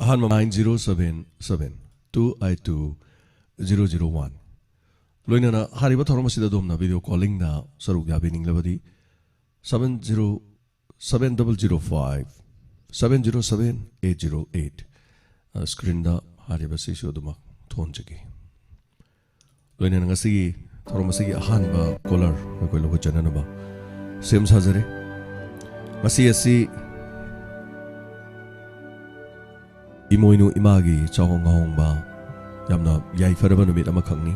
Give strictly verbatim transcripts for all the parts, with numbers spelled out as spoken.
ꯑꯍꯥꯟꯕ nine zero seven seven two eight two zero zero one. ꯂꯣꯏꯅꯅ ꯍꯥꯏꯔꯤꯕ ꯊꯧꯔꯝ ꯑꯁꯤꯗ ꯑꯗꯣꯝꯅ ꯚꯤꯗꯤꯑꯣ ꯀꯣꯂꯤꯡꯗ ꯁꯔꯨꯛ ꯌꯥꯕꯤꯅꯤꯡꯂꯕꯗꯤ seven zero seven double zero five seven zero seven eight zero eight, ꯁ꯭ꯀ꯭ꯔꯤꯟꯗ ꯍꯥꯏꯔꯤꯕꯁꯤꯁꯨ ꯑꯗꯨꯃꯛ ꯊꯣꯟꯖꯒꯦ꯫ ꯂꯣꯏꯅꯅ ꯉꯁꯤꯒꯤ ꯊꯧꯔꯝ ꯑꯁꯤꯒꯤ ꯑꯍꯥꯟꯕ ꯀꯣꯂꯔ ꯑꯩꯈꯣꯏ ꯂꯧꯈꯠꯆꯅꯅꯕ ꯁꯦꯝ ꯁꯥꯖꯔꯦ꯫ ꯉꯁꯤ ꯑꯁꯤ ꯏꯃꯣꯏꯅꯨ ꯏꯃꯥꯒꯤ ꯆꯥꯎꯍꯣꯡ ꯉꯥꯍꯣꯡꯕ ꯌꯥꯝꯅ ꯌꯥꯏꯐꯔꯕ ꯅꯨꯃꯤꯠ ꯑꯃꯈꯛꯅꯤ꯫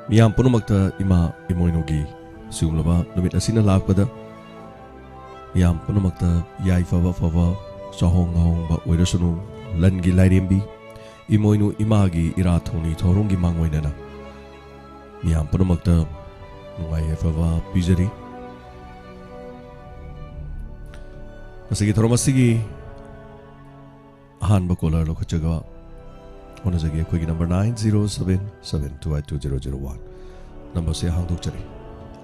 ꯃꯤꯌꯥꯝ ꯄꯨꯝꯅꯃꯛꯇ ꯏꯃꯥ ꯏꯃꯣꯏꯅꯨꯒꯤ ꯁꯤꯒꯨꯝꯂꯕ ꯅꯨꯃꯤꯠ ꯑꯁꯤꯅ ꯂꯥꯛꯄꯗ ꯃꯤꯌꯥꯝ ꯄꯨꯝꯅꯃꯛꯇ ꯌꯥꯏꯐꯕ ꯐꯕ ꯆꯥꯍꯣꯡ ꯉꯥꯍꯣꯡꯕ ꯑꯣꯏꯔꯁꯅꯨ꯫ ꯂꯟꯒꯤ ꯂꯥꯏꯔꯦꯝꯕꯤ ꯏꯃꯣꯏꯅꯨ ꯏꯃꯥꯒꯤ ꯏꯔꯥꯠ ꯊꯧꯅꯤ ꯊꯧꯔꯝꯒꯤ ꯃꯥꯡꯑꯣꯏꯅꯅ ꯃꯤꯌꯥꯝ ꯄꯨꯝꯅꯃꯛꯇ ꯅꯨꯡꯉꯥꯏ ꯌꯥꯏꯐꯕ ꯄꯤꯖꯔꯤ꯫ ꯉꯁꯤꯒꯤ ꯊꯧꯔꯝ ꯑꯁꯤꯒꯤ ꯑꯍꯥꯟꯕ ꯀꯣꯂꯔ ꯂꯧꯈꯠꯆꯒ ꯍꯣꯠꯅꯖꯒꯦ꯫ ꯑꯩꯈꯣꯏꯒꯤ number nine zero seven seven two eight two zero zero one ꯅꯝꯕꯔꯁꯦ ꯍꯥꯡꯗꯣꯛꯆꯔꯤ꯫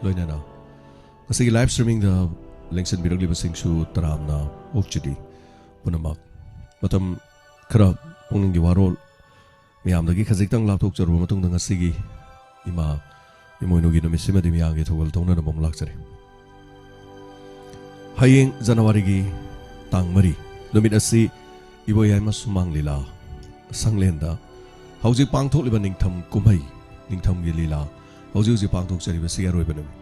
ꯂꯣꯏꯅꯅ ꯉꯁꯤꯒꯤ ꯂꯥꯏꯚ ꯁ꯭ꯇ꯭ꯔꯤꯃꯤꯡꯗ ꯂꯦꯡꯁꯤꯟꯕꯤꯔꯛꯂꯤꯕꯁꯤꯡꯁꯨ ꯇꯔꯥꯝꯅ ꯑꯣꯛꯆꯔꯤ꯫ ꯄꯨꯝꯅꯃꯛ ꯃꯇꯝ ꯈꯔ ꯄꯨꯛꯅꯤꯡꯒꯤ ꯋꯥꯔꯣꯜ ꯃꯌꯥꯝꯗꯒꯤ ꯈꯖꯤꯛꯇꯪ ꯂꯥꯞꯊꯣꯛꯆꯔꯨꯕ ꯃꯇꯨꯡꯗ ꯉꯁꯤꯒꯤ ꯏꯃꯥ ꯏꯃꯣꯏꯅꯨꯒꯤ ꯅꯨꯃꯤꯠꯁꯤꯃꯗꯤ ꯃꯤꯌꯥꯝꯒꯤ ꯊꯧꯒꯜ ꯇꯧꯅꯅꯕ ꯑꯃꯨꯛ ꯂꯥꯛꯆꯔꯤ꯫ ꯍꯌꯦꯡ ꯖꯅꯋꯥꯔꯤꯒꯤ ꯇꯥꯡ ꯃꯔꯤ ꯅꯨꯃꯤꯠ ꯑꯁꯤ ꯏꯕꯣꯌꯥꯏꯃ ꯁꯨꯃꯥꯡ ꯂꯤꯂꯥ ꯁꯪꯂꯦꯟꯗ ꯍꯧꯖꯤꯛ ꯄꯥꯡꯊꯣꯛꯂꯤꯕ ꯅꯤꯡꯊꯝ ꯀꯨꯝꯍꯩ, ꯅꯤꯡꯊꯝꯒꯤ ꯂꯤꯂꯥ ꯍꯧꯖꯤꯛ ꯍꯧꯖꯤꯛ ꯄꯥꯡꯊꯣꯛꯆꯔꯤꯕꯁꯤꯒꯤ ꯑꯔꯣꯏꯕ ꯅꯨꯃꯤꯠ꯫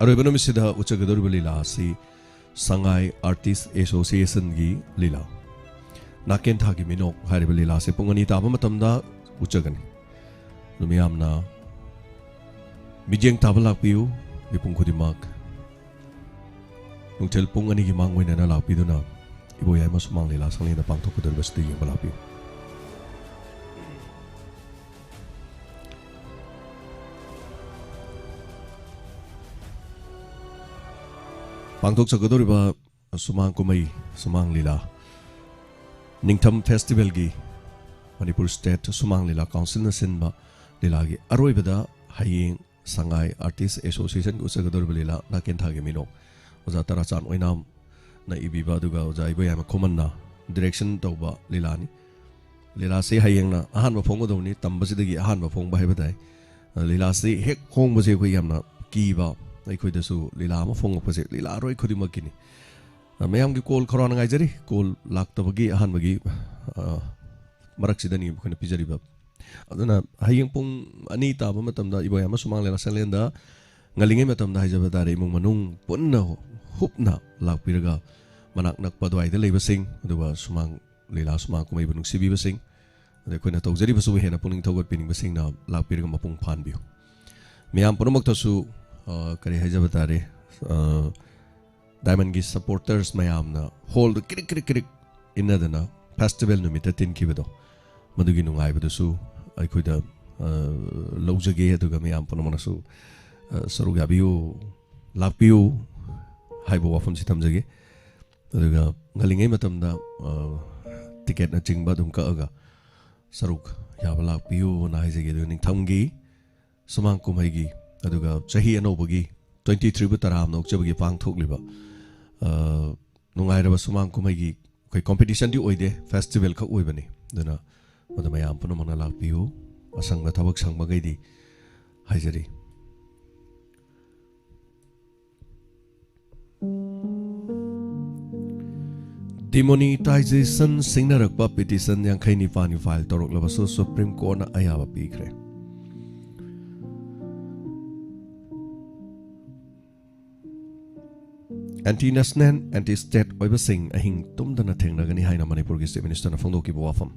ꯑꯔꯣꯏꯕ ꯅꯨꯃꯤꯠꯁꯤꯗ ꯎꯠꯆꯒꯗꯧꯔꯤꯕ ꯂꯤꯂꯥ ꯑꯁꯤ ꯁꯉꯥꯏ ꯑꯥꯔꯇꯤꯁ ꯑꯦꯁꯣꯁꯤꯌꯦꯁꯟꯒꯤ ꯂꯤꯂꯥ ꯅꯥꯀꯦꯟꯊꯥꯒꯤ ꯃꯤꯅꯣꯛ ꯍꯥꯏꯔꯤꯕ ꯂꯤꯂꯥ ꯑꯁꯤ ꯄꯨꯡ ꯑꯅꯤ ꯇꯥꯕ ꯃꯇꯝꯗ ꯎꯠꯆꯒꯅꯤ꯫ ꯑꯗꯨ ꯃꯤꯌꯥꯝꯅ ꯃꯤꯠꯌꯦꯡ ꯇꯥꯕ ꯂꯥꯛꯄꯤꯌꯨ꯫ ꯃꯤꯄꯨꯝ ꯈꯨꯗꯤꯡꯃꯛ ꯅꯨꯡꯊꯤꯜ ꯄꯨꯡ ꯑꯅꯤꯒꯤ ꯃꯥꯡ ꯑꯣꯏꯅꯅ ꯂꯥꯛꯄꯤꯗꯨꯅ ꯏꯕꯣꯌꯥꯏꯃ ꯁꯨꯃꯥꯡ ꯂꯤꯂꯥ ꯁꯪꯂꯦꯟꯗ ꯄꯥꯡꯊꯣꯛꯀꯗꯧꯔꯤꯕꯁꯤꯗ ꯌꯦꯡꯕ ꯂꯥꯛꯄꯤꯌꯨ꯫ ꯄꯥꯡꯊꯣꯛꯆꯒꯗꯧꯔꯤꯕ ꯁꯨꯃꯥꯡ ꯀꯨꯝꯍꯩ, ꯁꯨꯃꯥꯡ ꯂꯤꯂꯥ, ꯅꯤꯡꯊꯝ ꯐꯦꯁꯇꯤꯚꯦꯜꯒꯤ ꯃꯅꯤꯄꯨꯔ ꯁ꯭ꯇꯦꯠ ꯁꯨꯃꯥꯡ ꯂꯤꯂꯥ ꯀꯥꯎꯟꯁꯤꯜꯅ ꯁꯤꯟꯕ ꯂꯤꯂꯥꯒꯤ ꯑꯔꯣꯏꯕꯗ ꯍꯌꯦꯡ ꯁꯉꯥꯏ ꯑꯥꯔꯇꯤꯁ ꯑꯦꯁꯣꯁꯤꯌꯦꯁꯟꯒꯤ ꯎꯠꯆꯒꯗꯧꯔꯤꯕ ꯂꯤꯂꯥ ꯅꯥꯀꯦꯟꯊꯥꯒꯤ ꯃꯤꯅꯣꯛ ꯑꯣꯖꯥ ꯇꯔꯥꯆꯥꯟ ꯑꯣꯏꯅꯥꯝꯅ ꯏꯕꯤꯕ, ꯑꯗꯨꯒ ꯑꯣꯖꯥ ꯏꯕꯣꯌꯥꯏꯃ ꯈꯨꯃꯟꯅ ꯗꯤꯔꯦꯛꯁꯟ ꯇꯧꯕ ꯂꯤꯂꯥꯅꯤ꯫ ꯂꯤꯂꯥꯁꯤ ꯍꯌꯦꯡꯅ ꯑꯍꯥꯟꯕ ꯐꯣꯡꯒꯗꯧꯕꯅꯤ, ꯇꯝꯕꯁꯤꯗꯒꯤ ꯑꯍꯥꯟꯕ ꯐꯣꯡꯕ ꯍꯥꯏꯕ ꯇꯥꯏ꯫ ꯑ, ꯂꯤꯂꯥꯁꯤ ꯍꯦꯛ ꯐꯣꯡꯕꯁꯦ ꯑꯩꯈꯣꯏ ꯌꯥꯝꯅ ꯀꯤꯕ, ꯑꯩꯈꯣꯏꯗꯁꯨ ꯂꯤꯂꯥ ꯑꯃ ꯐꯣꯡꯉꯛꯄꯁꯦ ꯂꯤꯂꯥꯔꯣꯏ ꯈꯨꯗꯤꯡꯃꯛꯀꯤꯅꯤ꯫ ꯑ, ꯃꯌꯥꯝꯒꯤ ꯀꯣꯜ ꯈꯧꯔꯥꯡꯅ ꯉꯥꯏꯖꯔꯤ꯫ ꯀꯣꯜ ꯂꯥꯛꯇꯕꯒꯤ ꯑꯍꯥꯟꯕꯒꯤ, ꯑ, ꯃꯔꯛꯁꯤꯗꯅꯤ ꯑꯩꯈꯣꯏꯅ ꯄꯤꯖꯔꯤꯕ꯫ ꯑꯗꯨꯅ ꯍꯌꯦꯡ ꯄꯨꯡ ꯑꯅꯤ ꯇꯥꯕ ꯃꯇꯝꯗ ꯏꯕꯣꯌꯥꯝ ꯁꯨꯃꯥꯡ ꯂꯤꯂꯥ ꯁꯪꯂꯦꯟꯗ ꯉꯜꯂꯤꯉꯩ ꯃꯇꯝꯗ ꯍꯥꯏꯖꯕ ꯇꯥꯔꯦ, ꯏꯃꯨꯡ ꯃꯅꯨꯡ ꯄꯨꯟꯅ ꯍꯨꯞꯅ ꯂꯥꯛꯄꯤꯔꯒ ꯃꯅꯥꯛ ꯅꯛꯄ ꯑꯗꯨꯋꯥꯏꯗ ꯂꯩꯕꯁꯤꯡ, ꯑꯗꯨꯒ ꯁꯨꯃꯥꯡ ꯂꯤꯂꯥ ꯁꯨꯃꯥꯡ ꯀꯨꯝꯍꯩꯕꯨ ꯅꯨꯡꯁꯤꯕꯤꯕꯁꯤꯡ, ꯑꯗꯩ ꯑꯩꯈꯣꯏꯅ ꯇꯧꯖꯔꯤꯕꯁꯤꯕꯨ ꯍꯦꯟꯅ ꯄꯨꯛꯅꯤꯡ ꯊꯧꯒꯠꯄꯤꯅꯤꯡꯕꯁꯤꯡꯅ ꯂꯥꯛꯄꯤꯔꯒ ꯃꯄꯨꯡ ꯐꯥꯍꯟꯕꯤꯌꯨ꯫ ꯃꯤꯌꯥꯝ ꯄꯨꯝꯅꯃꯛꯇꯁꯨ, ꯑ, ꯀꯔꯤ ꯍꯥꯏꯖꯕ ꯇꯥꯔꯦ, ꯑ, ꯗꯥꯏꯃꯟꯒꯤ ꯁꯄꯣꯔꯇꯔꯁ ꯃꯌꯥꯝꯅ ꯍꯣꯜꯗ ꯀ꯭ꯔꯤꯛ ꯀ꯭ꯔꯤꯛ ꯀ꯭ꯔꯤꯛ ꯏꯟꯅꯗꯅ ꯐꯦꯁꯇꯤꯚꯦꯜ ꯅꯨꯃꯤꯠꯇ ꯇꯤꯟꯈꯤꯕꯗꯣ, ꯃꯗꯨꯒꯤ ꯅꯨꯡꯉꯥꯏꯕꯗꯨꯁꯨ ꯑꯩꯈꯣꯏꯗ, ꯑ, ꯂꯧꯖꯒꯦ꯫ ꯑꯗꯨꯒ ꯃꯤꯌꯥꯝ ꯄꯨꯝꯅꯃꯛꯅꯁꯨ, ꯑ, ꯁꯔꯨꯛ ꯌꯥꯕꯤꯌꯨ, ꯂꯥꯛꯄꯤꯌꯨ ꯍꯥꯏꯕ ꯋꯥꯐꯝꯁꯤ ꯊꯝꯖꯒꯦ꯫ ꯑꯗꯨꯒ ꯉꯜꯂꯤꯉꯩ ꯃꯇꯝꯗ, ꯑ, ꯇꯤꯀꯦꯠꯅꯆꯤꯡꯕ ꯑꯗꯨꯝ ꯀꯛꯑꯒ ꯁꯔꯨꯛ ꯌꯥꯕ ꯂꯥꯛꯄꯤꯌꯨꯅ ꯍꯥꯏꯖꯒꯦ꯫ ꯑꯗꯨꯒ ꯅꯤꯡꯊꯝꯒꯤ ꯁꯨꯃꯥꯡ ꯀꯨꯝꯍꯩꯒꯤ, ꯑꯗꯨꯒ ꯆꯍꯤ ꯑꯅꯧꯕꯒꯤ, ꯇ꯭ꯋꯦꯟꯇꯤ ꯊ꯭ꯔꯤꯕꯨ ꯇꯔꯥꯝꯅ ꯑꯣꯛꯆꯕꯒꯤ ꯄꯥꯡꯊꯣꯛꯂꯤꯕ, ꯑ, ꯅꯨꯡꯉꯥꯏꯔꯕ ꯁꯨꯃꯥꯡ ꯀꯨꯝꯍꯩꯒꯤ ꯑꯩꯈꯣꯏ ꯀꯣꯝꯄꯤꯇꯤꯁꯟꯗꯤ ꯑꯣꯏꯗꯦ, ꯐꯦꯁꯇꯤꯚꯦꯜ ꯈꯛ ꯑꯣꯏꯕꯅꯤ꯫ ꯑꯗꯨꯅ ꯃꯗꯨ ꯃꯌꯥꯝ ꯄꯨꯝꯅꯃꯛꯅ ꯂꯥꯛꯄꯤꯌꯨ, ꯑꯁꯪꯕ ꯊꯕꯛ ꯁꯪꯕꯈꯩꯗꯤ ꯍꯥꯏꯖꯔꯤ꯫ ꯗꯤꯃꯣꯅꯤꯇꯥꯏꯖꯦꯁꯟ ꯁꯤꯡꯅꯔꯛꯄ ꯄꯤꯇꯤꯁꯟ ꯌꯥꯡꯈꯩ ꯅꯤꯄꯥꯟꯒꯤ ꯐꯥꯏꯜ ꯇꯧꯔꯛꯂꯕꯁꯨ ꯁꯨꯄ꯭ꯔꯤꯝ ꯀꯣꯔꯠꯅ ꯑꯌꯥꯕ ꯄꯤꯈ꯭ꯔꯦ꯫ ꯑꯦꯟꯇꯤ ꯅꯦꯁꯅꯦꯜ, ꯑꯦꯟꯇꯤ ꯁ꯭ꯇꯦꯠ ꯑꯣꯏꯕꯁꯤꯡ ꯑꯍꯤꯡ ꯇꯨꯝꯗꯅ ꯊꯦꯡꯅꯒꯅꯤ ꯍꯥꯏꯅ ꯃꯅꯤꯄꯨꯔꯒꯤ ꯆꯤꯐ ꯃꯤꯅꯤꯁꯇꯔꯅ ꯐꯣꯡꯗꯣꯛꯈꯤꯕ ꯋꯥꯐꯝ꯫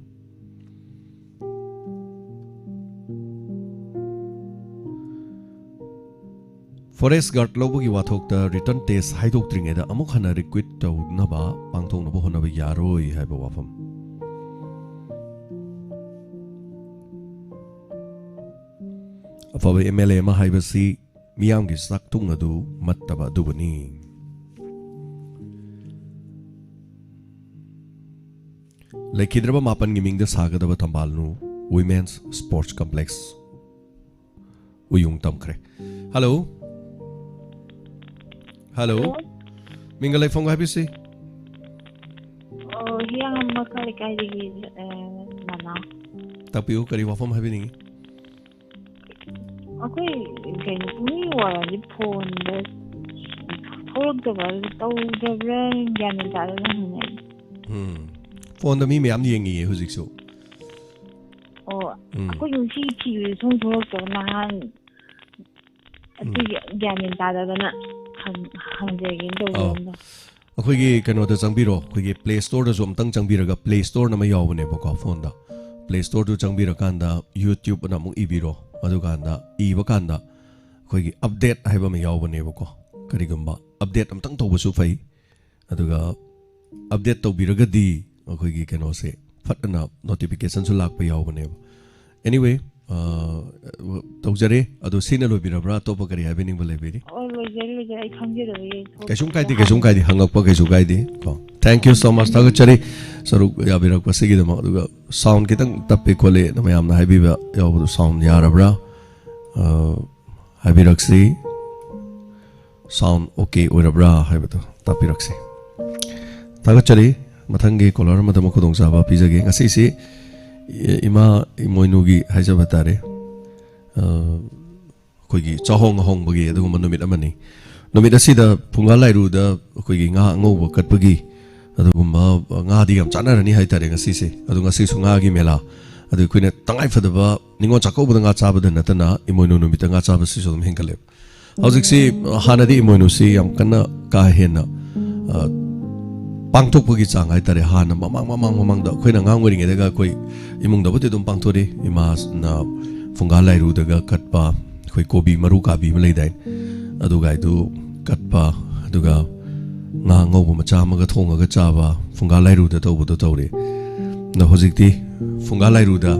ꯐꯣꯔꯦꯁ ꯒꯥꯔꯗ ꯂꯧꯕꯒꯤ ꯋꯥꯊꯣꯛꯇ ꯔꯤꯇꯟ ꯇꯦꯁ ꯍꯥꯏꯗꯣꯛꯇ꯭ꯔꯤꯉꯩꯗ ꯑꯃꯨꯛ ꯍꯟꯅ ꯔꯤꯀ꯭ꯔꯨꯠ ꯇꯧꯅꯕ, ꯄꯥꯡꯊꯣꯛꯅꯕ ꯍꯣꯠꯅꯕ ꯌꯥꯔꯣꯏ ꯍꯥꯏꯕ ꯋꯥꯐꯝ꯫ ꯑꯐꯕ ꯑꯦꯝ ꯑꯦꯜ ꯑꯦ ꯑꯃ ꯍꯥꯏꯕꯁꯤ ꯃꯤꯌꯥꯝꯒꯤ ꯆꯥꯛꯊꯨꯡ ꯑꯗꯨ ꯃꯠꯇꯕ ꯑꯗꯨꯕꯨꯅꯤ꯫ ꯂꯩꯈꯤꯗ꯭ꯔꯕ ꯃꯥꯄꯟꯒꯤ ꯃꯤꯡꯗ ꯁꯥꯒꯗꯕ ꯊꯝꯕꯥꯜꯅꯨ ꯋꯤꯃꯦꯟꯁ ꯁ꯭ꯄꯣꯔꯠꯁ ꯀꯝꯄ꯭ꯂꯦꯛꯁ ꯎꯌꯨꯡ ꯇꯝꯈ꯭ꯔꯦ꯫ ꯍꯜꯂꯣ꯫ ꯍꯜꯂꯣ꯫ ꯍꯜꯂꯣ꯫ ꯃꯤꯡꯒ ꯂꯩꯐꯝꯒ ꯍꯥꯏꯕꯤꯁꯤ꯫ ꯑꯣ, ꯍꯤ ꯍꯤꯌꯥꯡꯂꯝ ꯃꯈꯥ ꯂꯩꯀꯥꯏꯗꯒꯤ, ꯑ, ꯅꯅꯥꯎ꯫ ꯇꯥꯛꯄꯤꯌꯨ, ꯀꯔꯤ ꯋꯥꯐꯝ ꯍꯥꯏꯕꯤꯅꯤꯡꯉꯤ? ꯑꯩꯈꯣꯏ ꯀꯩꯅꯣ ꯄꯨꯡꯋꯥꯏ ꯋꯥꯏꯔꯗꯤ ꯐꯣꯟꯗ ꯊꯣꯛꯂꯛꯇꯕ꯭ꯔꯥ ꯇꯧꯗꯕ꯭ꯔꯥ ꯒ꯭ꯌꯥꯟ ꯃꯦꯟ ꯇꯥꯗꯅ ꯍꯪꯉꯦ꯫ ꯎꯝ, ꯐꯣꯟꯗ ꯃꯤ ꯃꯌꯥꯝ ꯌꯦꯡꯉꯤꯌꯦ ꯍꯧꯖꯤꯛꯁꯨ꯫ ꯑꯣ, ꯎꯝ꯫ ꯑꯩꯈꯣꯏ ꯅꯨꯡꯁꯤ ꯊꯤꯕꯗ ꯁꯨꯝ ꯊꯣꯛꯂꯛꯇꯕ ꯅꯍꯥꯟ ꯑꯗꯨꯒꯤ ꯒ꯭ꯌꯥꯟ ꯃꯦꯟ ꯇꯥꯗꯗꯅ ꯍꯪ- ꯍꯪꯖꯒꯦꯅ ꯑꯧ꯫ ꯇꯧꯖꯔꯝꯕ꯫ ꯑꯩꯈꯣꯏꯒꯤ ꯀꯩꯅꯣꯗ ꯆꯪꯕꯤꯔꯣ, ꯑꯩꯈꯣꯏꯒꯤ ꯄ꯭ꯂꯦ ꯁ꯭ꯇꯣꯔꯗꯁꯨ ꯑꯝꯇꯪ ꯆꯪꯕꯤꯔꯒ, ꯄ꯭ꯂꯦ ꯁ꯭ꯇꯣꯔꯅ ꯑꯃ ꯌꯥꯎꯕꯅꯦꯕꯀꯣ ꯐꯣꯟꯗ꯫ ꯄ꯭ꯂꯦ ꯁ꯭ꯇꯣꯔꯗꯨ ꯆꯪꯕꯤꯔꯀꯥꯟꯗ YouTube ꯑꯅ ꯑꯃꯨꯛ ꯏꯕꯤꯔꯣ꯫ ꯑꯗꯨꯀꯥꯟꯗ ꯏꯕ ꯀꯥꯟꯗ ꯑꯩꯈꯣꯏꯒꯤ ꯑꯞꯗꯦꯠ ꯍꯥꯏꯕ ꯑꯃ ꯌꯥꯎꯕꯅꯦꯕꯀꯣ꯫ ꯀꯔꯤꯒꯨꯝꯕ ꯑꯞꯗꯦꯠ ꯑꯝꯇꯪ ꯇꯧꯕꯁꯨ ꯐꯩ꯫ ꯑꯗꯨꯒ ꯑꯞꯗꯦꯠ ꯇꯧꯕꯤꯔꯒꯗꯤ ꯑꯩꯈꯣꯏꯒꯤ ꯀꯩꯅꯣꯁꯦ ꯐꯠ ꯑꯅ ꯅꯣꯇꯤꯐꯤꯀꯦꯁꯟꯁꯨ ꯂꯥꯛꯄ ꯌꯥꯎꯕꯅꯦꯕ꯫ Anyway, ꯑ, ꯇꯧꯖꯔꯦ꯫ ꯑꯗꯣ ꯁꯤꯅ ꯂꯣꯏꯕꯤꯔꯕ꯭ꯔꯥ? ꯑꯇꯣꯞꯄ ꯀꯔꯤ ꯍꯥꯏꯕꯤꯅꯤꯡꯕ ꯂꯩꯕꯤꯔꯤ? ꯑꯣ, ꯂꯣꯏꯖꯔꯦ, ꯂꯣꯏꯖꯔꯦ꯫ ꯑꯩ ꯈꯪꯖꯗꯕꯒꯤ ꯊꯣꯛ- ꯀꯩꯁꯨꯝ ꯀꯥꯏꯗꯦ, ꯀꯩꯁꯨꯝ ꯀꯥꯏꯗꯦ, ꯍꯪꯉꯛꯄ ꯀꯩꯁꯨ ꯀꯥꯏꯗꯦ ꯀꯣ꯫ Thank you so much, ꯊꯥꯒꯠꯆꯔꯤ ꯁꯔꯨꯛ ꯌꯥꯕꯤꯔꯛꯄꯁꯤꯒꯤꯗꯃꯛ꯫ ꯑꯗꯨꯒ ꯁꯥꯎꯟ ꯈꯤꯇꯪ ꯇꯞꯄꯦ ꯈꯣꯠꯂꯦ ꯃꯌꯥꯝꯅ ꯍꯥꯏꯕꯤꯕ ꯌꯥꯎꯕꯗꯣ, ꯁꯥꯎꯟ ꯌꯥꯔꯕ꯭ꯔꯥ? ꯑ, ꯍꯥꯏꯕꯤꯔꯛꯁꯤ꯫ ꯁꯥꯎꯟ ꯑꯣꯀꯦ ꯑꯣꯏꯔꯕ꯭ꯔꯥ ꯍꯥꯏꯕꯗꯣ ꯇꯥꯛꯄꯤꯔꯛꯁꯤ꯫ ꯊꯥꯒꯠꯆꯔꯤ꯫ ꯃꯊꯪꯒꯤ ꯀꯣꯂꯔ ꯑꯃꯗ ꯑꯃꯨꯛ ꯈꯨꯗꯣꯡꯆꯥꯕ ꯄꯤꯖꯒꯦ꯫ ꯉꯁꯤꯁꯤ ꯏꯃꯥ ꯏꯃꯣꯏꯅꯨꯒꯤ ꯍꯥꯏꯖꯕ ꯇꯥꯔꯦ, ꯑ, ꯑꯩꯈꯣꯏꯒꯤ ꯆꯥꯍꯣꯡ ꯉꯥꯍꯣꯡꯕꯒꯤ ꯑꯗꯨꯒꯨꯝꯕ ꯅꯨꯃꯤꯠ ꯑꯃꯅꯤ꯫ ꯅꯨꯃꯤꯠ ꯑꯁꯤꯗ ꯐꯨꯡꯒꯥ ꯂꯥꯏꯔꯨꯗ ꯑꯩꯈꯣꯏꯒꯤ ꯉꯥ ꯑꯉꯧꯕ ꯀꯠꯄꯒꯤ ꯑꯗꯨꯒꯨꯝꯕ ꯉꯥꯗꯤ ꯌꯥꯝ ꯆꯥꯅꯔꯅꯤ ꯍꯥꯏꯇꯥꯔꯦ ꯉꯁꯤꯁꯦ꯫ ꯑꯗꯣ ꯉꯁꯤꯁꯨ ꯉꯥꯒꯤ ꯃꯦꯂꯥ, ꯑꯗꯨ ꯑꯩꯈꯣꯏꯅ ꯇꯉꯥꯏ ꯐꯗꯕ ꯅꯤꯉꯣꯜ ꯆꯥꯛꯀꯧꯕꯗ ꯉꯥ ꯆꯥꯕꯗ ꯅꯠꯇꯅ ꯏꯃꯣꯏꯅꯨ ꯅꯨꯃꯤꯠꯇ ꯉꯥ ꯆꯥꯕꯁꯤꯁꯨ ꯑꯗꯨꯝ ꯍꯦꯟꯒꯠꯂꯦꯕ꯫ ꯍꯧꯖꯤꯛꯁꯤ, ꯑ, ꯍꯥꯟꯅꯗꯤ ꯏꯃꯣꯏꯅꯨꯁꯤ ꯌꯥꯝ ꯀꯟꯅ ꯀꯥ ꯍꯦꯟꯅ, ꯑ, ꯄꯥꯡꯊꯣꯛꯄꯒꯤ ꯆꯥꯡ ꯍꯥꯏꯇꯥꯔꯦ, ꯍꯥꯟꯅ ꯃꯃꯥꯡ, ꯃꯃꯥꯡ, ꯃꯃꯥꯡꯗ ꯑꯩꯈꯣꯏꯅ ꯑꯉꯥꯡ ꯑꯣꯏꯔꯤꯉꯩꯗꯒ ꯑꯩꯈꯣꯏ ꯏꯃꯨꯡꯗꯕꯨꯗꯤ ꯑꯗꯨꯝ ꯄꯥꯡꯊꯣꯛꯏ꯫ ꯏꯃꯥꯅ ꯐꯨꯡꯒꯥ ꯂꯥꯏꯔꯨꯗꯒ ꯀꯠꯄ, ꯑꯩꯈꯣꯏ ꯀꯣꯕꯤ ꯃꯔꯨ ꯀꯥꯕꯤ ꯑꯃ ꯂꯩꯗꯥꯏ, ꯑꯗꯨꯒꯥꯏꯗꯨ ꯀꯠꯄ, ꯑꯗꯨꯒ ꯉꯥ ꯑꯉꯧꯕ ꯃꯆꯥ ꯑꯃꯒ ꯊꯣꯡꯉꯒ ꯆꯥꯕ, ꯐꯨꯡꯒꯥ ꯂꯥꯏꯔꯨꯗ ꯇꯧꯕꯗꯣ ꯇꯧꯔꯦ꯫ ꯑꯗꯣ ꯍꯧꯖꯤꯛꯇꯤ ꯐꯨꯡꯒꯥ ꯂꯥꯏꯔꯨꯗ,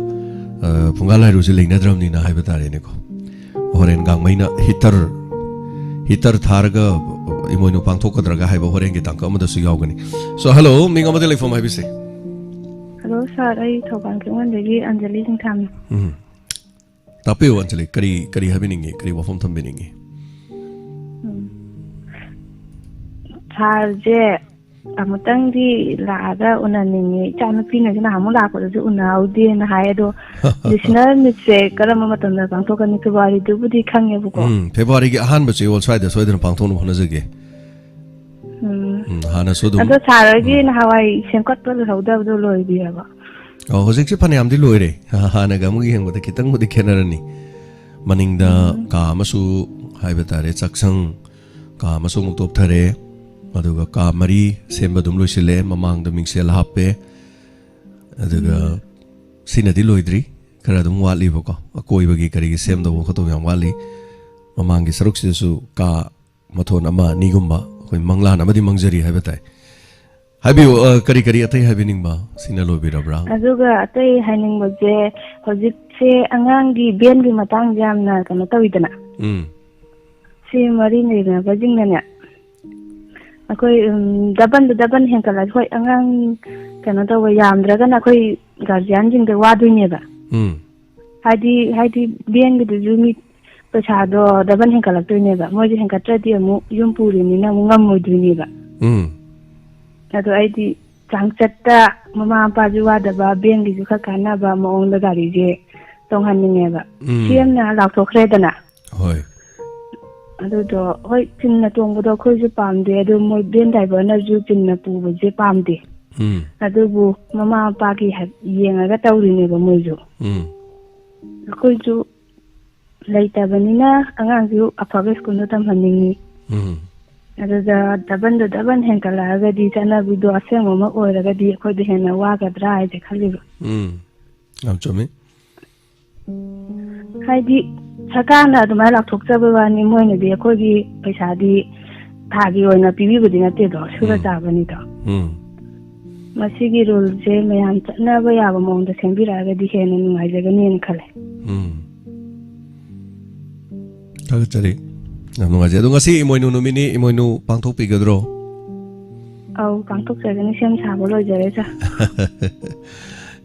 ꯑ, ꯐꯨꯡꯒꯥ ꯂꯥꯏꯔꯨꯁꯦ ꯂꯩꯅꯗ꯭ꯔꯕꯅꯤꯅ ꯍꯥꯏꯕ ꯇꯥꯔꯦꯅꯦꯀꯣ꯫ ꯍꯣꯔꯦꯟ ꯒꯥꯡꯃꯩꯅ ꯍꯤꯇꯔ, ꯍꯤꯇꯔ ꯊꯥꯔꯒ ꯏꯃꯣꯏꯅꯨ ꯄꯥꯡꯊꯣꯛꯀꯗ꯭ꯔꯒ ꯍꯥꯏꯕ ꯍꯣꯔꯦꯟꯒꯤ ꯇꯥꯡꯀꯛ ꯑꯃꯗꯁꯨ ꯌꯥꯎꯒꯅꯤ꯫ So, hello, ꯃꯤꯡ ꯑꯃꯗꯤ ꯂꯩꯐꯝ ꯍꯥꯏꯕꯤꯁꯦ꯫ ꯍꯜꯂꯣ ꯁꯥꯔ, ꯑꯩ ꯊꯧꯕꯥꯜ ꯈꯤꯛꯉꯣꯟꯗꯒꯤ ꯑꯟꯖꯂꯤ ꯁꯤꯡꯊꯥꯝꯅꯤ꯫ ꯎꯝ꯫ ꯇꯥꯛꯄꯤꯌꯨ ꯑꯟꯖꯂꯤ, ꯀꯔꯤ, ꯀꯔꯤ ꯍꯥꯏꯕꯤꯅꯤꯡꯉꯤ, ꯀꯔꯤ ꯋꯥꯐꯝ ꯊꯝꯕꯤꯅꯤꯡꯉꯤ? ꯎꯝ꯫ ꯁꯥꯔꯁꯦ ꯑꯃꯨꯛꯇꯪꯗꯤ ꯂꯥꯛꯑꯒ ꯎꯅꯅꯤꯡꯉꯦ꯫ ꯏꯆꯥꯅꯨꯄꯤꯅꯁꯨ ꯅꯍꯥꯟꯃꯨꯛ ꯂꯥꯛꯄꯗꯁꯨ ꯎꯅꯍꯧꯗꯦꯅ ꯍꯥꯏ꯫ ꯑꯗꯣ listener meetꯁꯦ ꯀꯔꯝꯕ ꯃꯇꯝꯗ ꯄꯥꯡꯊꯣꯛꯀꯅꯤ? Februaryꯗꯨꯕꯨꯗꯤ ꯈꯪꯉꯦꯕꯀꯣ꯫ ꯎꯝ, Februaryꯒꯤ ꯑꯍꯥꯟꯕ ꯆꯌꯣꯜ ꯁ꯭ꯋꯥꯏꯗ ꯁꯣꯏꯗꯅ ꯄꯥꯡꯊꯣꯛꯅꯕ ꯍꯣꯠꯅꯖꯒꯦ꯫ ꯎꯝ꯫ ꯎꯝ, ꯍꯥꯟꯅꯁꯨ ꯑꯗꯨꯝ ꯑꯗꯣ sir ꯍꯣꯏꯒꯤ ꯎꯝ꯫ ꯅꯍꯥꯟꯋꯥꯏ ꯁꯦꯝꯒꯠꯄ ꯂꯣꯏꯍꯧꯗꯕꯗꯣ ꯂꯣꯏꯕꯤꯔꯕꯣ? ꯑꯣ, ꯍꯧꯖꯤꯛꯁꯦ ꯐꯅꯌꯥꯝꯗꯤ ꯂꯣꯏꯔꯦ꯫ ꯍꯥꯟꯅꯒ ꯑꯃꯨꯛ ꯌꯦꯡꯕꯗ ꯈꯤꯇꯪꯕꯨꯗꯤ ꯈꯦꯠꯅꯔꯅꯤ꯫ ꯃꯅꯤꯡꯗ ꯎꯝ꯫ ꯀꯥ ꯑꯃꯁꯨ ꯍꯥꯏꯕ ꯇꯥꯔꯦ, ꯆꯥꯛꯁꯪ ꯀꯥ ꯑꯃꯁꯨ ꯑꯃꯨꯛ ꯇꯣꯞꯊꯔꯦ꯫ ꯑꯗꯨꯒ ꯀꯥ ꯃꯔꯤ ꯁꯦꯝꯕ ꯑꯗꯨꯝ ꯂꯣꯏꯁꯤꯜꯂꯦ꯫ ꯃꯃꯥꯡꯗ ꯃꯤꯡꯁꯦꯜ ꯍꯥꯞꯄꯦ꯫ ꯑꯗꯨꯒ ꯎꯝ꯫ ꯁꯤꯅꯗꯤ ꯂꯣꯏꯗ꯭ꯔꯤ, ꯈꯔ ꯑꯗꯨꯝ ꯋꯥꯠꯂꯤꯕꯀꯣ꯫ ꯑꯀꯣꯏꯕꯒꯤ ꯀꯔꯤꯒꯤ ꯁꯦꯝꯗꯧꯕ ꯈꯣꯠꯇꯧꯕ ꯌꯥꯝ ꯋꯥꯠꯂꯤ꯫ ꯃꯃꯥꯡꯒꯤ ꯁꯔꯨꯛꯁꯤꯗꯁꯨ ꯀꯥ ꯃꯊꯣꯟ ꯑꯃ ꯑꯅꯤꯒꯨꯝꯕ ꯑꯩꯈꯣꯏ ꯃꯪꯂꯥꯟ ꯑꯃꯗꯤ ꯃꯪꯖꯔꯤ ꯍꯥꯏꯕ ꯇꯥꯏ꯫ ꯍꯥꯏꯕꯤꯌꯨ, ꯑ, ꯀꯔꯤ ꯀꯔꯤ ꯑꯇꯩ ꯍꯥꯏꯕꯤꯅꯤꯡꯕ? ꯁꯤꯅ ꯂꯣꯏꯕꯤꯔꯕ꯭ꯔꯥ? ꯑꯗꯨꯒ ꯑꯇꯩ ꯍꯥꯏꯅꯤꯡꯕꯁꯦ, ꯍꯧꯖꯤꯛꯁꯦ ꯑꯉꯥꯡꯒꯤ ꯚꯦꯟꯒꯤ ꯃꯇꯥꯡꯁꯦ ꯌꯥꯝꯅ ꯀꯩꯅꯣ ꯇꯧꯋꯤꯗꯅ꯫ ꯎꯝ꯫ ꯁꯤ ꯃꯔꯤ ꯂꯩꯅꯕꯁꯤꯡꯅꯅꯦ, ꯑꯩꯈꯣꯏ, ꯎꯝ, ꯗꯕꯜꯗ ꯗꯕꯜ ꯍꯦꯟꯒꯠꯂꯗꯤ, ꯍꯣꯏ, ꯑꯉꯥꯡ ꯀꯩꯅꯣ ꯇꯧꯕ ꯌꯥꯝꯗ꯭ꯔꯒꯅ ꯑꯩꯈꯣꯏ ꯒꯥꯔꯖꯤꯌꯥꯟꯁꯤꯡꯗ ꯋꯥꯗꯣꯏꯅꯦꯕ꯫ ꯎꯝ꯫ ꯍꯥꯏꯗꯤ, ꯍꯥꯏꯗꯤ, ꯚꯦꯟꯒꯤꯗꯨꯁꯨ ꯃꯤ ꯄꯩꯁꯥꯗꯣ ꯗꯕꯜ ꯍꯦꯟꯒꯠꯂꯛꯇꯣꯏꯅꯦꯕ꯫ ꯃꯣꯏꯁꯦ ꯍꯦꯟꯒꯠꯇ꯭ꯔꯗꯤ ꯑꯃꯨꯛ ꯌꯨꯝ ꯄꯨꯔꯤꯅꯤꯅ ꯑꯃꯨꯛ ꯉꯝꯃꯣꯏꯗꯣꯏꯅꯦꯕ꯫ ꯎꯝ꯫ ꯑꯗꯣ ꯑꯩꯗꯤ ꯆꯥꯡꯆꯠꯇ ꯃꯃꯥ ꯃꯄꯥꯁꯨ ꯋꯥꯗꯕ, ꯚꯦꯟꯒꯤꯁꯨ ꯈꯔ ꯀꯥꯟꯅꯕ ꯃꯑꯣꯡꯗ ꯒꯥꯔꯤꯁꯦ ꯇꯣꯡꯍꯟꯅꯤꯡꯉꯦꯕ꯫ ꯎꯝ꯫ ꯁꯤ ꯑꯦꯝꯅ ꯂꯥꯎꯊꯣꯛꯈ꯭ꯔꯦꯗꯅ꯫ ꯍꯣꯏ꯫ ꯑꯗꯨꯗꯣ, ꯍꯣꯏ, ꯆꯤꯟꯅ ꯇꯣꯡꯕꯗꯣ ꯑꯩꯈꯣꯏꯁꯨ ꯄꯥꯝꯗꯦ, ꯑꯗꯨ ꯃꯣꯏ ꯚꯦꯟ ꯗ꯭ꯔꯥꯏꯚꯔꯅꯁꯨ ꯆꯤꯟꯅ ꯄꯨꯕꯁꯦ ꯄꯥꯝꯗꯦ꯫ ꯎꯝ꯫ ꯑꯗꯨꯕꯨ ꯃꯃꯥ ꯃꯄꯥꯒꯤ ꯍꯥꯏ-, ꯌꯦꯡꯉꯒ ꯇꯧꯔꯤꯅꯦꯕ ꯃꯣꯏꯁꯨ꯫ ꯎꯝ꯫ ꯑꯩꯈꯣꯏꯁꯨ ꯂꯩꯇꯕꯅꯤꯅ ꯑꯉꯥꯡꯁꯨ ꯑꯐꯕ ꯁ꯭ꯀꯨꯜꯗ ꯇꯝꯍꯟꯅꯤꯡꯉꯤ꯫ ꯎꯝ꯫ ꯑꯗꯨꯗ ꯗꯕꯜꯗ ꯗꯕꯜ ꯍꯦꯟꯒꯠꯂꯛꯑꯒꯗꯤ, ꯆꯠꯅꯕꯤꯗꯣ ꯑꯁꯦꯡꯕ ꯑꯃ ꯑꯣꯏꯔꯒꯗꯤ ꯑꯩꯈꯣꯏꯗ ꯍꯦꯟꯅ ꯋꯥꯒꯗ꯭ꯔꯥ ꯍꯥꯏꯁꯦ ꯈꯜꯂꯤꯕ꯫ ꯎꯝ꯫ ꯌꯥꯝ ꯆꯨꯝꯃꯤ꯫ ꯍꯥꯏꯗꯤ ꯁꯔꯀꯥꯔꯅ ꯑꯗꯨꯃꯥꯏꯅ ꯂꯥꯎꯊꯣꯛꯆꯕ ꯋꯥꯅꯤ, ꯃꯣꯏꯅꯗꯤ ꯑꯩꯈꯣꯏꯒꯤ ꯄꯩꯁꯥꯗꯤ ꯊꯥꯒꯤ ꯑꯣꯏꯅ ꯄꯤꯕꯤꯕꯗꯤ ꯅꯠꯇꯦꯗꯣ, ꯁꯨꯔ ꯎꯝ꯫ ꯆꯥꯕꯅꯤꯗꯣ꯫ ꯎꯝ꯫ ꯃꯁꯤꯒꯤ ꯔꯨꯜꯁꯦ ꯃꯌꯥꯝ ꯆꯠꯅꯕ ꯌꯥꯕ ꯃꯑꯣꯡꯗ ꯁꯦꯝꯕꯤꯔꯛꯑꯒꯗꯤ ꯍꯦꯟꯅ ꯅꯨꯡꯉꯥꯏꯖꯒꯅꯤꯅ ꯈꯜꯂꯦ꯫ ꯎꯝ꯫ ꯊꯥꯒꯠꯆꯔꯤ꯫ ꯌꯥꯝ ꯅꯨꯡꯉꯥꯏꯖꯩ꯫ ꯑꯗꯣ ꯉꯁꯤ ꯏꯃꯣꯏꯅꯨ ꯅꯨꯃꯤꯠꯅꯤ, ꯏꯃꯣꯏꯅꯨ ꯄꯥꯡꯊꯣꯛꯄꯤꯒꯗ꯭ꯔꯣ? ꯑꯧ, ꯄꯥꯡꯊꯣꯛꯆꯒꯅꯤ, ꯁꯦꯝ ꯁꯥꯕ ꯂꯣꯏꯖꯔꯦ, ꯁꯥꯔ꯫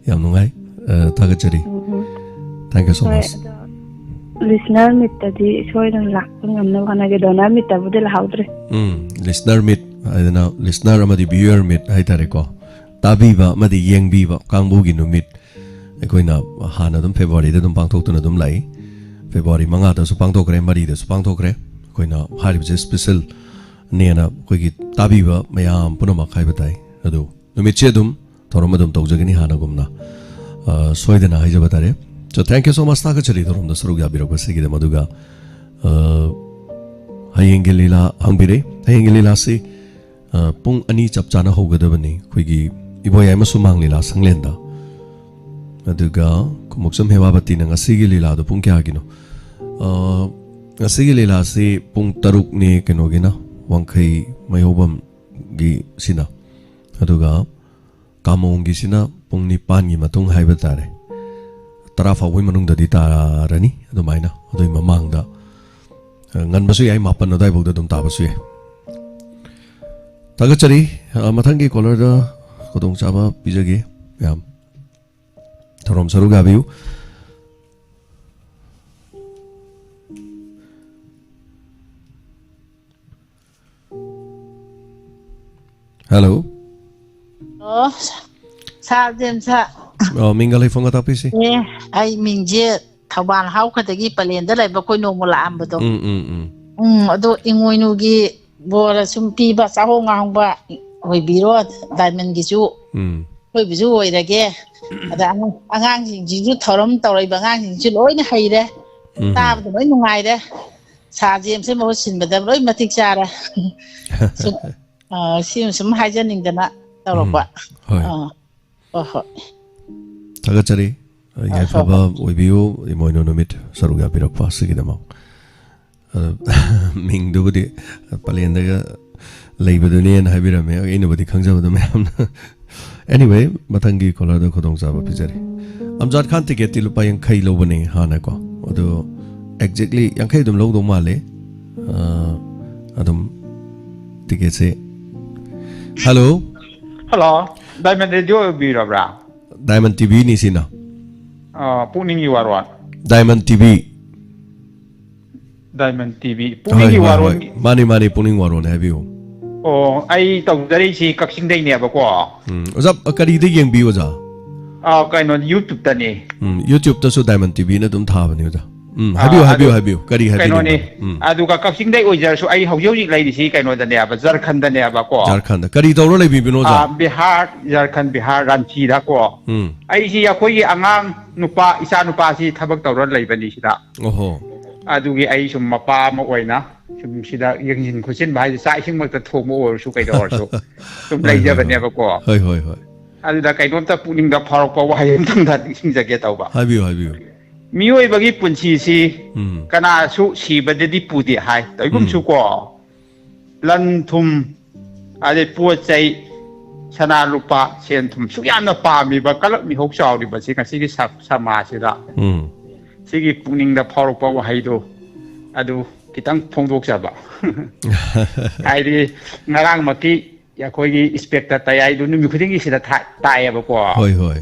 ꯌꯥꯝ ꯅꯨꯡꯉꯥꯏ꯫ ꯑ, ꯊꯥꯒꯠꯆꯔꯤ꯫ ꯎꯝ꯫ Thank you so ꯍꯣꯏ, much꯫ ꯑꯗꯣ listener meetꯇꯗꯤ ꯁꯣꯏꯗꯅ ꯂꯥꯛꯄ ꯉꯝꯅꯕ ꯍꯣꯠꯅꯒꯦ꯫ Donor meetꯇꯕꯨꯗꯤ ꯂꯥꯛꯍꯧꯗ꯭ꯔꯦ꯫ ꯎꯝ, listener meet ꯍꯥꯏꯗꯅ listener ꯑꯃꯗꯤ viewer meet ꯍꯥꯏꯇꯥꯔꯦꯀꯣ, ꯇꯥꯕꯤꯕ ꯑꯃꯗꯤ ꯌꯦꯡꯕꯤꯕ ꯀꯥꯡꯕꯨꯒꯤ ꯅꯨꯃꯤꯠ ꯑꯩꯈꯣꯏꯅ ꯍꯥꯟꯅ ꯑꯗꯨꯝ ꯐꯦꯕ꯭ꯔꯨꯋꯥꯔꯤꯗ ꯑꯗꯨꯝ ꯄꯥꯡꯊꯣꯛꯇꯨꯅ ꯑꯗꯨꯝ ꯂꯥꯛꯏ꯫ ꯐꯦꯕ꯭ꯔꯨꯋꯥꯔꯤ ꯃꯉꯥꯗꯁꯨ ꯄꯥꯡꯊꯣꯛꯈ꯭ꯔꯦ, ꯃꯔꯤꯗꯁꯨ ꯄꯥꯡꯊꯣꯛꯈ꯭ꯔꯦ꯫ ꯑꯩꯈꯣꯏꯅ ꯍꯥꯏꯔꯤꯕꯁꯦ special ꯅꯦꯅ ꯑꯩꯈꯣꯏꯒꯤ ꯇꯥꯕꯤꯕ ꯃꯌꯥꯝ ꯄꯨꯝꯅꯃꯛ ꯍꯥꯏꯕ ꯇꯥꯏ꯫ ꯑꯗꯨ ꯅꯨꯃꯤꯠꯁꯦ ꯑꯗꯨꯝ ꯊꯧꯔꯝ ꯑꯗꯨꯝ ꯇꯧꯖꯒꯅꯤ ꯍꯥꯟꯅꯒꯨꯝꯅ꯫ ꯑ, ꯁꯣꯏꯗꯅ ꯍꯥꯏꯖꯕ ꯇꯥꯔꯦ꯫ So, thank you so much, ꯊꯥꯒꯠꯆꯔꯤ ꯊꯧꯔꯝꯗ ꯁꯔꯨꯛ ꯌꯥꯕꯤꯔꯛꯄꯁꯤꯒꯤꯗꯃꯛ꯫ ꯑꯗꯨꯒ, ꯑ, ꯍꯌꯦꯡꯒꯤ ꯂꯤꯂꯥ ꯍꯪꯕꯤꯔꯦ꯫ ꯍꯌꯦꯡꯒꯤ ꯂꯤꯂꯥꯁꯤ, ꯑ, ꯄꯨꯡ ꯑꯅꯤ ꯆꯞ ꯆꯥꯅ ꯍꯧꯒꯗꯕꯅꯤ ꯑꯩꯈꯣꯏꯒꯤ ꯏꯕꯣꯌꯥꯏꯃ ꯁꯨꯃꯥꯡ ꯂꯤꯂꯥ ꯁꯪꯂꯦꯟꯗ꯫ ꯑꯗꯨꯒ ꯈꯨꯃꯨꯛꯆꯝ ꯍꯦꯃꯥꯕꯇꯤꯅ ꯉꯁꯤꯒꯤ ꯂꯤꯂꯥꯗꯣ ꯄꯨꯡ ꯀꯌꯥꯒꯤꯅꯣ? ꯑ, ꯉꯁꯤꯒꯤ ꯂꯤꯂꯥꯁꯤ ꯄꯨꯡ ꯇꯔꯨꯛꯅꯤ ꯀꯩꯅꯣꯒꯤꯅ, ꯋꯥꯡꯈꯩ ꯃꯌꯧꯕꯝꯒꯤ ꯁꯤꯅ꯫ ꯑꯗꯨꯒ ꯀꯥꯃꯣꯡꯒꯤꯁꯤꯅ ꯄꯨꯡ ꯅꯤꯄꯥꯟꯒꯤ ꯃꯇꯨꯡ ꯍꯥꯏꯕ ꯇꯥꯔꯦ꯫ ꯇꯔꯥ ꯐꯥꯎꯕꯒꯤ ꯃꯅꯨꯡꯗꯗꯤ ꯇꯥꯔꯅꯤ ꯑꯗꯨꯃꯥꯏꯅ꯫ ꯑꯗꯨꯒꯤ ꯃꯃꯥꯡꯗ, ꯑ, ꯉꯟꯕꯁꯨ ꯌꯥꯏ, ꯃꯥꯄꯟ ꯑꯗꯨꯋꯥꯏꯐꯥꯎꯗ ꯑꯗꯨꯝ ꯇꯥꯕꯁꯨ ꯌꯥꯏ꯫ ꯊꯥꯒꯠꯆꯔꯤ꯫ ꯑ, ꯃꯊꯪꯒꯤ caller ꯗ ꯈꯨꯗꯣꯡꯆꯥꯕ ꯄꯤꯖꯒꯦ ꯃꯌꯥꯝ꯫ ꯊꯧꯔꯝ ꯁꯔꯨꯛ ꯌꯥꯕꯤꯌꯨ꯫ Hello꯫ ꯑꯣ, ꯁꯥꯔ ꯖꯦꯝꯁ꯫ ꯑꯣ, ꯃꯤꯡꯒ ꯂꯩꯐꯝꯒ ꯇꯥꯛꯄꯤꯁꯤ꯫ ꯑꯦ, ꯑꯩ ꯃꯤꯡꯁꯦ ꯊꯧꯕꯥꯜ ꯍꯥꯎꯈꯗꯒꯤ ꯄꯂꯦꯟꯗ ꯂꯩꯕ ꯑꯩꯈꯣꯏ ꯅꯣꯡꯃ ꯂꯥꯛꯑꯝꯕꯗꯣ꯫ ꯎꯝ, ꯎꯝ, ꯎꯝ꯫ ꯎꯝ, ꯑꯗꯣ ꯏꯃꯣꯏꯅꯨꯒꯤ ꯕꯣꯔ ꯁꯨꯝ ꯄꯤꯕ ꯆꯥꯍꯣꯡ ꯉꯥꯍꯣꯡꯕ ꯑꯣꯏꯕꯤꯔꯣ, ꯗꯥꯏꯃꯟꯒꯤꯁꯨ ꯎꯝ꯫ ꯑꯩꯈꯣꯏꯕꯨꯁꯨ ꯑꯣꯏꯔꯒꯦ꯫ ꯑꯗ ꯑꯉꯥꯡ-, ꯑꯉꯥꯡꯁꯤꯡꯁꯤꯁꯨ, ꯊꯧꯔꯝ ꯇꯧꯔꯛꯏꯕ ꯑꯉꯥꯡꯁꯤꯡꯁꯨ ꯂꯣꯏꯅ ꯍꯩꯔꯦ꯫ ꯎꯝ꯫ ꯇꯥꯕꯗ ꯂꯣꯏ ꯅꯨꯡꯉꯥꯏꯔꯦ꯫ ꯁꯥꯔ ꯖꯦꯝꯁꯁꯦ ꯃꯍꯨꯠ ꯁꯤꯟꯕꯗ ꯂꯣꯏ ꯃꯇꯤꯛ ꯆꯥꯔꯦ꯫ ꯁꯨꯝ, ꯑ, ꯁꯤꯃ ꯁꯨꯝ ꯍꯥꯏꯖꯅꯤꯡꯗꯅ ꯇꯧꯔꯛꯄ꯫ ꯎꯝ꯫ ꯍꯣꯏ꯫ ꯑ, ꯍꯣꯏ, ꯍꯣꯏ꯫ ꯊꯥꯒꯠꯆꯔꯤ꯫ ꯑ, ꯍꯣꯏ, ꯌꯥꯏꯐꯕ ꯍꯣꯏ꯫ ꯑꯣꯏꯕꯤꯌꯨ, ꯏꯃꯣꯏꯅꯨ ꯅꯨꯃꯤꯠ ꯁꯔꯨꯛ ꯌꯥꯕꯤꯔꯛꯄ ꯑꯁꯤꯒꯤꯗꯃꯛ꯫ ꯑꯗꯣ, ꯃꯤꯡꯗꯨꯕꯨꯗꯤ ꯄꯂꯦꯟꯗꯒ ꯂꯩꯕꯗꯨꯅꯦꯅ ꯍꯥꯏꯕꯤꯔꯝꯃꯦ, ꯑꯩꯅꯕꯨꯗꯤ ꯈꯪꯖꯕꯗꯣ ꯃꯌꯥꯝꯅ꯫ Anyway, ꯃꯊꯪꯒꯤ caller ꯗ ꯈꯨꯗꯣꯡꯆꯥꯕ ꯄꯤꯖꯔꯤ꯫ ꯑꯝꯖꯥꯗ ꯈꯥꯟ ticket ꯇꯤ ꯂꯨꯄꯥ ꯌꯥꯡꯈꯩ ꯂꯧꯕꯅꯦ ꯍꯥꯟꯅꯀꯣ, ꯑꯗꯣ exactly ꯌꯥꯡꯈꯩ ꯑꯗꯨꯝ ꯂꯧꯗꯧ ꯃꯥꯜꯂꯦ꯫ ꯑ, ꯑꯗꯨꯝ ticket ꯁꯦ꯫ Hello꯫ Hello, Diamond Radio ꯑꯣꯏꯕꯤꯔꯕ꯭ꯔꯥ? Diamond T V ꯅꯤ ꯁꯤꯅ꯫ ꯑ, ꯄꯨꯛꯅꯤꯡꯒꯤ ꯋꯥꯔꯣꯜ꯫ Diamond T V꯫ Diamond T V꯫ ꯍꯣꯏ, ꯄꯨꯛꯅꯤꯡꯒꯤ ꯍꯣꯏ, ꯋꯥꯔꯣꯜ꯫ ꯍꯣꯏ꯫ ꯃꯥꯅꯤ, ꯃꯥꯅꯤ, ꯄꯨꯛꯅꯤꯡ ꯋꯥꯔꯣꯜꯅꯦ, ꯍꯥꯏꯕꯤꯌꯨ꯫ ꯑꯣ, ꯑꯩ ꯇꯧꯖꯔꯛꯏꯁꯤ ꯀꯛꯆꯤꯡꯗꯩꯅꯦꯕꯀꯣ꯫ ꯎꯝ, ꯑꯣꯖꯥ, ꯀꯔꯤꯗ ꯌꯦꯡꯕꯤ, ꯑꯣꯖꯥ? ꯑꯥ, ꯀꯩꯅꯣ, YouTube-ꯇꯅꯤ꯫ ꯎꯝ, YouTube-ꯇꯁꯨ Diamond T V-ꯅ ꯑꯗꯨꯝ ꯊꯥꯕꯅꯤ, ꯑꯣꯖꯥ꯫ ꯎꯝ, ꯑꯥ, ꯍꯥꯏꯕꯤꯌꯨ, ꯑꯗꯨ ꯍꯥꯏꯕꯤꯌꯨ, ꯍꯥꯏꯕꯤꯌꯨ꯫ ꯀꯔꯤ ꯀꯩꯅꯣꯅꯤ, ꯍꯥꯏꯕꯤꯅꯤꯡꯕ? ꯎꯝ꯫ ꯑꯗꯨꯒ ꯀꯛꯆꯤꯡꯗꯩ ꯑꯣꯏꯖꯔꯁꯨ ꯑꯩ ꯍꯧꯖꯤꯛ ꯍꯧꯖꯤꯛ ꯂꯩꯔꯤꯁꯤ ꯀꯩꯅꯣꯗꯅꯦꯕ, ꯖꯔꯈꯟꯗꯅꯦꯕꯀꯣ꯫ ꯖꯔꯈꯟꯗ꯫ ꯀꯔꯤ ꯇꯧꯔ ꯂꯩꯕꯤꯕꯅꯣ, ꯑꯣꯖꯥ? ꯑꯥ, ꯕꯤꯍꯥꯔ, ꯖꯔꯈꯟ, ꯕꯤꯍꯥꯔ, ꯔꯥꯟꯆꯤꯗꯀꯣ꯫ ꯎꯝ꯫ ꯑꯩꯁꯤ ꯑꯩꯈꯣꯏꯒꯤ ꯑꯉꯥꯡ ꯅꯨꯄꯥ, ꯏꯆꯥ ꯅꯨꯄꯥꯁꯤ ꯊꯕꯛ ꯇꯧꯔ ꯂꯩꯕꯅꯤ ꯁꯤꯗ꯫ ꯑꯣꯍꯣ꯫ ꯑꯗꯨꯒꯤ ꯑꯩ ꯁꯨꯝ ꯃꯄꯥ ꯑꯃ ꯑꯣꯏꯅ ꯁꯨꯝ ꯁꯤꯗ ꯌꯦꯡꯁꯤꯟ ꯈꯣꯠꯆꯤꯟꯕ ꯍꯥꯏꯁꯦ, ꯆꯥꯛ ꯏꯁꯤꯡꯃꯛꯇ ꯊꯣꯡꯕ ꯑꯣꯏꯔꯁꯨ ꯀꯩꯗꯧꯔꯁꯨ ꯁꯨꯝ ꯍꯣꯏ, ꯍꯣꯏ, ꯍꯣꯏ꯫ ꯂꯩꯖꯕꯅꯦꯕꯀꯣ꯫ ꯍꯣꯏ, ꯍꯣꯏ, ꯍꯣꯏ꯫ ꯑꯗꯨꯗ ꯀꯩꯅꯣꯝꯇ ꯄꯨꯛꯅꯤꯡꯗ ꯐꯥꯎꯔꯛꯄ ꯋꯥꯍꯩ ꯑꯃꯇꯪꯗ ꯅꯤꯡꯁꯤꯡꯖꯒꯦ ꯇꯧꯕ꯫ ꯍꯥꯏꯕꯤꯌꯨ, ꯍꯥꯏꯕꯤꯌꯨ꯫ ꯃꯤꯑꯣꯏꯕꯒꯤ ꯄꯨꯟꯁꯤꯁꯤ ꯎꯝ꯫ ꯀꯅꯥꯁꯨ ꯁꯤꯕꯗꯗꯤ ꯄꯨꯗꯦ ꯍꯥꯏ꯫ ꯇꯧꯏꯒꯨꯝꯁꯨ ꯀꯣ, ꯂꯟ ꯊꯨꯝ, ꯑꯗꯩ ꯄꯣꯠ ꯆꯩ, ꯁꯅꯥ ꯂꯨꯄꯥ, ꯁꯦꯟ ꯊꯨꯝ ꯁꯨꯛ ꯌꯥꯝꯅ ꯄꯥꯝꯃꯤꯕ ꯀꯂꯛ ꯃꯤꯍꯧ ꯆꯥꯎꯔꯤꯕꯁꯤ ꯉꯁꯤꯒꯤ ꯁ-, ꯁꯃꯥꯖꯁꯤꯗ ꯎꯝ꯫ ꯁꯤꯒꯤ ꯄꯨꯛꯅꯤꯡꯗ ꯐꯥꯎꯔꯛꯄ ꯋꯥꯍꯩꯗꯣ ꯑꯗꯨ ꯈꯤꯇꯪ ꯐꯣꯡꯗꯣꯛꯆꯕ꯫ ꯍꯥꯏꯗꯤ ꯉꯔꯥꯡꯃꯛꯀꯤ ꯑꯩꯈꯣꯏꯒꯤ ꯏꯟꯁꯄꯦꯛꯇꯔ ꯇꯌꯥꯏꯗꯨ ꯅꯨꯃꯤꯠ ꯈꯨꯗꯤꯡꯒꯤ ꯁꯤꯗ ꯊꯥ-, ꯇꯥꯏꯌꯦꯕꯀꯣ꯫ ꯍꯣꯏ, ꯍꯣꯏ꯫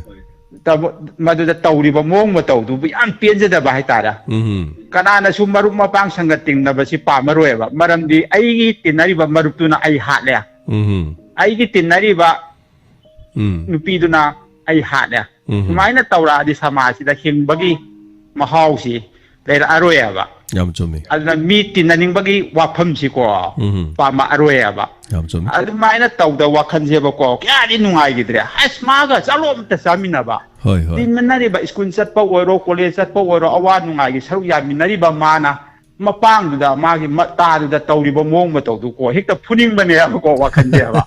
ꯇꯕ-, ꯃꯗꯨꯗ ꯇꯧꯔꯤꯕ ꯃꯑꯣꯡ ꯃꯇꯧꯗꯨꯕꯨ ꯌꯥꯝ ꯄꯦꯟꯖꯗꯕ ꯍꯥꯏꯇꯥꯔꯦ꯫ ꯎꯝ꯫ ꯀꯅꯥꯅꯁꯨ ꯃꯔꯨꯞ ꯃꯄꯥꯡ ꯁꯪꯒ ꯇꯤꯟꯅꯕꯁꯤ ꯄꯥꯝꯃꯔꯣꯏꯕ, ꯃꯔꯝꯗꯤ ꯑꯩꯒꯤ ꯇꯤꯟꯅꯔꯤꯕ ꯃꯔꯨꯞꯇꯨꯅ ꯑꯩ ꯍꯥꯠꯂꯦ, ꯎꯝ꯫ ꯑꯩꯒꯤ ꯇꯤꯟꯅꯔꯤꯕ ꯎꯝ꯫ ꯅꯨꯄꯤꯗꯨꯅ ꯑꯩ ꯍꯥꯠꯂꯦ꯫ ꯎꯝ꯫ ꯁꯨꯃꯥꯏꯅ ꯇꯧꯔꯛꯑꯗꯤ ꯁꯃꯥꯖꯁꯤꯗ ꯍꯤꯡꯕꯒꯤ ꯃꯍꯥꯎꯁꯤ ꯂꯩꯔꯛꯑꯔꯣꯏꯕ꯫ ꯌꯥꯝ ꯆꯨꯝꯃꯤ꯫ ꯑꯗꯨꯅ ꯃꯤ ꯇꯤꯟꯅꯅꯤꯡꯕꯒꯤ ꯋꯥꯐꯝꯁꯤꯀꯣ ꯎꯝ꯫ ꯄꯥꯝꯃꯛꯑꯔꯣꯏꯕ꯫ ꯌꯥꯝ ꯆꯨꯝꯃꯤ꯫ ꯑꯗꯨꯃꯥꯏꯅ ꯇꯧꯗ ꯋꯥꯈꯜꯁꯦꯕꯀꯣ ꯀꯌꯥꯗꯤ ꯅꯨꯡꯉꯥꯏꯈꯤꯗ꯭ꯔꯦ꯫ ꯑꯁ, ꯃꯥꯒ ꯆꯠꯂꯣ ꯑꯝꯇ ꯆꯥꯃꯤꯟꯅꯕ꯫ ꯍꯣꯏ, ꯍꯣꯏ꯫ ꯇꯤꯟꯅꯔꯤꯕ, ꯁ꯭ꯀꯨꯜ ꯆꯠꯄ ꯑꯣꯏꯔꯣ, ꯀꯣꯂꯦꯖ ꯆꯠꯄ ꯑꯣꯏꯔꯣ, ꯑꯋꯥ ꯅꯨꯡꯉꯥꯏꯒꯤ ꯁꯔꯨꯛ ꯌꯥꯃꯤꯟꯅꯔꯤꯕ ꯃꯥꯅ ꯃꯄꯥꯡꯗꯨꯗ, ꯃꯥꯒꯤ ꯃꯇꯥꯗꯨꯗ ꯇꯧꯔꯤꯕ ꯃꯑꯣꯡ ꯃꯇꯧꯗꯨꯀꯣ ꯍꯦꯛꯇ ꯐꯨꯅꯤꯡꯕꯅꯦꯕꯀꯣ ꯋꯥꯈꯜꯁꯦꯕ꯫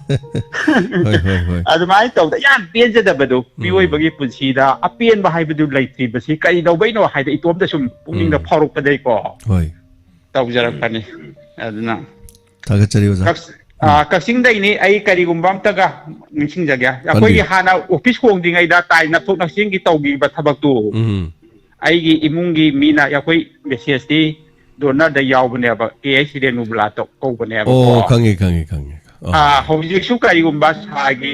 ꯍꯣꯏ, ꯍꯣꯏ, ꯍꯣꯏ꯫ ꯑꯗꯨꯃꯥꯏꯅ ꯇꯧꯗ ꯌꯥꯝ ꯄꯦꯟꯖꯗꯕꯗꯣ, ꯃꯤꯑꯣꯏꯕꯒꯤ ꯄꯨꯟꯁꯤꯗ ꯑꯄꯦꯟꯕ ꯍꯥꯏꯕꯗꯨ ꯂꯩꯇ꯭ꯔꯤꯕꯁꯤ ꯀꯔꯤꯗꯧꯕꯩꯅꯣ ꯍꯥꯏꯗ ꯏꯇꯣꯝꯇ ꯁꯨꯝ ꯄꯨꯛꯅꯤꯡꯗ ꯎꯝ꯫ ꯐꯥꯎꯔꯛꯄꯗꯩꯀꯣ ꯍꯣꯏ꯫ ꯇꯧꯖꯔꯛꯄꯅꯤ꯫ ꯑꯗꯨꯅ ꯊꯥꯒꯠꯆꯔꯤ, ꯑꯣꯖꯥ꯫ ꯀꯛ-, ꯑ, ꯀꯛꯆꯤꯡꯗꯩꯅꯤ꯫ ꯑꯩ ꯀꯔꯤꯒꯨꯝꯕ ꯑꯝꯇꯒ ꯅꯤꯡꯁꯤꯡꯖꯒꯦ꯫ ꯑꯩꯈꯣꯏꯒꯤ ꯄꯟꯕꯤꯌꯨ꯫ ꯍꯥꯟꯅ ꯑꯣꯐꯤꯁ ꯍꯣꯡꯗ꯭ꯔꯤꯉꯩꯗ ꯇꯥꯏ ꯅꯞꯊꯣꯛ ꯅꯞꯁꯤꯟꯒꯤ ꯇꯧꯈꯤꯕ ꯊꯕꯛꯇꯨ, ꯎꯝ꯫ ꯑꯩꯒꯤ ꯏꯃꯨꯡꯒꯤ ꯃꯤꯅ ꯑꯩꯈꯣꯏ ꯃꯦꯁꯦꯖꯇꯤ ꯗꯣꯅꯔꯗ ꯌꯥꯎꯕꯅꯦꯕ, ꯀꯦ ꯑꯩꯆ ꯔꯦꯅꯨꯕꯂꯥ ꯇꯧ-, ꯀꯧꯕꯅꯦꯕꯀꯣ꯫ ꯑꯣ, ꯈꯪꯉꯤ, ꯈꯪꯉꯤ, ꯈꯪꯉꯤ꯫ ꯑꯥ꯫ ꯑꯥ, ꯍꯧꯖꯤꯛꯁꯨ ꯀꯔꯤꯒꯨꯝꯕ ꯁꯥꯔꯒꯤ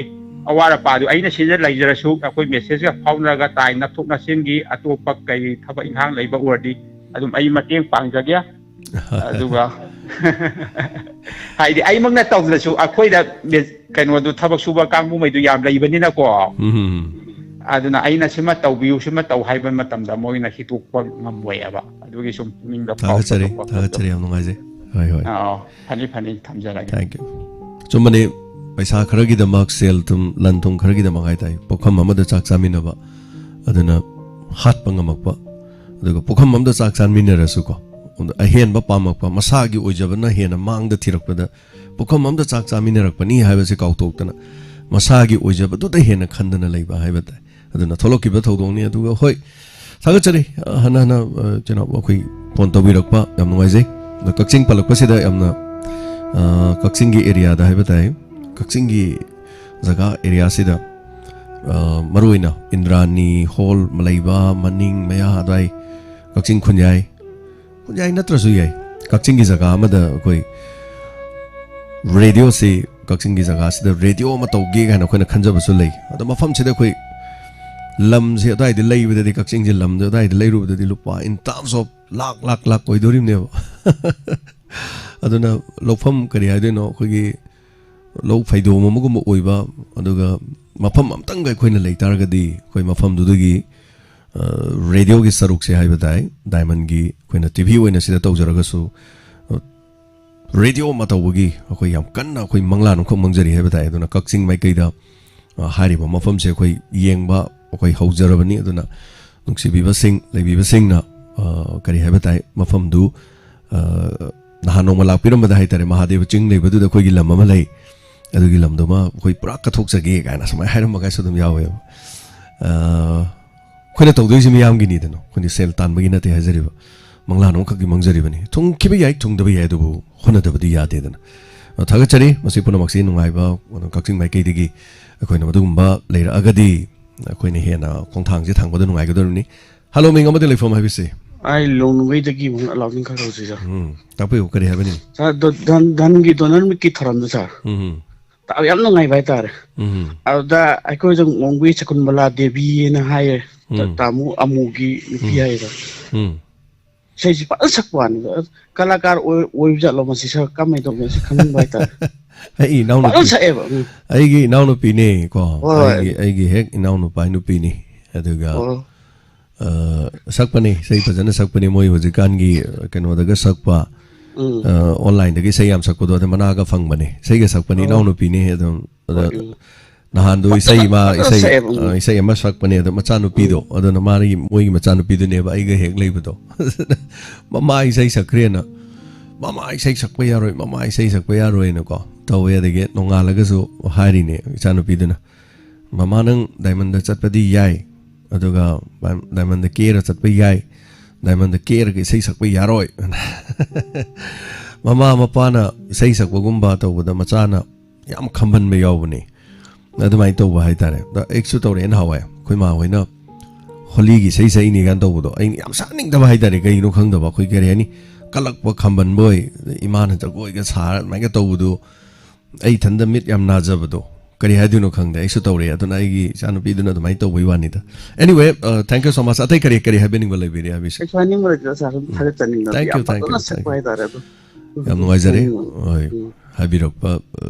ꯑꯋꯥꯠ ꯑꯄꯥꯗꯨ ꯑꯩꯅ ꯁꯤꯗ ꯂꯩꯖꯔꯁꯨ, ꯑꯩꯈꯣꯏ ꯃꯦꯁꯦꯖꯀ ꯐꯥꯎꯅꯔꯒ ꯇꯥꯏ ꯅꯞꯊꯣꯛ ꯅꯞꯁꯤꯟꯒꯤ ꯑꯇꯣꯞꯄ ꯀꯔꯤ ꯊꯕꯛ ꯏꯪꯈꯥꯡ ꯂꯩꯕ ꯑꯣꯏꯔꯗꯤ ꯑꯗꯨꯝ ꯑꯩ ꯃꯇꯦꯡ ꯄꯥꯡꯖꯒꯦ꯫ ꯑꯗꯨꯒ ꯍꯥꯏꯗꯤ ꯑꯩꯃꯛꯅ ꯇꯧꯗ꯭ꯔꯁꯨ ꯑꯩꯈꯣꯏꯗ ꯀꯩꯅꯣꯗꯨ ꯊꯕꯛ ꯁꯨꯕ ꯀꯥꯡꯕꯨꯉꯩꯗꯨ ꯌꯥꯝ ꯂꯩꯕꯅꯤꯅꯀꯣ꯫ ꯎꯝ꯫ ꯑꯗꯨꯅ ꯑꯩꯅ ꯁꯤꯃ ꯇꯧꯕꯤꯌꯨ, ꯁꯤꯃ ꯇꯧ ꯍꯥꯏꯕ ꯃꯇꯝꯗ ꯃꯣꯏꯅ ꯍꯤꯇꯣꯛꯄ ꯉꯝꯃꯣꯏꯑꯕ꯫ ꯑꯗꯨꯒꯤ ꯁꯨꯝ ꯄꯨꯛꯅꯤꯡꯗ ꯐꯥꯎꯕ ꯊꯥꯒꯠꯆꯔꯤ, ꯊꯣꯛꯄ ꯊꯥꯒꯠꯆꯔꯤ, ꯌꯥꯝ ꯅꯨꯡꯉꯥꯏꯖꯩ꯫ ꯍꯣꯏ, ꯍꯣꯏ꯫ ꯑꯥ, ꯐꯅꯤ, ꯐꯅꯤ, ꯊꯝꯖꯔꯒꯦ꯫ Thank you꯫ ꯑꯆꯨꯝꯕꯅꯤ, ꯄꯩꯁꯥ ꯈꯔꯒꯤꯗꯃꯛ, ꯁꯦꯜ ꯊꯨꯝ, ꯂꯟ ꯊꯨꯝ ꯈꯔꯒꯤꯗꯃꯛ ꯍꯥꯏꯇꯥꯔꯦ, ꯄꯨꯈꯝ ꯑꯃꯗ ꯆꯥꯛ ꯆꯥꯃꯤꯟꯅꯕ, ꯑꯗꯨꯅ ꯍꯥꯠꯄ ꯉꯝꯃꯛꯄ, ꯑꯗꯨꯒ ꯄꯨꯈꯝ ꯑꯃꯗ ꯆꯥꯛ ꯆꯥꯃꯤꯟꯅꯔꯁꯨꯀꯣ, ꯑꯗꯣ ꯑꯍꯦꯟꯕ ꯄꯥꯝꯃꯛꯄ, ꯃꯁꯥꯒꯤ ꯑꯣꯏꯖꯕꯅ ꯍꯦꯟꯅ ꯃꯥꯡꯗ ꯊꯤꯔꯛꯄꯗ ꯄꯨꯈꯝ ꯑꯃꯗ ꯆꯥꯛ ꯆꯥꯃꯤꯟꯅꯔꯛꯄꯅꯤ ꯍꯥꯏꯕꯁꯤ ꯀꯥꯎꯊꯣꯛꯇꯅ ꯃꯁꯥꯒꯤ ꯑꯣꯏꯖꯕꯗꯨꯗ ꯍꯦꯟꯅ ꯈꯟꯗꯅ ꯂꯩꯕ ꯍꯥꯏꯕ ꯇꯥꯏ꯫ ꯑꯗꯨꯅ ꯊꯣꯛꯂꯛꯈꯤꯕ ꯊꯧꯗꯣꯛꯅꯤ꯫ ꯑꯗꯨꯒ ꯍꯣꯏ, ꯊꯥꯒꯠꯆꯔꯤ, ꯑ, ꯍꯟꯅ ꯍꯟꯅ, ꯑ, ꯏꯆꯤꯟ ꯏꯅꯥꯎ ꯑꯩꯈꯣꯏ ꯐꯣꯟ ꯇꯧꯕꯤꯔꯛꯄ ꯌꯥꯝ ꯅꯨꯡꯉꯥꯏꯖꯩ꯫ ꯑꯗꯣ ꯀꯛꯆꯤꯡ ꯄꯜꯂꯛꯄꯁꯤꯗ ꯌꯥꯝꯅ, ꯑ, ꯀꯛꯆꯤꯡꯒꯤ ꯑꯦꯔꯤꯌꯥꯗ ꯍꯥꯏꯕ ꯇꯥꯏ, ꯀꯛꯆꯤꯡꯒꯤ ꯖꯒꯥ ꯑꯦꯔꯤꯌꯥꯁꯤꯗ, ꯑ, ꯃꯔꯨꯑꯣꯏꯅ ꯏꯟꯗ꯭ꯔꯥꯅꯤ ꯍꯣꯜ ꯂꯩꯕ ꯃꯅꯤꯡ ꯃꯌꯥ ꯑꯗꯨꯋꯥꯏ, ꯀꯛꯆꯤꯡ ꯈꯨꯟꯌꯥꯏ, ꯈꯨꯟꯌꯥꯏ ꯅꯠꯇ꯭ꯔꯁꯨ ꯌꯥꯏ, ꯀꯛꯆꯤꯡꯒꯤ ꯖꯒꯥ ꯑꯃꯗ ꯑꯩꯈꯣꯏ ꯔꯦꯗꯤꯑꯣꯁꯤ, ꯀꯛꯆꯤꯡꯒꯤ ꯖꯒꯥꯁꯤꯗ ꯔꯦꯗꯤꯑꯣ ꯑꯃ ꯇꯧꯒꯦ ꯀꯥꯏꯅ ꯑꯩꯈꯣꯏꯅ ꯈꯟꯖꯕꯁꯨ ꯂꯩ꯫ ꯑꯗꯣ ꯃꯐꯝꯁꯤꯗ ꯑꯩꯈꯣꯏ ꯂꯝꯁꯦ ꯑꯗꯨꯋꯥꯏꯗ ꯂꯩꯕꯗꯗꯤ, ꯀꯛꯆꯤꯡꯁꯦ ꯂꯝꯁꯦ ꯑꯗꯨꯋꯥꯏꯗ ꯂꯩꯔꯨꯕꯗꯗꯤ ꯂꯨꯄꯥ in terms of ꯂꯥꯛ, ꯂꯥꯛ, ꯂꯥꯛ ꯑꯣꯏꯗꯣꯔꯤꯕꯅꯦꯕ꯫ ꯑꯗꯨꯅ ꯂꯧꯐꯝ ꯀꯔꯤ ꯍꯥꯏꯗꯣꯏꯅꯣ, ꯑꯩꯈꯣꯏꯒꯤ ꯂꯧ ꯐꯩꯗꯣꯝ ꯑꯃꯒꯨꯝꯕ ꯑꯣꯏꯕ, ꯑꯗꯨꯒ ꯃꯐꯝ ꯑꯝꯇꯪꯒ ꯑꯩꯈꯣꯏꯅ ꯂꯩ ꯇꯥꯔꯒꯗꯤ, ꯑꯩꯈꯣꯏ ꯃꯐꯝꯗꯨꯗꯒꯤ, ꯑ, ꯔꯦꯗꯤꯑꯣꯒꯤ ꯁꯔꯨꯛꯁꯦ ꯍꯥꯏꯕ ꯇꯥꯏ, ꯗꯥꯏꯃꯟꯒꯤ ꯑꯩꯈꯣꯏꯅ ꯇꯤ ꯚꯤ ꯑꯣꯏꯅ ꯁꯤꯗ ꯇꯧꯖꯔꯒꯁꯨ, ꯑ, ꯔꯦꯗꯤꯑꯣ ꯑꯃ ꯇꯧꯕꯒꯤ ꯑꯩꯈꯣꯏ ꯌꯥꯝ ꯀꯟꯅ ꯑꯩꯈꯣꯏ ꯃꯪꯂꯥꯟ ꯑꯃꯈꯛ ꯃꯪꯖꯔꯤ ꯍꯥꯏꯕ ꯇꯥꯏ꯫ ꯑꯗꯨꯅ ꯀꯛꯆꯤꯡ ꯃꯥꯏꯀꯩꯗ, ꯑ, ꯍꯥꯏꯔꯤꯕ ꯃꯐꯝꯁꯦ ꯑꯩꯈꯣꯏ ꯌꯦꯡꯕ ꯑꯩꯈꯣꯏ ꯍꯧꯖꯔꯕꯅꯤ꯫ ꯑꯗꯨꯅ ꯅꯨꯡꯁꯤꯕꯤꯕꯁꯤꯡ, ꯂꯩꯕꯤꯕꯁꯤꯡꯅ, ꯑ, ꯀꯔꯤ ꯍꯥꯏꯕ ꯇꯥꯏ, ꯃꯐꯝꯗꯨ, ꯑ, ꯅꯍꯥꯟ ꯅꯣꯡꯃ ꯂꯥꯛꯄꯤꯔꯝꯕꯗ ꯍꯥꯏ ꯇꯥꯔꯦ, ꯃꯍꯥꯗꯦꯕ ꯆꯤꯡ ꯂꯩꯕꯗꯨꯗ ꯑꯩꯈꯣꯏꯒꯤ ꯂꯝ ꯑꯃ ꯂꯩ, ꯑꯗꯨꯒꯤ ꯂꯝꯗꯨꯃ ꯑꯩꯈꯣꯏ ꯄꯨꯔꯥ ꯀꯠꯊꯣꯛꯆꯒꯦ ꯀꯥꯏꯅ ꯁꯨꯃꯥꯏꯅ ꯍꯥꯏꯔꯝꯕꯒꯥꯏꯁꯨ ꯑꯗꯨꯝ ꯌꯥꯎꯋꯦꯕ꯫ ꯑ, ꯑꯩꯈꯣꯏꯅ ꯇꯧꯗꯣꯏꯁꯦ ꯃꯤꯌꯥꯝꯒꯤꯅꯤꯗꯅ, ꯑꯩꯈꯣꯏꯗꯤ ꯁꯦꯜ ꯇꯥꯟꯕꯒꯤ ꯅꯠꯇꯦ ꯍꯥꯏꯖꯔꯤꯕ, ꯃꯪꯂꯥꯟ ꯑꯃꯈꯛꯀꯤ ꯃꯪꯖꯔꯤꯕꯅꯤ꯫ ꯊꯨꯡꯈꯤꯕ ꯌꯥꯏ, ꯊꯨꯡꯗꯕ ꯌꯥꯏ, ꯑꯗꯨꯕꯨ ꯍꯣꯠꯅꯗꯕꯗꯤ ꯌꯥꯗꯦꯗꯅ꯫ ꯑ, ꯊꯥꯒꯠꯆꯔꯤ꯫ ꯃꯁꯤ ꯄꯨꯝꯅꯃꯛꯁꯤ ꯅꯨꯡꯉꯥꯏꯕ, ꯑ, ꯀꯛꯆꯤꯡ ꯃꯥꯏꯀꯩꯗꯒꯤ ꯑꯩꯈꯣꯏꯅ ꯃꯗꯨꯒꯨꯝꯕ ꯂꯩꯔꯛꯑꯒꯗꯤ ꯑꯩꯈꯣꯏꯅ ꯍꯦꯟꯅ ꯈꯣꯡꯊꯥꯡꯁꯦ ꯊꯥꯡꯕꯗ ꯅꯨꯡꯉꯥꯏꯒꯗꯧꯔꯤꯕꯅꯤ꯫ ꯍꯜꯂꯣ, ꯃꯤꯡ ꯑꯃꯗꯤ ꯂꯩꯐꯝ ꯍꯥꯏꯕꯤꯁꯤ꯫ ꯑꯩ ꯂꯣꯡꯅꯨꯡꯕꯩꯗꯒꯤ ꯑꯃꯨꯛ ꯂꯥꯎꯅꯤꯡ ꯈꯔ ꯇꯧꯁꯤ, ꯁꯥꯔ꯫ ꯎꯝ, ꯇꯥꯛꯄꯤꯌꯨ, ꯀꯔꯤ ꯍꯥꯏꯕꯅꯤ? ꯁꯥꯔ, ꯗꯣ-, ꯙꯟ-, ꯙꯟꯒꯤ ꯗꯣꯅꯔ ꯃꯤꯠꯀꯤ ꯊꯧꯔꯝꯗꯣ, ꯁꯥꯔ꯫ ꯎꯝ, ꯎꯝ꯫ ꯇꯥꯕ ꯌꯥꯝ ꯅꯨꯡꯉꯥꯏꯕ ꯍꯥꯏꯇꯥꯔꯦ꯫ ꯎꯝ, ꯎꯝ꯫ ꯑꯗꯨꯗ ꯑꯩꯈꯣꯏꯁꯨ ꯉꯣꯡꯕꯤ ꯁꯀꯨꯟꯕꯂꯥ ꯗꯦꯕꯤꯅ ꯍꯥꯏꯌꯦ꯫ ꯇ-, ꯎꯝ꯫ ꯇꯥꯃꯣ ꯑꯃꯨꯒꯤ ꯅꯨꯄꯤ ꯎꯝ꯫ ꯍꯥꯏꯌꯦ, ꯁꯥꯔ꯫ ꯎꯝ꯫ ꯏꯁꯩꯁꯤ ꯐꯖꯅ ꯁꯛꯄ ꯋꯥꯅꯤꯗ꯫ ꯑꯁ, ꯀꯂꯥꯀꯥꯔ ꯑꯣꯏ-, ꯑꯣꯏꯕ ꯖꯥꯠꯂꯣ ꯃꯁꯤ, ꯁꯛ-, ꯀꯃꯥꯏꯅ ꯇꯧꯒꯦ ꯁꯤ ꯈꯪꯅꯤꯡꯕ ꯍꯥꯏꯇꯥꯔꯦ꯫ ꯑꯩ ꯏꯅꯥꯎꯅꯨꯄꯤ, ꯐꯖꯅ ꯁꯛꯑꯦꯕ꯫ ꯎꯝ꯫ ꯑꯩꯒꯤ ꯏꯅꯥꯎꯅꯨꯄꯤꯅꯦ ꯀꯣ꯫ ꯍꯣꯏ, ꯍꯣꯏ꯫ ꯑꯩꯒꯤ, ꯑꯩꯒꯤ ꯍꯦꯛ ꯏꯅꯥꯎꯅꯨꯄꯥ ꯅꯨꯄꯤꯅꯤ꯫ ꯑꯗꯨꯒ ꯑꯣ꯫ ꯑ, ꯁꯛꯄꯅꯤ, ꯏꯁꯩ ꯐꯖꯅ ꯁꯛꯄꯅꯤ꯫ ꯃꯣꯏ ꯍꯧꯖꯤꯛꯀꯥꯟꯒꯤ, ꯑ, ꯀꯩꯅꯣꯗꯒ ꯁꯛꯄ, ꯎꯝ꯫ ꯑ, ꯑꯣꯟꯂꯥꯏꯟꯗꯒꯤ ꯏꯁꯩ ꯌꯥꯝ ꯁꯛꯄꯗꯣ, ꯑꯗ ꯃꯅꯥꯒ ꯐꯪꯕꯅꯤ꯫ ꯏꯁꯩꯒ ꯁꯛꯄꯅꯤ, ꯑꯣ꯫ ꯏꯅꯥꯎꯅꯨꯄꯤꯅꯤ ꯑꯗꯨꯝ꯫ ꯑꯗ ꯍꯣꯏ, ꯎꯝ꯫ ꯅꯍꯥꯟꯗꯣ ꯏꯁꯩ, ꯃꯥ ꯐꯖꯅ ꯏꯁꯩ, ꯁꯛꯑꯦꯕ, ꯎꯝ꯫ ꯑ, ꯏꯁꯩ ꯑꯃ ꯁꯛꯄꯅꯦ, ꯑꯗꯣ ꯃꯆꯥꯅꯨꯄꯤꯗꯣ, ꯎꯝ꯫ ꯑꯗꯨꯅ ꯃꯥꯒꯤ, ꯃꯣꯏꯒꯤ ꯃꯆꯥꯅꯨꯄꯤꯗꯨꯅꯦꯕ ꯑꯩꯒ ꯍꯦꯛ ꯂꯩꯕꯗꯣ꯫ ꯃꯃꯥ ꯏꯁꯩ ꯁꯛꯈ꯭ꯔꯦꯅ, "ꯃꯃꯥ ꯏꯁꯩ ꯁꯛꯄ ꯌꯥꯔꯣꯏ, ꯃꯃꯥ ꯏꯁꯩ ꯁꯛꯄ ꯌꯥꯔꯣꯏꯅꯀꯣ" ꯇꯧꯋꯦ꯫ ꯑꯗꯒꯤ ꯅꯣꯡꯉꯥꯜꯂꯒꯁꯨ ꯍꯥꯏꯔꯤꯅꯦ ꯏꯆꯥꯅꯨꯄꯤꯗꯨꯅ, "ꯃꯃꯥ, ꯅꯪ ꯗꯥꯏꯃꯟꯗ ꯆꯠꯄꯗꯤ ꯌꯥꯏ, ꯑꯗꯨꯒ ꯗꯥꯏꯃꯟꯗ ꯀꯦꯔ ꯆꯠꯄ ꯌꯥꯏ, ꯗꯥꯏꯃꯟꯗ ꯀꯦꯔꯒ ꯏꯁꯩ ꯁꯛꯄ ꯌꯥꯔꯣꯏ"꯫ ꯃꯃꯥ ꯃꯄꯥꯅ ꯏꯁꯩ ꯁꯛꯄꯒꯨꯝꯕ ꯇꯧꯕꯗ ꯃꯆꯥꯅ ꯌꯥꯝ ꯈꯝꯕꯟꯕ ꯌꯥꯎꯕꯅꯦ꯫ ꯑꯗꯨꯃꯥꯏꯅ ꯇꯧꯕ ꯍꯥꯏꯇꯥꯔꯦ꯫ ꯑꯗ ꯑꯩꯁꯨ ꯇꯧꯔꯛꯑꯦ ꯅꯍꯥꯟꯋꯥꯏ, ꯑꯩꯈꯣꯏ ꯃꯥ ꯍꯣꯏꯅ ꯍꯣꯂꯤꯒꯤ ꯏꯁꯩ ꯁꯛꯏꯅꯦ ꯀꯥꯏꯅ ꯇꯧꯕꯗꯣ, ꯑꯩꯅ ꯌꯥꯝ ꯁꯛꯍꯟꯅꯤꯡꯗꯕ ꯍꯥꯏꯇꯥꯔꯦ꯫ ꯀꯩꯒꯤꯅꯣ ꯈꯪꯗꯕ, ꯑꯩꯈꯣꯏ ꯀꯔꯤ ꯍꯥꯏꯅꯤ, ꯀꯜꯂꯛꯄ, ꯈꯝꯕꯟꯕ ꯑꯣꯏ, ꯏꯃꯥꯅ ꯖꯒꯣꯏꯒ ꯁꯥꯔ ꯑꯗꯨꯃꯥꯏꯅ ꯇꯧꯕꯗꯣ, ꯑꯩ ꯏꯊꯟꯗ ꯃꯤꯠ ꯌꯥꯝ ꯅꯥꯖꯕꯗꯣ, ꯀꯔꯤ ꯍꯥꯏꯗꯣꯏꯅꯣ ꯈꯪꯗꯦ꯫ ꯑꯩꯁꯨ ꯇꯧꯔꯛꯑꯦ꯫ ꯑꯗꯨꯅ ꯑꯩꯒꯤ ꯏꯆꯥꯅꯨꯄꯤꯗꯨꯅ ꯑꯗꯨꯃꯥꯏꯅ ꯇꯧꯕꯩ ꯋꯥꯅꯤꯗ꯫ Anyway, uh, thank you so much꯫ ꯑꯇꯩ ꯀꯔꯤ, ꯀꯔꯤ ꯍꯥꯏꯕꯤꯅꯤꯡꯕ ꯂꯩꯕꯤꯔꯦ ꯍꯥꯏꯕꯤꯁꯦ? ꯀꯩꯁꯨ ꯍꯥꯏꯅꯤꯡꯕ ꯂꯩꯇꯦ, ꯁꯥꯔ, ꯑꯗꯨꯝ ꯊꯥꯒꯠꯆꯅꯤꯡꯕ꯫ Thank you, ꯌꯥꯝ thank you, ꯐꯖꯅ thank ꯁꯛꯄ you꯫ ꯍꯥꯏꯇꯥꯔꯦ ꯑꯗꯣ꯫ ꯌꯥꯝ ꯅꯨꯡꯉꯥꯏꯖꯔꯦ꯫ ꯎꯝ, ꯍꯣꯏ, ꯎꯝ꯫ ꯍꯥꯏꯕꯤꯔꯛꯄ, ꯑ,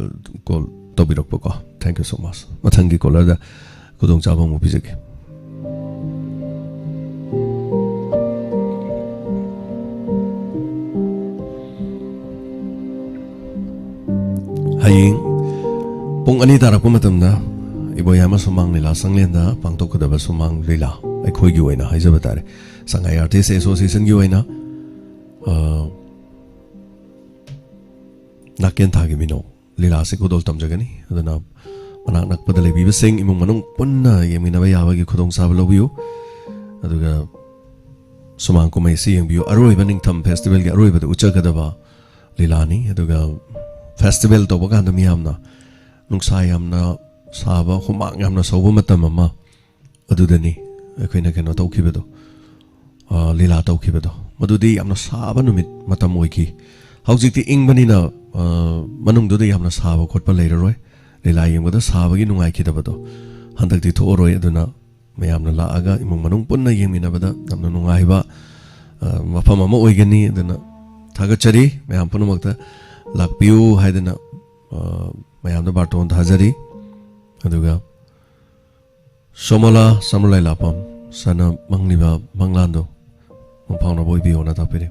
call ꯇꯧꯕꯤꯔꯛꯄꯀꯣ꯫ Thank you so much꯫ ꯃꯊꯪꯒꯤ ꯀꯣꯂꯔꯗ ꯈꯨꯗꯣꯡꯆꯥꯕ ꯑꯃꯨꯛ ꯄꯤꯖꯒꯦ꯫ ꯍꯌꯦꯡ ꯄꯨꯡ ꯑꯅꯤ ꯇꯥꯔꯛꯄ ꯃꯇꯝꯗ ꯏꯕꯣꯌꯥꯏꯃ ꯁꯨꯃꯥꯡ ꯂꯤꯂꯥ ꯁꯪꯂꯦꯟꯗ ꯄꯥꯡꯊꯣꯛꯀꯗꯕ ꯁꯨꯃꯥꯡ ꯂꯤꯂꯥ, ꯑꯩꯈꯣꯏꯒꯤ ꯑꯣꯏꯅ ꯍꯥꯏꯖꯕ ꯇꯥꯔꯦ, ꯁꯉꯥꯏ ꯑꯥꯔꯇꯤꯁ ꯑꯦꯁꯣꯁꯤꯌꯦꯁꯟꯒꯤ ꯑꯣꯏꯅ, ꯑ, ꯅꯥꯀꯦꯟ ꯊꯥꯒꯤ ꯃꯤꯅꯧ ꯂꯤꯂꯥꯁꯦ ꯈꯨꯗꯣꯜ ꯇꯝꯖꯒꯅꯤ꯫ ꯑꯗꯨꯅ ꯃꯅꯥꯛ ꯅꯛꯄꯗ ꯂꯩꯕꯤꯕꯁꯤꯡ, ꯏꯃꯨꯡ ꯃꯅꯨꯡ ꯄꯨꯟꯅ ꯌꯦꯡꯃꯤꯟꯅꯕ ꯌꯥꯕꯒꯤ ꯈꯨꯗꯣꯡꯆꯥꯕ ꯂꯧꯕꯤꯌꯨ꯫ ꯑꯗꯨꯒ ꯁꯨꯃꯥꯡ ꯀꯨꯝꯍꯩ ꯑꯁꯤ ꯌꯦꯡꯕꯤꯌꯨ꯫ ꯑꯔꯣꯏꯕ ꯅꯤꯡꯊꯝ ꯐꯦꯁꯇꯤꯚꯦꯜꯒꯤ ꯑꯔꯣꯏꯕꯗ ꯎꯠꯆꯒꯗꯕ ꯂꯤꯂꯥꯅꯤ꯫ ꯑꯗꯨꯒ ꯐꯦꯁꯇꯤꯚꯦꯜ ꯇꯧꯕ ꯀꯥꯟꯗ ꯃꯤꯌꯥꯝꯅ ꯅꯨꯡꯁꯥ ꯌꯥꯝꯅ ꯁꯥꯕ, ꯍꯨꯃꯥꯡ ꯌꯥꯝꯅ ꯁꯧꯕ ꯃꯇꯝ ꯑꯃ ꯑꯗꯨꯗꯅꯤ ꯑꯩꯈꯣꯏꯅ ꯀꯩꯅꯣ ꯇꯧꯈꯤꯕꯗꯣ, ꯑ, ꯂꯤꯂꯥ ꯇꯧꯈꯤꯕꯗꯣ꯫ ꯃꯗꯨꯗꯤ ꯌꯥꯝꯅ ꯁꯥꯕ ꯅꯨꯃꯤꯠ ꯃꯇꯝ ꯑꯣꯏꯈꯤ꯫ ꯍꯧꯖꯤꯛꯇꯤ ꯏꯪꯕꯅꯤꯅ, ꯑ, ꯃꯅꯨꯡꯗꯨꯗ ꯌꯥꯝꯅ ꯁꯥꯕ ꯈꯣꯠꯄ ꯂꯩꯔꯔꯣꯏ꯫ ꯂꯤꯂꯥ ꯌꯦꯡꯕꯗ ꯁꯥꯕꯒꯤ ꯅꯨꯡꯉꯥꯏꯈꯤꯗꯕꯗꯣ ꯍꯟꯗꯛꯇꯤ ꯊꯣꯛꯑꯔꯣꯏ꯫ ꯑꯗꯨꯅ ꯃꯌꯥꯝꯅ ꯂꯥꯛꯑꯒ ꯏꯃꯨꯡ ꯃꯅꯨꯡ ꯄꯨꯟꯅ ꯌꯦꯡꯃꯤꯟꯅꯕꯗ ꯌꯥꯝꯅ ꯅꯨꯡꯉꯥꯏꯕ, ꯑ, ꯃꯐꯝ ꯑꯃ ꯑꯣꯏꯒꯅꯤ꯫ ꯑꯗꯨꯅ ꯊꯥꯒꯠꯆꯔꯤ ꯃꯌꯥꯝ ꯄꯨꯝꯅꯃꯛꯇ, ꯂꯥꯛꯄꯤꯌꯨ ꯍꯥꯏꯗꯅ, ꯑ, ꯃꯌꯥꯝꯗ ꯕꯥꯔꯇꯣꯟ ꯊꯥꯖꯔꯤ꯫ ꯑꯗꯨꯒ ꯁꯣꯃꯣꯂꯥ ꯁꯃꯨꯂꯥꯏ ꯂꯥꯄꯝ ꯁꯅ ꯃꯪꯂꯤꯕ ꯃꯪꯂꯥꯟꯗꯣ ꯃꯪꯐꯥꯎꯅꯕ ꯑꯣꯏꯕꯤꯌꯣꯅ ꯇꯥꯛꯄꯤꯔꯤ꯫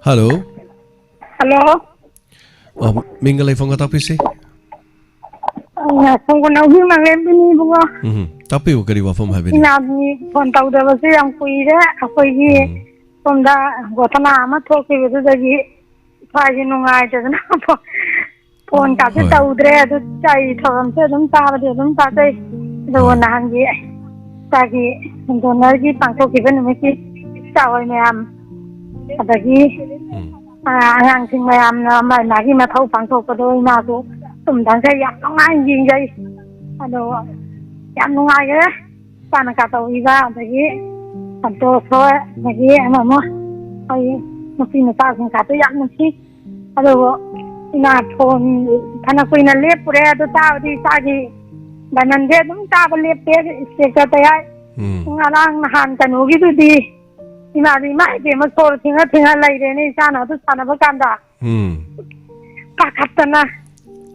ꯍꯜꯂꯣ꯫ ꯍꯜꯂꯣ꯫ ꯑ, ꯃꯤꯡꯒ ꯂꯩꯐꯝꯒ ꯇꯥꯛꯄꯤꯁꯤ꯫ ꯑꯩꯅ ꯁꯣꯡꯒꯣꯟꯅꯧꯒꯤ ꯃꯪꯂꯦꯝꯕꯤꯅꯤ, ꯏꯕꯨꯡꯉꯣ꯫ ꯎꯝ, ꯇꯥꯛꯄꯤꯌꯨ, ꯀꯔꯤ ꯋꯥꯐꯝ ꯍꯥꯏꯕꯤꯅꯤꯡ? ꯏꯅꯥꯎꯒꯤ ꯐꯣꯟ ꯇꯧꯗꯕꯁꯨ ꯌꯥꯝ ꯀꯨꯏꯔꯦ꯫ ꯑꯩꯈꯣꯏꯒꯤ ꯎꯝ꯫ ꯁꯣꯝꯗ ꯒꯣꯊꯅꯥ ꯑꯃ ꯊꯣꯛꯈꯤꯕꯗꯨꯗꯒꯤ ꯏꯁꯥꯁꯦ ꯅꯨꯡꯉꯥꯏꯇꯗꯅ ꯐꯣꯟ ꯀꯥꯁꯦ ꯍꯣꯏ꯫ ꯇꯧꯗ꯭ꯔꯦ꯫ ꯑꯗꯨ ꯆꯥꯏ ꯊꯧꯔꯝꯁꯦ ꯑꯗꯨꯝ ꯇꯥꯕꯗꯤ ꯑꯗꯨꯝ ꯇꯥꯖꯩ꯫ ꯑꯗꯨꯕꯨ ꯍꯣꯏ꯫ ꯅꯍꯥꯟꯒꯤ ꯏꯆꯥꯒꯤ ꯗꯣꯅꯔꯒꯤ ꯄꯥꯡꯊꯣꯛꯈꯤꯕ ꯅꯨꯃꯤꯠꯀꯤ ꯏꯆꯥ ꯍꯣꯏ ꯃꯌꯥꯝ, ꯑꯗꯒꯤ, ꯎꯝ꯫ ꯑ, ꯑꯉꯥꯡꯁꯤꯡ ꯃꯌꯥꯝꯅ ꯃꯥꯏ ꯃꯥꯒꯤ ꯃꯊꯧ ꯄꯥꯡꯊꯣꯛꯄꯗꯣ ꯏꯃꯥꯁꯨ ꯇꯨꯝꯗꯈꯩ ꯌꯥꯝ ꯅꯨꯡꯉꯥꯏꯅ ꯌꯦꯡꯖꯩ꯫ ꯑꯗꯣ ꯌꯥꯝ ꯅꯨꯡꯉꯥꯏꯈ꯭ꯔꯦ꯫ ꯏꯆꯥꯅ ꯀꯥ ꯇꯧꯕꯤꯕ, ꯑꯗꯒꯤ ꯁꯟꯇꯣꯁ ꯍꯣꯏ, ꯑꯗꯒꯤ ꯑꯃ ꯑꯃ ꯑꯩ ꯅꯨꯄꯤ ꯃꯆꯥꯁꯤꯡ ꯀꯥꯇꯣ ꯌꯥꯝ ꯅꯨꯡꯁꯤ꯫ ꯑꯗꯨꯕꯨ ꯏꯃꯥ ꯐꯣꯟ ꯐꯅ ꯀꯨꯏꯅ ꯂꯦꯞꯄꯨꯔꯦ꯫ ꯑꯗꯨ ꯇꯥꯕꯗꯤ ꯏꯆꯥꯒꯤ ꯗꯥꯏꯃꯟꯁꯦ ꯑꯗꯨꯝ ꯇꯥꯕ ꯂꯦꯞꯇꯦ, ꯏꯁꯇꯦꯖꯇ ꯇꯌꯥꯏ꯫ ꯎꯝ꯫ ꯉꯔꯥꯡ ꯅꯍꯥꯟ ꯀꯩꯅꯣꯒꯤꯗꯨꯗꯤ ꯏꯃꯥꯗꯤ ꯏꯃꯥ ꯏꯕꯦꯝꯃ ꯁꯣꯔ ꯊꯤꯡꯉ ꯊꯤꯡꯉ ꯂꯩꯔꯦꯅꯦ, ꯏꯆꯥꯅ ꯑꯗꯨ ꯁꯥꯟꯅꯕ ꯀꯥꯟꯗ꯫ ꯎꯝ꯫ ꯄꯥꯈꯠꯇꯅ,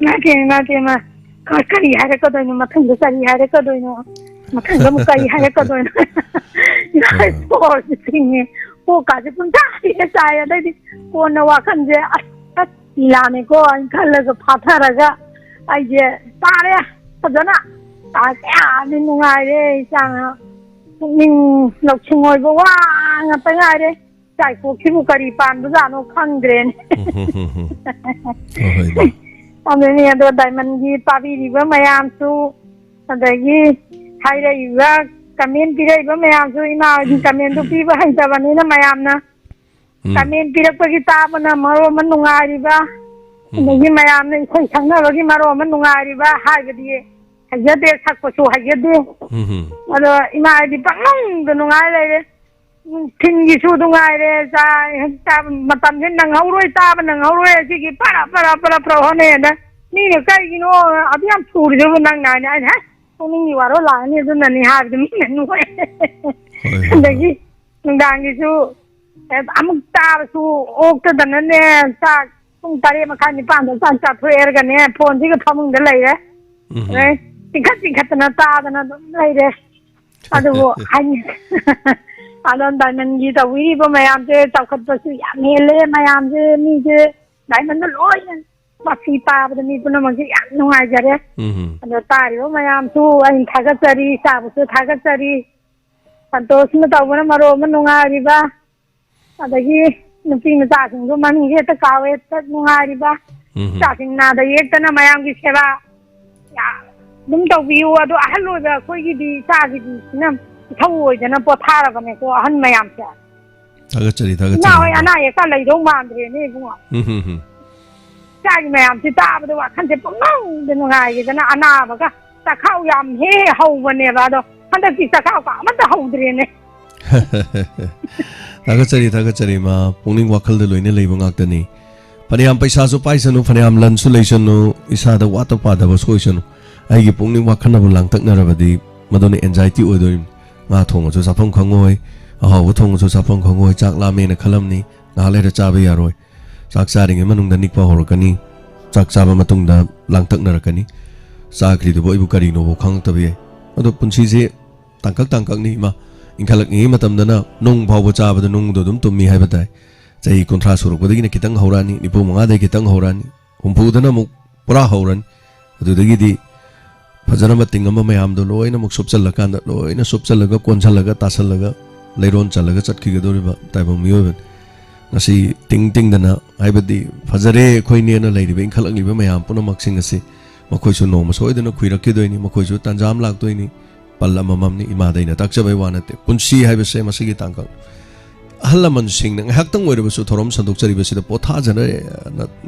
ꯏꯃꯥ ꯏꯕꯦꯝꯃ, ꯏꯃꯥ ꯏꯕꯦꯝꯃ, ꯀ-, ꯀꯔꯤ ꯍꯥꯏꯔꯛꯀꯗꯣꯏꯅꯣ? ꯃꯊꯪꯗ ꯀꯔꯤ ꯍꯥꯏꯔꯛꯀꯗꯣꯏꯅꯣ? ꯃꯊꯪꯗ ꯑꯃꯨꯛ ꯀꯔꯤ ꯍꯥꯏꯔꯛꯀꯗꯣꯏꯅꯣ? ꯏꯃꯥ ꯁꯣꯔꯁꯦ ꯊꯤꯡꯉꯦ, ꯀꯣꯛꯀꯥꯁꯦ ꯄꯨꯡꯆꯥꯏꯗ ꯆꯥꯏ꯫ ꯑꯗꯩꯗꯤ ꯀꯣꯟꯅ ꯋꯥꯈꯜꯁꯦ, "ꯑꯁ, ꯑꯁ, ꯂꯤꯂꯥꯅꯤꯀꯣ" ꯍꯥꯏꯅ ꯈꯜꯂꯒ ꯐꯥꯊꯔꯒ ꯑꯩꯁꯦ ꯇꯥꯔꯦ ꯐꯖꯅ꯫ ꯇꯥ-, ꯀꯌꯥꯗꯤ ꯅꯨꯡꯉꯥꯏꯔꯦ ꯏꯆꯥꯅ꯫ ꯄꯨꯛꯅꯤꯡ ꯂꯧꯁꯤꯡ ꯑꯣꯏꯕ ꯋꯥ ꯉꯥꯛꯇ ꯉꯥꯏꯔꯦ꯫ ꯆꯥꯏꯀꯣꯛꯁꯤꯕꯨ ꯀꯔꯤ ꯄꯥꯟꯕꯖꯥꯠꯅꯣ ꯈꯪꯗ꯭ꯔꯦꯅꯦ꯫ ꯎꯝ, ꯍꯝ, ꯍꯝ, ꯍꯝ꯫ ꯍꯣꯏ, ꯍꯣꯏꯅꯦ꯫ ꯑꯗꯨꯅꯤ, ꯑꯗꯣ ꯗꯥꯏꯃꯟꯒꯤ ꯄꯥꯕꯤꯔꯤꯕ ꯃꯌꯥꯝꯁꯨ, ꯑꯗꯒꯤ ꯍꯥꯏꯔꯛꯏꯕ, ꯀꯃꯦꯟ ꯄꯤꯔꯛꯏꯕ ꯃꯌꯥꯝꯁꯨ, ꯏꯃꯥ ꯍꯣꯏꯒꯤ ꯀꯃꯦꯟꯗꯨ ꯄꯤꯕ ꯍꯩꯇꯕꯅꯤꯅ ꯃꯌꯥꯝꯅ ꯎꯝ꯫ ꯀꯃꯦꯟ ꯄꯤꯔꯛꯄꯒꯤ ꯇꯥꯕꯅ ꯃꯔꯣꯟ ꯑꯃ ꯅꯨꯡꯉꯥꯏꯔꯤꯕ, ꯎꯝ꯫ ꯑꯗꯒꯤ ꯃꯌꯥꯝꯅ ꯏꯁꯩ ꯁꯛꯅꯕꯒꯤ ꯃꯔꯣꯟ ꯑꯃ ꯅꯨꯡꯉꯥꯏꯔꯤꯕ, ꯍꯥꯏꯕꯗꯤ ꯍꯩꯖꯗꯦ, ꯁꯛꯄꯁꯨ ꯍꯩꯖꯗꯦ꯫ ꯎꯝ꯫ ꯑꯗꯣ ꯏꯃꯥ ꯑꯩꯗꯤ ꯄꯪꯅꯨꯡꯗ ꯅꯨꯡꯉꯥꯏ ꯂꯩꯔꯦ꯫ ꯅꯨꯡꯊꯤꯟꯒꯤꯁꯨ ꯅꯨꯡꯉꯥꯏꯔꯦ, ꯆꯥ-, ꯆꯥꯕ ꯃꯇꯝꯁꯦ ꯅꯪꯍꯧꯔꯣꯏ, ꯇꯥꯕ ꯅꯪꯍꯧꯔꯣꯏ, ꯑꯁꯤꯒꯤ ꯄꯔꯥ, ꯄꯔꯥ, ꯄꯔꯥ, ꯄꯔꯥ ꯍꯣꯠꯅꯩ꯫ ꯑꯗ ꯃꯤꯅ "ꯀꯩꯒꯤꯅꯣ ꯑꯗꯨ ꯌꯥꯝ ꯊꯨꯔꯤꯗꯨꯕꯨ ꯅꯪꯅ?" ꯍꯥꯏꯅ ꯑꯩꯅ, "ꯍꯦ, ꯄꯨꯛꯅꯤꯡꯒꯤ ꯋꯥꯔꯣꯜ ꯂꯥꯛꯑꯅꯤ ꯑꯗꯨꯅꯅꯤ" ꯍꯥꯏꯕꯗ ꯃꯤꯅ ꯅꯣꯛꯑꯦ꯫ ꯍꯣꯏ, ꯍꯣꯏ, ꯍꯣꯏ꯫ ꯑꯗꯒꯤ ꯅꯨꯡꯗꯥꯡꯒꯤꯁꯨ, ꯑꯦ, ꯑꯃꯨꯛ ꯆꯥꯕꯁꯨ ꯑꯣꯛꯇꯗꯅꯅꯦ, ꯆꯥꯛ ꯄꯨꯡ ꯇꯔꯦꯠ ꯃꯈꯥꯏ ꯅꯤꯄꯥꯟꯗ ꯆꯥꯛ ꯆꯥꯊꯣꯛꯑꯦꯔꯒꯅꯦ, ꯐꯣꯟꯁꯤꯒ ꯐꯃꯨꯡꯗ ꯂꯩꯔꯦ꯫ ꯎꯝ꯫ ꯑꯗꯩ ꯆꯤꯡꯈꯠ ꯆꯤꯡꯈꯠꯇꯅ ꯆꯥꯗꯅ ꯑꯗꯨꯝ ꯂꯩꯔꯦ꯫ ꯑꯗꯨꯕꯨ ꯍꯥꯏꯅꯤ-, ꯑꯗꯣ ꯗꯥꯏꯃꯟꯒꯤ ꯇꯧꯕꯤꯔꯤꯕ ꯃꯌꯥꯝꯁꯦ, ꯆꯥꯎꯈꯠꯄꯁꯨ ꯌꯥꯝ ꯍꯦꯜꯂꯦ ꯃꯌꯥꯝꯁꯦ, ꯃꯤꯁꯦ ꯗꯥꯏꯃꯟꯗ ꯂꯣꯏꯅ ꯃꯁꯤ ꯇꯥꯕꯗ ꯃꯤ ꯄꯨꯝꯅꯃꯛꯁꯦ ꯌꯥꯝ ꯅꯨꯡꯉꯥꯏꯖꯔꯦ꯫ ꯎꯝ꯫ ꯑꯗꯣ ꯇꯥꯔꯤꯕ ꯃꯌꯥꯝꯁꯨ ꯑꯩꯅ ꯊꯥꯒꯠꯆꯔꯤ, ꯏꯆꯥꯕꯨꯁꯨ ꯊꯥꯒꯠꯆꯔꯤ, ꯁꯟꯇꯣꯁꯅ ꯇꯧꯕꯅ ꯃꯔꯣꯜ ꯑꯃ ꯅꯨꯡꯉꯥꯏꯔꯤꯕ, ꯑꯗꯒꯤ ꯅꯨꯄꯤ ꯃꯆꯥꯁꯤꯡꯗꯣ ꯃꯃꯤꯡꯁꯦ ꯍꯦꯛꯇ ꯀꯥꯎꯋꯦ, ꯍꯦꯛꯇ ꯅꯨꯡꯉꯥꯏꯔꯤꯕ, ꯎꯝ꯫ ꯏꯆꯥꯁꯤꯡ ꯅꯥꯗ ꯌꯦꯛꯇꯅ ꯃꯌꯥꯝꯒꯤ ꯁꯦꯕꯥ ꯌꯥ-, ꯑꯗꯨꯝ ꯇꯧꯕꯤꯌꯨ꯫ ꯑꯗꯣ ꯑꯍꯜ ꯑꯣꯏꯕ ꯑꯩꯈꯣꯏꯒꯤꯗꯤ ꯏꯆꯥꯒꯤꯗꯤ ꯁꯤꯅ ꯏꯊꯧ ꯑꯣꯏꯗꯅ ꯄꯣꯊꯥꯔꯕꯅꯦꯀꯣ ꯑꯍꯟ ꯃꯌꯥꯝꯁꯦ꯫ ꯊꯥꯒꯠꯆꯔꯤ, ꯊꯥꯒꯠꯆꯔꯤ, ꯏꯃꯥ ꯍꯣꯏ ꯃꯦꯝ꯫ ꯑꯅꯥ ꯑꯌꯦꯛꯀ ꯂꯩꯗꯧ ꯃꯥꯟꯗ꯭ꯔꯦꯅꯦ ꯏꯕꯨꯡꯉꯣ꯫ ꯎꯝ, ꯍꯝ, ꯍꯝ꯫ ꯏꯆꯥꯒꯤ ꯃꯌꯥꯝꯁꯤ ꯇꯥꯕꯗ ꯋꯥꯈꯜꯁꯦ ꯄꯨꯡꯅꯨꯡꯗ ꯅꯨꯡꯉꯥꯏꯈꯤꯗꯅ, ꯑꯅꯥꯕꯒ ꯆꯈꯥꯎ ꯌꯥꯝ ꯍꯦꯛ ꯍꯦꯛ ꯍꯧꯕꯅꯦꯕ, ꯑꯗꯣ ꯍꯟꯗꯛꯇꯤ ꯆꯈꯥꯎꯒ ꯑꯃꯠꯇ ꯍꯧꯗ꯭ꯔꯦꯅꯦ꯫ ꯊꯥꯒꯠꯆꯔꯤ, ꯊꯥꯒꯠꯆꯔꯤ, ꯏꯃꯥ꯫ ꯄꯨꯛꯅꯤꯡ ꯋꯥꯈꯜꯗ ꯂꯣꯏꯅ ꯂꯩꯕ ꯉꯥꯛꯇꯅꯤ꯫ ꯐꯅꯌꯥꯝ ꯄꯩꯁꯥꯁꯨ ꯄꯥꯏꯁꯅꯨ, ꯐꯅꯌꯥꯝ ꯂꯟꯁꯨ ꯂꯩꯁꯅꯨ, ꯏꯁꯥꯗ ꯋꯥꯠꯇ ꯄꯥꯗꯕ ꯁꯣꯏꯁꯅꯨ꯫ ꯑꯩꯒꯤ ꯄꯨꯛꯅꯤꯡ ꯋꯥꯈꯜꯅꯕꯨ ꯂꯥꯡꯇꯛꯅꯔꯕꯗꯤ ꯃꯗꯨꯅ anxiety ꯑꯣꯏꯗꯣꯔꯤꯕꯅꯤ꯫ ꯉꯥ ꯊꯣꯡꯉꯁꯨ ꯆꯥꯐꯝ ꯈꯪꯉꯣꯏ, ꯑꯍꯥꯎꯕ ꯊꯣꯡꯉꯁꯨ ꯆꯥꯐꯝ ꯈꯪꯉꯣꯏ, ꯆꯥꯛ ꯂꯥꯝꯃꯦꯅ ꯈꯜꯂꯝꯅꯤ, ꯉꯥꯏꯍꯥꯛ ꯂꯩꯔ ꯆꯥꯕ ꯌꯥꯔꯣꯏ꯫ ꯆꯥꯛ ꯆꯥꯔꯤꯉꯩ ꯃꯅꯨꯡꯗ ꯅꯤꯛꯄ ꯍꯧꯔꯛꯀꯅꯤ, ꯆꯥꯛ ꯆꯥꯕ ꯃꯇꯨꯡꯗ ꯂꯥꯡꯇꯛꯅꯔꯛꯀꯅꯤ꯫ ꯆꯥꯈ꯭ꯔꯤꯗꯨꯕꯨ ꯑꯩꯕꯨ ꯀꯔꯤꯅꯣꯕꯨ ꯈꯪꯉꯛꯇꯕ ꯌꯥꯏ꯫ ꯑꯗꯣ ꯄꯨꯟꯁꯤꯁꯦ ꯇꯥꯡꯀꯛ ꯇꯥꯡꯀꯛꯅꯤ ꯏꯃꯥ꯫ ꯏꯟꯈꯠꯂꯛꯂꯤꯉꯩ ꯃꯇꯝꯗꯅ ꯅꯨꯡ ꯐꯥꯎꯕ ꯆꯥꯕꯗ ꯅꯨꯡꯗꯣ ꯑꯗꯨꯝ ꯇꯨꯝꯃꯤ ꯍꯥꯏꯕ ꯇꯥꯏ꯫ ꯆꯍꯤ ꯀꯨꯟꯊ꯭ꯔꯥ ꯁꯨꯔꯛꯄꯗꯒꯤꯅ ꯈꯤꯇꯪ ꯍꯧꯔꯛꯑꯅꯤ, ꯅꯤꯐꯨ ꯃꯉꯥꯗꯒꯤ ꯈꯤꯇꯪ ꯍꯧꯔꯛꯑꯅꯤ, ꯍꯨꯝꯐꯨꯗꯅ ꯑꯃꯨꯛ ꯄꯨꯔꯥ ꯍꯧꯔꯅꯤ꯫ ꯑꯗꯨꯗꯒꯤꯗꯤ ꯐꯖꯔꯝꯕ ꯇꯤꯡꯉꯝꯕ ꯃꯌꯥꯝꯗꯣ ꯂꯣꯏꯅꯃꯛ ꯁꯨꯞꯆꯜꯂꯀꯥꯟꯗ, ꯂꯣꯏꯅ ꯁꯨꯞꯆꯜꯂꯒ, ꯀꯣꯟꯁꯤꯜꯂꯒ, ꯇꯥꯁꯜꯂꯒ, ꯂꯩꯔꯣꯟ ꯆꯜꯂꯒ ꯆꯠꯈꯤꯒꯗꯧꯔꯤꯕ ꯇꯥꯏꯕꯪ ꯃꯤꯑꯣꯏꯕꯅꯤ꯫ ꯉꯁꯤ ꯇꯤꯡ ꯇꯤꯡꯗꯅ, ꯍꯥꯏꯕꯗꯤ ꯐꯖꯔꯦ ꯑꯩꯈꯣꯏꯅꯦꯅ ꯂꯩꯔꯤꯕ, ꯏꯟꯈꯠꯂꯛꯂꯤꯕ ꯃꯌꯥꯝ ꯄꯨꯝꯅꯃꯛꯁꯤꯡ ꯑꯁꯤ ꯃꯈꯣꯏꯁꯨ ꯅꯣꯡꯃ ꯁꯣꯏꯗꯅ ꯀꯨꯏꯔꯛꯈꯤꯗꯣꯏꯅꯤ, ꯃꯈꯣꯏꯁꯨ ꯇꯥꯟꯖꯥ ꯑꯃ ꯂꯥꯛꯇꯣꯏꯅꯤ꯫ ꯄꯜ ꯑꯃꯃꯝꯅꯤ, ꯏꯃꯥꯗ ꯑꯩꯅ ꯇꯥꯛꯆꯕꯩ ꯋꯥ ꯅꯠꯇꯦ꯫ ꯄꯨꯟꯁꯤ ꯍꯥꯏꯕꯁꯦ ꯃꯁꯤꯒꯤ ꯇꯥꯡꯀꯛ꯫ ꯑꯍꯜ ꯂꯃꯟꯁꯤꯡꯅ ꯉꯥꯏꯍꯥꯛꯇꯪ ꯑꯣꯏꯔꯕꯁꯨ ꯊꯧꯔꯝ ꯁꯟꯗꯣꯛꯆꯔꯤꯕꯁꯤꯗ ꯄꯣꯊꯥꯖꯅ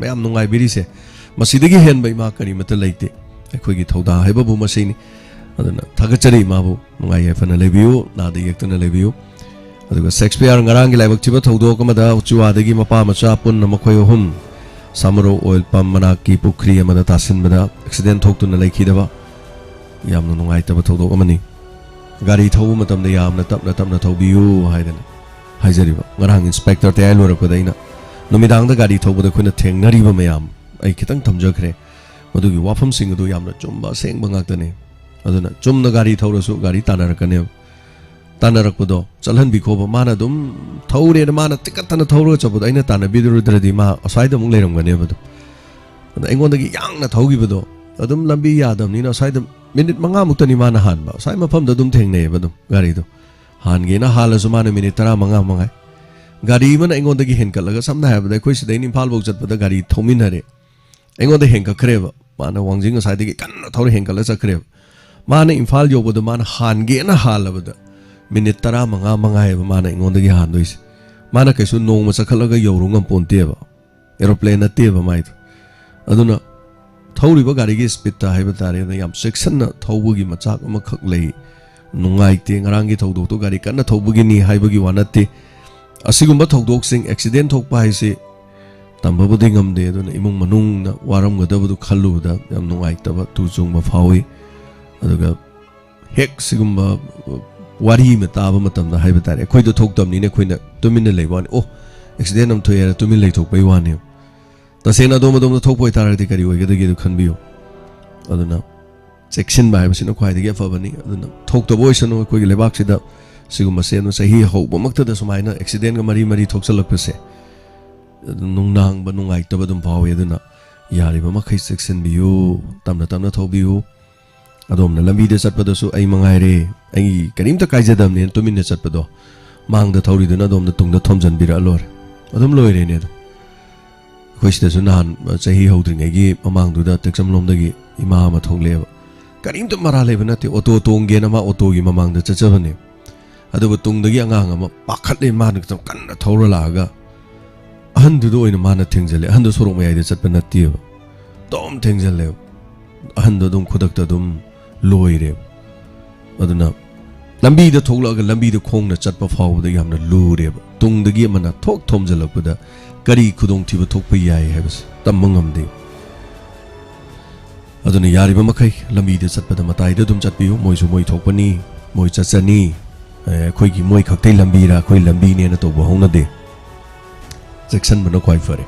ꯃꯌꯥꯝ ꯅꯨꯡꯉꯥꯏꯕꯤꯔꯤꯁꯦ, ꯃꯁꯤꯗꯒꯤ ꯍꯦꯟꯕ ꯏꯃꯥ ꯀꯔꯤꯃꯠꯇ ꯂꯩꯇꯦ꯫ ꯑꯩꯈꯣꯏꯒꯤ ꯊꯧꯗꯥ ꯍꯥꯏꯕꯕꯨ ꯃꯁꯤꯅꯤ꯫ ꯑꯗꯨꯅ ꯊꯥꯒꯠꯆꯔꯤ ꯏꯃꯥꯕꯨ꯫ ꯅꯨꯡꯉꯥꯏ ꯌꯥꯏꯐꯅ ꯂꯩꯕꯤꯌꯨ, ꯅꯥꯗ ꯌꯦꯛꯇꯅ ꯂꯩꯕꯤꯌꯨ꯫ ꯑꯗꯨꯒ ꯁꯦꯛꯁꯄꯤꯌꯔ ꯉꯔꯥꯡꯒꯤ ꯂꯥꯏꯕꯛ ꯊꯤꯕ ꯊꯧꯗꯣꯛ ꯑꯃꯗ ꯎꯆꯤꯋꯥꯗꯒꯤ ꯃꯄꯥ ꯃꯆꯥ ꯄꯨꯟꯅ ꯃꯈꯣꯏ ꯑꯍꯨꯝ ꯁꯥꯃꯔꯣ ꯑꯣꯏꯜ ꯄꯝ ꯃꯅꯥꯛꯀꯤ ꯄꯨꯈ꯭ꯔꯤ ꯑꯃꯗ ꯇꯥꯁꯤꯟꯕꯗ ꯑꯦꯛꯁꯤꯗꯦꯟ ꯊꯣꯛꯇꯨꯅ ꯂꯩꯈꯤꯗꯕ ꯌꯥꯝꯅ ꯅꯨꯡꯉꯥꯏꯇꯕ ꯊꯧꯗꯣꯛ ꯑꯃꯅꯤ꯫ ꯒꯥꯔꯤ ꯊꯧꯕ ꯃꯇꯝꯗ ꯌꯥꯝꯅ ꯇꯞꯅ ꯇꯞꯅ ꯊꯧꯕꯤꯌꯨ ꯍꯥꯏꯗꯅ ꯍꯥꯏꯖꯔꯤꯕ꯫ ꯉꯔꯥꯡ ꯏꯟꯁꯄꯦꯛꯇꯔ ꯇꯌꯥꯏ ꯂꯣꯏꯔꯛꯄꯗ ꯑꯩꯅ ꯅꯨꯃꯤꯗꯥꯡꯗ ꯒꯥꯔꯤ ꯊꯧꯕꯗ ꯑꯩꯈꯣꯏꯅ ꯊꯦꯡꯅꯔꯤꯕ ꯃꯌꯥꯝ ꯑꯩ ꯈꯤꯇꯪ ꯊꯝꯖꯈ꯭ꯔꯦ꯫ ꯃꯗꯨꯒꯤ ꯋꯥꯐꯝꯁꯤꯡ ꯑꯗꯨ ꯌꯥꯝꯅ ꯆꯨꯝꯕ ꯑꯁꯦꯡꯕ ꯉꯥꯛꯇꯅꯤ꯫ ꯑꯗꯨꯅ ꯆꯨꯝꯅ ꯒꯥꯔꯤ ꯊꯧꯔꯁꯨ ꯒꯥꯔꯤ ꯇꯥꯟꯅꯔꯛꯀꯅꯦꯕ꯫ ꯇꯥꯟꯅꯔꯛꯄꯗꯣ ꯆꯠꯍꯟꯕꯤꯈꯣꯕ꯫ ꯃꯥꯅ ꯑꯗꯨꯝ ꯊꯧꯔꯦꯅ ꯃꯥꯅ ꯇꯤꯀꯠꯇꯅ ꯊꯧꯔꯒ ꯆꯠꯄꯗꯣ ꯑꯩꯅ ꯇꯥꯟꯅꯕꯤꯔꯨꯗ꯭ꯔꯗꯤ ꯃꯥ ꯑꯁ꯭ꯋꯥꯏꯗ ꯑꯃꯨꯛ ꯂꯩꯔꯝꯒꯅꯦꯕ꯫ ꯑꯗꯨꯝ ꯑꯗ ꯑꯩꯉꯣꯟꯗꯒꯤ ꯌꯥꯡꯅ ꯊꯧꯈꯤꯕꯗꯣ ꯑꯗꯨꯝ ꯂꯝꯕꯤ ꯌꯥꯗꯕꯅꯤꯅ ꯑꯁ꯭ꯋꯥꯏꯗ ꯃꯤꯅꯤꯠ ꯃꯉꯥꯃꯨꯛꯇꯅꯤ ꯃꯥꯅ ꯍꯥꯟꯕ꯫ ꯑꯁ꯭ꯋꯥꯏ ꯃꯐꯝꯗ ꯑꯗꯨꯝ ꯊꯦꯡꯅꯩꯌꯦꯕ ꯑꯗꯨꯝ ꯒꯥꯔꯤꯗꯣ꯫ ꯍꯥꯟꯒꯦꯅ ꯍꯥꯜꯂꯁꯨ ꯃꯥꯅ ꯃꯤꯅꯤꯠ ꯇꯔꯥ ꯃꯉꯥ ꯃꯉꯥꯏ꯫ ꯒꯥꯔꯤ ꯑꯃꯅ ꯑꯩꯉꯣꯟꯗꯒꯤ ꯍꯦꯟꯀꯠꯂꯒ, ꯁꯝꯅ ꯍꯥꯏꯔꯕꯗ ꯑꯩꯈꯣꯏ ꯁꯤꯗꯩꯅ ꯏꯝꯐꯥꯜ ꯐꯥꯎ ꯆꯠꯄꯗ ꯒꯥꯔꯤ ꯊꯧꯃꯤꯟꯅꯔꯦ, ꯑꯩꯉꯣꯟꯗ ꯍꯦꯟꯒꯠꯈ꯭ꯔꯦꯕ꯫ ꯃꯥꯅ ꯋꯥꯡꯖꯤꯡ ꯉꯁꯥꯏꯗꯒꯤ ꯀꯟꯅ ꯊꯧꯔ ꯍꯦꯟꯒꯠꯂ ꯆꯠꯈ꯭ꯔꯦꯕ꯫ ꯃꯥꯅ ꯏꯝꯐꯥꯜ ꯌꯧꯕꯗ ꯃꯥꯅ ꯍꯥꯟꯒꯦꯅ ꯍꯥꯜꯂꯕꯗ ꯃꯤꯅꯤꯠ ꯇꯔꯥ ꯃꯉꯥ ꯃꯉꯥꯏꯕ ꯃꯥꯅ ꯑꯩꯉꯣꯟꯗꯒꯤ ꯍꯥꯟꯗꯣꯏꯁꯦ꯫ ꯃꯥꯅ ꯀꯩꯁꯨ ꯅꯣꯡꯃ ꯆꯠꯈꯠꯂꯒ ꯌꯧꯔꯨ ꯉꯝꯄꯣꯟꯇꯦꯕ꯫ ꯑꯦꯔꯣꯄ꯭ꯂꯦꯟ ꯅꯠꯇꯦꯕ ꯃꯥꯏꯗꯣ꯫ ꯑꯗꯨꯅ ꯊꯧꯔꯤꯕ ꯒꯥꯔꯤꯒꯤ ꯁ꯭ꯄꯤꯠꯇ ꯍꯥꯏꯕ ꯇꯥꯔꯦ, ꯑꯗꯨꯅ ꯌꯥꯝ ꯆꯦꯛꯁꯤꯟꯅ ꯊꯧꯕꯒꯤ ꯃꯆꯥꯛ ꯑꯃꯈꯛ ꯂꯩ꯫ ꯅꯨꯡꯉꯥꯏꯇꯦ, ꯉꯔꯥꯡꯒꯤ ꯊꯧꯗꯣꯛꯇꯣ ꯒꯥꯔꯤ ꯀꯟꯅ ꯊꯧꯕꯒꯤꯅꯤ ꯍꯥꯏꯕꯒꯤ ꯋꯥ ꯅꯠꯇꯦ꯫ ꯑꯁꯤꯒꯨꯝꯕ ꯊꯧꯗꯣꯛꯁꯤꯡ, ꯑꯦꯛꯁꯤꯗꯦꯟ ꯊꯣꯛꯄ ꯍꯥꯏꯁꯤ ꯇꯝꯕꯕꯨꯗꯤ ꯉꯝꯗꯦ, ꯑꯗꯨꯅ ꯏꯃꯨꯡ ꯃꯅꯨꯡꯅ ꯋꯥꯔꯝꯒꯗꯕꯗꯨ ꯈꯜꯂꯨꯕꯗ ꯌꯥꯝ ꯅꯨꯡꯉꯥꯏꯇꯕ ꯇꯨ ꯆꯨꯡꯕ ꯐꯥꯎꯏ꯫ ꯑꯗꯨꯒ ꯍꯦꯛ ꯁꯤꯒꯨꯝꯕ ꯋꯥꯔꯤ ꯑꯃ ꯇꯥꯕ ꯃꯇꯝꯗ ꯍꯥꯏꯕ ꯇꯥꯔꯦ, ꯑꯩꯈꯣꯏꯗ ꯊꯣꯛꯇꯕꯅꯤꯅ ꯑꯩꯈꯣꯏꯅ ꯇꯨꯃꯤꯟꯅ ꯂꯩꯕ ꯋꯥꯅꯤ꯫ ꯑꯣ, ꯑꯦꯛꯁꯤꯗꯦꯟ ꯑꯃ ꯊꯣꯛꯑꯦ ꯍꯥꯏꯔ ꯇꯨꯃꯤꯟ ꯂꯩꯊꯣꯛꯄꯒꯤ ꯋꯥꯅꯦꯕ꯫ ꯇꯁꯦꯡꯅ ꯑꯗꯣꯝ ꯑꯗꯣꯝꯗ ꯊꯣꯛꯄ ꯑꯣꯏꯇꯥꯔꯒꯗꯤ ꯀꯔꯤ ꯑꯣꯏꯒꯗꯒꯦꯗꯨ ꯈꯟꯕꯤꯌꯨ꯫ ꯑꯗꯨꯅ ꯆꯦꯛꯁꯤꯟꯕ ꯍꯥꯏꯕꯁꯤꯅ ꯈ꯭ꯋꯥꯏꯗꯒꯤ ꯑꯐꯕꯅꯤ꯫ ꯑꯗꯨꯅ ꯊꯣꯛꯇꯕ ꯑꯣꯏꯁꯅꯨ꯫ ꯑꯩꯈꯣꯏꯒꯤ ꯂꯩꯕꯥꯛꯁꯤꯗ ꯁꯤꯒꯨꯝꯕꯁꯦ ꯑꯗꯨꯝ ꯆꯍꯤ ꯍꯧꯕꯃꯛꯇꯗ ꯁꯨꯃꯥꯏꯅ ꯑꯦꯛꯁꯤꯗꯦꯟꯒ ꯃꯔꯤ ꯃꯔꯤ ꯊꯣꯛꯆꯜꯂꯛꯄꯁꯦ ꯑꯗꯨꯝ ꯅꯨꯡꯅꯥꯡꯕ, ꯅꯨꯡꯉꯥꯏꯇꯕ ꯑꯗꯨꯝ ꯐꯥꯎꯏ꯫ ꯑꯗꯨꯅ ꯌꯥꯔꯤꯕ ꯃꯈꯩ ꯆꯦꯛꯁꯤꯟꯕꯤꯌꯨ, ꯇꯞꯅ ꯇꯞꯅ ꯊꯧꯕꯤꯌꯨ꯫ ꯑꯗꯣꯝꯅ ꯂꯝꯕꯤꯗ ꯆꯠꯄꯗꯁꯨ ꯑꯩ ꯃꯉꯥꯏꯔꯦ, ꯑꯩ ꯀꯔꯤꯝꯇ ꯀꯥꯏꯖꯗꯕꯅꯦꯅ ꯇꯨꯃꯤꯟꯅ ꯆꯠꯄꯗꯣ, ꯃꯥꯡꯗ ꯊꯧꯔꯤꯗꯨꯅ ꯑꯗꯣꯝꯗ ꯇꯨꯡꯗ ꯊꯣꯝꯖꯤꯟꯕꯤꯔꯛꯑ ꯂꯣꯏꯔꯦ꯫ ꯑꯗꯨꯝ ꯂꯣꯏꯔꯦꯅꯦ ꯑꯗꯣ꯫ ꯑꯩꯈꯣꯏ ꯁꯤꯗꯁꯨ ꯅꯍꯥꯟ, ꯑ, ꯆꯍꯤ ꯍꯧꯗ꯭ꯔꯤꯉꯩꯒꯤ ꯃꯃꯥꯡꯗꯨꯗ ꯇꯦꯛꯆꯝꯂꯣꯝꯗꯒꯤ ꯏꯃꯥ ꯑꯃ ꯊꯣꯛꯂꯛꯑꯦꯕ꯫ ꯀꯔꯤꯝꯇ ꯃꯔꯥ ꯂꯩꯕ ꯅꯠꯇꯦ꯫ ꯑꯣꯇꯣ ꯇꯣꯡꯒꯦꯅ ꯃꯥ ꯑꯣꯇꯣꯒꯤ ꯃꯃꯥꯡꯗ ꯆꯠꯆꯕꯅꯦ꯫ ꯑꯗꯨꯒ ꯇꯨꯡꯗꯒꯤ ꯑꯉꯥꯡ ꯑꯃ ꯄꯥꯈꯠꯂꯦ, ꯃꯥꯅ ꯈꯤꯇꯪ ꯀꯟꯅ ꯊꯧꯔ ꯂꯥꯛꯑꯒ ꯑꯍꯟꯗꯨꯗ ꯑꯣꯏꯅ ꯃꯥꯅ ꯊꯦꯡꯖꯜꯂꯦ꯫ ꯑꯍꯟꯗꯣ ꯁꯣꯔꯣꯛ ꯃꯌꯥꯏꯗ ꯆꯠꯄ ꯅꯠꯇꯦꯕ, ꯑꯗꯨꯝ ꯊꯦꯡꯖꯜꯂꯦꯕ꯫ ꯑꯍꯟꯗꯣ ꯑꯗꯨꯝ ꯈꯨꯗꯛꯇ ꯑꯗꯨꯝ ꯂꯣꯏꯔꯦꯕ꯫ ꯑꯗꯨꯅ ꯂꯝꯕꯤꯗ ꯊꯣꯛꯂꯛꯑꯒ ꯂꯝꯕꯤꯗ ꯈꯣꯡꯅ ꯆꯠꯄ ꯐꯥꯎꯕꯗ ꯌꯥꯝꯅ ꯂꯨꯔꯦꯕ꯫ ꯇꯨꯡꯗꯒꯤ ꯑꯃꯅ ꯊꯣꯛ ꯊꯣꯝꯖꯤꯜꯂꯛꯄꯗ ꯀꯔꯤ ꯈꯨꯗꯣꯡꯊꯤꯕ ꯊꯣꯛꯄ ꯌꯥꯏ ꯍꯥꯏꯕꯁꯤ ꯇꯝꯕ ꯉꯝꯗꯦ꯫ ꯑꯗꯨꯅ ꯌꯥꯔꯤꯕ ꯃꯈꯩ ꯂꯝꯕꯤꯗ ꯆꯠꯄꯗ ꯃꯇꯥꯏꯗ ꯑꯗꯨꯝ ꯆꯠꯄꯤꯌꯨ꯫ ꯃꯣꯏꯁꯨ ꯃꯣꯏ ꯊꯣꯛꯄꯅꯤ, ꯃꯣꯏ ꯆꯠꯆꯅꯤ, ꯑꯦ, ꯑꯩꯈꯣꯏꯒꯤ, ꯃꯣꯏ ꯈꯛꯇꯩ ꯂꯝꯕꯤꯔ ꯑꯩꯈꯣꯏ ꯂꯝꯕꯤꯅꯦꯅ ꯇꯧꯕ ꯍꯧꯅꯗꯦ꯫ ꯆꯦꯛꯁꯤꯟꯕꯅ ꯈ꯭ꯋꯥꯏ ꯐꯔꯦ꯫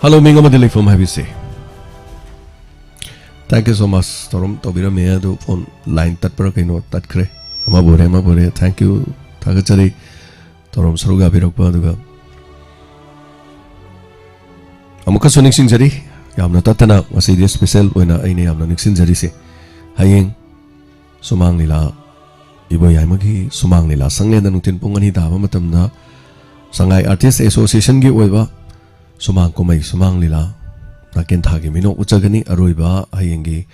ꯍꯜꯂꯣ, ꯃꯤꯡ ꯑꯃꯗꯤ ꯂꯩꯐꯝ ꯍꯥꯏꯕꯤꯁꯦ꯫ Thank you so much꯫ ꯇꯧꯔꯝ-, ꯇꯧꯕꯤꯔꯝꯃꯦ, ꯑꯗꯨ ꯐꯣꯟ ꯂꯥꯏꯟ ꯇꯠꯄ꯭ꯔꯥ ꯀꯩꯅꯣ ꯇꯠꯈ꯭ꯔꯦ꯫ ꯑꯃꯕꯨ ꯑꯣꯏꯔꯦ, ꯑꯃꯕꯨ ꯑꯣꯏꯔꯦ, thank you꯫ ꯊꯥꯒꯠꯆꯔꯤ꯫ ꯇꯧꯔꯝ ꯁꯔꯨꯛ ꯌꯥꯕꯤꯔꯛꯄ꯫ ꯑꯗꯨꯒ ꯑꯃꯨꯛꯀꯁꯨ ꯅꯤꯡꯁꯤꯡꯖꯔꯤ, ꯌꯥꯝꯅ ꯇꯠꯇꯅ ꯉꯁꯤꯗꯤ ꯁ꯭ꯄꯦꯁꯦꯜ ꯑꯣꯏꯅ ꯑꯩꯅ ꯌꯥꯝꯅ ꯅꯤꯡꯁꯤꯡꯖꯔꯤꯁꯦ, ꯍꯌꯦꯡ ꯁꯨꯃꯥꯡ ꯂꯤꯂꯥ, ꯏꯕꯣꯌꯥꯏꯃꯒꯤ ꯁꯨꯃꯥꯡ ꯂꯤꯂꯥ ꯁꯪꯂꯦꯟꯗ ꯅꯨꯡꯊꯤꯜ ꯄꯨꯡ ꯑꯅꯤ ꯇꯥꯕ ꯃꯇꯝꯗ ꯁꯉꯥꯏ ꯑꯥꯔꯇꯤꯁ ꯑꯦꯁꯣꯁꯤꯌꯦꯁꯟꯒꯤ ꯑꯣꯏꯕ ꯁꯨꯃꯥꯡ ꯀꯨꯝꯍꯩ, ꯁꯨꯃꯥꯡ ꯂꯤꯂꯥ, ꯅꯥꯀꯦꯟ ꯊꯥꯒꯤ ꯃꯤꯅꯣꯛ ꯎꯠꯆꯒꯅꯤ꯫ ꯑꯔꯣꯏꯕ ꯍꯌꯦꯡꯒꯤ,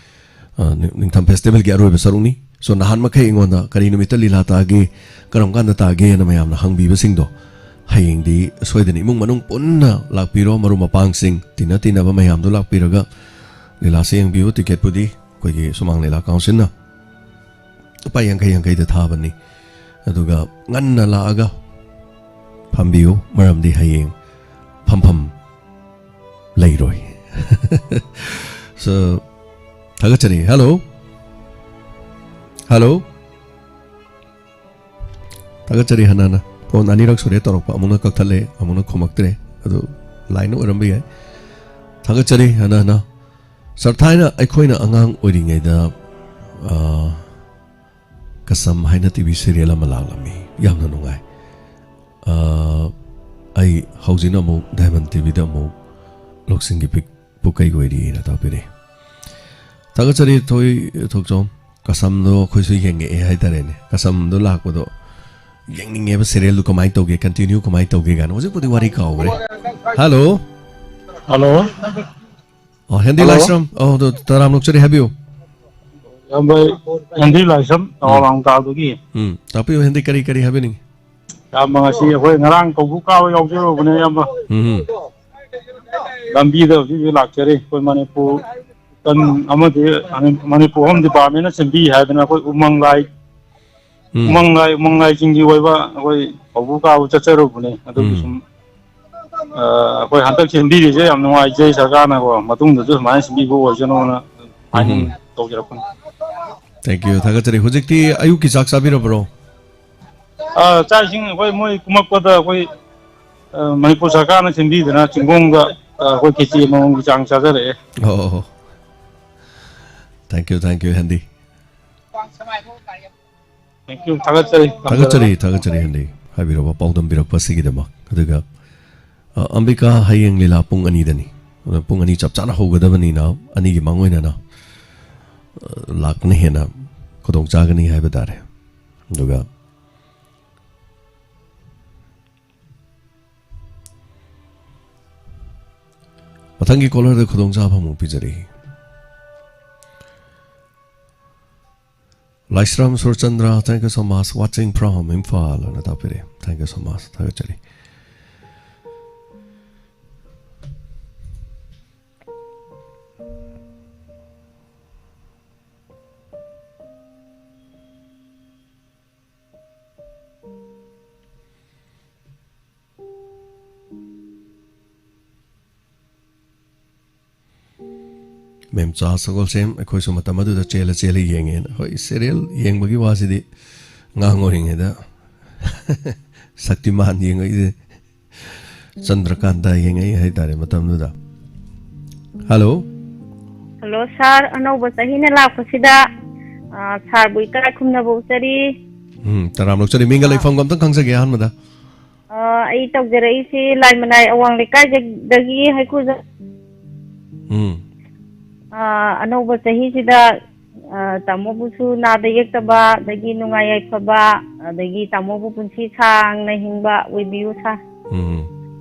ꯑ, ꯅꯤꯡ-, ꯅꯤꯡꯊꯝ ꯐꯦꯁꯇꯤꯚꯦꯜꯒꯤ ꯑꯔꯣꯏꯕ ꯁꯔꯨꯛꯅꯤ꯫ So, ꯅꯍꯥꯟ ꯃꯈꯩ ꯑꯩꯉꯣꯟꯗ "ꯀꯔꯤ ꯅꯨꯃꯤꯠꯇ ꯂꯤꯂꯥ ꯇꯥꯒꯦ, ꯀꯔꯝ ꯀꯥꯟꯗ ꯇꯥꯒꯦꯅ" ꯃꯌꯥꯝꯅ ꯍꯪꯕꯤꯕꯁꯤꯡꯗꯣ, ꯍꯌꯦꯡꯗꯤ ꯁꯣꯏꯗꯅ ꯏꯃꯨꯡ ꯃꯅꯨꯡ ꯄꯨꯟꯅ ꯂꯥꯛꯄꯤꯔꯣ, ꯃꯔꯨꯞ ꯃꯄꯥꯡꯁꯤꯡ, ꯇꯤꯟꯅ ꯇꯤꯟꯅꯕ ꯃꯌꯥꯝꯗꯣ ꯂꯥꯛꯄꯤꯔꯒ ꯂꯤꯂꯥꯁꯦ ꯌꯦꯡꯕꯤꯌꯨ꯫ ꯇꯤꯀꯦꯠꯄꯨꯗꯤ ꯑꯩꯈꯣꯏꯒꯤ ꯁꯨꯃꯥꯡ ꯂꯤꯂꯥ ꯀꯥꯎꯟꯁꯤꯜꯅ ꯂꯨꯄꯥ ꯌꯥꯡꯈꯩ ꯌꯥꯡꯈꯩꯗ ꯊꯥꯕꯅꯤ꯫ ꯑꯗꯨꯒ ꯉꯟꯅ ꯂꯥꯛꯑꯒ ꯐꯝꯕꯤꯌꯨ, ꯃꯔꯝꯗꯤ ꯍꯌꯦꯡ ꯐꯝꯐꯝ ꯂꯩꯔꯣꯏ꯫ So, ꯊꯥꯒꯠꯆꯔꯤ꯫ ꯍꯜꯂꯣ? ꯍꯜꯂꯣ? ꯊꯥꯒꯠꯆꯔꯤ ꯍꯟꯅ ꯍꯟꯅ꯫ ꯐꯣꯟ ꯑꯅꯤꯔꯛ ꯁꯨꯔꯦ ꯇꯧꯔꯛꯄ, ꯑꯃꯨꯛꯅ ꯀꯛꯊꯠꯂꯦ, ꯑꯃꯨꯛꯅ ꯈꯨꯝꯃꯛꯇ꯭ꯔꯦ꯫ ꯑꯗꯨ ꯂꯥꯏꯟ ꯑꯣꯏꯔꯝꯕ ꯌꯥꯏ꯫ ꯊꯥꯒꯠꯆꯔꯤ ꯍꯟꯅ ꯍꯟꯅ꯫ ꯁꯥꯔ, ꯊꯥꯏꯅ ꯑꯩꯈꯣꯏꯅ ꯑꯉꯥꯡ ꯑꯣꯏꯔꯤꯉꯩꯗ, ꯑ, ꯀꯁꯝ ꯍꯥꯏꯅ ꯇꯤ ꯚꯤ ꯁꯤꯔꯤꯌꯦꯜ ꯑꯃ ꯂꯥꯛꯂꯝꯃꯤ, ꯌꯥꯝꯅ ꯅꯨꯡꯉꯥꯏ꯫ ꯑ, ꯑꯩ ꯍꯧꯖꯤꯛꯅ ꯑꯃꯨꯛ ꯗꯥꯏꯃꯟ ꯇꯤ ꯚꯤꯗ ꯑꯃꯨꯛ ꯂꯧꯁꯤꯡꯒꯤ ꯄꯤꯛ ꯄꯨꯀꯩ ꯑꯣꯏꯔꯤꯅ ꯇꯥꯛꯄꯤꯔꯛꯏ꯫ ꯊꯥꯒꯠꯆꯔꯤ ꯊꯣꯏ-, ꯊꯣꯛꯆꯣꯝ꯫ ꯀꯁꯝꯗꯣ ꯑꯩꯈꯣꯏꯁꯨ ꯌꯦꯡꯉꯛꯑꯦ ꯍꯥꯏꯇꯥꯔꯦꯅꯦ꯫ ꯀꯁꯝꯗꯣ ꯂꯥꯛꯄꯗꯣ ꯌꯦꯡꯅꯤꯡꯉꯦꯕ, ꯁꯦꯔꯤꯌꯦꯜꯗꯨ ꯀꯃꯥꯏꯅ ꯇꯧꯒꯦ, ꯀꯟꯇꯤꯅ꯭ꯌꯨ ꯀꯃꯥꯏꯅ ꯇꯧꯒꯦ ꯀꯥꯏꯅ꯫ ꯍꯧꯖꯤꯛꯄꯨꯗꯤ ꯋꯥꯔꯤ ꯀꯥꯎꯈ꯭ꯔꯦ꯫ ꯍꯜꯂꯣ꯫ ꯍꯜꯂꯣ꯫ ꯑꯣ, ꯍꯦꯟꯗꯤ ꯍꯜꯂꯣ꯫ ꯂꯥꯏꯁ꯭ꯔꯝ꯫ ꯑꯣ, ꯑꯗꯨ ꯇꯔꯥꯝꯅ ꯑꯣꯛꯆꯔꯤ, ꯍꯥꯏꯕꯤꯌꯨ꯫ ꯏꯌꯥꯝꯕ ꯍꯦꯟꯗꯤ ꯂꯥꯏꯁ꯭ꯔꯝ, ꯎꯝ꯫ ꯑꯋꯥꯡ ꯂꯥꯡꯇꯥꯗꯒꯤ꯫ ꯎꯝ, ꯇꯥꯛꯄꯤꯌꯨ, ꯍꯦꯟꯗꯤ ꯀꯔꯤ ꯀꯔꯤ ꯍꯥꯏꯕꯤꯅꯤꯡꯉꯤ? ꯏꯌꯥꯝꯕ, ꯉꯁꯤ ꯑꯩꯈꯣꯏ ꯉꯔꯥꯡ ꯀꯧꯕꯨ ꯀꯥꯕ ꯌꯥꯎꯖꯔꯨꯕꯅꯦ, ꯏꯌꯥꯝꯕ꯫ ꯎꯝ, ꯎꯝ꯫ ꯂꯝꯕꯤꯗ ꯍꯧꯖꯤꯛ ꯍꯧꯖꯤꯛ ꯂꯥꯛꯆꯔꯤ꯫ ꯑꯩꯈꯣꯏ ꯃꯅꯤꯄꯨꯔ ꯇꯟ ꯑꯃꯗꯤ ꯃꯅꯤꯄꯨꯔ ꯍꯣꯝ ꯗꯤꯄꯥꯔꯠꯃꯦꯟꯅ ꯁꯦꯝꯕꯤ ꯍꯥꯏꯗꯅ ꯑꯩꯈꯣꯏ ꯎꯃꯪ ꯂꯥꯏ, ꯎꯝ꯫ ꯎꯃꯪ ꯂꯥꯏ, ꯎꯃꯪ ꯂꯥꯏꯁꯤꯡꯒꯤ ꯑꯣꯏꯕ ꯑꯩꯈꯣꯏ ꯀꯧꯕꯨ ꯀꯥꯕ ꯆꯠꯆꯔꯨꯕꯅꯦ꯫ ꯑꯗꯨꯒꯤ ꯎꯝ꯫ ꯁꯨꯝ, ꯑ, ꯑꯩꯈꯣꯏ ꯍꯟꯗꯛ ꯁꯦꯝꯕꯤꯔꯤꯁꯦ ꯌꯥꯝ ꯅꯨꯡꯉꯥꯏꯖꯩ ꯁꯔꯀꯥꯔꯅꯀꯣ꯫ ꯃꯇꯨꯡꯗꯁꯨ ꯁꯨꯃꯥꯏꯅ ꯁꯦꯝꯕꯤꯕ ꯑꯣꯏꯁꯅꯨꯅ ꯍꯥꯏꯅꯤꯡ-, ꯎꯝ꯫ ꯇꯧꯖꯔꯛꯄꯅꯤ꯫ Thank you, ꯊꯥꯒꯠꯆꯔꯤ꯫ ꯍꯧꯖꯤꯛꯇꯤ ꯑꯌꯨꯛꯀꯤ ꯆꯥꯛ ꯆꯥꯕꯤꯔꯕ꯭ꯔꯣ? ꯑꯥ, ꯆꯥꯛ ꯏꯁꯤꯡ ꯑꯩꯈꯣꯏ ꯃꯣꯏ ꯀꯨꯝꯃꯛꯄꯗ ꯑꯩꯈꯣꯏ, ꯑ, ꯃꯅꯤꯄꯨꯔ ꯁꯔꯀꯥꯔꯅ ꯁꯤꯟꯕꯤꯗꯅ ꯆꯤꯡꯒꯣꯡꯗ, ꯑ, ꯑꯩꯈꯣꯏ ꯈꯦꯆꯤ ꯑꯃꯃꯝꯒꯤ ꯆꯥꯡ ꯆꯥꯖꯔꯛꯑꯦ꯫ ꯑꯣ, ꯑꯣ, ꯑꯣ꯫ Thank you, thank you, ꯍꯦꯟꯗꯤ꯫ Thank you, ꯊꯥꯒꯠꯆꯔꯤ꯫ ꯊꯥꯒꯠꯆꯔꯤ, ꯊꯥꯒꯠꯆꯔꯤ, ꯍꯦꯟꯗꯤ꯫ ꯍꯥꯏꯕꯤꯔꯕ, ꯄꯥꯎꯗꯝꯕꯤꯔꯛꯄ ꯑꯁꯤꯒꯤꯗꯃꯛ꯫ ꯑꯗꯨꯒ, ꯑ, ꯑꯝꯕꯤꯀꯥ ꯍꯌꯦꯡ ꯂꯤꯂꯥ ꯄꯨꯡ ꯑꯅꯤꯗꯅꯤ꯫ ꯑꯗꯨꯅ ꯄꯨꯡ ꯑꯅꯤ ꯆꯞ ꯆꯥꯅ ꯍꯧꯒꯗꯕꯅꯤꯅ ꯑꯅꯤꯒꯤ ꯃꯥꯡ ꯑꯣꯏꯅꯅ, ꯑ, ꯂꯥꯛꯄꯅ ꯍꯦꯟꯅ ꯈꯨꯗꯣꯡ ꯆꯥꯒꯅꯤ ꯍꯥꯏꯕ ꯇꯥꯔꯦ꯫ ꯑꯗꯨꯒ ꯃꯊꯪꯒꯤ caller ꯗ ꯈꯨꯗꯣꯡꯆꯥꯕ ꯑꯃꯨꯛ ꯄꯤꯖꯔꯤ꯫ ꯂꯥꯏꯁ꯭ꯔꯝ Surchandra, thank you so much, watching from Imphal ꯑꯅ ꯇꯥꯛꯄꯤꯔꯦ꯫ Thank you so much, ꯊꯥꯒꯠꯆꯔꯤ꯫ ꯃꯦꯝꯆꯥ ꯁꯒꯣꯜꯁꯦꯝ, ꯑꯩꯈꯣꯏꯁꯨ ꯃꯇꯝ ꯑꯗꯨꯗ ꯆꯦꯜꯂ ꯆꯦꯜꯂ ꯌꯦꯡꯉꯦꯅ꯫ ꯍꯣꯏ, serial ꯌꯦꯡꯕꯒꯤ ꯋꯥꯁꯤꯗꯤ ꯑꯉꯥꯡ ꯑꯣꯏꯔꯤꯉꯩꯗ ꯁꯛꯇꯤꯃꯥꯟ ꯌꯦꯡꯉꯛꯏꯁꯦ, ꯆꯟꯗ꯭ꯔꯀꯥꯟꯇ ꯌꯦꯡꯉꯛꯏ ꯍꯥꯏꯇꯥꯔꯦ ꯃꯇꯝꯗꯨꯗ꯫ Hello꯫ Hello sir, ꯑꯅꯧꯕ ꯆꯍꯤꯅ ꯂꯥꯛꯄꯁꯤꯗ, ꯑ, sir ꯕꯨ ꯏꯀꯥꯏ ꯈꯨꯝꯅꯕ ꯎꯠꯆꯔꯤ꯫ ꯎꯝ, ꯇꯔꯥꯝꯅ ꯑꯣꯛꯆꯔꯤ꯫ ꯃꯤꯡꯒ ꯑ, ꯂꯩꯐꯝꯒ ꯑꯝꯇꯪ ꯈꯪꯖꯒꯦ ꯑꯍꯥꯟꯕꯗ꯫ ꯑ, ꯑꯩ ꯇꯧꯖꯔꯛꯏꯁꯤ ꯂꯥꯏꯃꯅꯥꯏ ꯑꯋꯥꯡ ꯂꯩꯀꯥꯏꯗꯒꯤ ꯍꯩꯀ꯭ꯔꯨꯖꯝ꯫ ꯎꯝ꯫ ꯑ, ꯑꯅꯧꯕ ꯆꯍꯤꯁꯤꯗ, ꯑ, ꯇꯥꯃꯣꯕꯨꯁꯨ ꯅꯥꯗ ꯌꯦꯛꯇꯕ, ꯑꯗꯒꯤ ꯅꯨꯡꯉꯥꯏ ꯌꯥꯏꯐꯕ, ꯑꯗꯒꯤ ꯇꯥꯃꯣꯕꯨ ꯄꯨꯟꯁꯤ ꯁꯥꯡꯅ ꯍꯤꯡꯕ ꯑꯣꯏꯕꯤꯌꯨ sir꯫ ꯎꯝ꯫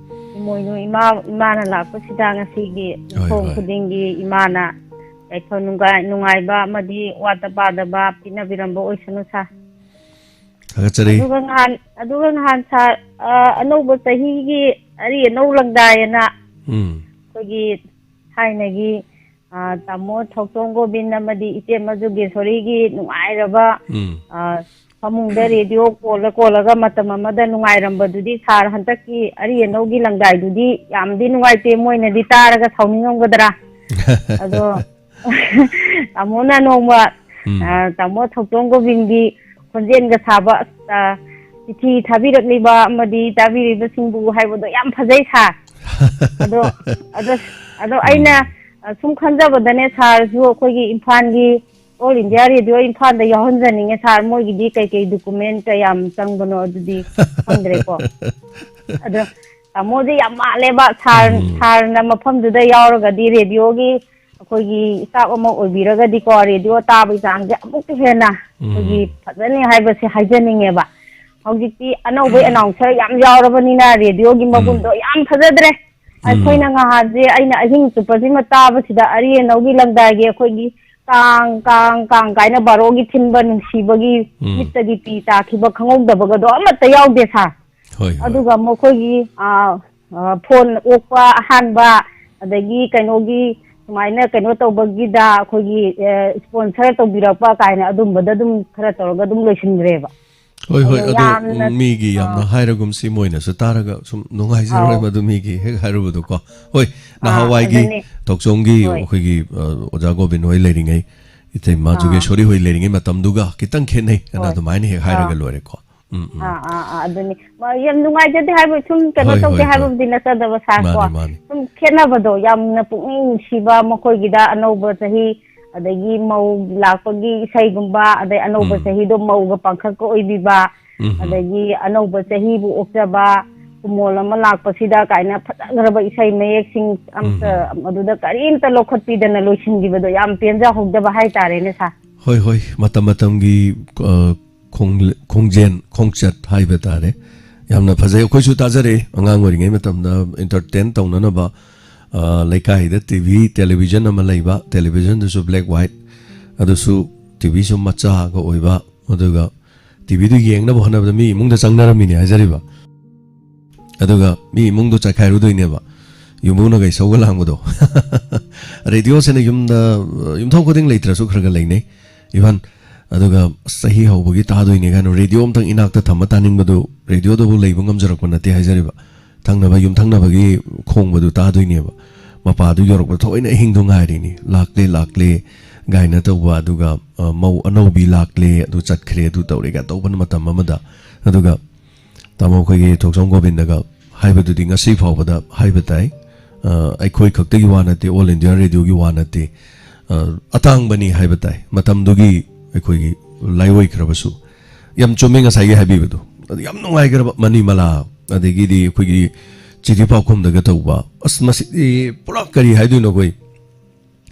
ꯏꯃꯣꯏꯅꯨ ꯏꯃꯥ, ꯏꯃꯥꯅ ꯂꯥꯛꯄꯁꯤꯗ ꯉꯁꯤꯒꯤ ꯍꯣꯏ, ꯊꯣꯡ ꯍꯣꯏ꯫ ꯈꯨꯗꯤꯡꯒꯤ ꯏꯃꯥꯅ ꯌꯥꯏꯐ ꯅꯨꯡꯉꯥꯏ-, ꯅꯨꯡꯉꯥꯏꯕ ꯑꯃꯗꯤ ꯋꯥꯠꯇ ꯄꯥꯗꯕ ꯄꯤꯅꯕꯤꯔꯝꯕ ꯑꯣꯏꯁꯅꯨ sir꯫ ꯊꯥꯒꯠꯆꯔꯤ꯫ ꯑꯗꯨꯒ ꯉꯍꯥꯟ, ꯑꯗꯨꯒ ꯉꯍꯥꯟ sir, ꯑ, ꯑꯅꯧꯕ ꯆꯍꯤꯒꯤ ꯑꯔꯤ ꯑꯅꯧ ꯂꯪꯗꯥꯏꯑꯅ ꯎꯝ꯫ ꯑꯩꯈꯣꯏꯒꯤ ꯊꯥꯏꯅꯒꯤ, ꯑ, ꯇꯥꯃꯣ ꯊꯧꯆꯣꯡ ꯒꯣꯕꯤꯟ ꯑꯃꯗꯤ ꯏꯆꯦꯃ ꯖꯨꯒꯦꯁꯣꯔꯤꯒꯤ ꯅꯨꯡꯉꯥꯏꯔꯕ, ꯎꯝ꯫ ꯑ, ꯐꯃꯨꯡꯗ radio ꯀꯣꯜꯂ ꯀꯣꯜꯂꯒ ꯃꯇꯝ ꯑꯃꯗ ꯅꯨꯡꯉꯥꯏꯔꯝꯕꯗꯨꯗꯤ sir ꯍꯟꯗꯛꯀꯤ ꯑꯔꯤ ꯑꯅꯧꯒꯤ ꯂꯪꯗꯥꯏꯗꯨꯗꯤ ꯌꯥꯝꯗꯤ ꯅꯨꯡꯉꯥꯏꯇꯦ, ꯃꯣꯏꯅꯗꯤ ꯇꯥꯔꯒ ꯁꯥꯎꯅꯤꯡꯉꯝꯒꯗ꯭ꯔꯥ꯫ ꯑꯗꯣ ꯇꯥꯃꯣꯅ ꯅꯣꯡꯃ ꯎꯝ꯫ ꯑ, ꯇꯥꯃꯣ ꯊꯧꯆꯣꯝ ꯒꯣꯕꯤꯟꯒꯤ ꯈꯣꯟꯖꯦꯜꯒ ꯁꯥꯕ, ꯑꯁ, ꯑ, ꯆꯤꯊꯤ ꯊꯥꯕꯤꯔꯛꯂꯤꯕ ꯑꯃꯗꯤ ꯇꯥꯕꯤꯔꯤꯕꯁꯤꯡꯕꯨ ꯍꯥꯏꯕꯗꯣ ꯌꯥꯝ ꯐꯖꯩ ꯁꯥꯔ꯫ ꯑꯗꯣ, ꯑꯗꯣ, ꯑꯗꯣ ꯑꯩꯅ, ꯎꯝ꯫ ꯑ, ꯁꯨꯝ ꯈꯟꯖꯕꯗꯅꯦ ꯁꯥꯔꯁꯨ ꯑꯩꯈꯣꯏꯒꯤ ꯏꯝꯐꯥꯜꯒꯤ All India Radio ꯏꯝꯐꯥꯜꯗ ꯌꯥꯎꯍꯟꯖꯅꯤꯡꯉꯦ ꯁꯥꯔ꯫ ꯃꯣꯏꯒꯤꯗꯤ ꯀꯩꯀꯩ document ꯀꯌꯥꯝ ꯆꯪꯕꯅꯣ ꯑꯗꯨꯗꯤ ꯈꯪꯗ꯭ꯔꯦꯀꯣ꯫ ꯑꯗꯣ ꯇꯥꯃꯣꯗꯤ ꯌꯥꯝ ꯃꯥꯜꯂꯦꯕ ꯁꯥꯔ, ꯎꯝ꯫ ꯁꯥꯔꯅ ꯃꯐꯝꯗꯨꯗ ꯌꯥꯎꯔꯒꯗꯤ radioꯒꯤ ꯑꯩꯈꯣꯏꯒꯤ staff ꯑꯃ ꯑꯣꯏꯕꯤꯔꯒꯗꯤꯀꯣ, radio ꯇꯥꯕꯒꯤ ꯆꯥꯡꯁꯦ ꯑꯃꯨꯛꯀ ꯍꯦꯟꯅ ꯑꯩꯈꯣꯏꯒꯤ ꯎꯝ꯫ ꯐꯖꯅꯤ ꯍꯥꯏꯕꯁꯦ ꯍꯥꯏꯖꯅꯤꯡꯉꯦꯕ꯫ ꯍꯧꯖꯤꯛꯇꯤ ꯑꯅꯧꯕ announcer ꯌꯥꯝ ꯌꯥꯎꯔꯕꯅꯤꯅ radioꯒꯤ ꯎꯝ꯫ ꯃꯒꯨꯟꯗꯣ ꯌꯥꯝ ꯐꯖꯗ꯭ꯔꯦ꯫ ꯎꯝ꯫ ꯑꯩꯈꯣꯏꯅ ꯉꯍꯥꯟꯁꯦ, ꯑꯩꯅ ꯑꯍꯤꯡ ꯆꯨꯞꯄꯁꯤꯃ ꯇꯥꯕꯁꯤꯗ ꯑꯔꯤ ꯑꯅꯧꯒꯤ ꯂꯪꯗꯥꯏꯒꯤ ꯑꯩꯈꯣꯏꯒꯤ ꯀꯥꯡ, ꯀꯥꯡ, ꯀꯥꯡ ꯀꯥꯏꯅ ꯕꯥꯔꯣꯒꯤ ꯊꯤꯟꯕ ꯅꯨꯡꯁꯤꯕꯒꯤ ꯎꯝ꯫ ꯃꯤꯠꯇꯒꯤ ꯄꯤ ꯇꯥꯈꯤꯕ ꯈꯪꯍꯧꯗꯕꯒꯗꯣ ꯑꯃꯠꯇ ꯌꯥꯎꯗꯦ ꯁꯥꯔ꯫ ꯍꯣꯏ, ꯍꯣꯏ꯫ ꯑꯗꯨꯒ ꯃꯈꯣꯏꯒꯤ, ꯑ, ꯑ, phone ꯑꯣꯛꯄ ꯑꯍꯥꯟꯕ, ꯑꯗꯒꯤ ꯀꯩꯅꯣꯒꯤ ꯁꯨꯃꯥꯏꯅ ꯀꯩꯅꯣ ꯇꯧꯕꯒꯤꯗ ꯑꯩꯈꯣꯏꯒꯤ, ꯑ, sponsor ꯇꯧꯕꯤꯔꯛꯄ ꯀꯥꯏꯅ ꯑꯗꯨꯝꯕꯗ ꯑꯗꯨꯝ ꯈꯔ ꯇꯧꯔꯒ ꯑꯗꯨꯝ ꯂꯣꯏꯁꯤꯟꯈ꯭ꯔꯦꯕ꯫ ꯍꯣꯏ, ꯍꯣꯏ, ꯑꯗꯣ ꯑꯗꯣ ꯌꯥꯝꯅ, ꯃꯤꯒꯤ ꯌꯥꯝꯅ ꯑꯥ꯫ ꯍꯥꯏꯔꯒꯨꯝꯁꯤ ꯃꯣꯏꯅꯁꯨ ꯇꯥꯔꯒ ꯁꯨꯝ ꯅꯨꯡꯉꯥꯏꯖꯔꯣꯏꯕ ꯑꯥꯎ꯫ ꯑꯗꯨ ꯃꯤꯒꯤ ꯍꯦꯛ ꯍꯥꯏꯔꯨꯕꯗꯣꯀꯣ꯫ ꯍꯣꯏ, ꯑꯥ, ꯅꯍꯥꯟꯋꯥꯏꯒꯤ ꯑꯗꯨꯅꯤ꯫ ꯊꯧꯆꯣꯝꯒꯤ ꯍꯣꯏ꯫ ꯑꯩꯈꯣꯏꯒꯤ, ꯑ, ꯑꯣꯖꯥ ꯒꯣꯕꯤꯟ ꯍꯣꯏ ꯂꯩꯔꯤꯉꯩ, ꯏꯇꯩꯃ ꯑꯥ꯫ ꯖꯨꯒꯦꯁꯣꯔꯤ ꯍꯣꯏ ꯂꯩꯔꯤꯉꯩ ꯃꯇꯝꯗꯨꯒ ꯈꯤꯇꯪ ꯈꯦꯠꯅꯩ ꯑꯅ ꯍꯣꯏ꯫ ꯑꯗꯨꯃꯥꯏꯅ ꯍꯦꯛ ꯍꯥꯏꯔꯒ ꯑꯥ꯫ ꯂꯣꯏꯔꯦꯀꯣ꯫ ꯎꯝ, ꯎꯝ꯫ ꯑꯥ, ꯑꯥ, ꯑꯥ, ꯑꯗꯨꯅꯤ꯫ ꯃꯥ ꯌꯥꯝ ꯅꯨꯡꯉꯥꯏꯖꯗꯦ ꯍꯥꯏꯕ, ꯁꯨꯝ ꯀꯩꯅꯣ ꯍꯣꯏ, ꯇꯧꯗꯦ ꯍꯣꯏ, ꯍꯣꯏ꯫ ꯍꯥꯏꯕꯕꯨꯗꯤ ꯅꯠꯆꯗꯕ ꯁꯥꯔ ꯀꯣ꯫ ꯃꯥꯅꯤ, ꯃꯥꯅꯤ꯫ ꯁꯨꯝ ꯈꯦꯠꯅꯕꯗꯣ ꯌꯥꯝꯅ ꯄꯨꯛꯅꯤꯡ ꯅꯨꯡꯁꯤꯕ ꯃꯈꯣꯏꯒꯤꯗ ꯑꯅꯧꯕ ꯆꯍꯤ, ꯑꯗꯒꯤ ꯃꯧ ꯂꯥꯛꯄꯒꯤ ꯏꯁꯩꯒꯨꯝꯕ, ꯑꯗꯩ ꯑꯅꯧꯕ ꯎꯝ꯫ ꯆꯍꯤꯗꯣ ꯃꯧꯒ ꯄꯥꯡꯈꯛꯀ ꯑꯣꯏꯕꯤꯕ, ꯎꯝ, ꯎꯝ꯫ ꯑꯗꯒꯤ ꯑꯅꯧꯕ ꯆꯍꯤꯕꯨ ꯑꯣꯛꯆꯕ, ꯀꯨꯃꯣꯜ ꯑꯃ ꯂꯥꯛꯄꯁꯤꯗ ꯀꯥꯏꯅ ꯐꯖꯈ꯭ꯔꯕ ꯏꯁꯩ ꯃꯌꯦꯛꯁꯤꯡ ꯑꯝꯇ ꯎꯝ, ꯎꯝ꯫ ꯃꯗꯨꯗ ꯀꯔꯤꯝꯇ ꯂꯧꯈꯠꯄꯤꯗꯅ ꯂꯣꯏꯁꯤꯟꯈꯤꯕꯗꯣ ꯌꯥꯝ ꯄꯦꯟꯖꯍꯧꯗꯕ ꯍꯥꯏꯇꯥꯔꯦꯅꯦ ꯁꯥꯔ꯫ ꯍꯣꯏ, ꯍꯣꯏ꯫ ꯃꯇꯝ ꯃꯇꯝꯒꯤ, ꯑ, ꯈꯣꯡ-, ꯈꯣꯡꯖꯦꯜ, ꯈꯣꯡꯆꯠ ꯍꯥꯏꯕ ꯇꯥꯔꯦ꯫ ꯌꯥꯝꯅ ꯐꯖꯩ꯫ ꯑꯩꯈꯣꯏꯁꯨ ꯇꯥꯖꯔꯛꯑꯦ꯫ ꯑꯉꯥꯡ ꯑꯣꯏꯔꯤꯉꯩ ꯃꯇꯝꯗ entertain ꯇꯧꯅꯅꯕ, ꯑ, ꯂꯩꯀꯥꯏꯗ T V, television ꯑꯃ ꯂꯩꯕ, televisionꯗꯨꯁꯨ black white, ꯑꯗꯨꯁꯨ T Vꯁꯨ ꯃꯆꯥꯒ ꯑꯣꯏꯕ, ꯑꯗꯨꯒ T Vꯗꯨ ꯌꯦꯡꯅꯕ ꯍꯣꯠꯅꯕꯗ ꯃꯤ ꯏꯃꯨꯡꯗ ꯆꯪꯅꯔꯝꯃꯤꯅꯦ ꯍꯥꯏꯖꯔꯤꯕ꯫ ꯑꯗꯨꯒ ꯃꯤ ꯏꯃꯨꯡꯗꯣ ꯆꯥꯏꯈꯥꯏꯔꯨꯗꯣꯏꯅꯦꯕ꯫ ꯌꯨꯝꯕꯨꯅꯒ ꯏꯁꯧꯒ ꯂꯥꯡꯕꯗꯣ꯫ Radioꯁꯤꯅ ꯌꯨꯝꯗ, ꯌꯨꯝꯊꯣꯡ ꯈꯨꯗꯤꯡ ꯂꯩꯇ꯭ꯔꯁꯨ ꯈꯔ ꯈꯔ ꯂꯩꯅꯩ꯫ Even ꯑꯗꯨꯒ ꯑꯁ, ꯆꯍꯤ ꯍꯧꯕꯒꯤ ꯇꯥꯗꯣꯏꯅꯦ ꯀꯥꯏꯅ radio ꯑꯝꯇꯪ ꯏꯅꯥꯛꯇ ꯊꯝꯃ ꯇꯥꯅꯤꯡꯕꯗꯨ, radioꯗꯨꯕꯨ ꯂꯩꯕ ꯉꯝꯖꯔꯛꯄ ꯅꯠꯇꯦ ꯍꯥꯏꯖꯔꯤꯕ꯫ ꯊꯪꯅꯕ ꯌꯨꯝꯊꯪꯅꯕꯒꯤ ꯈꯣꯡꯕꯗꯨ ꯇꯥꯗꯣꯏꯅꯦꯕ꯫ ꯃꯄꯥꯗꯨ ꯌꯧꯔꯛꯄꯗ ꯊꯑꯣꯏꯅ ꯑꯍꯤꯡꯗꯣ ꯉꯥꯏꯔꯤꯅꯤ꯫ ꯂꯥꯛꯂꯦ, ꯂꯥꯛꯂꯦ꯫ ꯒꯥꯏꯅ ꯇꯧꯕ, ꯑꯗꯨꯒ, ꯑ, ꯃꯧ ꯑꯅꯧꯕꯤ ꯂꯥꯛꯂꯦ, ꯑꯗꯨ ꯆꯠꯈ꯭ꯔꯦ, ꯑꯗꯨ ꯇꯧꯔꯦ ꯀꯥꯏꯅ ꯇꯧꯕꯅ ꯃꯇꯝ ꯑꯃꯗ꯫ ꯑꯗꯨꯒ ꯇꯥꯃꯣ ꯑꯩꯈꯣꯏꯒꯤ ꯊꯣꯛꯆꯣꯝ ꯒꯣꯕꯤꯟꯗꯒ ꯍꯥꯏꯕꯗꯨꯗꯤ ꯉꯁꯤ ꯐꯥꯎꯕꯗ ꯍꯥꯏꯕ ꯇꯥꯏ꯫ ꯑ, ꯑꯩꯈꯣꯏ ꯈꯛꯇꯒꯤ ꯋꯥ ꯅꯠꯇꯦ, All India Radioꯒꯤ ꯋꯥ ꯅꯠꯇꯦ꯫ ꯑ, ꯑꯇꯥꯡꯕꯅꯤ ꯍꯥꯏꯕ ꯇꯥꯏ꯫ ꯃꯇꯝꯗꯨꯒꯤ ꯑꯩꯈꯣꯏꯒꯤ ꯂꯥꯏꯑꯣꯏꯈ꯭ꯔꯕꯁꯨ꯫ ꯌꯥꯝ ꯆꯨꯝꯃꯦ ꯉꯁꯥꯏꯒꯤ ꯍꯥꯏꯕꯤꯕꯗꯣ꯫ ꯑꯗꯨ ꯌꯥꯝ ꯅꯨꯡꯉꯥꯏꯈ꯭ꯔꯕ ꯃꯅꯤꯃꯂꯥ, ꯑꯗꯒꯤꯗꯤ ꯑꯩꯈꯣꯏꯒꯤ ꯆꯤꯊꯤ ꯄꯥꯎꯈꯨꯝꯗꯒ ꯇꯧꯕ꯫ ꯑꯁ, ꯃꯁꯤꯗꯤ ꯄꯨꯔꯥ ꯀꯔꯤ ꯍꯥꯏꯗꯣꯏꯅꯣ ꯑꯩꯈꯣꯏ꯫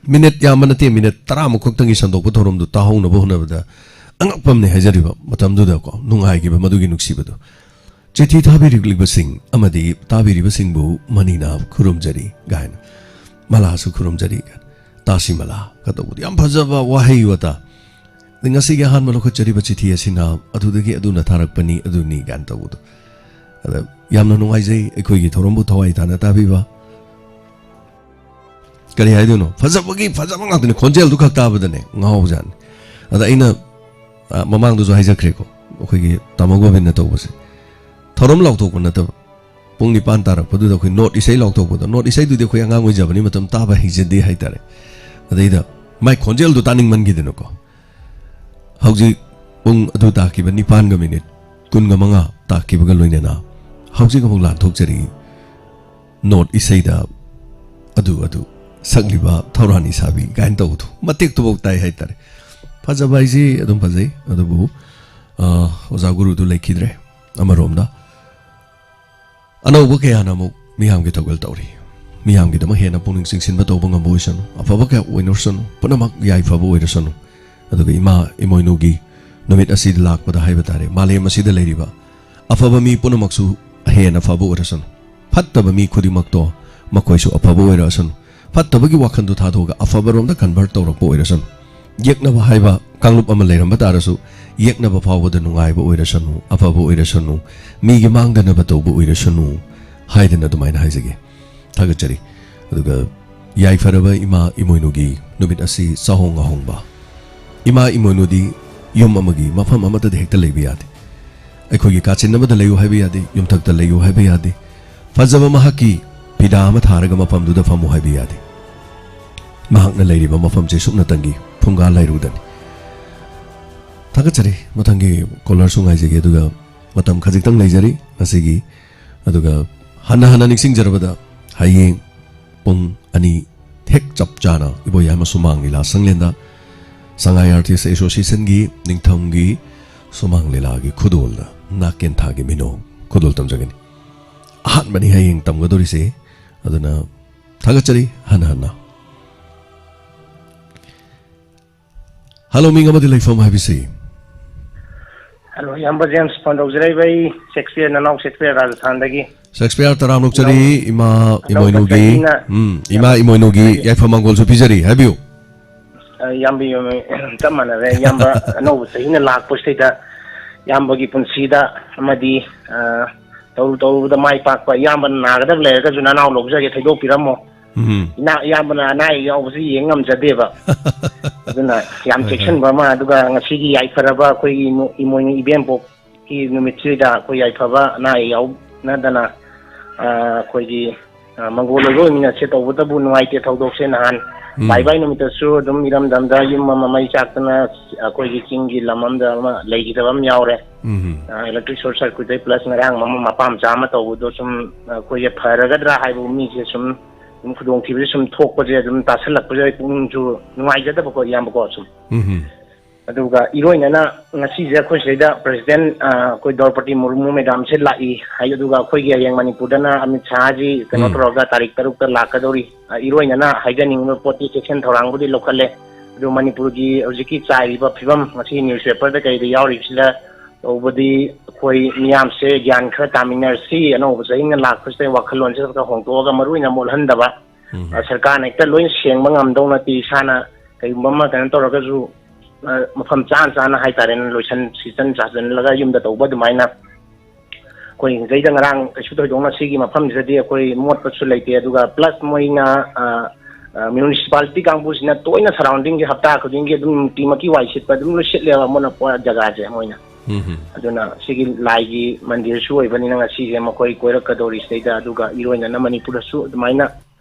ꯃꯤꯅꯤꯠ ꯌꯥꯝꯕ ꯅꯠꯇꯦ, ꯃꯤꯅꯤꯠ ꯇꯔꯥꯃꯨꯛ ꯈꯛꯇꯪꯒꯤ ꯁꯟꯗꯣꯛꯄ ꯊꯧꯔꯝꯗꯨ ꯇꯥꯍꯧꯅꯕ ꯍꯣꯠꯅꯕꯗ ꯑꯉꯛꯄ ꯑꯃꯅꯤ ꯍꯥꯏꯖꯔꯤꯕ ꯃꯇꯝꯗꯨꯗꯀꯣ, ꯅꯨꯡꯉꯥꯏꯈꯤꯕ ꯃꯗꯨꯒꯤ ꯅꯨꯡꯁꯤꯕꯗꯨ꯫ ꯆꯤꯊꯤ ꯊꯥꯕꯤꯔꯛꯂꯤꯕꯁꯤꯡ ꯑꯃꯗꯤ ꯇꯥꯕꯤꯔꯤꯕꯁꯤꯡꯕꯨ ꯃꯅꯤꯅ ꯈꯨꯔꯨꯝꯖꯔꯤ ꯒꯥꯏꯅ, ꯃꯂꯥꯁꯨ ꯈꯨꯔꯨꯝꯖꯔꯤ ꯒꯥꯏꯅ, ꯇꯥꯁꯤ ꯃꯂꯥ ꯀ ꯇꯧꯕꯗꯨ ꯌꯥꯝ ꯐꯖꯕ ꯋꯥꯍꯩ ꯋꯥꯇꯥ꯫ ꯑꯗꯩ ꯉꯁꯤꯒꯤ ꯑꯍꯥꯟꯕ ꯂꯧꯈꯠꯆꯔꯤꯕ ꯆꯤꯊꯤ ꯑꯁꯤꯅ ꯑꯗꯨꯗꯒꯤ ꯑꯗꯨꯅ ꯊꯥꯔꯛꯄꯅꯤ, ꯑꯗꯨꯅꯤ ꯒꯥꯏꯅ ꯇꯧꯕꯗꯣ꯫ ꯑꯗ ꯌꯥꯝꯅ ꯅꯨꯡꯉꯥꯏꯖꯩ ꯑꯩꯈꯣꯏꯒꯤ ꯊꯧꯔꯝꯕꯨ ꯊꯋꯥꯏ ꯇꯥꯅ ꯇꯥꯕꯤꯕ꯫ ꯀꯔꯤ ꯍꯥꯏꯗꯣꯏꯅꯣ? ꯐꯖꯕꯒꯤ ꯐꯖꯕ ꯉꯥꯛꯇꯅꯤ꯫ ꯈꯣꯟꯖꯦꯜꯗꯨ ꯈꯛ ꯇꯥꯕꯗꯅꯦ ꯉꯥꯎꯕꯖꯥꯠꯅꯤ꯫ ꯑꯗ ꯑꯩꯅ, ꯑ, ꯃꯃꯥꯡꯗꯁꯨ ꯍꯥꯏꯖꯈ꯭ꯔꯦꯀꯣ, ꯑꯩꯈꯣꯏꯒꯤ ꯇꯥꯃꯣ ꯒꯣꯕꯤꯟꯗ ꯇꯧꯕꯁꯦ ꯊꯧꯔꯝ ꯂꯥꯎꯊꯣꯛꯄ ꯅꯠꯇꯕ, ꯄꯨꯡ ꯅꯤꯄꯥꯟ ꯇꯥꯔꯛꯄꯗꯨꯗ ꯑꯩꯈꯣꯏ ꯅꯣꯠ ꯏꯁꯩ ꯂꯥꯎꯊꯣꯛꯄꯗꯣ, ꯅꯣꯠ ꯏꯁꯩꯗꯨꯗꯤ ꯑꯩꯈꯣꯏ ꯑꯉꯥꯡ ꯑꯣꯏꯖꯕꯅꯤ, ꯃꯇꯝ ꯇꯥꯕ ꯍꯩꯖꯗꯦ ꯍꯥꯏꯇꯥꯔꯦ꯫ ꯑꯗꯩꯗ ꯃꯥꯏ ꯈꯣꯟꯖꯦꯜꯗꯣ ꯇꯥꯅꯤꯡꯃꯟꯈꯤꯗꯅꯀꯣ, ꯍꯧꯖꯤꯛ ꯄꯨꯡ ꯑꯗꯨ ꯇꯥꯈꯤꯕ ꯅꯤꯄꯥꯟꯒ ꯃꯤꯅꯤꯠ ꯀꯨꯟꯒ ꯃꯉꯥ ꯇꯥꯈꯤꯕꯒ ꯂꯣꯏꯅꯅ ꯍꯧꯖꯤꯛ ꯑꯃꯨꯛ ꯂꯥꯟꯊꯣꯛꯆꯔꯤ꯫ ꯅꯣꯠ ꯏꯁꯩꯗ ꯑꯗꯨ ꯑꯗꯨ ꯁꯛꯂꯤꯕ ꯊꯧꯔꯥꯅꯤ ꯁꯥꯕꯤ ꯀꯥꯏꯅ ꯇꯧꯕꯗꯣ, ꯃꯇꯦꯛꯇꯨꯐꯥꯎ ꯇꯥꯏ ꯍꯥꯏꯇꯥꯔꯦ꯫ ꯐꯖꯕ ꯍꯥꯏꯁꯤ ꯑꯗꯨꯝ ꯐꯖꯩ, ꯑꯗꯨꯕꯨ, ꯑ, ꯑꯣꯖꯥ ꯒꯨꯔꯨꯗꯨ ꯂꯩꯈꯤꯗ꯭ꯔꯦ꯫ ꯑꯃꯔꯣꯝꯗ ꯑꯅꯧꯕ ꯀꯌꯥꯅ ꯑꯃꯨꯛ ꯃꯤꯌꯥꯝꯒꯤ ꯊꯧꯒꯜ ꯇꯧꯔꯤ꯫ ꯃꯤꯌꯥꯝꯒꯤꯗꯃꯛ ꯍꯦꯟꯅ ꯄꯨꯛꯅꯤꯡ ꯆꯤꯡꯁꯤꯟꯕ ꯇꯧꯕ ꯉꯝꯕ ꯑꯣꯏꯁꯅꯨ, ꯑꯐꯕ ꯀꯌꯥ ꯑꯣꯏꯅꯔꯁꯅꯨ, ꯄꯨꯝꯅꯃꯛ ꯌꯥꯏꯐꯕ ꯑꯣꯏꯔꯁꯅꯨ꯫ ꯑꯗꯨꯒ ꯏꯃꯥ ꯏꯃꯣꯏꯅꯨꯒꯤ ꯅꯨꯃꯤꯠ ꯑꯁꯤꯗ ꯂꯥꯛꯄꯗ ꯍꯥꯏꯕ ꯇꯥꯔꯦ, ꯃꯥꯂꯦꯝ ꯑꯁꯤꯗ ꯂꯩꯔꯤꯕ ꯑꯐꯕ ꯃꯤ ꯄꯨꯝꯅꯃꯛꯁꯨ ꯍꯦꯟꯅ ꯐꯕ ꯑꯣꯏꯔꯁꯅꯨ꯫ ꯐꯠꯇꯕ ꯃꯤ ꯈꯨꯗꯤꯡꯃꯛꯇꯣ ꯃꯈꯣꯏꯁꯨ ꯑꯐꯕ ꯑꯣꯏꯔꯛꯑꯁꯅꯨ꯫ ꯐꯠꯇꯕꯒꯤ ꯋꯥꯈꯜꯗꯨ ꯊꯥꯗꯣꯛꯑꯒ ꯑꯐꯕꯔꯣꯝꯗ convert ꯇꯧꯔꯛꯄ ꯑꯣꯏꯔꯁꯅꯨ꯫ ꯌꯦꯛꯅꯕ ꯍꯥꯏꯕ ꯀꯥꯡꯂꯨꯞ ꯑꯃ ꯂꯩꯔꯝꯕ ꯇꯥꯔꯁꯨ, ꯌꯦꯛꯅꯕ ꯐꯥꯎꯕꯗ ꯅꯨꯡꯉꯥꯏꯕ ꯑꯣꯏꯔꯁꯅꯨ, ꯑꯐꯕ ꯑꯣꯏꯔꯁꯅꯨ, ꯃꯤꯒꯤ ꯃꯥꯡꯗꯅꯕ ꯇꯧꯕ ꯑꯣꯏꯔꯁꯅꯨ ꯍꯥꯏꯗꯅ ꯑꯗꯨꯃꯥꯏꯅ ꯍꯥꯏꯖꯒꯦ꯫ ꯊꯥꯒꯠꯆꯔꯤ꯫ ꯑꯗꯨꯒ ꯌꯥꯏꯐꯔꯕ ꯏꯃꯥ ꯏꯃꯣꯏꯅꯨꯒꯤ ꯅꯨꯃꯤꯠ ꯑꯁꯤ ꯆꯥꯍꯣꯡ ꯉꯥꯍꯣꯡꯕ꯫ ꯏꯃꯥ ꯏꯃꯣꯏꯅꯨꯗꯤ ꯌꯨꯝ ꯑꯃꯒꯤ ꯃꯐꯝ ꯑꯃꯠꯇꯗ ꯍꯦꯛꯇ ꯂꯩꯕ ꯌꯥꯗꯦ꯫ ꯑꯩꯈꯣꯏꯒꯤ ꯀꯥꯆꯤꯟ ꯑꯃꯗ ꯂꯩꯌꯨ ꯍꯥꯏꯕ ꯌꯥꯗꯦ, ꯌꯨꯝꯊꯛꯇ ꯂꯩꯌꯨ ꯍꯥꯏꯕ ꯌꯥꯗꯦ꯫ ꯐꯖꯕ ꯃꯍꯥꯛꯀꯤ ꯐꯤꯗꯥ ꯑꯃ ꯊꯥꯔꯒ ꯃꯐꯝꯗꯨꯗ ꯐꯝꯃꯨ ꯍꯥꯏꯕ ꯌꯥꯗꯦ꯫ ꯃꯍꯥꯛꯅ ꯂꯩꯔꯤꯕ ꯃꯐꯝꯁꯦ ꯁꯨꯞꯅꯇꯪꯒꯤ ꯐꯨꯡꯒꯥ ꯂꯥꯏꯔꯨꯗꯅꯤ꯫ ꯊꯥꯒꯠꯆꯔꯤ꯫ ꯃꯊꯪꯒꯤ ꯀꯣꯂꯔꯁꯨ ꯉꯥꯏꯖꯒꯦ, ꯑꯗꯨꯒ ꯃꯇꯝ ꯈꯖꯤꯛꯇꯪ ꯂꯩꯖꯔꯤ ꯉꯁꯤꯒꯤ꯫ ꯑꯗꯨꯒ ꯍꯟꯅ ꯍꯟꯅ ꯅꯤꯡꯁꯤꯡꯖꯔꯕꯗ, ꯍꯌꯦꯡ ꯄꯨꯡ ꯑꯅꯤ ꯍꯦꯛ ꯆꯞ ꯆꯥꯅ ꯏꯕꯣꯌꯥꯏꯃ ꯁꯨꯃꯥꯡ ꯂꯤꯂꯥ ꯁꯪꯂꯦꯟꯗ ꯁꯉꯥꯏ ꯑꯥꯔꯇꯤꯁ ꯑꯦꯁꯣꯁꯤꯌꯦꯁꯟꯒꯤ ꯅꯤꯡꯊꯧꯒꯤ ꯁꯨꯃꯥꯡ ꯂꯤꯂꯥꯒꯤ ꯈꯨꯗꯣꯜꯗ ꯅꯥꯀꯦꯟꯊꯥꯒꯤ ꯃꯤꯅꯣ ꯈꯨꯗꯣꯜ ꯇꯝꯖꯒꯅꯤ꯫ ꯑꯍꯥꯟꯕꯅꯤ ꯍꯌꯦꯡ ꯇꯝꯒꯗꯧꯔꯤꯁꯦ, ꯑꯗꯨꯅ ꯊꯥꯒꯠꯆꯔꯤ ꯍꯟꯅ ꯍꯟꯅ꯫ ꯍꯜꯂꯣ, ꯃꯤꯡ ꯑꯃꯗꯤ ꯂꯩꯐꯝ ꯍꯥꯏꯕꯤꯁꯤ꯫ ꯍꯜꯂꯣ, ꯏꯌꯥꯝꯕ ꯖꯦꯝꯁ ꯐꯣꯟ ꯇꯧꯖꯔꯛꯏꯕ ꯑꯩ ꯁꯦꯛꯁꯄꯤꯌꯔ, ꯅꯅꯥꯎ ꯁꯦꯛꯁꯄꯤꯌꯔ ꯔꯥꯖꯁꯊꯥꯟꯗꯒꯤ꯫ ꯁꯦꯛꯁꯄꯤꯌꯔ ꯇꯔꯥꯝꯅ ꯑꯣꯛꯆꯔꯤ, ꯏꯃꯥ ꯑꯅꯧꯕ ꯏꯃꯣꯏꯅꯨꯒꯤ, ꯆꯍꯤꯅ ꯎꯝ, ꯏꯃꯥ ꯏꯃꯣꯏꯅꯨꯒꯤ ꯍꯥꯏꯕꯤꯌꯨ꯫ ꯌꯥꯏꯐ ꯃꯪꯒꯣꯜꯁꯨ ꯄꯤꯖꯔꯤ, ꯍꯥꯏꯕꯤꯌꯨ꯫ ꯑ, ꯏꯌꯥꯝꯕ, ꯏꯌꯥꯝꯕ, ꯆꯞ ꯃꯥꯟꯅꯔꯦ꯫ ꯏꯌꯥꯝꯕ, ꯑꯅꯧꯕ ꯆꯍꯤꯅ ꯂꯥꯛꯄꯁꯤꯗꯩꯗ ꯏꯌꯥꯝꯕꯒꯤ ꯄꯨꯟꯁꯤꯗ ꯑꯃꯗꯤ, ꯑ, ꯇꯧꯔꯨ ꯇꯧꯔꯨꯕꯗ ꯃꯥꯏ ꯄꯥꯛꯄ, ꯏꯌꯥꯝꯕꯅ ꯅꯥꯒꯗꯕ ꯂꯩꯔꯒꯁꯨ ꯅꯅꯥꯎ ꯂꯧꯖꯒꯦ, ꯊꯩꯗꯣꯛꯄꯤꯔꯝꯃꯣ꯫ ꯎꯝ꯫ ꯏꯅꯥ-, ꯏꯌꯥꯝꯕꯅ ꯑꯅꯥ ꯑꯌꯦꯛ ꯌꯥꯎꯕꯁꯤ ꯌꯦꯡ ꯉꯝꯖꯗꯦꯕ꯫ ꯑꯗꯨꯅ ꯌꯥꯝ ꯍꯣꯏ, ꯍꯣꯏ꯫ ꯆꯦꯛꯁꯤꯟꯕ ꯑꯃ, ꯑꯗꯨꯒ ꯉꯁꯤꯒꯤ ꯌꯥꯏꯐꯔꯕ ꯑꯩꯈꯣꯏꯒꯤ ꯏꯃꯣ-, ꯏꯃꯣꯏꯅꯨ ꯏꯕꯦꯝꯄꯣꯛꯀꯤ ꯅꯨꯃꯤꯠꯁꯤꯗ ꯑꯩꯈꯣꯏ ꯌꯥꯏꯐꯕ ꯑꯅꯥ ꯑꯌꯦꯛ ꯌꯥꯎꯅꯗꯅ, ꯑ, ꯑꯩꯈꯣꯏꯒꯤ, ꯑ, ꯃꯪꯒꯣꯜ ꯑꯣꯏꯕ ꯑꯣꯏꯃꯤꯟꯅꯁꯦ꯫ ꯇꯧꯕꯇꯕꯨ ꯅꯨꯡꯉꯥꯏꯇꯦ ꯊꯧꯗꯣꯛꯁꯦ꯫ ꯅꯍꯥꯟ ꯎꯝ꯫ ꯕꯥꯏ ꯕꯥꯏ ꯅꯨꯃꯤꯠꯇꯁꯨ ꯑꯗꯨꯝ ꯏꯔꯝꯗꯝꯗ ꯌꯨꯝ ꯑꯃ ꯃꯩ ꯆꯥꯛꯇꯅ ꯑꯩꯈꯣꯏꯒꯤ ꯆꯤꯡꯒꯤ ꯂꯝ ꯑꯃꯗ ꯑꯃ ꯂꯩꯈꯤꯗꯕ ꯑꯃ ꯌꯥꯎꯔꯦ꯫ ꯎꯝ꯫ ꯑ, electric short circuit ꯗꯩ plus ꯉꯔꯥꯡ ꯑꯃ ꯃꯄꯥ ꯃꯆꯥ ꯑꯃ ꯇꯧꯕꯗꯣ ꯁꯨꯝ ꯑꯩꯈꯣꯏꯁꯦ ꯐꯔꯒꯗ꯭ꯔꯥ ꯍꯥꯏꯕ ꯃꯤꯁꯦ ꯁꯨꯝ ꯑꯗꯨꯝ ꯈꯨꯗꯣꯡꯊꯤꯕꯁꯦ ꯁꯨꯝ ꯊꯣꯛꯄꯁꯦ ꯑꯗꯨꯝ ꯇꯥꯁꯜꯂꯛꯄꯁꯦ ꯑꯩ ꯄꯨꯛꯅꯤꯡꯁꯨ ꯅꯨꯡꯉꯥꯏꯖꯗꯕꯀꯣ, ꯏꯌꯥꯝꯕꯀꯣ, ꯁꯨꯝ꯫ ꯎꯝ꯫ ꯑꯗꯨꯒ ꯏꯔꯣꯏꯅꯅ ꯉꯁꯤꯁꯦ ꯑꯩꯈꯣꯏ ꯁꯤꯗꯩꯗ President, ꯑ, ꯑꯩꯈꯣꯏ ꯗ꯭ꯔꯧꯄꯗꯤ ꯃꯨꯔꯃꯨ madam ꯁꯦ ꯂꯥꯛꯏ ꯍꯥꯏ, ꯑꯗꯨꯒ ꯑꯩꯈꯣꯏꯒꯤ ꯍꯌꯦꯡ ꯃꯅꯤꯄꯨꯔꯗꯅ ꯑꯃꯤꯠ ꯁꯥꯍꯖꯤ ꯀꯩꯅꯣ ꯎꯝ꯫ ꯇꯧꯔꯒ ꯇꯥꯔꯤꯛ ꯇꯔꯨꯛꯇ ꯂꯥꯛꯀꯗꯧꯔꯤ꯫ ꯑ, ꯏꯔꯣꯏꯅꯅ ꯍꯥꯏꯖꯅꯤꯡꯕ ꯄꯣꯠꯇꯤ ꯆꯦꯛꯁꯤꯟ ꯊꯧꯔꯥꯡꯕꯨꯗꯤ ꯂꯧꯈꯠꯂꯦ, ꯑꯗꯨ ꯃꯅꯤꯄꯨꯔꯒꯤ ꯍꯧꯖꯤꯛꯀꯤ ꯆꯥꯏꯔꯤꯕ ꯐꯤꯕꯝ ꯉꯁꯤ newspaper ꯗ ꯀꯩꯗ ꯌꯥꯎꯔꯤꯕꯁꯤꯗ ꯇꯧꯕꯗꯤ ꯑꯩꯈꯣꯏ ꯃꯤꯌꯥꯝꯁꯦ ꯒ꯭ꯌꯥꯟ ꯈꯔ ꯇꯥꯃꯤꯟꯅꯔꯁꯤ, ꯑꯅꯧꯕ ꯆꯍꯤꯅ ꯂꯥꯛꯄꯁꯤꯗ ꯋꯥꯈꯜꯂꯣꯟꯁꯦ ꯈꯔ ꯍꯣꯡꯗꯣꯛꯑꯒ ꯃꯔꯨ ꯑꯣꯏꯅ ꯃꯣꯠꯍꯟꯗꯕ꯫ ꯎꯝ꯫ ꯑ, ꯁꯔꯀꯥꯔꯅ ꯍꯦꯛꯇ ꯂꯣꯏ ꯁꯦꯡꯕ ꯉꯝꯗꯧ ꯅꯠꯇꯦ, ꯏꯁꯥꯅ ꯀꯩꯒꯨꯝꯕ ꯑꯃ ꯀꯩꯅꯣ ꯇꯧꯔꯒꯁꯨ, ꯑ, ꯃꯐꯝ ꯆꯥꯅ ꯆꯥꯅ ꯍꯥꯏꯇꯥꯔꯦꯅꯦ, ꯂꯣꯏꯁꯟ ꯁꯤꯆꯟ ꯁꯥꯆꯟꯂꯒ ꯌꯨꯝꯗ ꯇꯧꯕ ꯑꯗꯨꯃꯥꯏꯅ꯫ ꯑꯩꯈꯣꯏ ꯁꯤꯗꯩꯗ ꯉꯔꯥꯡ ꯀꯩꯁꯨ ꯊꯣꯏꯗꯣꯛꯅ ꯁꯤꯒꯤ ꯃꯐꯝꯁꯤꯗꯗꯤ ꯑꯩꯈꯣꯏ ꯃꯣꯠꯄꯁꯨ ꯂꯩꯇꯦ, ꯑꯗꯨꯒ plus ꯃꯣꯏꯅ, ꯑ, ꯑ, municipality ꯀꯥꯡꯕꯨꯁꯤꯅ ꯇꯣꯏꯅ surrounding ꯁꯦ ꯍꯞꯇꯥ ꯈꯨꯗꯤꯡꯒꯤ ꯑꯗꯨꯝ ꯅꯨꯡꯇꯤꯃꯛꯀꯤ ꯋꯥꯏ ꯁꯤꯠꯄ ꯑꯗꯨꯝ ꯂꯣꯏ ꯁꯤꯠꯂꯦꯕ, ꯑꯃꯣꯠ ꯑꯄ ꯖꯒꯥꯁꯦ ꯃꯣꯏꯅ꯫ ꯎꯝ ꯍꯝ꯫ ꯑꯗꯨꯅ ꯁꯤꯒꯤ ꯂꯥꯏꯒꯤ ꯃꯟꯗꯤꯔꯁꯨ ꯑꯣꯏꯕꯅꯤꯅ ꯉꯁꯤꯁꯦ ꯃꯈꯣꯏ ꯀꯣꯏꯔꯛꯀꯗꯧꯔꯤ ꯁꯤꯗꯩꯗ, ꯑꯗꯨꯒ ꯏꯔꯣꯏꯅꯅ ꯃꯅꯤꯄꯨꯔꯗꯁꯨ ꯑꯗꯨꯃꯥꯏꯅ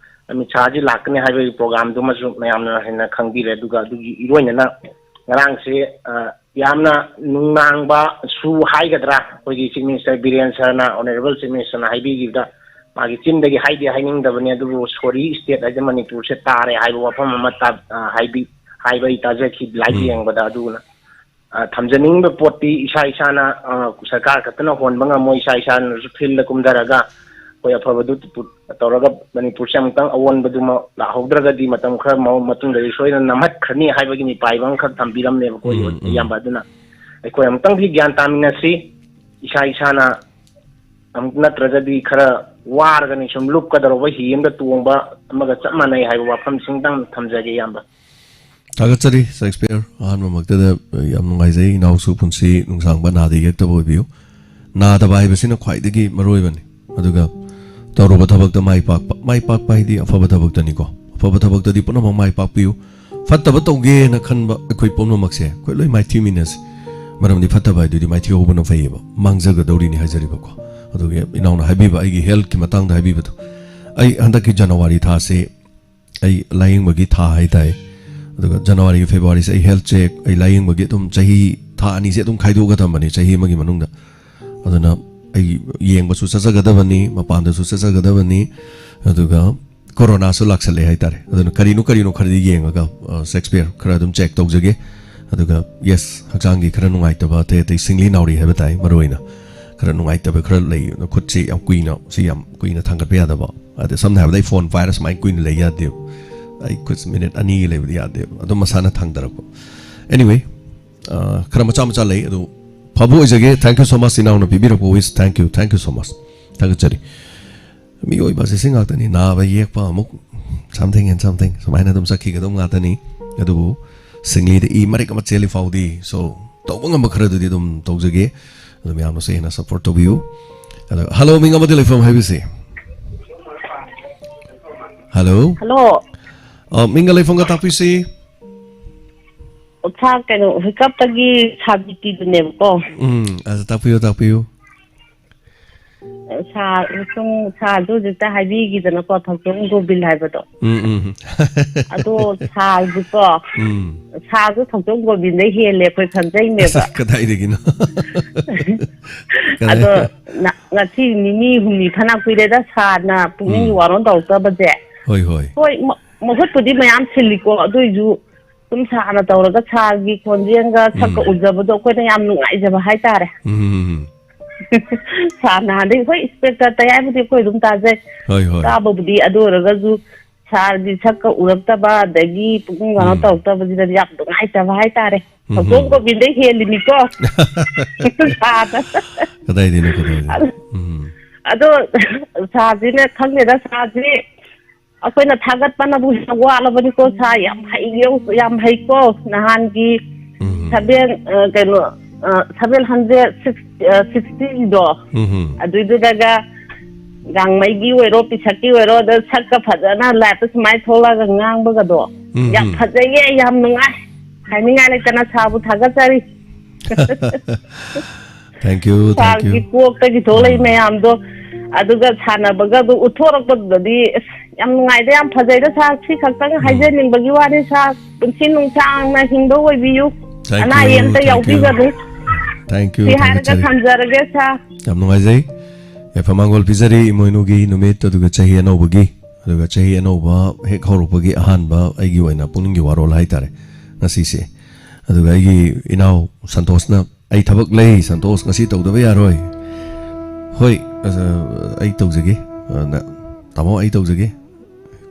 ꯑꯃꯤꯠ ꯁꯥꯍꯖꯤ ꯂꯥꯛꯀꯅꯤ ꯍꯥꯏꯕꯒꯤ ꯄ꯭ꯔꯣꯒ꯭ꯔꯥꯝꯗꯨꯃꯁꯨ ꯃꯌꯥꯝꯅ ꯍꯦꯟꯅ ꯈꯪꯕꯤꯔꯦ꯫ ꯑꯗꯨꯒ ꯑꯗꯨꯒꯤ ꯏꯔꯣꯏꯅꯅ ꯉꯔꯥꯡꯁꯦ, ꯑ, ꯌꯥꯝꯅ ꯅꯨꯡꯅꯥꯡꯕ ꯁꯨ ꯍꯥꯏꯒꯗ꯭ꯔꯥ, ꯑꯩꯈꯣꯏꯒꯤ ꯆꯤꯐ ꯃꯤꯅꯤꯁꯇꯔ ꯕꯤꯔꯦꯟ ꯁꯔꯅ, ꯑꯣꯅꯔꯦꯕꯜ ꯆꯤꯐ ꯃꯤꯅꯤꯁꯇꯔꯅ ꯍꯥꯏꯕꯤꯈꯤꯕꯗ, ꯃꯥꯒꯤ ꯆꯤꯟꯗꯒꯤ ꯍꯥꯏꯗꯤ ꯍꯥꯏꯅꯤꯡꯗꯕꯅꯤ, ꯑꯗꯨꯕꯨ ꯁꯣꯔꯤ ꯁ꯭ꯇꯦꯠ ꯍꯥꯏꯗꯤ ꯃꯅꯤꯄꯨꯔꯁꯦ ꯇꯥꯔꯦ ꯍꯥꯏꯕ ꯋꯥꯐꯝ ꯑꯃ ꯇꯥ-, ꯑ, ꯍꯥꯏꯕꯤ-, ꯍꯥꯏꯕ ꯑꯩ ꯇꯥꯖꯈꯤ ꯂꯥꯏꯚ ꯎꯝ꯫ ꯌꯦꯡꯕꯗ꯫ ꯑꯗꯨꯅ ꯑ, ꯊꯝꯖꯅꯤꯡꯕ ꯄꯣꯠꯇꯤ ꯏꯁꯥ ꯏꯁꯥꯅ, ꯑ, ꯁꯔꯀꯥꯔ ꯈꯛꯇꯅ ꯍꯣꯟꯕ ꯉꯝꯃꯣꯏ꯫ ꯏꯁꯥ ꯏꯁꯥꯅꯁꯨ ꯐꯤꯜꯗ ꯀꯨꯝꯊꯔꯒ ꯑꯩꯈꯣꯏ ꯑꯐꯕꯗꯨ ꯄꯨ-, ꯇꯧꯔꯒ ꯃꯅꯤꯄꯨꯔꯁꯦ ꯑꯃꯨꯛꯇꯪ ꯑꯑꯣꯟꯕꯗꯨꯃ ꯂꯥꯛꯍꯧꯗ꯭ꯔꯒꯗꯤ ꯃꯇꯝ ꯈꯔ ꯃ-, ꯃꯇꯨꯡꯗꯗꯤ ꯁꯣꯏꯗꯅ ꯅꯝꯍꯠꯈ꯭ꯔꯅꯤ ꯍꯥꯏꯕꯒꯤ ꯃꯤꯄꯥꯏꯕ ꯑꯃꯈꯛ ꯊꯝꯕꯤꯔꯝꯃꯦꯕꯀꯣ, ꯎꯝ, ꯎꯝ꯫ ꯏꯌꯥꯝꯕ꯫ ꯑꯗꯨꯅ ꯑꯩꯈꯣꯏ ꯑꯃꯨꯛꯇꯪꯗꯤ ꯒ꯭ꯌꯥꯟ ꯇꯥꯃꯤꯟꯅꯁꯤ꯫ ꯏꯁꯥ ꯏꯁꯥꯅ ꯑꯃꯨꯛ ꯅꯠꯇ꯭ꯔꯒꯗꯤ ꯈꯔ ꯋꯥꯔꯒꯅꯤ, ꯁꯨꯝ ꯂꯨꯞꯀꯗꯧꯔꯕ ꯍꯤ ꯑꯃꯗ ꯇꯣꯡꯕ ꯑꯃꯒ ꯆꯞ ꯃꯥꯟꯅꯩ ꯍꯥꯏꯕ ꯋꯥꯐꯝꯁꯤꯡꯇꯪ ꯊꯝꯖꯒꯦ, ꯏꯌꯥꯝꯕ꯫ ꯊꯥꯒꯠꯆꯔꯤ ꯁꯦꯛꯁꯄꯤꯌꯔ꯫ ꯑꯍꯥꯟꯕꯃꯛꯇꯗ ꯌꯥꯝ ꯅꯨꯡꯉꯥꯏꯖꯩ, ꯏꯅꯥꯎꯁꯨ ꯄꯨꯟꯁꯤ ꯅꯨꯡꯁꯥꯡꯕ, ꯅꯥꯗ ꯌꯦꯛꯇꯕ ꯑꯣꯏꯕꯤꯌꯨ꯫ ꯅꯥꯗꯕ ꯍꯥꯏꯕꯁꯤꯅ ꯈ꯭ꯋꯥꯏꯗꯒꯤ ꯃꯔꯨꯑꯣꯏꯕꯅꯤ꯫ ꯑꯗꯨꯒ ꯇꯧꯔꯨꯕ ꯊꯕꯛꯇ ꯃꯥꯏ ꯄꯥꯛꯄ, ꯃꯥꯏ ꯄꯥꯛꯄ ꯍꯥꯏꯗꯤ ꯑꯐꯕ ꯊꯕꯛꯇꯅꯤꯀꯣ꯫ ꯑꯐꯕ ꯊꯕꯛꯇꯗꯤ ꯄꯨꯝꯅꯃꯛ ꯃꯥꯏ ꯄꯥꯛꯄꯤꯌꯨ꯫ ꯐꯠꯇꯕ ꯇꯧꯒꯦꯅ ꯈꯟꯕ ꯑꯩꯈꯣꯏ ꯄꯨꯝꯅꯃꯛꯁꯦ ꯑꯩꯈꯣꯏ ꯂꯣꯏ ꯃꯥꯏꯊꯤꯃꯤꯟꯅꯁꯤ꯫ ꯃꯔꯝꯗꯤ ꯐꯠꯇꯕ ꯍꯥꯏꯗꯨꯗꯤ ꯃꯥꯏꯊꯤꯍꯧꯕꯅ ꯐꯩꯌꯦꯕ, ꯃꯥꯡꯖꯒꯗꯧꯔꯤꯅꯤ ꯍꯥꯏꯖꯔꯤꯕꯀꯣ꯫ ꯑꯗꯨꯒꯤ ꯏꯅꯥꯎꯅ ꯍꯥꯏꯕꯤꯕ, ꯑꯩꯒꯤ ꯍꯦꯜꯠꯀꯤ ꯃꯇꯥꯡꯗ ꯍꯥꯏꯕꯤꯕꯗꯣ, ꯑꯩ ꯍꯟꯗꯛꯀꯤ ꯖꯅꯋꯥꯔꯤ ꯊꯥꯁꯦ ꯑꯩ ꯂꯥꯏꯌꯦꯡꯕꯒꯤ ꯊꯥ ꯍꯥꯏꯇꯥꯔꯦ꯫ ꯑꯗꯨꯒ ꯖꯅꯋꯥꯔꯤꯒꯤ, ꯐꯦꯕꯋꯥꯔꯤꯁꯦ ꯑꯩ ꯍꯦꯜꯠ ꯆꯦꯛ, ꯑꯩ ꯂꯥꯏꯌꯦꯡꯕꯒꯤ ꯑꯗꯨꯝ ꯆꯍꯤ, ꯊꯥ ꯑꯅꯤꯁꯦ ꯑꯗꯨꯝ ꯈꯥꯏꯗꯣꯛꯑꯒ ꯊꯝꯕꯅꯤ ꯆꯍꯤ ꯑꯃꯒꯤ ꯃꯅꯨꯡꯗ꯫ ꯑꯗꯨꯅ ꯑꯩ ꯌꯦꯡꯕꯁꯨ ꯆꯠꯆꯒꯗꯕꯅꯤ, ꯃꯄꯥꯟꯗꯁꯨ ꯆꯠꯆꯒꯗꯕꯅꯤ, ꯑꯗꯨꯒ ꯀꯣꯔꯣꯅꯥꯁꯨ ꯂꯥꯛꯁꯜꯂꯦ ꯍꯥꯏꯇꯥꯔꯦ꯫ ꯑꯗꯨꯅ ꯀꯔꯤꯅꯣ ꯀꯔꯤꯅꯣ ꯈꯔꯗꯤ ꯌꯦꯡꯉꯒ, ꯑ, ꯁꯦꯛꯁꯄꯤꯌꯔ ꯈꯔ ꯑꯗꯨꯝ ꯆꯦꯛ ꯇꯧꯖꯒꯦ꯫ ꯑꯗꯨꯒ ꯌꯦꯁ, ꯍꯛꯆꯥꯡꯒꯤ ꯈꯔ ꯅꯨꯡꯉꯥꯏꯇꯕ, ꯑꯇꯩ ꯑꯇꯩ ꯁꯤꯡꯂꯤ ꯅꯥꯎꯔꯤ ꯍꯥꯏꯕ ꯇꯥꯏ, ꯃꯔꯨꯑꯣꯏꯅ ꯈꯔ ꯅꯨꯡꯉꯥꯏꯇꯕ ꯈꯔ ꯂꯩ꯫ ꯑꯗꯣ ꯈꯨꯠꯁꯤ ꯌꯥꯝ ꯀꯨꯏꯅ, ꯁꯤ ꯌꯥꯝ ꯀꯨꯏꯅ ꯊꯥꯡꯒꯠꯄ ꯌꯥꯗꯕ꯫ ꯑꯗ ꯁꯝꯅ ꯍꯥꯏꯔꯕꯗ ꯑꯩ ꯐꯣꯟ ꯄꯥꯏꯔ ꯁꯨꯃꯥꯏꯅ ꯀꯨꯏꯅ ꯂꯩ ꯌꯥꯗꯦꯕ꯫ ꯑꯩ ꯈꯨꯠ ꯃꯤꯅꯤꯠ ꯑꯅꯤꯒꯤ ꯂꯩꯕꯗꯤ ꯌꯥꯗꯦꯕ꯫ ꯑꯗꯨꯝ ꯃꯁꯥꯅ ꯊꯥꯡꯗꯔꯛꯄ꯫ Anyway, ꯑ, ꯈꯔ ꯃꯆꯥ ꯃꯆꯥ ꯂꯩ, ꯑꯗꯨ ꯐꯕ ꯑꯣꯏꯖꯒꯦ꯫ Thank you so much, ꯏꯅꯥꯎꯅ ꯄꯤꯕꯤꯔꯛꯄ wish꯫ Thank you, thank you so much꯫ ꯊꯥꯒꯠꯆꯔꯤ꯫ ꯃꯤꯑꯣꯏꯕ ꯑꯁꯤ ꯁꯤ ꯉꯥꯛꯇꯅꯤ, ꯅꯥꯕ ꯌꯦꯛꯄ ꯑꯃꯨꯛ something and something ꯁꯨꯃꯥꯏꯅ ꯑꯗꯨꯝ ꯆꯠꯈꯤꯒꯗꯧ ꯉꯥꯛꯇꯅꯤ꯫ ꯑꯗꯨꯕꯨ ꯁꯤꯡꯂꯤꯗ ꯏ ꯃꯔꯤꯛ ꯑꯃ ꯆꯦꯜꯂꯤ ꯐꯥꯎꯗꯤ, so, ꯇꯧꯕ ꯉꯝꯕ ꯈꯔꯗꯨꯗꯤ ꯑꯗꯨꯝ ꯇꯧꯖꯒꯦ꯫ ꯑꯗꯨ ꯃꯌꯥꯝꯅꯁꯨ ꯍꯦꯟꯅ support ꯇꯧꯕꯤꯌꯨ꯫ ꯑꯗꯣ, hello, ꯃꯤꯡ ꯑꯃꯗꯤ ꯂꯩꯐꯝ ꯍꯥꯏꯕꯤꯁꯤ꯫ Hello꯫ Hello꯫ ꯑ, ꯃꯤꯡꯒ ꯂꯩꯐꯝꯒ ꯇꯥꯛꯄꯤꯁꯤ꯫ ꯑꯣ, ꯁꯥꯔ, ꯀꯩꯅꯣ, ꯍꯨꯏꯀꯞꯇꯒꯤ ꯁꯥꯕꯤꯇꯤꯗꯨꯅꯦꯕꯀꯣ꯫ ꯎꯝ, ꯑꯗꯨ ꯇꯥꯛꯄꯤꯌꯨ, ꯇꯥꯛꯄꯤꯌꯨ꯫ ꯑ, ꯁꯥ-, ꯁꯨꯝ ꯁꯥꯔꯁꯨ ꯍꯧꯖꯤꯛꯇ ꯍꯥꯏꯕꯤꯈꯤꯗꯅꯀꯣ, ꯊꯧꯆꯣꯝ ꯒꯣꯕꯤꯟ ꯍꯥꯏꯕꯗꯣ꯫ ꯎꯝ, ꯎꯝ. ꯑꯗꯣ ꯁꯥꯔꯁꯨꯀꯣ, ꯎꯝ. ꯁꯥꯔꯁꯨ ꯊꯧꯆꯣꯝ ꯒꯣꯕꯤꯟꯗꯩ ꯍꯦꯜꯂꯦ ꯑꯩꯈꯣꯏ ꯈꯟꯖꯩꯅꯦꯕ꯫ ꯀꯗꯥꯏꯗꯒꯤꯅꯣ? ꯑꯗꯣ ꯅ-, ꯉꯁꯤ ꯅꯤꯅꯤ ꯍꯨꯝꯅꯤ ꯐꯅ ꯀꯨꯏꯔꯦꯗ ꯁꯥꯔꯅ ꯄꯨꯛꯅꯤꯡꯒꯤ ꯎꯝ. ꯋꯥꯔꯣꯜ ꯇꯧꯔꯛꯇꯕꯁꯦ꯫ ꯍꯣꯏ, ꯍꯣꯏ. ꯍꯣꯏ, ꯃ-, ꯃꯍꯨꯠꯄꯨꯗꯤ ꯃꯌꯥꯝ ꯁꯤꯜꯂꯤꯀꯣ, ꯑꯗꯨꯏꯁꯨ ꯁꯨꯝ ꯁꯥꯔꯅ ꯇꯧꯔꯒ ꯁꯥꯔꯒꯤ ꯈꯣꯟꯖꯦꯜꯒ ꯁꯛꯀ ꯎꯝ. ꯎꯖꯕꯗꯣ ꯑꯩꯈꯣꯏꯅ ꯌꯥꯝ ꯅꯨꯡꯉꯥꯏꯖꯕ ꯍꯥꯏꯇꯥꯔꯦ꯫ ꯎꯝ. ꯁꯥꯔ ꯅꯍꯥꯟꯗꯩ, ꯍꯣꯏ, ꯏꯁꯄꯦꯛꯇꯔ ꯇꯌꯥꯏꯕꯨꯗꯤ ꯑꯩꯈꯣꯏ ꯑꯗꯨꯝ ꯇꯥꯖꯩ꯫ ꯍꯣꯏ, ꯍꯣꯏ. ꯇꯥꯕꯕꯨꯗꯤ, ꯑꯗꯨ ꯑꯣꯏꯔꯒꯁꯨ ꯁꯥꯔꯒꯤ ꯁꯛꯀ ꯎꯔꯛꯇꯕ, ꯑꯗꯒꯤ ꯄꯨꯛꯅꯤꯡ ꯀꯩꯅꯣ ꯎꯝ. ꯇꯧꯔꯛꯇꯕꯁꯤꯗꯗꯤ ꯌꯥꯝ ꯅꯨꯡꯉꯥꯏꯇꯕ ꯍꯥꯏꯇꯥꯔꯦ꯫ ꯎꯝ. ꯊꯧꯆꯣꯝ ꯒꯣꯕꯤꯟꯗꯩ ꯍꯦꯜꯂꯤꯅꯤꯀꯣ꯫ ꯁꯥꯔꯗ꯫ ꯀꯗꯥꯏꯗꯩꯅꯣ, ꯀꯗꯥꯏꯗꯩꯅꯣ? ꯑꯗꯨ-, ꯎꯝ. ꯑꯗꯣ ꯁꯥꯔꯁꯤꯅ ꯈꯪꯗꯦꯗ, ꯁꯥꯔꯁꯤ ꯑꯩꯈꯣꯏꯅ ꯊꯥꯒꯠꯄꯅꯕꯨ ꯍꯦꯟꯅ ꯋꯥꯠꯂꯕꯅꯤꯀꯣ, ꯁꯥꯔ ꯌꯥꯝ ꯍꯩꯌꯦ, ꯌꯥꯝ ꯍꯩꯀꯣ꯫ ꯅꯍꯥꯟꯒꯤ ꯎꯝ. ꯁꯚꯦꯟ, ꯑ, ꯀꯩꯅꯣ, ꯑ, ꯁꯚꯦꯟ ꯍꯟꯗ꯭ꯔꯦꯠ ꯁꯤꯛꯁ, ꯑ, ꯁꯤꯛꯁꯇꯤꯗꯣ, ꯎꯝ. ꯑꯗꯨꯏꯗꯨꯗꯒ ꯒꯥꯡꯃꯩꯒꯤ ꯑꯣꯏꯔꯣ, ꯄꯤꯁꯛꯀꯤ ꯑꯣꯏꯔꯣ, ꯑꯗ ꯁꯛꯀ ꯐꯖꯅ ꯂꯥꯏꯞꯇ ꯁꯨꯃꯥꯏꯅ ꯊꯣꯛꯂꯛꯑꯒ ꯉꯥꯡꯕꯒꯗꯣ ꯎꯝ. ꯌꯥꯝ ꯐꯖꯩꯌꯦ, ꯌꯥꯝ ꯅꯨꯡꯉꯥꯏ꯫ ꯍꯥꯏꯅꯤꯡꯉꯥꯏ ꯂꯩꯇꯅ ꯁꯥꯔꯕꯨ ꯊꯥꯒꯠꯆꯔꯤ꯫ Thank you, thank you. ꯁꯥꯔꯒꯤ ꯀꯣꯛꯇꯒꯤ ꯊꯣꯛꯂꯛꯏ ꯎꯝ. ꯃꯌꯥꯝꯗꯣ, ꯑꯗꯨꯒ ꯁꯥꯟꯅꯕꯒ ꯑꯗꯨ ꯎꯠꯊꯣꯔꯛꯄꯗꯨꯗꯗꯤ, ꯑꯁ, ꯌꯥꯝ ꯅꯨꯡꯉꯥꯏꯗ, ꯌꯥꯝ ꯐꯖꯩꯗ ꯁꯥꯔ꯫ ꯁꯤ ꯈꯛꯇꯪ ꯎꯝ. ꯍꯥꯏꯖꯅꯤꯡꯕꯒꯤ ꯋꯥꯅꯤ ꯁꯥꯔ꯫ ꯄꯨꯟꯁꯤ ꯅꯨꯡꯁꯥꯡꯅ ꯍꯤꯡꯗꯧ ꯑꯣꯏꯕꯤꯌꯨ꯫ Thank ꯑꯅꯥ ꯑꯌꯦꯛ you, ꯑꯝꯇ thank you. ꯌꯥꯎꯕꯤꯒꯅꯨ꯫ Thank you, ꯁꯤ ꯍꯥꯏꯔꯒ ꯊꯥꯒꯠꯆꯔꯤ꯫ ꯊꯝꯖꯔꯒꯦ ꯁꯥꯔ꯫ ꯌꯥꯝ ꯅꯨꯡꯉꯥꯏꯖꯩ꯫ ꯌꯥꯏꯐ ꯃꯥꯡꯒꯣꯜ ꯄꯤꯖꯔꯤ ꯏꯃꯣꯏꯅꯨꯒꯤ ꯅꯨꯃꯤꯠ, ꯑꯗꯨꯒ ꯆꯍꯤ ꯑꯅꯧꯕꯒꯤ, ꯑꯗꯨꯒ ꯆꯍꯤ ꯑꯅꯧꯕ ꯍꯦꯛ ꯍꯧꯔꯛꯄꯒꯤ ꯑꯍꯥꯟꯕ ꯑꯩꯒꯤ ꯑꯣꯏꯅ ꯄꯨꯛꯅꯤꯡꯒꯤ ꯋꯥꯔꯣꯜ ꯍꯥꯏꯇꯥꯔꯦ ꯉꯁꯤꯁꯦ꯫ ꯑꯗꯨꯒ ꯑꯩꯒꯤ ꯏꯅꯥꯎ ꯁꯟꯇꯣꯁꯅ, "ꯑꯩ ꯊꯕꯛ ꯂꯩ, ꯁꯟꯇꯣꯁ, ꯉꯁꯤ ꯇꯧꯗꯕ ꯌꯥꯔꯣꯏ"꯫ "ꯍꯣꯏ, ꯑ, ꯑꯩ ꯇꯧꯖꯒꯦ꯫ ꯑ, ꯅ-, ꯇꯥꯃꯣ, ꯑꯩ ꯇꯧꯖꯒꯦ"꯫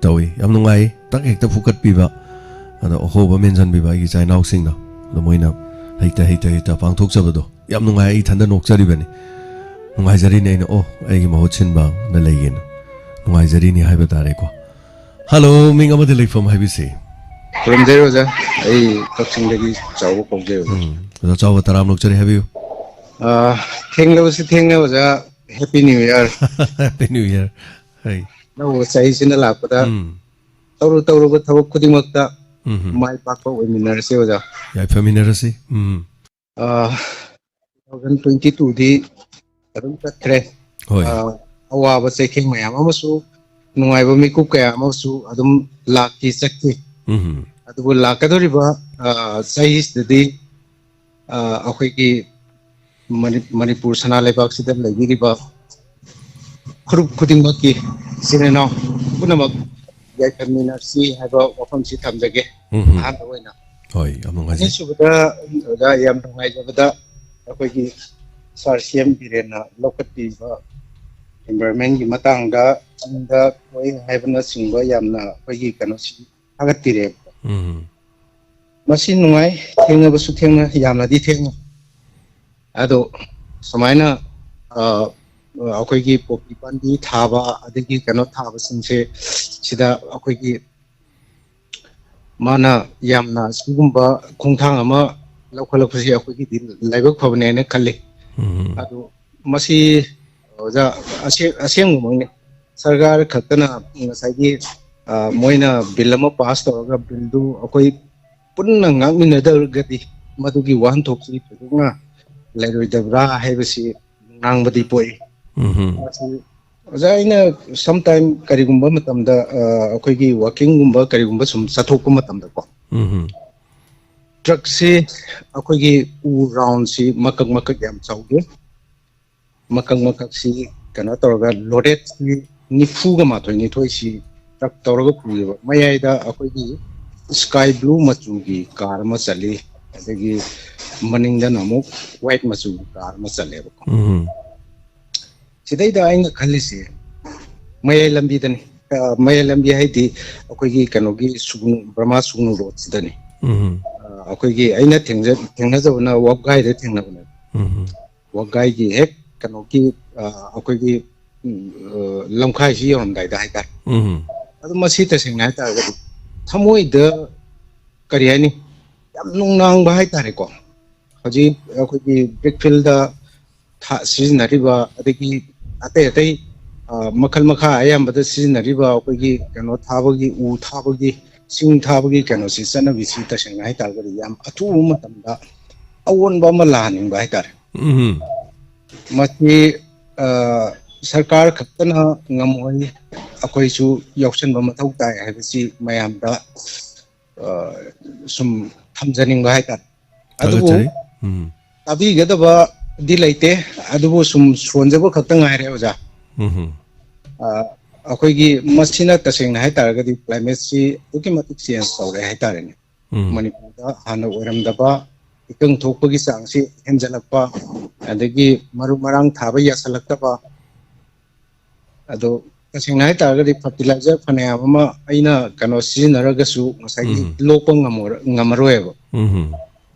ꯇꯧꯏ꯫ ꯌꯥꯝ ꯅꯨꯡꯉꯥꯏ꯫ ꯇꯛ ꯍꯦꯛꯇ ꯐꯨꯀꯠꯄꯤꯕ꯫ ꯑꯗꯣ ꯑꯍꯣꯕ ꯃꯦꯟꯁꯤꯟꯕꯤꯕ ꯑꯩꯒꯤ ꯏꯆꯥ ꯏꯅꯥꯎꯁꯤꯡꯗꯣ꯫ ꯑꯗꯣ ꯃꯣꯏꯅ ꯍꯩꯇ, ꯍꯩꯇ, ꯍꯩꯇ ꯄꯥꯡꯊꯣꯛꯆꯕꯗꯣ꯫ ꯌꯥꯝ ꯅꯨꯡꯉꯥꯏ꯫ ꯑꯩ ꯏꯊꯟꯗ ꯅꯣꯛꯆꯔꯤꯕꯅꯤ꯫ ꯅꯨꯡꯉꯥꯏꯖꯔꯤꯅꯦ ꯑꯩꯅ, "ꯑꯣ, ꯑꯩꯒꯤ ꯃꯍꯨꯠ ꯁꯤꯟꯕ ꯑꯃ ꯂꯩꯒꯦꯅ"꯫ ꯅꯨꯡꯉꯥꯏꯖꯔꯤꯅꯤ ꯍꯥꯏꯕ ꯇꯥꯔꯦꯀꯣ꯫ ꯍꯜꯂꯣ, ꯃꯤꯡ ꯑꯃꯗꯤ ꯂꯩꯐꯝ ꯍꯥꯏꯕꯤꯁꯤ꯫ ꯈꯨꯔꯨꯝꯖꯔꯤ ꯑꯣꯖꯥ꯫ ꯑꯩ ꯀꯛꯆꯤꯡꯗꯒꯤ ꯆꯥꯎꯕ ꯀꯧꯖꯩ ꯑꯣꯖꯥ꯫ ꯎꯝ꯫ ꯑꯣꯖꯥ ꯆꯥꯎꯕ ꯇꯔꯥꯝꯅ ꯑꯣꯛꯆꯔꯤ, ꯍꯥꯏꯕꯤꯌꯨ꯫ ꯑꯥ, ꯊꯦꯡꯂꯕꯁꯨ ꯊꯦꯡꯅ ꯑꯣꯖꯥ, Happy New Year꯫ Happy New Year꯫ ꯍꯩ꯫ ꯑꯅꯧꯕ ꯆꯍꯤꯁꯤꯅ ꯂꯥꯛꯄꯗ ꯎꯝ꯫ ꯇꯧꯔꯨ ꯇꯧꯔꯨꯕ ꯊꯕꯛ ꯈꯨꯗꯤꯡꯃꯛꯇ ꯎꯝ꯫ ꯃꯥꯏ ꯄꯥꯛꯄ ꯑꯣꯏꯃꯤꯟꯅꯔꯁꯤ ꯑꯣꯖꯥ꯫ ꯌꯥꯏꯐꯃꯤꯟꯅꯔꯁꯤ꯫ ꯎꯝ꯫ ꯑꯥ, two thousand twenty two ꯗꯤ ꯑꯗꯨꯝ ꯆꯠꯈ꯭ꯔꯦ꯫ ꯍꯣꯏ꯫ ꯑ, ꯑꯋꯥꯕ ꯆꯩꯊꯦꯡ ꯃꯌꯥꯝ ꯑꯃꯁꯨ, ꯅꯨꯡꯉꯥꯏꯕ ꯃꯤꯀꯨꯞ ꯀꯌꯥ ꯑꯃꯁꯨ ꯑꯗꯨꯝ ꯂꯥꯛꯈꯤ, ꯆꯠꯈꯤ꯫ ꯎꯝ꯫ ꯑꯗꯨꯕꯨ ꯂꯥꯛꯀꯗꯧꯔꯤꯕ, ꯑ, ꯆꯍꯤꯁꯤꯗꯗꯤ, ꯑ, ꯑꯩꯈꯣꯏꯒꯤ ꯃꯅꯤ-, ꯃꯅꯤꯄꯨꯔ ꯁꯅꯥ ꯂꯩꯕꯥꯛꯁꯤꯗ ꯂꯩꯕꯤꯔꯤꯕ ꯐꯨꯔꯨꯞ ꯈꯨꯗꯤꯡꯃꯛꯀꯤ ꯏꯆꯤꯟ ꯏꯅꯥꯎ ꯄꯨꯝꯅꯃꯛ ꯌꯥꯏꯐꯃꯤꯟꯅꯁꯤ ꯍꯥꯏꯕ ꯋꯥꯐꯝꯁꯤ ꯊꯝꯖꯒꯦ꯫ ꯎꯝ꯫ ꯑꯍꯥꯟꯕ ꯑꯣꯏꯅ꯫ ꯍꯣꯏ, ꯌꯥꯝ ꯅꯨꯡꯉꯥꯏꯖꯩ꯫ ꯑꯅꯤꯁꯨꯕꯗ, ꯑꯣꯖꯥ, ꯌꯥꯝ ꯅꯨꯡꯉꯥꯏꯖꯕꯗ ꯑꯩꯈꯣꯏꯒꯤ ꯁꯥꯔ ꯁꯤ ꯑꯦꯝ ꯕꯤꯔꯦꯟꯅ ꯂꯧꯈꯠꯄꯤꯕ environmentꯀꯤ ꯃꯇꯥꯡꯗ, ꯆꯤꯡꯗ ꯀꯣꯏ ꯍꯥꯏꯕꯅꯆꯤꯡꯕ ꯌꯥꯝꯅ ꯑꯩꯈꯣꯏꯒꯤ ꯀꯩꯅꯣꯁꯤ ꯊꯥꯒꯠꯄꯤꯔꯦꯕ꯫ ꯎꯝ꯫ ꯃꯁꯤ ꯅꯨꯡꯉꯥꯏ, ꯊꯦꯡꯅꯕꯁꯨ ꯊꯦꯡꯅ, ꯌꯥꯝꯅꯗꯤ ꯊꯦꯡꯅ꯫ ꯑꯗꯣ ꯁꯨꯃꯥꯏꯅ, ꯑ, ꯑꯩꯈꯣꯏꯒꯤ ꯄꯣꯄꯤ ꯄꯥꯝꯕꯤ ꯊꯥꯕ, ꯑꯗꯒꯤ ꯀꯩꯅꯣ ꯊꯥꯕꯁꯤꯡꯁꯦ, ꯁꯤꯗ ꯑꯩꯈꯣꯏꯒꯤ ꯃꯥꯅ ꯌꯥꯝꯅ ꯁꯤꯒꯨꯝꯕ ꯈꯣꯡꯊꯥꯡ ꯑꯃ ꯂꯧꯈꯠꯂꯛꯄꯁꯤ ꯑꯩꯈꯣꯏꯒꯤꯗꯤ ꯂꯥꯏꯕꯛ ꯐꯕꯅꯦꯅ ꯈꯜꯂꯤ꯫ ꯎꯝ꯫ ꯑꯗꯨ ꯃꯁꯤ, ꯑꯣꯖꯥ, ꯑꯁꯦ-, ꯑꯁꯦꯡꯕꯃꯛꯅꯤ꯫ ꯁꯔꯀꯥꯔ ꯈꯛꯇꯅ ꯉꯁꯥꯏꯒꯤ, ꯑ, ꯃꯣꯏꯅ ꯕꯤꯜ ꯑꯃ ꯄꯥꯁ ꯇꯧꯔꯒ ꯕꯤꯜꯗꯨ ꯑꯩꯈꯣꯏ ꯄꯨꯟꯅ ꯉꯥꯛꯃꯤꯟꯅꯗ꯭ꯔꯒꯗꯤ ꯃꯗꯨꯒꯤ ꯋꯥꯍꯟꯊꯣꯛꯁꯤ ꯊꯣꯏꯗꯣꯛꯅ ꯂꯩꯔꯣꯏꯗꯕ꯭ꯔꯥ ꯍꯥꯏꯕꯁꯤ ꯉꯥꯡꯕꯗꯤ ꯄꯣꯛꯏ꯫ ꯎꯝ꯫ ꯃꯁꯤ ꯑꯣꯖꯥ, ꯑꯩꯅ sometime ꯀꯔꯤꯒꯨꯝꯕ ꯃꯇꯝꯗ, ꯑ, ꯑꯩꯈꯣꯏꯒꯤ walkingꯒꯨꯝꯕ ꯀꯔꯤꯒꯨꯝꯕ ꯁꯨꯝ ꯆꯠꯊꯣꯛꯄ ꯃꯇꯝꯗꯀꯣ, ꯎꯝ꯫ Truckꯁꯤ ꯑꯩꯈꯣꯏꯒꯤ ꯎ roundꯁꯤ ꯃꯀꯛ ꯃꯀꯛ ꯌꯥꯝ ꯆꯥꯎꯗꯦ꯫ ꯃꯀꯛ ꯃꯀꯛꯁꯤ ꯀꯩꯅꯣ ꯇꯧꯔꯒ loadedꯁꯤ ꯅꯤꯐꯨꯒ ꯃꯥꯊꯣꯏ ꯅꯤꯊꯣꯏꯁꯤ truck ꯇꯧꯔꯒ ꯄꯨꯈꯤꯕ꯫ ꯃꯌꯥꯏꯗ ꯑꯩꯈꯣꯏꯒꯤ sky blue ꯃꯆꯨꯒꯤ car ꯑꯃ ꯆꯠꯂꯤ, ꯑꯗꯒꯤ ꯃꯅꯤꯡꯗꯅ ꯑꯃꯨꯛ white ꯃꯆꯨꯒꯤ car ꯑꯃ ꯆꯠꯂꯦꯕꯀꯣ꯫ ꯎꯝ꯫ ꯁꯤꯗꯩꯗ ꯑꯩꯅ ꯈꯜꯂꯤꯁꯦ ꯃꯌꯥꯏ ꯂꯝꯕꯤꯗꯅꯤ꯫ ꯑ, ꯃꯌꯥꯏ ꯂꯝꯕꯤ ꯍꯥꯏꯗꯤ ꯑꯩꯈꯣꯏꯒꯤ ꯀꯩꯅꯣꯒꯤ ꯁꯨꯒꯅꯨ, ꯕꯔꯃꯥ ꯁꯨꯒꯅꯨ roadꯁꯤꯗꯅꯤ꯫ ꯎꯝ꯫ ꯑ, ꯑꯩꯈꯣꯏꯒꯤ ꯑꯩꯅ ꯊꯦꯡꯖ-, ꯊꯦꯡꯅꯖꯕꯅ ꯋꯥꯕꯒꯥꯏꯗ ꯊꯦꯡꯅꯕꯅꯦ꯫ ꯎꯝ꯫ ꯋꯥꯕꯒꯥꯏꯒꯤ ꯍꯦꯛ ꯀꯩꯅꯣꯒꯤ, ꯑ, ꯑꯩꯈꯣꯏꯒꯤ, ꯎꯝ, ꯑ, ꯂꯝꯈꯥꯏꯁꯤ ꯌꯧꯔꯝꯗꯥꯏꯗ ꯍꯥꯏꯇꯥꯔꯦ꯫ ꯎꯝ꯫ ꯑꯗꯨ ꯃꯁꯤ ꯇꯁꯦꯡꯅ ꯍꯥꯏꯇꯥꯔꯒꯗꯤ ꯊꯃꯣꯏꯗ ꯀꯔꯤ ꯍꯥꯏꯅꯤ, ꯌꯥꯝ ꯅꯨꯡꯅꯥꯡꯕ ꯍꯥꯏꯇꯥꯔꯦꯀꯣ꯫ ꯍꯧꯖꯤꯛ ꯑꯩꯈꯣꯏꯒꯤ brick fieldꯗ ꯊꯥ-, ꯁꯤꯖꯤꯟꯅꯔꯤꯕ, ꯑꯗꯒꯤ ꯑꯇꯩ ꯑꯇꯩ, ꯑ, ꯃꯈꯜ ꯃꯈꯥ ꯑꯌꯥꯝꯕꯗ ꯁꯤꯖꯤꯟꯅꯔꯤꯕ ꯑꯩꯈꯣꯏꯒꯤ ꯀꯩꯅꯣ ꯊꯥꯕꯒꯤ, ꯎ ꯊꯥꯕꯒꯤ, ꯆꯤꯡ ꯊꯥꯕꯒꯤ ꯀꯩꯅꯣꯁꯤ, ꯆꯠꯅꯕꯤꯁꯤ ꯇꯁꯦꯡꯅ ꯍꯥꯏꯇꯥꯔꯒꯗꯤ ꯌꯥꯝ ꯑꯊꯨꯕ ꯃꯇꯝꯗ ꯑꯑꯣꯟꯕ ꯑꯃ ꯂꯥꯛꯍꯟꯅꯤꯡꯕ ꯍꯥꯏꯇꯥꯔꯦ꯫ ꯎꯝ꯫ ꯃꯁꯤ ꯑ, ꯁꯔꯀꯥꯔ ꯈꯛꯇꯅ ꯉꯝꯃꯣꯏ, ꯑꯩꯈꯣꯏꯁꯨ ꯌꯥꯎꯁꯟꯕ ꯃꯊꯧ ꯇꯥꯏ ꯍꯥꯏꯕꯁꯤ ꯃꯌꯥꯝꯗ, ꯑ, ꯁꯨꯝ ꯊꯝꯖꯅꯤꯡꯕ ꯍꯥꯏꯇꯥꯔꯦ꯫ ꯑꯗꯨꯕꯨ ꯊꯥꯒꯠꯆꯔꯤ꯫ ꯎꯝ꯫ ꯇꯥꯕꯤꯒꯗꯕꯗꯤ ꯂꯩꯇꯦ, ꯑꯗꯨꯕꯨ ꯁꯨꯝ ꯁꯣꯟꯖꯕ ꯈꯛꯇ ꯉꯥꯏꯔꯦ, ꯑꯣꯖꯥ꯫ ꯎꯝ꯫ ꯑ, ꯑꯩꯈꯣꯏꯒꯤ ꯃꯁꯤꯅ ꯇꯁꯦꯡꯅ ꯍꯥꯏꯇꯥꯔꯒꯗꯤ climate ꯁꯤ ꯑꯗꯨꯛꯀꯤ ꯃꯇꯤꯛ change ꯇꯧꯔꯦ ꯍꯥꯏꯇꯥꯔꯦꯅꯦ꯫ ꯎꯝ꯫ ꯃꯅꯤꯄꯨꯔꯗ ꯍꯥꯟꯅ ꯑꯣꯏꯔꯝꯗꯕ ꯏꯀꯪ ꯊꯣꯛꯄꯒꯤ ꯆꯥꯡꯁꯤ ꯍꯦꯟꯖꯜꯂꯛꯄ, ꯑꯗꯒꯤ ꯃꯔꯨ ꯃꯔꯥꯡ ꯊꯥꯕ ꯌꯥꯁꯜꯂꯛꯇꯕ, ꯑꯗꯣ ꯇꯁꯦꯡꯅ ꯍꯥꯏꯇꯥꯔꯒꯗꯤ fertilizer ꯐꯅꯌꯥꯝ ꯑꯃ ꯑꯩꯅ ꯀꯩꯅꯣ ꯁꯤꯖꯤꯟꯅꯔꯒꯁꯨ ꯉꯁꯥꯏꯒꯤ ꯎꯝ꯫ ꯂꯣꯛꯄ ꯉꯝꯃꯔ-, ꯉꯝꯃꯔꯣꯏꯕ꯫ ꯎꯝ꯫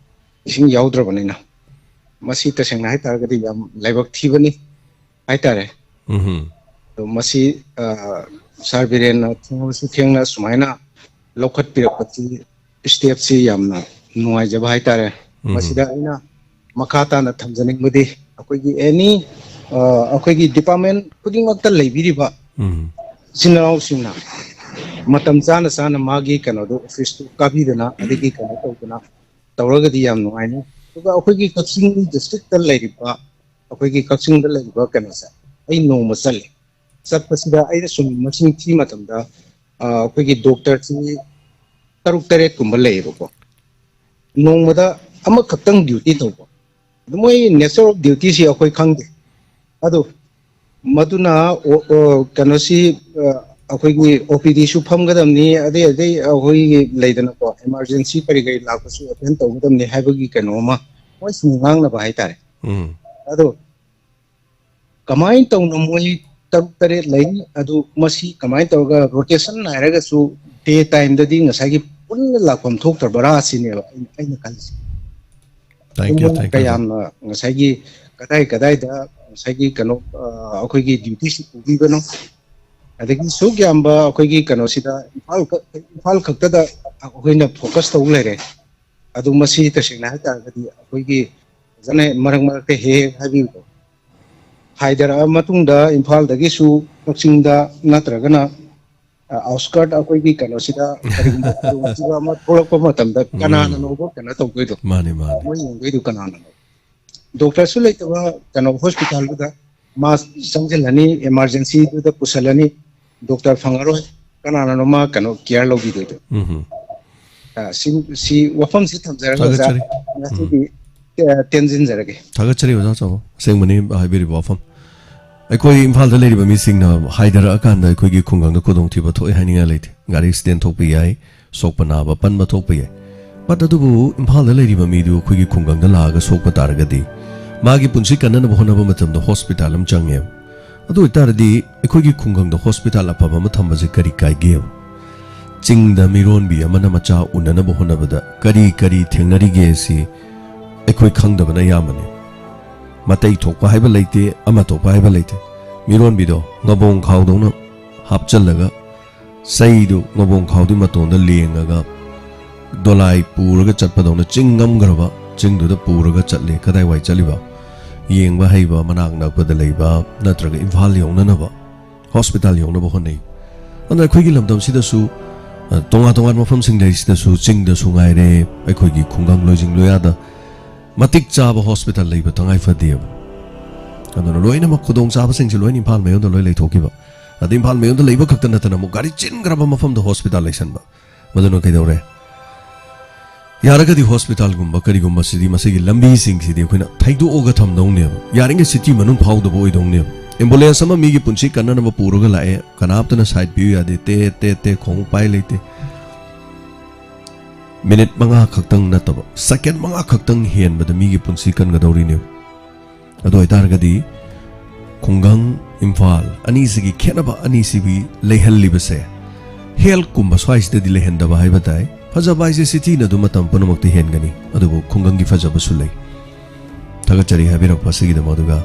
ꯏꯁꯤꯡ ꯌꯥꯎꯗ꯭ꯔꯕꯅꯤꯅ꯫ ꯃꯁꯤ ꯇꯁꯦꯡꯅ ꯍꯥꯏꯇꯥꯔꯒꯗꯤ ꯌꯥꯝ ꯂꯥꯏꯕꯛ ꯊꯤꯕꯅꯤ ꯍꯥꯏꯇꯥꯔꯦ꯫ ꯎꯝ꯫ ꯑꯗꯣ ꯃꯁꯤ, ꯑ, ꯁꯥꯔ ꯕꯤꯔꯦꯟꯅ ꯊꯦꯡꯂꯕꯁꯨ ꯊꯦꯡꯅ ꯁꯨꯃꯥꯏꯅ ꯂꯧꯈꯠꯄꯤꯔꯛꯄꯁꯤ, step ꯁꯤ ꯌꯥꯝꯅ ꯅꯨꯡꯉꯥꯏꯖꯕ ꯍꯥꯏꯇꯥꯔꯦ꯫ ꯎꯝ꯫ ꯃꯁꯤꯗ ꯑꯩꯅ ꯃꯈꯥ ꯇꯥꯅ ꯊꯝꯖꯅꯤꯡꯕꯗꯤ, ꯑꯩꯈꯣꯏꯒꯤ any, ꯑ, ꯑꯩꯈꯣꯏꯒꯤ department ꯈꯨꯗꯤꯡꯃꯛꯇ ꯂꯩꯕꯤꯔꯤꯕ ꯎꯝ꯫ ꯏꯆꯤꯟ ꯏꯅꯥꯎꯁꯤꯡꯅ ꯃꯇꯝ ꯆꯥꯅ ꯆꯥꯅ ꯃꯥꯒꯤ ꯀꯩꯅꯣꯗꯣ, office ꯇꯨ ꯀꯥꯕꯤꯗꯅ, ꯑꯗꯒꯤ ꯀꯩꯅꯣ ꯇꯧꯗꯅ ꯇꯧꯔꯒꯗꯤ ꯌꯥꯝ ꯅꯨꯡꯉꯥꯏꯅꯤ꯫ ꯑꯗꯨꯒ ꯑꯩꯈꯣꯏꯒꯤ ꯀꯛꯆꯤꯡ district ꯇ ꯂꯩꯔꯤꯕ, ꯑꯩꯈꯣꯏꯒꯤ ꯀꯛꯆꯤꯡꯗ ꯂꯩꯔꯤꯕ ꯀꯩꯅꯣꯁꯦ, ꯑꯩ ꯅꯣꯡꯃ ꯆꯠꯂꯦ꯫ ꯆꯠꯄꯁꯤꯗ ꯑꯩꯅ ꯁꯨꯝ ꯃꯁꯤꯡ ꯊꯤ ꯃꯇꯝꯗ, ꯑ, ꯑꯩꯈꯣꯏꯒꯤ doctor ꯁꯤ ꯇꯔꯨꯛ ꯇꯔꯦꯠ ꯀꯨꯝꯕ ꯂꯩꯌꯦꯕꯀꯣ꯫ ꯅꯣꯡꯃꯗ ꯑꯃꯈꯛꯇꯪ duty ꯇꯧꯕ꯫ ꯑꯗꯨ ꯃꯣꯏ nature of duty ꯁꯤ ꯑꯩꯈꯣꯏ ꯈꯪꯗꯦ꯫ ꯑꯗꯨ ꯃꯗꯨꯅ ꯑꯣ-, ꯑꯣ-, ꯀꯩꯅꯣꯁꯤ, ꯑ, ꯑꯩꯈꯣꯏꯒꯤ OPD ꯁꯨ ꯐꯝꯒꯗꯕꯅꯤ, ꯑꯗꯩ, ꯑꯗꯩ ꯑꯩꯈꯣꯏꯒꯤ ꯂꯩꯗꯅꯀꯣ, emergency ꯀꯔꯤ ꯀꯔꯤ ꯂꯥꯛꯄꯁꯨ attend ꯇꯧꯒꯗꯕꯅꯤ ꯍꯥꯏꯕꯒꯤ ꯀꯩꯅꯣ ꯑꯃ ꯃꯣꯏ ꯁꯨꯝ ꯉꯥꯡꯅꯕ ꯍꯥꯏꯇꯥꯔꯦ꯫ ꯎꯝ꯫ ꯑꯗꯣ ꯀꯃꯥꯏꯅ ꯇꯧꯅ ꯃꯣꯏ ꯇꯔꯨꯛ ꯇꯔꯦꯠ ꯂꯩ? ꯑꯗꯨ ꯃꯁꯤ ꯀꯃꯥꯏꯅ ꯇꯧꯔꯒ rotation ꯅꯥꯏꯔꯒꯁꯨ day time ꯗꯗꯤ ꯉꯁꯥꯏꯒꯤ ꯄꯨꯟꯅ ꯂꯥꯛꯐꯝ ꯊꯣꯛꯇ꯭ꯔꯕ꯭ꯔꯥ ꯁꯤꯅꯦꯕ ꯑꯩꯅ, ꯑꯩꯅ ꯈꯜꯂꯤꯁꯦ꯫ Thank you, ꯃꯣꯏ thank you, ꯀꯌꯥꯝꯅ ꯉꯁꯥꯏꯒꯤ ꯀꯗꯥꯏ ꯀꯗꯥꯏꯗ ꯉꯁꯥꯏꯒꯤ ꯀꯩꯅꯣ, ꯑ, ꯑꯩꯈꯣꯏꯒꯤ duty ꯁꯤ ꯄꯨꯕꯤꯕꯅꯣ? ꯑꯗꯒꯤ ꯁꯨꯛ ꯌꯥꯝꯕ ꯑꯩꯈꯣꯏꯒꯤ ꯀꯩꯅꯣꯁꯤꯗ ꯏꯝꯐꯥꯜ ꯈꯛ-, ꯏꯝꯐꯥꯜ ꯈꯛꯇꯗ ꯑꯩꯈꯣꯏꯅ focus ꯇꯧ ꯂꯩꯔꯦ꯫ ꯑꯗꯨ ꯃꯁꯤ ꯇꯁꯦꯡꯅ ꯍꯥꯏꯇꯥꯔꯒꯗꯤ ꯑꯩꯈꯣꯏꯒꯤ ꯐꯖꯅ ꯃꯔꯛ ꯃꯔꯛꯇ ꯍꯦꯛ ꯍꯦꯛ ꯍꯥꯏꯕꯤꯕꯗꯣ, ꯍꯥꯏꯊꯔꯛꯑ ꯃꯇꯨꯡꯗ ꯏꯝꯐꯥꯜꯗꯒꯤꯁꯨ ꯀꯛꯆꯤꯡꯗ ꯅꯠꯇ꯭ꯔꯒꯅ, ꯑ, outskirt ꯑꯩꯈꯣꯏꯒꯤ ꯀꯩꯅꯣꯁꯤꯗ ꯀꯔꯤꯒꯨꯝꯕ ꯈꯨꯗꯣꯡꯊꯤꯕ ꯑꯃ ꯊꯣꯛꯂꯛꯄ ꯃꯇꯝꯗ ꯎꯝ꯫ ꯀꯅꯥꯅꯅꯣꯕ ꯀꯩꯅꯣ ꯇꯧꯗꯣꯏꯗꯣ? ꯃꯥꯅꯤ, ꯃꯥꯅꯤ꯫ ꯃꯣꯏ ꯌꯦꯡꯗꯣꯏꯗꯣ ꯀꯅꯥꯅꯅꯣ? Doctor ꯁꯨ ꯂꯩꯇꯕ ꯀꯩꯅꯣ hospital ꯗꯨꯗ ꯃꯥ ꯆꯪꯁꯤꯜꯂꯅꯤ, ꯏꯃꯥꯔꯖꯦꯟꯁꯤꯗꯨꯗ ꯄꯨꯁꯜꯂꯅꯤ, ꯗꯣꯛꯇꯔ ꯐꯪꯉꯔꯣꯏ, ꯀꯅꯥꯅꯅꯣ ꯃꯥ ꯀꯩꯅꯣ ꯀꯤꯌꯔ ꯂꯧꯕꯤꯗꯣꯏꯗꯣ? ꯎꯝ ꯍꯝ꯫ ꯑ, ꯁꯤ, ꯁꯤ ꯋꯥꯐꯝꯁꯤ ꯊꯝꯖꯔꯒ ꯑꯣꯖꯥ, ꯊꯥꯒꯠꯆꯔꯤ꯫ ꯎꯝ꯫ ꯉꯁꯤꯗꯤ, ꯑ, ꯇꯦꯟꯁꯤꯟꯖꯔꯒꯦ꯫ ꯊꯥꯒꯠꯆꯔꯤ ꯑꯣꯖꯥ ꯆꯥꯎꯕ, ꯑꯁꯦꯡꯕꯅꯤ ꯍꯥꯏꯕꯤꯔꯤꯕ ꯋꯥꯐꯝ꯫ ꯑꯩꯈꯣꯏ ꯏꯝꯐꯥꯜꯗ ꯂꯩꯔꯤꯕ ꯃꯤꯁꯤꯡꯅ ꯍꯥꯏꯊꯔꯛꯑꯀꯥꯟꯗ ꯑꯩꯈꯣꯏꯒꯤ ꯈꯨꯡꯒꯪꯗ ꯈꯨꯗꯣꯡꯊꯤꯕ ꯊꯣꯛꯑꯦ ꯍꯥꯏꯅꯤꯡꯉꯥꯏ ꯂꯩꯇꯦ꯫ ꯒꯥꯔꯤ ꯑꯦꯛꯁꯤꯗꯦꯟ ꯊꯣꯛꯄ ꯌꯥꯏ, ꯁꯣꯛꯄ ꯅꯥꯕ ꯄꯟꯕ ꯊꯣꯛꯄ ꯌꯥꯏ꯫ But ꯑꯗꯨꯕꯨ ꯏꯝꯐꯥꯜꯗ ꯂꯩꯔꯤꯕ ꯃꯤꯗꯨ ꯑꯩꯈꯣꯏꯒꯤ ꯈꯨꯡꯒꯪꯗ ꯂꯥꯛꯑꯒ ꯁꯣꯛꯄ ꯇꯥꯔꯒꯗꯤ ꯃꯥꯒꯤ ꯄꯨꯟꯁꯤ ꯀꯟꯅꯅꯕ ꯍꯣꯠꯅꯕ ꯃꯇꯝꯗ ꯍꯣꯁꯄꯤꯇꯥꯜ ꯑꯃ ꯆꯪꯉꯦꯕ꯫ ꯑꯗꯨ ꯑꯣꯏꯇꯥꯔꯗꯤ ꯑꯩꯈꯣꯏꯒꯤ ꯈꯨꯡꯒꯪꯗ ꯍꯣꯁꯄꯤꯇꯥꯜ ꯑꯐꯕ ꯑꯃ ꯊꯝꯕꯁꯦ ꯀꯔꯤ ꯀꯥꯏꯒꯦꯕ? ꯆꯤꯡꯗ ꯃꯤꯔꯣꯟꯕꯤ ꯑꯃꯅ ꯃꯆꯥ ꯎꯅꯅꯕ ꯍꯣꯠꯅꯕꯗ ꯀꯔꯤ ꯀꯔꯤ ꯊꯦꯡꯅꯔꯤꯒꯦ ꯁꯤ ꯑꯩꯈꯣꯏ ꯈꯪꯗꯕꯅ ꯑꯌꯥꯝꯕꯅꯤ꯫ ꯃꯇꯩ ꯊꯣꯛꯄ ꯍꯥꯏꯕ ꯂꯩꯇꯦ, ꯑꯃ ꯊꯣꯛꯄ ꯍꯥꯏꯕ ꯂꯩꯇꯦ꯫ ꯃꯤꯔꯣꯟꯕꯤꯗꯣ ꯉꯕꯣꯡ ꯈꯥꯎꯗꯧꯅ ꯍꯥꯞꯆꯜꯂꯒ ꯆꯩꯗꯨ ꯉꯕꯣꯡ ꯈꯥꯎꯗꯨꯒꯤ ꯃꯇꯣꯟꯗ ꯂꯦꯡꯉꯒ ꯗꯣꯂꯥꯏ ꯄꯨꯔꯒ ꯆꯠꯄꯗꯧꯅ ꯆꯤꯡ ꯉꯝꯈ꯭ꯔꯕ ꯆꯤꯡꯗꯨꯗ ꯄꯨꯔꯒ ꯆꯠꯂꯦ꯫ ꯀꯗꯥꯏꯋꯥꯏ ꯆꯠꯂꯤꯕ? ꯌꯦꯡꯕ ꯍꯩꯕ ꯃꯅꯥꯛ ꯅꯛꯄꯗ ꯂꯩꯕ ꯅꯠꯇ꯭ꯔꯒ ꯏꯝꯐꯥꯜ ꯌꯧꯅꯅꯕ ꯍꯣꯁꯄꯤꯇꯥꯜ ꯌꯧꯅꯕ ꯍꯣꯠꯅꯩ꯫ ꯑꯗꯨꯅ ꯑꯩꯈꯣꯏꯒꯤ ꯂꯝꯗꯝꯁꯤꯗꯁꯨ, ꯑ, ꯇꯣꯉꯥꯟ ꯇꯣꯉꯥꯟꯕ ꯃꯐꯝꯁꯤꯡꯗ ꯁꯤꯗꯁꯨ ꯆꯤꯡꯗꯁꯨ ꯉꯥꯏꯔꯦ, ꯑꯩꯈꯣꯏꯒꯤ ꯈꯨꯡꯒꯪ ꯂꯣꯏꯖꯤꯡ ꯂꯣꯌꯥꯗ ꯃꯇꯤꯛ ꯆꯥꯕ ꯍꯣꯁꯄꯤꯇꯥꯜ ꯂꯩꯕ ꯇꯉꯥꯏ ꯐꯗꯦꯕ꯫ ꯑꯗꯨꯅ ꯂꯣꯏꯅꯃꯛ ꯈꯨꯗꯣꯡꯆꯥꯕꯁꯤꯡꯁꯦ ꯂꯣꯏꯅ ꯏꯝꯐꯥꯜ ꯃꯌꯣꯟꯗ ꯂꯣꯏ ꯂꯩꯊꯣꯛꯈꯤꯕ꯫ ꯑꯗ ꯏꯝꯐꯥꯜ ꯃꯌꯣꯟꯗ ꯂꯩꯕ ꯈꯛꯇ ꯅꯠꯇꯅ ꯑꯃꯨꯛ ꯒꯥꯔꯤ ꯆꯤꯟꯈ꯭ꯔꯕ ꯃꯐꯝꯗ ꯍꯣꯁꯄꯤꯇꯥꯜ ꯂꯩꯁꯟꯕ꯫ ꯃꯗꯨꯅ ꯀꯩꯗꯧꯔꯦ? ꯌꯥꯔꯒꯗꯤ ꯍꯣꯁꯄꯤꯇꯥꯜꯒꯨꯝꯕ ꯀꯔꯤꯒꯨꯝꯕꯁꯤꯗꯤ ꯃꯁꯤꯒꯤ ꯂꯝꯕꯤꯁꯤꯡꯁꯤꯗꯤ ꯑꯩꯈꯣꯏꯅ ꯊꯩꯗꯣꯛꯑꯒ ꯊꯝꯗꯧꯅꯦꯕ꯫ ꯌꯥꯔꯤꯉꯩ ꯁꯤꯇꯤ ꯃꯅꯨꯡ ꯐꯥꯎꯗꯕ ꯑꯣꯏꯗꯧꯅꯦꯕ꯫ ꯑꯦꯝꯕꯨꯂꯦꯟꯁ ꯑꯃ ꯃꯤꯒꯤ ꯄꯨꯟꯁꯤ ꯀꯟꯅꯅꯕ ꯄꯨꯔꯒ ꯂꯥꯛꯑꯦ, ꯀꯅꯥꯝꯇꯅ ꯁꯥꯏꯠ ꯄꯤꯌꯨ ꯌꯥꯗꯦ, ꯇꯦ ꯇꯦ ꯇꯦ ꯈꯣꯡ ꯎꯄꯥꯏ ꯂꯩꯇꯦ꯫ ꯃꯤꯅꯤꯠ ꯃꯉꯥ ꯈꯛꯇꯪ ꯅꯠꯇꯕ, ꯁꯦꯀꯦꯟ ꯃꯉꯥ ꯈꯛꯇꯪ ꯍꯦꯟꯕꯗ ꯃꯤꯒꯤ ꯄꯨꯟꯁꯤ ꯀꯟꯒꯗꯧꯔꯤꯅꯦꯕ꯫ ꯑꯗꯨ ꯑꯣꯏꯇꯥꯔꯒꯗꯤ ꯈꯨꯡꯒꯪ, ꯏꯝꯐꯥꯜ ꯑꯅꯤꯁꯤꯒꯤ ꯈꯦꯠꯅꯕ ꯑꯅꯤꯁꯤꯒꯤ ꯂꯩꯍꯜꯂꯤꯕꯁꯦ, ꯍꯦꯜꯠꯀꯨꯝꯕ ꯁ꯭ꯋꯥꯏꯁꯤꯗꯗꯤ ꯂꯩꯍꯟꯗꯕ ꯍꯥꯏꯕ ꯇꯥꯏ꯫ ꯐꯖꯕ ꯍꯥꯏꯁꯦ ꯁꯤꯇꯤꯅ ꯑꯗꯨꯝ ꯃꯇꯝ ꯄꯨꯝꯅꯃꯛꯇ ꯍꯦꯟꯒꯅꯤ, ꯑꯗꯨꯕꯨ ꯈꯨꯡꯒꯪꯒꯤ ꯐꯖꯕꯁꯨ ꯂꯩ꯫ ꯊꯥꯒꯠꯆꯔꯤ ꯍꯥꯏꯕꯤꯔꯛꯄ ꯑꯁꯤꯒꯤꯗꯃꯛ꯫ ꯑꯗꯨꯒ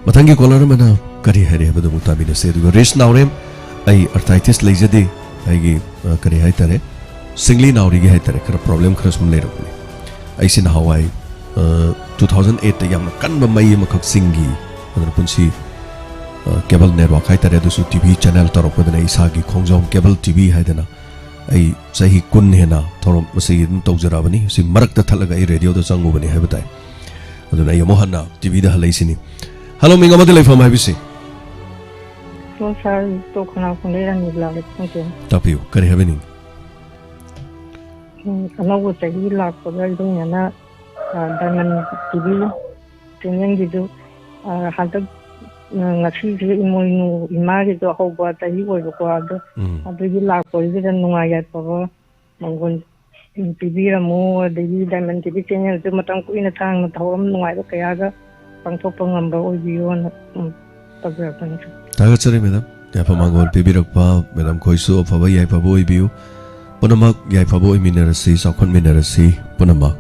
ꯃꯊꯪꯒꯤ ꯀꯣꯂꯔ ꯑꯃꯅ ꯀꯔꯤ ꯍꯥꯏꯔꯤ ꯍꯥꯏꯕꯗꯨ ꯑꯃꯨꯛ ꯇꯥꯕꯤꯔꯁꯦ꯫ ꯑꯗꯨꯒ ꯔꯤꯁ ꯅꯥꯎꯔꯦꯝ, ꯑꯩ ꯑꯥꯔꯊꯥꯏꯇꯤꯁ ꯂꯩꯖꯗꯦ, ꯑꯩꯒꯤ, ꯑ, ꯀꯔꯤ ꯍꯥꯏꯇꯥꯔꯦ, ꯁꯤꯡꯂꯤ ꯅꯥꯎꯔꯤꯒꯤ ꯍꯥꯏꯇꯥꯔꯦ, ꯈꯔ ꯄ꯭ꯔꯣꯕ꯭ꯂꯦꯝ ꯈꯔ ꯁꯨꯝ ꯂꯩꯔꯛꯄꯅꯤ꯫ ꯑꯩꯁꯤ ꯅꯍꯥꯟꯋꯥꯏ, ꯑ, two thousand eight ꯇ ꯌꯥꯝꯅ ꯀꯟꯕ ꯃꯩ ꯑꯃꯈꯛ ꯆꯤꯡꯈꯤ꯫ ꯑꯗꯨꯅ ꯄꯨꯟꯁꯤ, ꯑ, ꯀꯦꯕꯜ ꯅꯦꯠꯋꯥꯛ ꯍꯥꯏꯇꯥꯔꯦ, ꯑꯗꯨꯁꯨ ꯇꯤ ꯚꯤ ꯆꯦꯅꯦꯜ ꯇꯧꯔꯛꯄꯗꯅ ꯑꯩ ꯏꯁꯥꯒꯤ ꯈꯣꯡꯖꯣꯝ ꯀꯦꯕꯜ ꯇꯤ ꯚꯤ ꯍꯥꯏꯗꯅ ꯑꯩ ꯆꯍꯤ ꯀꯨꯟ ꯍꯦꯟꯅ ꯊꯧꯔꯝ ꯃꯁꯤꯒꯤ ꯑꯗꯨꯝ ꯇꯧꯖꯔꯛꯑꯕꯅꯤ꯫ ꯁꯤ ꯃꯔꯛꯇ ꯊꯠꯂꯒ ꯑꯩ ꯔꯦꯗꯤꯑꯣꯗ ꯆꯪꯉꯨꯕꯅꯤ ꯍꯥꯏꯕ ꯇꯥꯏ꯫ ꯑꯗꯨꯅ ꯑꯩ ꯑꯃꯨꯛ ꯍꯟꯅ ꯇꯤ ꯚꯤꯗ ꯍꯜꯂꯛꯏꯁꯤꯅꯤ꯫ ꯍꯜꯂꯣ, ꯃꯤꯡ ꯑꯃꯗꯤ ꯂꯩꯐꯝ ꯍꯥꯏꯕꯤꯁꯤ꯫ ꯍꯜꯂꯣ ꯁꯥꯔ, ꯇꯣꯞ ꯈꯣꯡꯅꯥꯡꯈꯣꯡꯗꯩ ꯔꯥꯅꯤ ꯕꯂꯥ ꯂꯩꯐꯝꯁꯦ꯫ ꯇꯥꯛꯄꯤꯌꯨ, ꯀꯔꯤ ꯍꯥꯏꯕꯤꯅꯤꯡ? ꯎꯝ, ꯑꯅꯧꯕ ꯆꯍꯤ ꯂꯥꯛꯄꯒ ꯂꯣꯏꯅꯅ, ꯑ, ꯗꯥꯏꯃꯟ ꯇꯤ ꯚꯤ ꯆꯦꯅꯦꯜꯒꯤꯗꯨ, ꯑ, ꯍꯟꯗꯛ, ꯑ, ꯉꯁꯤꯁꯦ ꯏꯃꯣꯏꯅꯨ ꯏꯃꯥꯒꯤꯗꯣ ꯍꯧꯕ ꯆꯍꯤ ꯑꯣꯏꯕꯀꯣ, ꯑꯗꯣ ꯎꯝ꯫ ꯑꯗꯨꯒꯤ ꯂꯥꯛꯄꯁꯤꯗ ꯅꯨꯡꯉꯥꯏ ꯌꯥꯏꯐꯕ ꯃꯪꯒꯣꯜ ꯄꯤꯕꯤꯔꯝꯃꯨ, ꯑꯗꯒꯤ ꯗꯥꯏꯃꯟ ꯇꯤ ꯚꯤ ꯆꯦꯅꯦꯜꯁꯨ ꯃꯇꯝ ꯀꯨꯏꯅ ꯁꯥꯡꯅ ꯊꯧꯔꯝ ꯅꯨꯡꯉꯥꯏꯕ ꯀꯌꯥꯒ ꯄꯥꯡꯊꯣꯛꯄ ꯉꯝꯕ ꯑꯣꯏꯕꯤꯌꯣꯅ, ꯎꯝ, ꯇꯧꯖꯔꯛꯄꯅꯤ꯫ ꯊꯥꯒꯠꯆꯔꯤ ꯃꯦꯗꯥꯝ, ꯌꯥꯏꯐ ꯃꯪꯒꯣꯜ ꯄꯤꯕꯤꯔꯛꯄ ꯃꯦꯗꯥꯝ ꯈꯣꯏꯁꯨ ꯑꯐꯕ ꯌꯥꯏꯐꯕ ꯑꯣꯏꯕꯤꯌꯨ꯫ ꯄꯨꯝꯅꯃꯛ ꯌꯥꯏꯐꯕ ꯑꯣꯏꯃꯤꯟꯅꯔꯁꯤ, ꯆꯥꯎꯈꯠꯃꯤꯟꯅꯔꯁꯤ ꯄꯨꯝꯅꯃꯛ꯫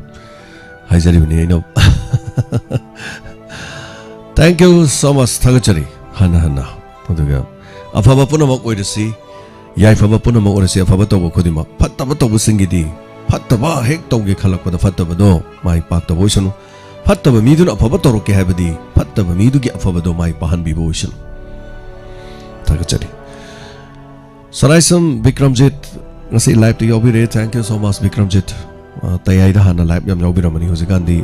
ꯍꯥꯏꯖꯔꯤꯕꯅꯤ ꯑꯩꯅ꯫ Thank you so much, ꯊꯥꯒꯠꯆꯔꯤ ꯍꯟꯅ ꯍꯟꯅ꯫ ꯑꯗꯨꯒ ꯑꯐꯕ ꯄꯨꯝꯅꯃꯛ ꯑꯣꯏꯔꯁꯤ, ꯌꯥꯏꯐꯕ ꯄꯨꯝꯅꯃꯛ ꯑꯣꯏꯔꯁꯤ꯫ ꯑꯐꯕ ꯇꯧꯕ ꯈꯨꯗꯤꯡꯃꯛ, ꯐꯠꯇꯕ ꯇꯧꯕꯁꯤꯡꯒꯤꯗꯤ, ꯐꯠꯇꯕ ꯍꯦꯛ ꯇꯧꯒꯦ ꯈꯜꯂꯛꯄꯗ ꯐꯠꯇꯕꯗꯣ ꯃꯥꯏ ꯄꯥꯛꯇꯕ ꯑꯣꯏꯁꯅꯨ꯫ ꯐꯠꯇꯕ ꯃꯤꯗꯨꯅ ꯑꯐꯕ ꯇꯧꯔꯛꯀꯦ ꯍꯥꯏꯕꯗꯤ ꯐꯠꯇꯕ ꯃꯤꯗꯨꯒꯤ ꯑꯐꯕꯗꯣ ꯃꯥꯏ ꯄꯥꯛꯍꯟꯕꯤꯕ ꯑꯣꯏꯁꯅꯨ꯫ ꯊꯥꯒꯠꯆꯔꯤ꯫ ꯁꯔꯥꯏꯁꯝ ꯕꯤꯀ꯭ꯔꯝꯖꯤꯠ ꯉꯁꯤ live ꯇ ꯌꯥꯎꯕꯤꯔꯦ꯫ Thank you so much, Bikramjit. ꯑ, ꯇꯌꯥꯏꯗ ꯍꯥꯟꯅ live ꯌꯥꯝ ꯌꯥꯎꯕꯤꯔꯝꯕꯅꯤ, ꯍꯧꯖꯤꯛꯀꯥꯟꯗꯤ,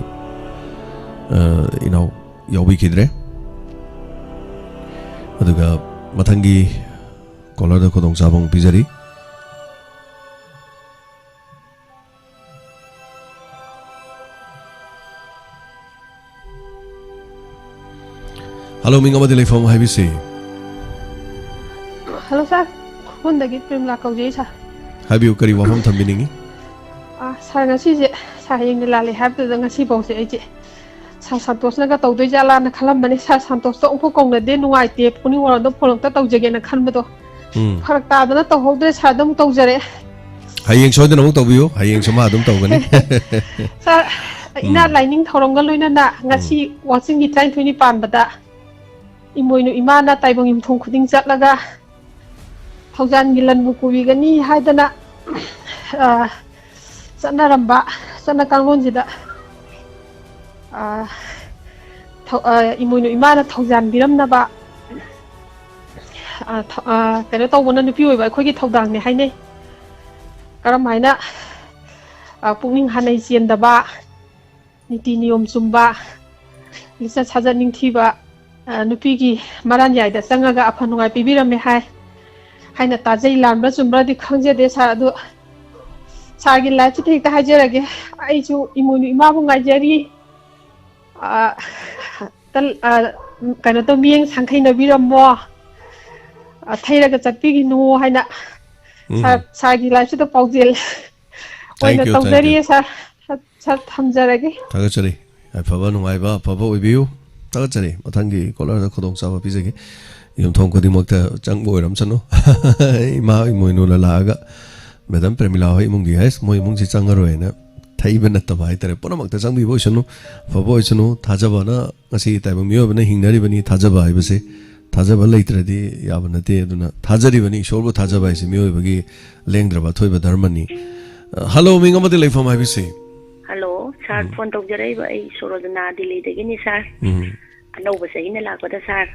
ꯑ, ꯏꯅꯥꯎ ꯌꯥꯎꯕꯤꯈꯤꯗ꯭ꯔꯦ꯫ ꯑꯗꯨꯒ ꯃꯊꯪꯒꯤ caller ꯗ ꯈꯨꯗꯣꯡꯆꯥꯕ ꯑꯃꯨꯛ ꯄꯤꯖꯔꯤ꯫ ꯍꯜꯂꯣ, ꯃꯤꯡ ꯑꯃꯗꯤ ꯂꯩꯐꯝ ꯍꯥꯏꯕꯤꯁꯤ꯫ ꯍꯜꯂꯣ ꯁꯥꯔ, ꯈꯨꯔꯈꯨꯜꯗꯒꯤ ꯄ꯭ꯔꯦꯝꯂꯥ ꯀꯧꯖꯩ ꯁꯥꯔ꯫ ꯍꯥꯏꯕꯤꯌꯨ, ꯀꯔꯤ ꯋꯥꯐꯝ ꯊꯝꯕꯤꯅꯤꯡꯉꯤ? ꯑꯥ, ꯁꯥꯔ, ꯉꯁꯤꯁꯦ ꯁꯥꯔ ꯍꯌꯦꯡ ꯂꯤꯂꯥ ꯂꯩ ꯍꯥꯏꯕꯗꯨꯗ ꯉꯁꯤꯐꯥꯎꯁꯦ ꯑꯩꯁꯦ ꯁꯥꯔ ꯁꯟꯇꯣꯁꯅꯒ ꯇꯧꯗꯣꯏ ꯖꯥꯠꯂꯥꯅ ꯈꯜꯂꯝꯕꯅꯦ꯫ ꯁꯥꯔ ꯁꯟꯇꯣꯁꯇꯣ ꯑꯃꯨꯛꯐꯥꯎ ꯀꯧꯅꯗꯦ, ꯅꯨꯡꯉꯥꯏꯇꯦ, ꯄꯨꯛꯅꯤꯡ ꯋꯥꯔꯧꯗꯅ ꯐꯣꯟ ꯑꯝꯇ ꯇꯧꯖꯒꯦꯅ ꯈꯟꯕꯗꯣ꯫ ꯎꯝ꯫ ꯐꯔꯛ ꯇꯥꯗꯅ ꯇꯧꯍꯧꯗ꯭ꯔꯦ, ꯁꯥꯔꯗ ꯑꯃꯨꯛ ꯇꯧꯖꯔꯦ꯫ ꯍꯌꯦꯡ ꯁꯣꯏꯗꯅ ꯑꯃꯨꯛ ꯇꯧꯕꯤꯌꯨ, ꯍꯌꯦꯡꯁꯨ ꯃꯥ ꯑꯗꯨꯝ ꯇꯧꯒꯅꯤ꯫ ꯁꯥꯔ, ꯏꯅꯥꯠ ꯂꯥꯏꯅꯤꯡ ꯊꯧꯔꯝꯒ ꯂꯣꯏꯅꯅ ꯉꯁꯤ ꯋꯥꯆꯤꯡꯒꯤ ꯇꯔꯥꯅꯤꯊꯣꯏꯅꯤ ꯄꯥꯟꯕꯗ ꯏꯃꯣꯏꯅꯨ ꯏꯃꯥꯅ ꯇꯥꯏꯕꯪ ꯌꯨꯝꯊꯣꯡ ꯈꯨꯗꯤꯡ ꯆꯠꯂꯒ ꯊꯧꯖꯥꯟꯒꯤ ꯂꯟꯕꯨ ꯀꯨꯕꯤꯒꯅꯤ ꯍꯥꯏꯗꯅ, ꯑ, ꯆꯠꯅꯔꯝꯕ ꯆꯠꯅ ꯀꯥꯡꯂꯣꯟꯁꯤꯗ, ꯑ, ꯊꯧ-, ꯑ, ꯏꯃꯣꯏꯅꯨ ꯏꯃꯥꯅ ꯊꯧꯖꯥꯟꯕꯤꯔꯝꯅꯕ, ꯑ, ꯊ-, ꯑ, ꯀꯩꯅꯣ ꯇꯧꯕꯅ ꯅꯨꯄꯤ ꯑꯣꯏꯕ ꯑꯩꯈꯣꯏꯒꯤ ꯊꯧꯗꯥꯡꯅꯦ ꯍꯥꯏꯅꯩ꯫ ꯀꯔꯝ ꯍꯥꯏꯅ, ꯑ, ꯄꯨꯛꯅꯤꯡ ꯍꯟꯅꯩ ꯆꯦꯟꯗꯕ, ꯅꯤꯇꯤ ꯅꯤꯌꯣꯝ ꯆꯨꯝꯕ, ꯂꯤꯆꯠ ꯁꯥꯖꯠ ꯅꯤꯡꯊꯤꯕ, ꯑ, ꯅꯨꯄꯤꯒꯤ ꯃꯔꯥꯟ ꯌꯥꯏꯗ ꯆꯪꯉꯒ ꯑꯐ ꯅꯨꯡꯉꯥꯏ ꯄꯤꯕꯤꯔꯝꯃꯦ ꯍꯥꯏ ꯍꯥꯏꯅ ꯇꯥꯖꯩ꯫ ꯂꯥꯟꯕ꯭ꯔꯥ ꯆꯨꯝꯕ꯭ꯔꯥꯗꯤ ꯈꯪꯖꯗꯦ ꯁꯥꯔ, ꯑꯗꯨ ꯁꯥꯔꯒꯤ ꯂꯥꯏꯐꯁꯤꯗ ꯍꯦꯛꯇ ꯍꯥꯏꯖꯔꯒꯦ꯫ ꯑꯩꯁꯨ ꯏꯃꯣꯏꯅꯨ ꯏꯃꯥꯕꯨ ꯉꯥꯏꯖꯔꯤ꯫ ꯑ, ꯇꯜ-, ꯑ, ꯀꯩꯅꯣ ꯇꯧ, ꯃꯤꯠꯌꯦꯡ ꯁꯪꯈꯩꯅꯕꯤꯔꯝꯃꯣ, ꯑ, ꯊꯩꯔꯒ ꯆꯠꯄꯤꯈꯤꯅꯨ ꯍꯥꯏꯅ ꯎꯝ꯫ ꯁꯥꯔ, ꯁꯥꯔꯒꯤ ꯂꯥꯏꯐꯁꯤꯗ ꯄꯥꯎꯖꯦꯜ Thank ꯑꯣꯏꯅ you, thank ꯇꯧꯖꯔꯤꯌꯦ you꯫ ꯁꯥꯔ꯫ ꯁꯥꯔ, ꯊꯝꯖꯔꯒꯦ꯫ ꯊꯥꯒꯠꯆꯔꯤ꯫ ꯑꯐꯕ ꯅꯨꯡꯉꯥꯏꯕ ꯑꯐꯕ ꯑꯣꯏꯕꯤꯌꯨ꯫ ꯊꯥꯒꯠꯆꯔꯤ꯫ ꯃꯊꯪꯒꯤ ꯀꯣꯂꯔꯗ ꯈꯨꯗꯣꯡꯆꯥꯕ ꯄꯤꯖꯒꯦ꯫ ꯌꯨꯝꯊꯣꯡ ꯈꯨꯗꯤꯡꯃꯛꯇ ꯆꯪꯕ ꯑꯣꯏꯔꯝꯁꯅꯨ꯫ ꯏꯃꯥ ꯏꯃꯣꯏꯅꯨꯅ ꯂꯥꯛꯑꯒ, "ꯃꯦꯗꯥꯝ ꯄ꯭ꯔꯦꯃꯤꯂꯥ ꯍꯣꯏ ꯏꯃꯨꯡꯒꯤ ꯍꯥꯏꯁ, ꯃꯣꯏ ꯏꯃꯨꯡꯁꯤ ꯆꯪꯉꯔꯣꯏꯅ" ꯊꯩꯕ ꯅꯠꯇꯕ ꯍꯥꯏꯇꯥꯔꯦ, ꯄꯨꯝꯅꯃꯛꯇ ꯆꯪꯕꯤꯕ ꯑꯣꯏꯁꯅꯨ, ꯑꯐꯕ ꯑꯣꯏꯁꯅꯨ꯫ ꯊꯥꯖꯕꯅ ꯉꯁꯤ ꯇꯥꯏꯕꯪ ꯃꯤꯑꯣꯏꯕꯅ ꯍꯤꯡꯅꯔꯤꯕꯅꯤ, ꯊꯥꯖꯕ ꯍꯥꯏꯕꯁꯦ꯫ ꯊꯥꯖꯕ ꯂꯩꯇ꯭ꯔꯗꯤ ꯌꯥꯕ ꯅꯠꯇꯦ꯫ ꯑꯗꯨꯅ ꯊꯥꯖꯔꯤꯕꯅꯤ, ꯏꯁꯣꯔꯕꯨ ꯊꯥꯖꯕ ꯍꯥꯏꯁꯦ ꯃꯤꯑꯣꯏꯕꯒꯤ ꯂꯦꯡꯗ꯭ꯔꯕ ꯑꯊꯣꯏꯕ ꯙꯔꯃꯅꯤ꯫ ꯑ, ꯍꯜꯂꯣ, ꯃꯤꯡ ꯑꯃꯗꯤ ꯂꯩꯐꯝ ꯍꯥꯏꯕꯤꯁꯤ꯫ ꯍꯜꯂꯣ, ꯁꯥꯔ, ꯎꯝ꯫ ꯐꯣꯟ ꯇꯧꯖꯔꯛꯏꯕ ꯑꯩ ꯁꯣꯔꯣꯖꯅꯥ, ꯗꯤꯜꯂꯤꯗꯒꯤꯅꯤ, ꯁꯥꯔ꯫ ꯎꯝ꯫ ꯑꯅꯧꯕ ꯆꯍꯤꯅ ꯂꯥꯛꯄꯗ, ꯁꯥꯔ,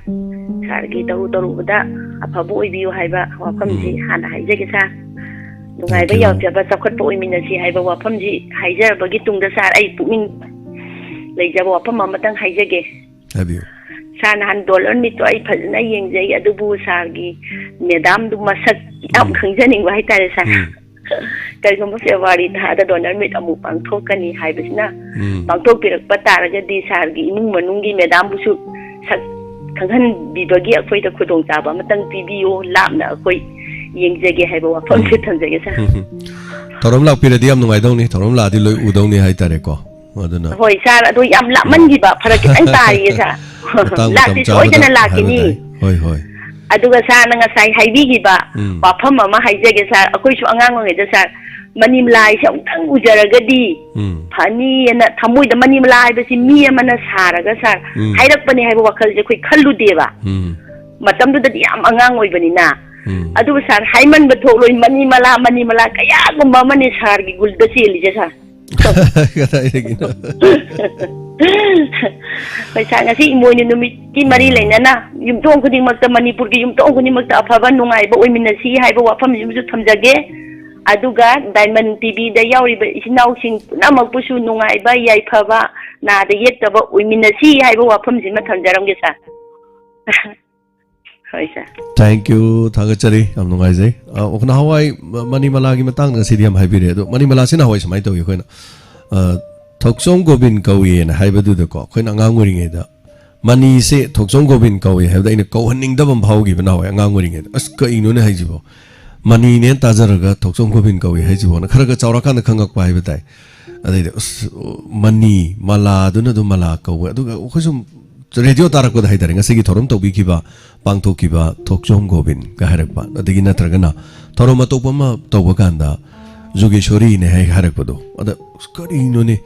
ꯁꯥꯔꯒꯤ ꯇꯧꯔꯨ ꯇꯧꯔꯨꯕꯗ ꯑꯐꯕ ꯑꯣꯏꯕꯤꯌꯨ ꯍꯥꯏꯕ ꯋꯥꯐꯝꯁꯤ ꯎꯝ꯫ ꯍꯥꯟꯅ ꯍꯥꯏꯖꯒꯦ, ꯁꯥꯔ꯫ ꯅꯨꯡꯉꯥꯏꯕ, thank you꯫ ꯌꯥꯏꯐꯕ, ꯆꯥꯎꯈꯠꯄ ꯑꯣꯏꯃꯤꯟꯅꯁꯤ ꯍꯥꯏꯕ ꯋꯥꯐꯝꯁꯤ ꯍꯥꯏꯖꯔꯕꯒꯤ ꯇꯨꯡꯗ, ꯁꯥꯔ, ꯑꯩ ꯄꯨꯛꯅꯤꯡ ꯂꯩꯖꯕ ꯋꯥꯐꯝ ꯑꯃꯇꯪ ꯍꯥꯏꯖꯒꯦ꯫ ꯍꯥꯏꯕꯤꯌꯨ꯫ ꯁꯥꯔ, ꯅꯍꯥꯟ ꯗꯣꯅꯔ ꯃꯤꯠꯇꯣ ꯑꯩ ꯐꯖꯅ ꯌꯦꯡꯖꯩ, ꯑꯗꯨꯕꯨ ꯁꯥꯔꯒꯤ ꯃꯦꯗꯥꯝꯗꯨ ꯃꯁꯛ ꯌꯥꯝ ꯎꯝ꯫ ꯈꯪꯖꯅꯤꯡꯕ ꯍꯥꯏꯇꯥꯔꯦ, ꯁꯥꯔ꯫ ꯎꯝ꯫ ꯀꯔꯤꯒꯨꯝꯕ ꯐꯦꯕ꯭ꯔꯨꯋꯥꯔꯤ ꯊꯥꯗ ꯗꯣꯅꯔ ꯃꯤꯠ ꯑꯃꯨꯛ ꯄꯥꯡꯊꯣꯛꯀꯅꯤ ꯍꯥꯏꯕꯁꯤꯅ ꯎꯝ꯫ ꯄꯥꯡꯊꯣꯛꯄꯤꯔꯛꯄ ꯇꯥꯔꯒꯗꯤ ꯁꯥꯔꯒꯤ ꯏꯃꯨꯡ ꯃꯅꯨꯡꯒꯤ ꯃꯦꯗꯥꯝꯕꯨꯁꯨ ꯁꯛ ꯈꯪꯍꯟꯕꯤꯕꯒꯤ ꯑꯩꯈꯣꯏꯗ ꯈꯨꯗꯣꯡꯆꯥꯕ ꯑꯃꯇꯪ ꯄꯤꯕꯤꯌꯨ, ꯂꯥꯞꯅ ꯑꯩꯈꯣꯏ ꯌꯦꯡꯖꯒꯦ ꯍꯥꯏꯕ ꯋꯥꯐꯝꯁꯦ ꯎꯝ꯫ ꯊꯝꯖꯒꯦ, ꯁꯥꯔ꯫ ꯎꯝ꯫ ꯊꯧꯔꯝ ꯂꯥꯛꯄꯤꯔꯗꯤ ꯌꯥꯝ ꯅꯨꯡꯉꯥꯏꯗꯧꯅꯤ, ꯊꯧꯔꯝ ꯂꯥꯛꯑꯗꯤ ꯂꯣꯏ ꯎꯗꯧꯅꯤ ꯍꯥꯏꯇꯥꯔꯦꯀꯣ꯫ ꯑꯗꯨꯅ ꯍꯣꯏ, ꯁꯥꯔ, ꯑꯗꯣ ꯌꯥꯝ ꯎꯝ꯫ ꯂꯥꯞꯃꯟꯈꯤꯕ, ꯐꯔꯛ ꯈꯤꯇꯪ ꯇꯥꯔꯤꯌꯦ, ꯁꯥꯔ꯫ ꯃꯇꯥꯡ ꯃꯇꯝ ꯂꯥꯛꯇꯤ ꯆꯥꯕꯗ ꯁꯣꯏꯗꯅ ꯍꯥꯏꯕ ꯂꯥꯛꯈꯤꯅꯤ꯫ ꯇꯥꯏ꯫ ꯍꯣꯏ, ꯍꯣꯏ꯫ ꯑꯗꯨꯒ ꯁꯥꯔꯅ ꯉꯁꯥꯏ ꯍꯥꯏꯕꯤꯈꯤꯕ ꯎꯝ꯫ ꯋꯥꯐꯝ ꯑꯃ ꯍꯥꯏꯖꯒꯦ, ꯁꯥꯔ꯫ ꯑꯩꯈꯣꯏꯁꯨ ꯑꯉꯥꯡ ꯑꯣꯏꯔꯤꯉꯩꯗ, ꯁꯥꯔ, ꯃꯅꯤꯃꯂꯥ ꯍꯥꯏꯁꯦ ꯑꯃꯨꯛꯇꯪ ꯎꯖꯔꯒꯗꯤ ꯎꯝ꯫ ꯐꯅꯤꯑꯅ ꯊꯃꯣꯏꯗ ꯃꯅꯤꯃꯂꯥ ꯍꯥꯏꯕꯁꯤ ꯃꯤ ꯑꯃꯅ ꯁꯥꯔꯒ, ꯁꯥꯔ, ꯎꯝ꯫ ꯍꯥꯏꯔꯛꯄꯅꯦ ꯍꯥꯏꯕ ꯋꯥꯈꯜꯁꯦ ꯑꯩꯈꯣꯏ ꯈꯜꯂꯨꯗꯦꯕ꯫ ꯎꯝ꯫ ꯃꯇꯝꯗꯨꯗꯗꯤ ꯌꯥꯝ ꯑꯉꯥꯡ ꯑꯣꯏꯕꯅꯤꯅ꯫ ꯎꯝ꯫ ꯑꯗꯨꯕꯨ, ꯁꯥꯔ, ꯍꯥꯏꯃꯟꯕ ꯊꯣꯛꯂꯣꯏ, ꯃꯅꯤꯃꯂꯥ, ꯃꯅꯤꯃꯂꯥ ꯀꯌꯥꯒꯨꯝꯕ ꯑꯃꯅꯦ ꯁꯥꯔꯒꯤ ꯒꯨꯜꯗ ꯆꯦꯜꯂꯤꯁꯦ, ꯁꯥꯔ꯫ ꯀꯗꯥꯏꯗꯒꯤꯅꯣ? ꯄꯩꯁꯥ ꯉꯁꯤ ꯏꯃꯣꯏꯅꯨ ꯅꯨꯃꯤꯠꯀꯤ ꯃꯔꯤ ꯎꯝ꯫ ꯂꯩꯅꯅ ꯌꯨꯝꯊꯣꯡ ꯈꯨꯗꯤꯡꯃꯛꯇ, ꯃꯅꯤꯄꯨꯔꯒꯤ ꯌꯨꯝꯊꯣꯡ ꯈꯨꯗꯤꯡꯃꯛꯇ ꯑꯐꯕ ꯅꯨꯡꯉꯥꯏꯕ ꯑꯣꯏꯃꯤꯟꯅꯁꯤ ꯍꯥꯏꯕ ꯋꯥꯐꯝꯁꯤꯃꯁꯨ ꯊꯝꯖꯒꯦ꯫ ꯑꯗꯨꯒ ꯗꯥꯏꯃꯟ ꯇꯤꯚꯤꯗ ꯌꯥꯎꯔꯤꯕ ꯏꯆꯤꯟ ꯏꯅꯥꯎꯁꯤꯡ ꯄꯨꯝꯅꯃꯛꯄꯨꯁꯨ ꯅꯨꯡꯉꯥꯏꯕ, ꯌꯥꯏꯐꯕ, ꯅꯥꯗ ꯌꯦꯛꯇꯕ ꯑꯣꯏꯃꯤꯟꯅꯁꯤ ꯍꯥꯏꯕ ꯋꯥꯐꯝꯁꯤꯃ ꯊꯝꯖꯔꯝꯒꯦ, ꯁꯥꯔ꯫ ꯍꯣꯏ ꯁꯥꯔ꯫ Thank you, ꯊꯥꯒꯠꯆꯔꯤ, ꯌꯥꯝ ꯅꯨꯡꯉꯥꯏꯖꯩ꯫ ꯑ, ꯅꯍꯥꯟꯋꯥꯏ ꯃ-, ꯃꯅꯤꯃꯂꯥꯒꯤ ꯃꯇꯥꯡꯗ ꯉꯁꯤꯗꯤ ꯌꯥꯝ ꯍꯥꯏꯕꯤꯔꯦ꯫ ꯑꯗꯣ ꯃꯅꯤꯃꯂꯥꯁꯤ ꯅꯍꯥꯟꯋꯥꯏ ꯁꯨꯃꯥꯏꯅ ꯇꯧꯏ ꯑꯩꯈꯣꯏꯅ, ꯑ, ꯊꯣꯛꯆꯣꯝ ꯒꯣꯕꯤꯟ ꯀꯧꯏꯅ ꯍꯥꯏꯕꯗꯨꯗꯀꯣ, ꯑꯩꯈꯣꯏꯅ ꯑꯉꯥꯡ ꯑꯣꯏꯔꯤꯉꯩꯗ ꯃꯅꯤꯁꯦ ꯊꯣꯛꯆꯣꯝ ꯒꯣꯕꯤꯟ ꯀꯧꯏ ꯍꯥꯏꯕꯗ ꯑꯩꯅ ꯀꯧꯍꯟꯅꯤꯡꯗꯕ ꯑꯃ ꯐꯥꯎꯈꯤꯕ ꯅꯍꯥꯟꯋꯥꯏ ꯑꯉꯥꯡ ꯑꯣꯏꯔꯤꯉꯩꯗ꯫ "ꯑꯁ, ꯀꯩꯅꯣꯅꯦ ꯍꯥꯏꯁꯤꯕꯣ? ꯃꯅꯤꯅꯦꯅ ꯇꯥꯖꯔꯒ ꯊꯣꯛꯆꯣꯝ ꯒꯣꯕꯤꯟ ꯀꯧꯏ ꯍꯥꯏꯁꯤꯕꯣꯅ" ꯈꯔ ꯈꯔ ꯆꯥꯎꯔꯀꯥꯟꯗ ꯈꯪꯉꯛꯄ ꯍꯥꯏꯕ ꯇꯥꯏ꯫ ꯑꯗꯩꯗꯤ, ꯑꯁ, ꯃꯅꯤ, ꯃꯂꯥꯗꯨꯅ ꯑꯗꯨꯝ ꯃꯂꯥ ꯀꯧꯕ꯫ ꯑꯗꯨꯒ ꯑꯩꯈꯣꯏ ꯁꯨꯝ ꯔꯦꯗꯤꯑꯣ ꯇꯥꯔꯛꯄꯗ ꯍꯥꯏꯇꯥꯔꯦ, ꯉꯁꯤꯒꯤ ꯊꯧꯔꯝ ꯇꯧꯕꯤꯈꯤꯕ, ꯄꯥꯡꯊꯣꯛꯈꯤꯕ ꯊꯣꯛꯆꯣꯝ ꯒꯣꯕꯤꯟꯒ ꯍꯥꯏꯔꯛꯄ, ꯑꯗꯒꯤ ꯅꯠꯇ꯭ꯔꯒꯅ ꯊꯧꯔꯝ ꯑꯇꯣꯞꯄ ꯑꯃ ꯇꯧꯕ ꯀꯥꯟꯗ ꯖꯨꯒꯦꯁꯣꯔꯤꯅꯦ ꯍꯥꯏ ꯍꯥꯏꯔꯛꯄꯗꯣ, ꯑꯗ, "ꯑꯁ, ꯀꯔꯤꯅꯣꯅꯦ?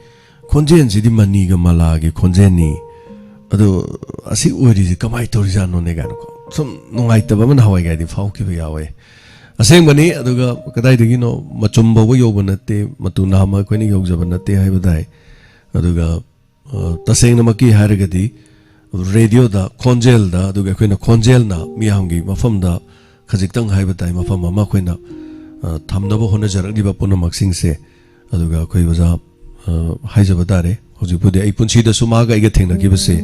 ꯈꯣꯟꯖꯦꯜꯁꯤꯗꯤ ꯃꯅꯤꯒ ꯃꯂꯥꯒꯤ ꯈꯣꯟꯖꯦꯜꯅꯤ꯫ ꯑꯗꯣ ꯑꯁꯤ ꯑꯣꯏꯔꯤꯁꯤ ꯀꯃꯥꯏꯅ ꯇꯧꯔꯤꯖꯥꯠꯅꯣꯅꯦ?" ꯀꯥꯏꯅꯀꯣ ꯁꯨꯝ ꯅꯨꯡꯉꯥꯏꯇꯕ ꯑꯃ ꯅꯍꯥꯟꯋꯥꯏꯒꯥꯏꯗꯤ ꯐꯥꯎꯈꯤꯕ ꯌꯥꯎꯋꯦ꯫ ꯑꯁꯦꯡꯕꯅꯤ꯫ ꯑꯗꯨꯒ ꯀꯗꯥꯏꯗꯒꯤꯅꯣ, ꯃꯆꯨꯝ ꯐꯥꯎꯕ ꯌꯧꯕ ꯅꯠꯇꯦ, ꯃꯇꯨ ꯅꯥꯝꯃ ꯑꯩꯈꯣꯏꯅ ꯌꯧꯖꯕ ꯅꯠꯇꯦ ꯍꯥꯏꯕ ꯇꯥꯏ꯫ ꯑꯗꯨꯒ, ꯑ, ꯇꯁꯦꯡꯅꯃꯛꯀꯤ ꯍꯥꯏꯔꯒꯗꯤ ꯔꯦꯗꯤꯑꯣꯗ, ꯈꯣꯟꯖꯦꯜꯗ, ꯑꯗꯨꯒ ꯑꯩꯈꯣꯏꯅ ꯈꯣꯟꯖꯦꯜꯅ ꯃꯤꯌꯥꯝꯒꯤ ꯃꯐꯝꯗ ꯈꯖꯤꯛꯇꯪ ꯍꯥꯏꯕ ꯇꯥꯏ, ꯃꯐꯝ ꯑꯃ ꯑꯩꯈꯣꯏꯅ, ꯑ, ꯊꯝꯅꯕ ꯍꯣꯠꯅꯖꯔꯛꯂꯤꯕ ꯄꯨꯝꯅꯃꯛꯁꯤꯡꯁꯦ, ꯑꯗꯨꯒ ꯑꯩꯈꯣꯏ ꯑꯣꯖꯥ, ꯑ, ꯍꯥꯏꯖꯕ ꯇꯥꯔꯦ, ꯍꯧꯖꯤꯛꯄꯨꯗꯤ ꯑꯩ ꯄꯨꯟꯁꯤꯗꯁꯨ ꯃꯥꯒ ꯑꯩꯒ ꯊꯦꯡꯅꯈꯤꯕꯁꯦ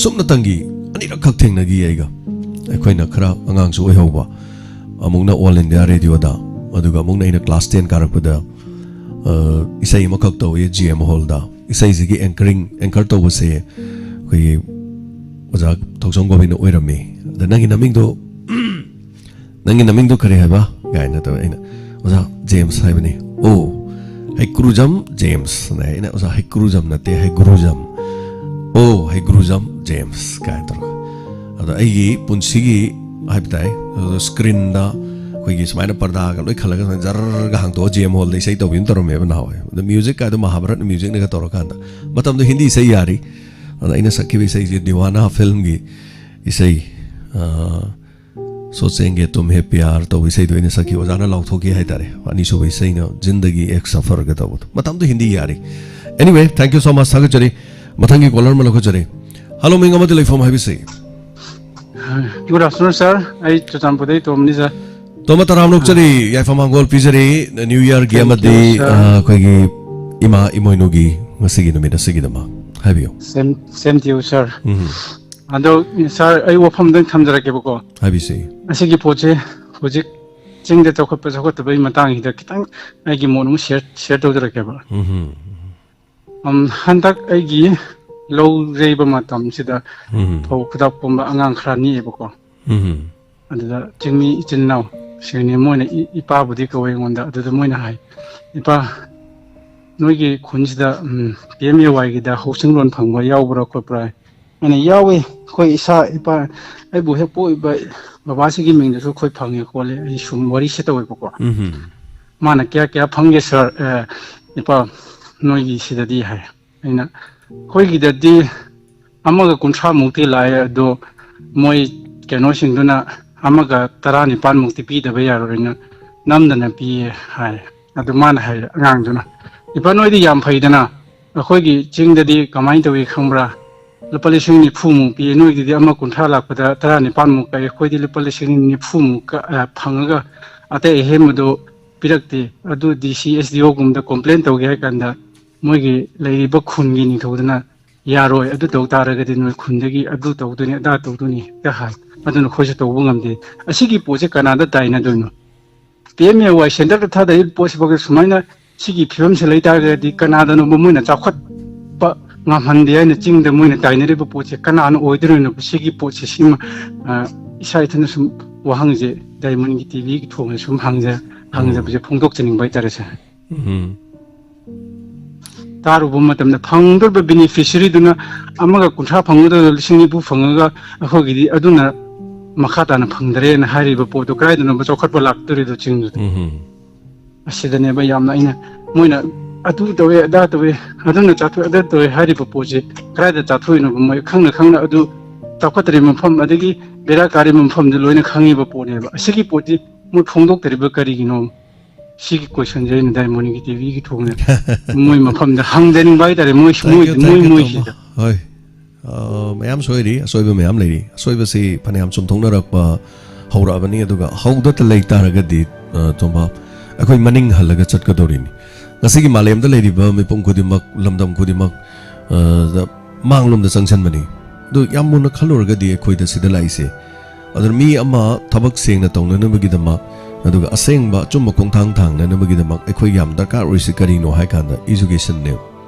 ꯁꯨꯞꯅꯇꯪꯒꯤ ꯑꯅꯤꯔꯛꯈꯛ ꯊꯦꯡꯅꯈꯤ ꯑꯩꯒ꯫ ꯑꯩꯈꯣꯏꯅ ꯈꯔ ꯑꯉꯥꯡꯁꯨ ꯑꯣꯏꯍꯧꯕ, ꯑꯃꯨꯛꯅ ꯑꯣꯜ ꯏꯟꯗꯤꯌꯥ ꯔꯦꯗꯤꯑꯣꯗ, ꯑꯗꯨꯒ ꯑꯃꯨꯛꯅ ꯑꯩꯅ ꯀ꯭ꯂꯥꯁ ꯇꯦꯟ ꯀꯥꯔꯛꯄꯗ, ꯑ, ꯏꯁꯩ ꯑꯃꯈꯛ ꯇꯧꯋꯤ ꯖꯤ ꯑꯦꯝ ꯍꯣꯜꯗ꯫ ꯏꯁꯩꯁꯤꯒꯤ ꯑꯦꯡꯀꯔꯤꯡ, ꯑꯦꯡꯀꯔ ꯇꯧꯕꯁꯦ ꯑꯩꯈꯣꯏꯒꯤ ꯑꯣꯖꯥ ꯊꯧꯆꯣꯝ ꯒꯣꯕꯤꯟꯅ ꯑꯣꯏꯔꯝꯃꯤ꯫ ꯑꯗ, "ꯅꯪꯒꯤ ꯅꯃꯤꯡꯗꯣ, ꯅꯪꯒꯤ ꯅꯃꯤꯡꯗꯣ ꯀꯔꯤ ꯍꯥꯏꯕ?" ꯀꯥꯏꯅ ꯇꯧꯋꯦ꯫ ꯑꯩꯅ, "ꯑꯣꯖꯥ, ꯖꯦꯝꯁ ꯍꯥꯏꯕꯅꯤ"꯫ "ꯑꯣ, ꯍꯩꯀ꯭ꯔꯨꯖꯝ ꯖꯦꯝꯁ"꯫ ꯑꯩꯅ, "ꯑꯣꯖꯥ, ꯍꯩꯀ꯭ꯔꯨꯖꯝ ꯅꯠꯇꯦ, ꯍꯩꯒ꯭ꯔꯨꯖꯝ"꯫ "ꯑꯣ, ꯍꯩꯒ꯭ꯔꯨꯖꯝ ꯖꯦꯝꯁ" ꯀꯥꯏꯅ ꯇꯧꯔꯒ꯫ ꯑꯗꯣ ꯑꯩꯒꯤ ꯄꯨꯟꯁꯤꯒꯤ ꯍꯥꯏꯕ ꯇꯥꯏ, ꯑꯗꯣ ꯁ꯭ꯀ꯭ꯔꯤꯟꯗ ꯑꯩꯈꯣꯏꯒꯤ ꯁꯨꯃꯥꯏꯅ ꯄꯔꯗꯥꯒ ꯂꯣꯏ ꯈꯜꯂꯒ ꯁꯨꯃꯥꯏꯅ ꯖꯔꯒ ꯍꯥꯡꯇꯣꯛꯑ ꯖꯤ ꯑꯦꯝ ꯍꯣꯜꯗ ꯏꯁꯩ ꯇꯧꯕꯤ ꯑꯃ ꯇꯧꯔꯝꯃꯦꯕ ꯅꯍꯥꯟꯋꯥꯏ꯫ ꯑꯗꯣ ꯃ꯭ꯌꯨꯖꯤꯛ ꯀꯥꯏꯗꯣ ꯃꯍꯥꯚꯥꯔꯠ ꯃ꯭ꯌꯨꯖꯤꯛꯅꯒ ꯇꯧꯔꯀꯥꯟꯗ, ꯃꯇꯝꯗꯣ ꯍꯤꯟꯗꯤ ꯏꯁꯩ ꯌꯥꯔꯤ꯫ ꯑꯗ ꯑꯩꯅ ꯁꯛꯈꯤꯕ ꯏꯁꯩꯁꯦ ꯗꯤꯋꯥꯅꯥ ꯐꯤꯜꯝꯒꯤ ꯏꯁꯩ, ꯑ, "ꯁꯣꯆꯦꯡꯒꯦ ꯇꯨꯝꯍꯦ ꯄ꯭ꯌꯥꯔ" ꯇꯧꯕ ꯏꯁꯩꯗꯣ ꯑꯩꯅ ꯁꯛꯈꯤ꯫ ꯑꯣꯖꯥꯅ ꯂꯥꯎꯊꯣꯛꯈꯤ ꯍꯥꯏꯇꯥꯔꯦ꯫ ꯑꯅꯤꯁꯨꯕ ꯏꯁꯩꯅ "ꯖꯤꯟꯗꯒꯤ ꯑꯦꯛ ꯁꯐꯔꯒ" ꯇꯧꯕꯗꯣ꯫ ꯃꯇꯝꯗꯣ ꯍꯤꯟꯗꯤ ꯌꯥꯔꯤ꯫ Anyway, thank you so much, ꯊꯥꯒꯠꯆꯔꯤ꯫ ꯃꯊꯪꯒꯤ ꯀꯣꯂꯔ ꯑꯃ ꯂꯧꯈꯠꯆꯔꯤ꯫ ꯍꯜꯂꯣ, ꯃꯤꯡ ꯑꯃꯗꯤ ꯂꯩꯐꯝ ꯍꯥꯏꯕꯤꯁꯤ꯫ Good afternoon, sir. ꯑꯩ ꯆꯨꯔꯆꯥꯟꯄꯨꯔꯗꯒꯤ ꯇꯣꯝꯅꯤ, sir꯫ ꯇꯣꯝꯕ, ꯇꯔꯥꯝꯅ ꯑꯣꯛꯆꯔꯤ꯫ ꯌꯥꯏꯐ ꯃꯥꯡꯒꯣꯜ ꯄꯤꯖꯔꯤ꯫ ꯅ꯭ꯌꯨ ꯌꯔꯒꯤ Thank you, ꯑꯃꯗꯤ, sir. ꯑ, ꯑꯩꯈꯣꯏꯒꯤ ꯏꯃꯥ ꯏꯃꯣꯏꯅꯨꯒꯤ ꯉꯁꯤꯒꯤ ꯅꯨꯃꯤꯠ ꯑꯁꯤꯒꯤꯗꯃꯛ꯫ ꯍꯥꯏꯕꯤꯌꯨ꯫ Same, same to you, sir. ꯎꯝ꯫ ꯑꯗꯣ ꯁꯥꯔ, ꯑꯩ ꯋꯥꯐꯝꯗꯪ ꯊꯝꯖꯔꯛꯀꯦꯕꯀꯣ꯫ ꯍꯥꯏꯕꯤꯁꯤ꯫ ꯑꯁꯤꯒꯤ ꯄꯣꯠꯁꯦ ꯍꯧꯖꯤꯛ ꯆꯤꯡꯗ ꯆꯥꯎꯈꯠꯄ ꯆꯥꯎꯈꯠꯇꯕꯒꯤ ꯃꯇꯥꯡꯁꯤꯗ ꯈꯤꯇꯪ ꯑꯩꯒꯤ ꯃꯣꯠ ꯑꯃ ꯁꯤꯌꯔ ꯁꯤꯌꯔ ꯇꯧꯖꯔꯛꯀꯦꯕ꯫ ꯎꯝ꯫ ꯎꯝ, ꯍꯟꯗꯛ ꯑꯩꯒꯤ ꯂꯧ ꯌꯩꯕ ꯃꯇꯝꯁꯤꯗ ꯎꯝ꯫ ꯐꯧ ꯈꯨꯗꯥꯛ ꯄꯨꯝꯕ ꯑꯉꯥꯡ ꯈꯔ ꯅꯦꯛꯑꯦꯕꯀꯣ꯫ ꯎꯝ꯫ ꯑꯗꯨꯗ ꯆꯤꯡꯃꯤ ꯏꯆꯤꯟ ꯏꯅꯥꯎ ꯁꯤꯡꯅꯤ, ꯃꯣꯏꯅ ꯏ- ꯏꯄꯥꯕꯨꯗꯤ ꯀꯧꯋꯦ ꯑꯩꯉꯣꯟꯗ꯫ ꯑꯗꯨꯗ ꯃꯣꯏꯅ ꯍꯥꯏ, "ꯏꯄꯥ, ꯅꯣꯏꯒꯤ ꯈꯨꯟꯁꯤꯗ ꯄꯤ ꯑꯦꯝ ꯑꯦ ꯋꯥꯏꯒꯤꯗ ꯍꯥꯎꯁꯤꯡ ꯂꯣꯟ ꯐꯪꯕ ꯌꯥꯎꯕ꯭ꯔꯥ ꯈꯣꯠꯄ꯭ꯔꯥ?" ꯑꯩꯅ, "ꯌꯥꯎꯋꯦ, ꯑꯩꯈꯣꯏ ꯏꯁꯥ ꯏꯄꯥ, ꯑꯩꯕꯨ ꯍꯦꯛ ꯄꯣꯛꯏꯕ ꯕꯕꯥꯁꯤꯒꯤ ꯃꯤꯡꯗꯁꯨ ꯑꯩꯈꯣꯏ ꯐꯪꯉꯦ ꯈꯣꯠꯂꯦ", ꯑꯩ ꯁꯨꯝ ꯋꯥꯔꯤꯁꯦ ꯇꯧꯋꯦꯕꯀꯣ꯫ ꯎꯝ꯫ ꯃꯥꯅ, "ꯀꯌꯥ ꯀꯌꯥ ꯐꯪꯒꯦ ꯁꯥꯔ, ꯑꯦ, ꯏꯄꯥ, ꯅꯣꯏꯒꯤ ꯁꯤꯗꯗꯤ?" ꯍꯥꯏ꯫ ꯑꯩꯅ, "ꯑꯩꯈꯣꯏꯒꯤꯗꯗꯤ ꯑꯃꯒ ꯀꯨꯟꯊ꯭ꯔꯥ ꯃꯨꯛꯇꯤ ꯂꯥꯛꯑꯦ, ꯑꯗꯣ ꯃꯣꯏ ꯀꯩꯅꯣꯁꯤꯡꯗꯨꯅ ꯑꯃꯒ ꯇꯔꯥꯅꯤꯄꯥꯟ ꯃꯨꯛꯇꯤ ꯄꯤꯗꯕ ꯌꯥꯔꯣꯏꯅ ꯅꯝꯗꯅ ꯄꯤꯌꯦ" ꯍꯥꯏ꯫ ꯑꯗꯨ ꯃꯥꯅ ꯍꯥꯏ, ꯑꯉꯥꯡꯗꯨꯅ, "ꯏꯄꯥ, ꯅꯣꯏꯗꯤ ꯌꯥꯝ ꯐꯩꯗꯅ, ꯑꯩꯈꯣꯏꯒꯤ ꯆꯤꯡꯗꯗꯤ ꯀꯃꯥꯏꯅ ꯇꯧꯏ ꯈꯪꯕ꯭ꯔꯥ? ꯂꯨꯄꯥ ꯂꯤꯁꯤꯡ ꯅꯤꯐꯨꯃꯨꯛ ꯄꯤ, ꯅꯣꯏꯒꯤꯗꯤ ꯑꯃ ꯀꯨꯟꯊ꯭ꯔꯥ ꯂꯥꯛꯄꯗ ꯇꯔꯥꯅꯤꯄꯥꯟꯃꯨꯛ ꯀꯛꯑꯦ, ꯑꯩꯈꯣꯏꯗꯤ ꯂꯨꯄꯥ ꯂꯤꯁꯤꯡ ꯅꯤꯐꯨꯃꯨꯛ ꯀ-, ꯑ, ꯐꯪꯉꯒ ꯑꯇꯩ ꯑꯍꯦꯟꯕꯗꯣ ꯄꯤꯔꯛꯇꯦ꯫ ꯑꯗꯨ ꯗꯤ ꯁꯤ, ꯑꯦꯁ ꯗꯤ ꯑꯣꯒꯨꯝꯗ ꯀꯣꯝꯄ꯭ꯂꯦꯟ ꯇꯧꯒꯦ ꯍꯥꯏ ꯀꯥꯟꯗ ꯃꯣꯏꯒꯤ ꯂꯩꯔꯤꯕ ꯈꯨꯟꯒꯤ ꯅꯤꯡꯊꯧꯗꯨꯅ ꯌꯥꯔꯣꯏ, ꯑꯗꯨ ꯇꯧ ꯇꯥꯔꯒꯗꯤ ꯅꯣꯏ ꯈꯨꯟꯗꯒꯤ ꯑꯗꯨ ꯇꯧꯗꯣꯏꯅꯤ, ꯑꯗꯥ ꯇꯧꯗꯣꯏꯅꯤ" ꯍꯦꯛꯇ ꯍꯥꯏ꯫ ꯑꯗꯨꯅ ꯑꯩꯈꯣꯏꯁꯨ ꯇꯧꯕ ꯉꯝꯗꯦ꯫ ꯑꯁꯤꯒꯤ ꯄꯣꯠꯁꯦ ꯀꯅꯥꯗ ꯇꯥꯏꯅꯗꯣꯏꯅꯣ? ꯄꯤ ꯑꯦꯝ ꯑꯦ ꯋꯥꯏ ꯁꯦꯟꯇꯔꯗ ꯊꯥꯗꯔꯤꯕ ꯄꯣꯠꯁꯤꯐꯥꯎꯗ ꯁꯨꯃꯥꯏꯅ ꯁꯤꯒꯤ ꯐꯤꯕꯝꯁꯤ ꯂꯩ ꯇꯥꯔꯒꯗꯤ ꯀꯅꯥꯗꯅꯣꯕ ꯃꯣꯏꯅ ꯆꯥꯎꯈꯠꯄ ꯉꯝꯍꯟꯗꯦ ꯍꯥꯏꯅ ꯆꯤꯡꯗ ꯃꯣꯏꯅ ꯇꯥꯏꯅꯔꯤꯕ ꯄꯣꯠꯁꯦ ꯀꯅꯥꯅ ꯑꯣꯏꯗꯣꯔꯤꯅꯣꯕ? ꯁꯤꯒꯤ ꯄꯣꯠꯁꯦ ꯁꯤꯃ, ꯑ, ꯏꯁꯥ ꯏꯊꯟꯗ ꯁꯨꯝ ꯋꯥꯍꯪꯁꯦ ꯗꯥꯏꯃꯟꯒꯤ ꯇꯤ ꯚꯤꯒꯤ ꯊꯣꯡꯗ ꯁꯨꯝ ꯍꯪꯖ-, ꯍꯪꯖꯕꯁꯦ ꯐꯣꯡꯗꯣꯛꯆꯅꯤꯡꯕ ꯍꯥꯏꯇꯥꯔꯦ ꯁꯥꯔ꯫ ꯎꯝ꯫ ꯇꯥꯔꯨꯕ ꯃꯇꯝꯗ ꯐꯪꯗꯧꯔꯤꯕ ꯕꯦꯅꯤꯐꯤꯁꯔꯤꯗꯨꯅ ꯑꯃꯒ ꯀꯨꯟꯊ꯭ꯔꯥ ꯐꯪꯒꯗꯧꯔꯤꯕ ꯂꯤꯁꯤꯡ ꯅꯤꯐꯨ ꯐꯪꯉꯒ ꯑꯩꯈꯣꯏꯒꯤꯗꯤ ꯑꯗꯨꯅ ꯃꯈꯥ ꯇꯥꯅ ꯐꯪꯗꯔꯦꯅ ꯍꯥꯏꯔꯤꯕ ꯄꯣꯠꯇꯨ ꯀꯗꯥꯏꯗꯅꯣꯕ ꯆꯥꯎꯈꯠꯄ ꯂꯥꯛꯇꯣꯔꯤꯗꯣ ꯆꯤꯡꯗꯨꯗ? ꯎꯝ꯫ ꯑꯁꯤꯗꯅꯦꯕ ꯌꯥꯝꯅ ꯑꯩꯅ, ꯃꯣꯏꯅ ꯑꯗꯨ ꯇꯧꯋꯦ, ꯑꯗꯥ ꯇꯧꯋꯦ, ꯑꯗꯨꯅ ꯆꯥꯊꯣꯛꯑꯦ, ꯑꯗꯥ ꯇꯧꯋꯦ ꯍꯥꯏꯔꯤꯕ ꯄꯣꯠꯁꯦ ꯀꯗꯥꯏꯗ ꯆꯥꯊꯣꯛꯏꯅꯣꯕ? ꯃꯣꯏ ꯈꯪꯅ ꯈꯪꯅ ꯑꯗꯨ ꯆꯥꯎꯈꯠꯇꯔꯤꯕ ꯃꯐꯝ ꯑꯗꯒꯤ ꯕꯦꯔꯥ ꯀꯥꯔꯤꯕ ꯃꯐꯝꯗꯨ ꯂꯣꯏꯅ ꯈꯪꯉꯤꯕ ꯄꯣꯠꯅꯦꯕ꯫ ꯑꯁꯤꯒꯤ ꯄꯣꯠꯇꯤ ꯃꯣꯏ ꯐꯣꯡꯗꯣꯛꯇꯔꯤꯕ ꯀꯔꯤꯒꯤꯅꯣ? ꯁꯤꯒꯤ ꯀꯣꯏꯁꯟꯁꯦ ꯑꯩꯅ ꯗꯥꯏꯃꯣꯟꯒꯤ ꯇꯤ ꯚꯤꯒꯤ ꯊꯣꯡꯗ ꯃꯣꯏ ꯃꯐꯝꯗ ꯍꯪꯖꯅꯤꯡꯕ ꯍꯥꯏꯇꯥꯔꯦ꯫ ꯃꯣꯏ, Thank ꯃꯣꯏ, you, ꯃꯣꯏ, thank you, ꯃꯣꯏꯁꯤꯗ꯫ ꯇꯣꯝꯕ꯫ ꯍꯣꯏ꯫ ꯑ, ꯃꯌꯥꯝ ꯁꯣꯏꯔꯤ, ꯑꯁꯣꯏꯕ ꯃꯌꯥꯝ ꯂꯩꯔꯤ꯫ ꯑꯁꯣꯏꯕꯁꯤ ꯐꯅꯌꯥꯝ ꯆꯨꯝꯊꯣꯛꯅꯔꯛꯄ ꯍꯧꯔꯛꯑꯕꯅꯤ, ꯑꯗꯨꯒ ꯍꯧꯗꯇ ꯂꯩ ꯇꯥꯔꯒꯗꯤ, ꯑ, ꯇꯣꯝꯕ, ꯑꯩꯈꯣꯏ ꯃꯅꯤꯡ ꯍꯜꯂꯒ ꯆꯠꯀꯗꯧꯔꯤꯅꯤ꯫ ꯉꯁꯤꯒꯤ ꯃꯥꯂꯦꯝꯗ ꯂꯩꯔꯤꯕ ꯃꯤꯄꯨꯝ ꯈꯨꯗꯤꯡꯃꯛ, ꯂꯝꯗꯝ ꯈꯨꯗꯤꯡꯃꯛ, ꯑ, ꯗ ꯃꯥꯡꯂꯣꯝꯗ ꯆꯪꯁꯤꯟꯕꯅꯤ꯫ ꯑꯗꯨ ꯌꯥꯝ ꯃꯨꯟꯅ ꯈꯜꯂꯨꯔꯒꯗꯤ ꯑꯩꯈꯣꯏꯗ ꯁꯤꯗ ꯂꯥꯛꯏꯁꯦ, ꯑꯗꯨꯅ ꯃꯤ ꯑꯃ ꯊꯕꯛ ꯁꯦꯡꯅ ꯇꯧꯅꯅꯕꯒꯤꯗꯃꯛ, ꯑꯗꯨꯒ ꯑꯁꯦꯡꯕ ꯑꯆꯨꯝꯕ ꯈꯣꯡꯊꯥꯡ ꯊꯥꯡꯅꯅꯕꯒꯤꯗꯃꯛ ꯑꯩꯈꯣꯏ ꯌꯥꯝ ꯗꯔꯀꯥꯔ ꯑꯣꯏꯔꯤꯁꯤ ꯀꯔꯤꯅꯣ ꯍꯥꯏ ꯀꯥꯟꯗ educationꯅꯦꯕ꯫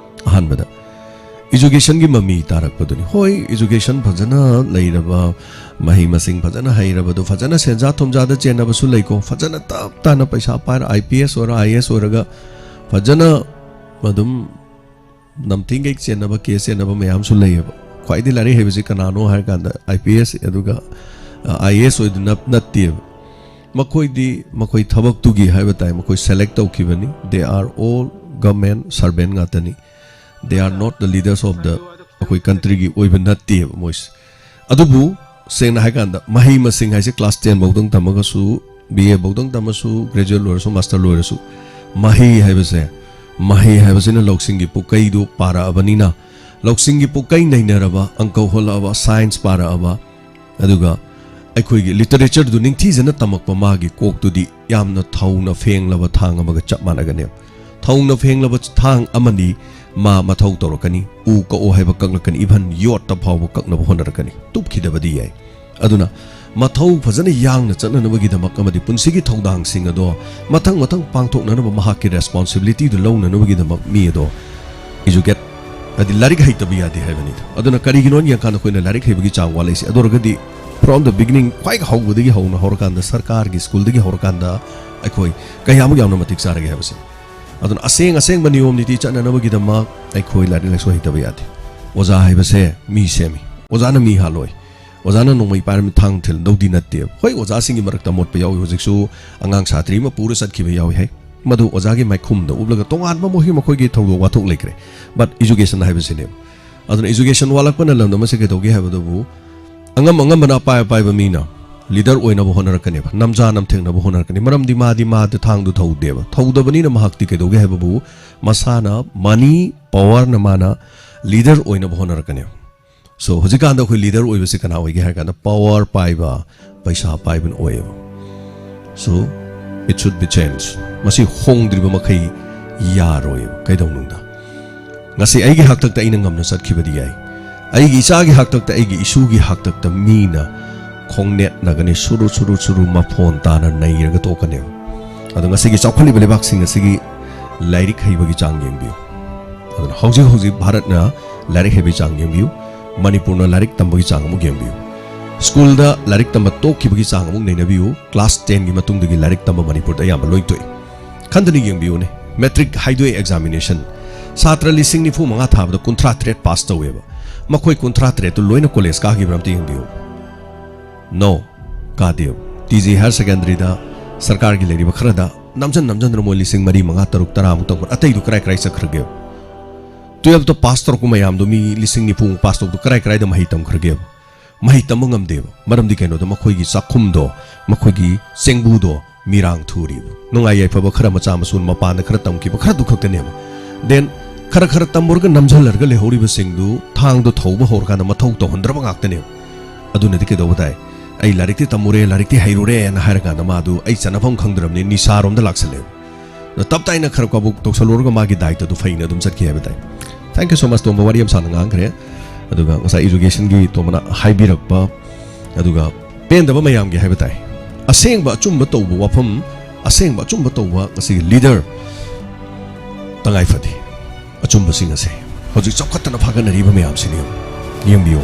ꯑꯍꯥꯟꯕꯗ educationꯒꯤ ꯃꯃꯤ ꯇꯥꯔꯛꯄꯗꯨꯅꯤ꯫ ꯍꯣꯏ, education ꯐꯖꯅ ꯂꯩꯔꯕ, ꯃꯍꯩ ꯃꯁꯤꯡ ꯐꯖꯅ ꯍꯩꯔꯕꯗꯣ, ꯐꯖꯅ ꯁꯦꯟꯖꯥ ꯊꯨꯝꯖꯥꯗ ꯆꯦꯟꯅꯕꯁꯨ ꯂꯩꯀꯣ, ꯐꯖꯅ ꯇꯞ ꯇꯥꯅ ꯄꯩꯁꯥ ꯄꯥꯏꯔ IPS ꯑꯣꯏꯔ IAS ꯑꯣꯏꯔꯒ ꯐꯖꯅ ꯑꯗꯨꯝ ꯅꯝꯊꯤꯡꯈꯩ ꯆꯦꯟꯅꯕ, ꯀꯦꯁ ꯆꯦꯟꯅꯕ ꯃꯌꯥꯝꯁꯨ ꯂꯩꯌꯦꯕ꯫ ꯈ꯭ꯋꯥꯏꯗꯒꯤ ꯂꯥꯏꯔꯤꯛ ꯍꯩꯕꯁꯤ ꯀꯅꯥꯅꯣ ꯍꯥꯏꯔ ꯀꯥꯟꯗ IPS ꯑꯗꯨꯒ IAS ꯑꯣꯏꯗꯨꯅ ꯅꯠꯇꯦꯕ꯫ ꯃꯈꯣꯏꯗꯤ ꯃꯈꯣꯏ ꯊꯕꯛꯇꯨꯒꯤ ꯍꯥꯏꯕ ꯇꯥꯏ, ꯃꯈꯣꯏ select ꯇꯧꯈꯤꯕꯅꯤ꯫ They are all government servant ꯉꯥꯛꯇꯅꯤ꯫ They are not the leaders of the ꯑꯩꯈꯣꯏ countryꯒꯤ ꯑꯣꯏꯕ ꯅꯠꯇꯦꯕ ꯃꯣꯏꯁꯦ꯫ ꯑꯗꯨꯕꯨ ꯁꯦꯡꯅ ꯍꯥꯏ ꯀꯥꯟꯗ ꯃꯍꯩ ꯃꯁꯤꯡ ꯍꯥꯏꯁꯦ class ten ꯐꯥꯎꯗꯪ ꯇꯝꯃꯒꯁꯨ, BA ꯐꯥꯎꯗꯪ ꯇꯝꯃꯁꯨ, graduate ꯂꯣꯏꯔꯁꯨ, master ꯂꯣꯏꯔꯁꯨ, ꯃꯍꯩ ꯍꯥꯏꯕꯁꯦ, ꯃꯍꯩ ꯍꯥꯏꯕꯁꯤꯅ ꯂꯧꯁꯤꯡꯒꯤ ꯄꯨꯀꯩꯗꯨ ꯄꯥꯔꯛꯑꯕꯅꯤꯅ, ꯂꯧꯁꯤꯡꯒꯤ ꯄꯨꯀꯩ ꯅꯩꯅꯔꯕ, ꯑꯪꯀ ꯍꯣꯠꯂꯛꯑꯕ, science ꯄꯥꯔꯛꯑꯕ, ꯑꯗꯨꯒ ꯑꯩꯈꯣꯏꯒꯤ literatureꯗꯨ ꯅꯤꯡꯊꯤꯖꯅ ꯇꯝꯃꯛꯄ ꯃꯥꯒꯤ ꯀꯣꯛꯇꯨꯗꯤ ꯌꯥꯝꯅ ꯊꯧꯅ ꯐꯦꯡꯂꯕ ꯊꯥꯡ ꯑꯃꯒ ꯆꯞ ꯃꯥꯟꯅꯒꯅꯦꯕ꯫ ꯊꯧꯅ ꯐꯦꯡꯂꯕ ꯊꯥꯡ ꯑꯃꯅꯤ ꯃꯥ ꯃꯊꯧ ꯇꯧꯔꯛꯀꯅꯤ꯫ ꯎ ꯀꯛꯑꯣ ꯍꯥꯏꯕ ꯀꯛꯂꯛꯀꯅꯤ, even ꯌꯣꯠꯇ ꯐꯥꯎꯕ ꯀꯛꯅꯕ ꯍꯣꯠꯅꯔꯛꯀꯅꯤ꯫ ꯇꯨꯞꯈꯤꯗꯕꯗꯤ ꯌꯥꯏ꯫ ꯑꯗꯨꯅ ꯃꯊꯧ ꯐꯖꯅ ꯌꯥꯡꯅ ꯆꯠꯅꯅꯕꯒꯤꯗꯃꯛ ꯑꯃꯗꯤ ꯄꯨꯟꯁꯤꯒꯤ ꯊꯧꯗꯥꯡꯁꯤꯡ ꯑꯗꯣ ꯃꯊꯪ ꯃꯊꯪ ꯄꯥꯡꯊꯣꯛꯅꯅꯕ ꯃꯍꯥꯛꯀꯤ responsibilityꯗꯨ ꯂꯧꯅꯅꯕꯒꯤꯗꯃꯛ ꯃꯤ ꯑꯗꯣ educate, ꯍꯥꯏꯗꯤ ꯂꯥꯏꯔꯤꯛ ꯍꯩꯇꯕ ꯌꯥꯗꯦ ꯍꯥꯏꯕꯅꯤꯗ꯫ ꯑꯗꯨꯅ ꯀꯔꯤꯒꯤꯅꯣ ꯌꯦꯡꯀꯥꯟꯗ ꯑꯩꯈꯣꯏꯅ ꯂꯥꯏꯔꯤꯛ ꯍꯩꯕꯒꯤ ꯆꯥꯡ ꯋꯥꯠꯂꯛꯏꯁꯦ? ꯑꯗꯨ ꯑꯣꯏꯔꯒꯗꯤ from the beginning, ꯈ꯭ꯋꯥꯏ ꯍꯧꯕꯗꯒꯤ ꯍꯧꯅ ꯍꯧꯔꯀꯥꯟꯗ, ꯁꯔꯀꯥꯔꯒꯤ ꯁ꯭ꯀꯨꯜꯗꯒꯤ ꯍꯧꯔꯀꯥꯟꯗ ꯑꯩꯈꯣꯏ ꯀꯌꯥꯃꯨꯛ ꯌꯥꯝꯅ ꯃꯇꯤꯛ ꯆꯥꯔꯒꯦ ꯍꯥꯏꯕꯁꯦ꯫ ꯑꯗꯨꯅ ꯑꯁꯦꯡ ꯑꯁꯦꯡꯕ ꯅꯤꯌꯣꯝ ꯅꯤꯇꯤ ꯆꯠꯅꯅꯕꯒꯤꯗꯃꯛ ꯑꯩꯈꯣꯏ ꯂꯥꯏꯔꯤꯛ ꯂꯥꯏꯁꯨ ꯍꯩꯇꯕ ꯌꯥꯗꯦ꯫ ꯑꯣꯖꯥ ꯍꯥꯏꯕꯁꯦ ꯃꯤ ꯁꯦꯝꯃꯤ꯫ ꯑꯣꯖꯥꯅ ꯃꯤ ꯍꯥꯠꯂꯣꯏ꯫ ꯑꯣꯖꯥꯅ ꯅꯣꯡꯃꯩ ꯄꯥꯏꯔꯝꯃꯤ ꯊꯥꯡ ꯊꯤꯜꯗꯧꯗꯤ ꯅꯠꯇꯦꯕ꯫ ꯍꯣꯏ, ꯑꯣꯖꯥꯁꯤꯡꯒꯤ ꯃꯔꯛꯇ ꯑꯃꯣꯠꯄ ꯌꯥꯎꯏ꯫ ꯍꯧꯖꯤꯛꯁꯨ ꯑꯉꯥꯡ ꯁꯥꯇ꯭ꯔꯤ ꯑꯃ ꯄꯨꯔ ꯆꯠꯈꯤꯕ ꯌꯥꯎꯏ ꯍꯥꯏ꯫ ꯃꯗꯨ ꯑꯣꯖꯥꯒꯤ ꯃꯥꯏꯈꯨꯝꯗ ꯎꯞꯂꯒ ꯇꯣꯉꯥꯟꯕ ꯃꯈꯣꯏꯒꯤ, ꯃꯈꯣꯏꯒꯤ ꯊꯧꯗꯣꯛ ꯋꯥꯊꯣꯛ ꯂꯩꯈ꯭ꯔꯦ꯫ But education ꯍꯥꯏꯕꯁꯤꯅꯦꯕ꯫ ꯑꯗꯨꯅ education ꯋꯥꯠꯂꯛꯄꯅ ꯂꯝꯗꯝ ꯑꯁꯤ ꯀꯩꯗꯧꯒꯦ ꯍꯥꯏꯕꯗꯕꯨ, ꯑꯉꯝ ꯑꯉꯝꯕꯅ ꯑꯄꯥꯏ ꯑꯄꯥꯏꯕ ꯃꯤꯅ leader ꯑꯣꯏꯅꯕ ꯍꯣꯠꯅꯔꯛꯀꯅꯦꯕ, ꯅꯝꯖꯥ ꯅꯝꯊꯦꯡꯅꯕ ꯍꯣꯠꯅꯔꯛꯀꯅꯤ꯫ ꯃꯔꯝꯗꯤ ꯃꯥꯗꯤ, ꯃꯥꯗꯤ ꯊꯥꯡꯗꯨ ꯊꯧꯗꯦꯕ꯫ ꯊꯧꯗꯕꯅꯤꯅ ꯃꯍꯥꯛꯇꯤ ꯀꯩꯗꯧꯒꯦ ꯍꯥꯏꯕꯕꯨ, ꯃꯁꯥꯅ money powerꯅ ꯃꯥꯅ leader ꯑꯣꯏꯅꯕ ꯍꯣꯠꯅꯔꯛꯀꯅꯦꯕ꯫ So, ꯍꯧꯖꯤꯛꯀꯥꯟꯗ ꯑꯩꯈꯣꯏ leader ꯑꯣꯏꯕꯁꯤ ꯀꯅꯥ ꯑꯣꯏꯒꯦ ꯍꯥꯏꯔ ꯀꯥꯟꯗ, power ꯄꯥꯏꯕ, ꯄꯩꯁꯥ ꯄꯥꯏꯕꯅ ꯑꯣꯏꯌꯦꯕ꯫ So, it should be changed. ꯃꯁꯤ ꯍꯣꯡꯗ꯭ꯔꯤꯕ ꯃꯈꯩ ꯌꯥꯔꯣꯏꯕ꯫ ꯀꯩꯗꯧꯅꯨꯡꯗ ꯉꯁꯤ ꯑꯩꯒꯤ ꯍꯥꯛꯇꯛꯇ ꯑꯩꯅ ꯉꯝꯅ ꯆꯠꯈꯤꯕꯗꯤ ꯌꯥꯏ, ꯑꯩꯒꯤ ꯏꯆꯥꯒꯤ ꯍꯥꯛꯇꯛꯇ, ꯑꯩꯒꯤ ꯏꯁꯨꯒꯤ ꯍꯥꯛꯇꯛꯇ ꯃꯤꯅ ꯈꯣꯡꯅꯦꯠꯅꯒꯅꯤ, ꯁꯨꯔꯨ ꯁꯨꯔꯨ ꯁꯨꯔꯨ ꯃꯐꯣꯟ ꯇꯥꯅ ꯅꯩꯔꯒ ꯇꯣꯛꯀꯅꯦꯕ꯫ ꯑꯗꯣ ꯉꯁꯤꯒꯤ ꯆꯥꯎꯈꯠꯂꯤꯕ ꯂꯩꯕꯥꯛꯁꯤꯡ ꯑꯁꯤꯒꯤ ꯂꯥꯏꯔꯤꯛ ꯍꯩꯕꯒꯤ ꯆꯥꯡ ꯌꯦꯡꯕꯤꯌꯨ꯫ ꯑꯗꯨꯅ ꯍꯧꯖꯤꯛ ꯍꯧꯖꯤꯛ ꯚꯥꯔꯠꯅ ꯂꯥꯏꯔꯤꯛ ꯍꯩꯕꯒꯤ ꯆꯥꯡ ꯌꯦꯡꯕꯤꯌꯨ, ꯃꯅꯤꯄꯨꯔꯅ ꯂꯥꯏꯔꯤꯛ ꯇꯝꯕꯒꯤ ꯆꯥꯡ ꯑꯃꯨꯛ ꯌꯦꯡꯕꯤꯌꯨ, ꯁ꯭ꯀꯨꯜꯗ ꯂꯥꯏꯔꯤꯛ ꯇꯝꯕ ꯇꯣꯛꯈꯤꯕꯒꯤ ꯆꯥꯡ ꯑꯃꯨꯛ ꯅꯩꯅꯕꯤꯌꯨ꯫ ꯀ꯭ꯂꯥꯁ ꯇꯦꯟꯒꯤ ꯃꯇꯨꯡꯗꯒꯤ ꯂꯥꯏꯔꯤꯛ ꯇꯝꯕ ꯃꯅꯤꯄꯨꯔꯗ ꯑꯌꯥꯝꯕ ꯂꯣꯏ ꯇꯣꯛꯏ꯫ ꯈꯟꯗꯅ ꯌꯦꯡꯕꯤꯌꯨꯅꯦ, ꯃꯦꯇ꯭ꯔꯤꯛ ꯍꯥꯏꯗꯣꯛꯑꯦ ꯑꯦꯛꯖꯥꯃꯤꯅꯦꯁꯟ, ꯁꯥꯇ꯭ꯔ ꯂꯤꯁꯤꯡ ꯅꯤꯐꯨ ꯃꯉꯥ ꯊꯥꯕꯗ ꯀꯨꯟꯊ꯭ꯔꯥ ꯇꯔꯦꯠ ꯄꯥꯁ ꯇꯧꯋꯦꯕ꯫ ꯃꯈꯣꯏ ꯀꯨꯟꯊ꯭ꯔꯥ ꯇꯔꯦꯠꯇꯨ ꯂꯣꯏꯅ ꯀꯣꯂꯦꯖ ꯀꯥꯈꯤꯕ꯭ꯔꯥ ꯑꯝꯇ ꯌꯦꯡꯕꯤꯌꯨ꯫ ꯅꯣ, ꯀꯥꯗꯦꯕ꯫ ꯇꯤ ꯖꯤ ꯍꯥꯌꯔ ꯁꯦꯀꯦꯟꯗꯔꯤꯗ ꯁꯔꯀꯥꯔꯒꯤ ꯂꯩꯔꯤꯕ ꯈꯔꯗ ꯅꯝꯖꯟ ꯅꯝꯖꯟꯗꯅ ꯃꯣꯏ ꯂꯤꯁꯤꯡ ꯃꯔꯤ, ꯃꯉꯥ, ꯇꯔꯨꯛ, ꯇꯔꯥꯃꯨꯛ ꯇꯧꯕ, ꯑꯇꯩꯗꯨ ꯀꯔꯥꯏ ꯀꯔꯥꯏ ꯆꯠꯈ꯭ꯔꯒꯦꯕ? ꯇꯨꯌꯦꯜꯞꯇ ꯄꯥꯁ ꯇꯧꯔꯛꯄ ꯃꯌꯥꯝꯗꯣ, ꯃꯤ ꯂꯤꯁꯤꯡ ꯅꯤꯐꯨꯃꯨꯛ ꯄꯥꯁ ꯇꯧꯕꯗꯣ ꯀꯔꯥꯏ ꯀꯔꯥꯏꯗ ꯃꯍꯩ ꯇꯝꯈ꯭ꯔꯒꯦꯕ? ꯃꯍꯩ ꯇꯝꯕ ꯉꯝꯗꯦꯕ꯫ ꯃꯔꯝꯗꯤ ꯀꯩꯅꯣꯗ ꯃꯈꯣꯏꯒꯤ ꯆꯥꯛꯈꯨꯝꯗꯣ, ꯃꯈꯣꯏꯒꯤ ꯆꯦꯡꯕꯨꯗꯣ ꯃꯤꯔꯥꯡ ꯊꯨꯔꯤꯕ꯫ ꯅꯨꯡꯉꯥꯏ ꯌꯥꯏꯐꯕ ꯈꯔ ꯃꯆꯥ ꯃꯁꯨ ꯃꯄꯥꯟꯗ ꯈꯔ ꯇꯝꯈꯤꯕ ꯈꯔꯗꯨ ꯈꯛꯇꯅꯦꯕ꯫ ꯗꯦꯟ ꯈꯔ ꯈꯔ ꯇꯝꯃꯨꯔꯒ ꯅꯝꯁꯤꯜꯂꯔꯒ ꯂꯩꯍꯧꯔꯤꯕꯁꯤꯡꯗꯨ ꯊꯥꯡꯗꯣ ꯊꯧꯕ ꯍꯧꯔꯀꯥꯟꯗ ꯃꯊꯧ ꯇꯧꯍꯟꯗ꯭ꯔꯕ ꯉꯥꯛꯇꯅꯦꯕ꯫ ꯑꯗꯨꯅꯗꯤ ꯀꯩꯗꯧꯕ ꯇꯥꯏ? "ꯑꯩ ꯂꯥꯏꯔꯤꯛꯇꯤ ꯇꯝꯃꯨꯔꯦ, ꯂꯥꯏꯔꯤꯛꯇꯤ ꯍꯩꯔꯨꯔꯦꯅ" ꯍꯥꯏꯔꯀꯥꯟꯗ ꯃꯥꯗꯨ ꯑꯩ ꯆꯠꯅꯐꯝ ꯈꯪꯗ꯭ꯔꯕꯅꯤ, ꯅꯤꯁꯥꯔꯣꯝꯗ ꯂꯥꯛꯁꯜꯂꯦꯕ꯫ ꯑꯗꯣ ꯇꯞ ꯇꯥꯏꯅ ꯈꯔ ꯀꯥꯕꯨꯛ ꯇꯧꯁꯜꯂꯨꯔꯒ ꯃꯥꯒꯤ ꯗꯥꯏꯇꯗꯨ ꯐꯩꯅ ꯑꯗꯨꯝ ꯆꯠꯈꯤ ꯍꯥꯏꯕ ꯇꯥꯏ꯫ Thank you so much, ꯇꯣꯝꯕ, ꯋꯥꯔꯤ ꯌꯥꯝ ꯁꯥꯡꯅ ꯉꯥꯡꯈ꯭ꯔꯦ꯫ ꯑꯗꯨꯒ ꯉꯁꯥꯏ ꯏꯖꯨꯀꯦꯁꯟꯒꯤ ꯇꯣꯝꯕꯅ ꯍꯥꯏꯕꯤꯔꯛꯄ, ꯑꯗꯨꯒ ꯄꯦꯟꯗꯕ ꯃꯌꯥꯝꯒꯤ ꯍꯥꯏꯕ ꯇꯥꯏ꯫ ꯑꯁꯦꯡꯕ ꯑꯆꯨꯝꯕ ꯇꯧꯕ ꯋꯥꯐꯝ, ꯑꯁꯦꯡꯕ ꯑꯆꯨꯝꯕ ꯇꯧꯕ ꯉꯁꯤꯒꯤ ꯂꯤꯗꯔ ꯇꯉꯥꯏ ꯐꯗꯦ꯫ ꯑꯆꯨꯝꯕꯁꯤꯡ ꯑꯁꯦ ꯍꯧꯖꯤꯛ ꯆꯥꯎꯈꯠꯇꯅ ꯐꯥꯒꯠꯅꯔꯤꯕ ꯃꯌꯥꯝꯁꯤꯅꯤ꯫ ꯌꯦꯡꯕꯤꯌꯨ,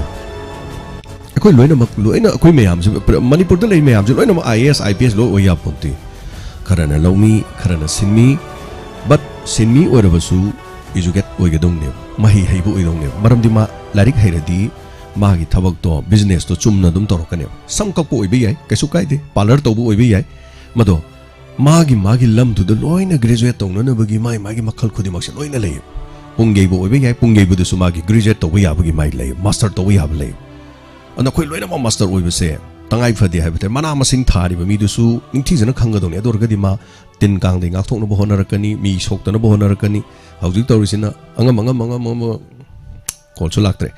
ꯑꯩꯈꯣꯏ ꯂꯣꯏꯅꯃꯛ, ꯂꯣꯏꯅ ꯑꯩꯈꯣꯏ ꯃꯌꯥꯝꯁꯤ, ꯃꯅꯤꯄꯨꯔꯗ ꯂꯩ ꯃꯌꯥꯝꯁꯤ ꯂꯣꯏꯅꯃꯛ I A S, I P S ꯂꯣꯏ ꯑꯣꯏ ꯌꯥꯄꯣꯟꯇꯦ꯫ ꯈꯔꯅ ꯂꯧꯃꯤ, ꯈꯔꯅ ꯁꯤꯟꯃꯤ, ꯕꯠ ꯁꯤꯟꯃꯤ ꯑꯣꯏꯔꯕꯁꯨ ꯏꯖꯨꯀꯦꯠ ꯑꯣꯏꯒꯗꯧꯅꯦꯕ, ꯃꯍꯩ ꯍꯩꯕ ꯑꯣꯏꯗꯧꯅꯦꯕ꯫ ꯃꯔꯝꯗꯤ ꯃꯥ ꯂꯥꯏꯔꯤꯛ ꯍꯩꯔꯗꯤ ꯃꯥꯒꯤ ꯊꯕꯛꯇꯣ, ꯕꯤꯖꯤꯅꯦꯁꯇꯣ ꯆꯨꯝꯅ ꯑꯗꯨꯝ ꯇꯧꯔꯛꯀꯅꯦꯕ꯫ ꯁꯝ ꯀꯛꯄ ꯑꯣꯏꯕ ꯌꯥꯏ, ꯀꯩꯁꯨ ꯀꯥꯏꯗꯦ, ꯄꯥꯔꯂꯔ ꯇꯧꯕ ꯑꯣꯏꯕ ꯌꯥꯏ, ꯃꯗꯣ ꯃꯥꯒꯤ ꯃꯥꯒꯤ ꯂꯝꯗꯨꯗ ꯂꯣꯏꯅ ꯒ꯭ꯔꯦꯖꯨꯑꯦꯠ ꯇꯧꯅꯅꯕꯒꯤ ꯃꯥꯒꯤ ꯃꯥꯒꯤ ꯃꯈꯜ ꯈꯨꯗꯤꯡꯃꯛꯁꯦ ꯂꯣꯏꯅ ꯂꯩꯌꯦꯕ꯫ ꯄꯨꯡ ꯌꯩꯕ ꯑꯣꯏꯕ ꯌꯥꯏ, ꯄꯨꯡ ꯌꯩꯕꯗꯨꯁꯨ ꯃꯥꯒꯤ ꯒ꯭ꯔꯦꯖꯨꯑꯦꯠ ꯇꯧꯕ ꯌꯥꯕꯒꯤ ꯃꯥꯏ ꯂꯩ, ꯃꯥꯁꯇꯔ ꯇꯧꯕ ꯌꯥꯕ ꯂꯩ꯫ ꯑꯗꯨꯅ ꯑꯩꯈꯣꯏ ꯂꯣꯏꯅꯃꯛ ꯃꯥꯁꯇꯔ ꯑꯣꯏꯕꯁꯦ ꯇꯉꯥꯏ ꯐꯗꯦ ꯍꯥꯏꯕ ꯇꯥꯏ꯫ ꯃꯅꯥ ꯃꯁꯤꯡ ꯊꯥꯔꯤꯕ ꯃꯤꯗꯨꯁꯨ ꯅꯤꯡꯊꯤꯖꯅ ꯈꯪꯒꯗꯧꯅꯤ꯫ ꯑꯗꯨ ꯑꯣꯏꯔꯒꯗꯤ ꯃꯥ ꯇꯤꯟ ꯀꯥꯡꯗꯒꯤ ꯉꯥꯛꯊꯣꯛꯅꯕ ꯍꯣꯠꯅꯔꯛꯀꯅꯤ, ꯃꯤ ꯁꯣꯛꯇꯅꯕ ꯍꯣꯠꯅꯔꯛꯀꯅꯤ꯫ ꯍꯧꯖꯤꯛ ꯇꯧꯔꯤꯁꯤꯅ ꯑꯉꯝ ꯑꯉꯝ ꯑꯉꯝ ꯑꯉꯝꯕ꯫ ꯀꯣꯜꯁꯨ ꯂꯥꯛꯇ꯭ꯔꯦ꯫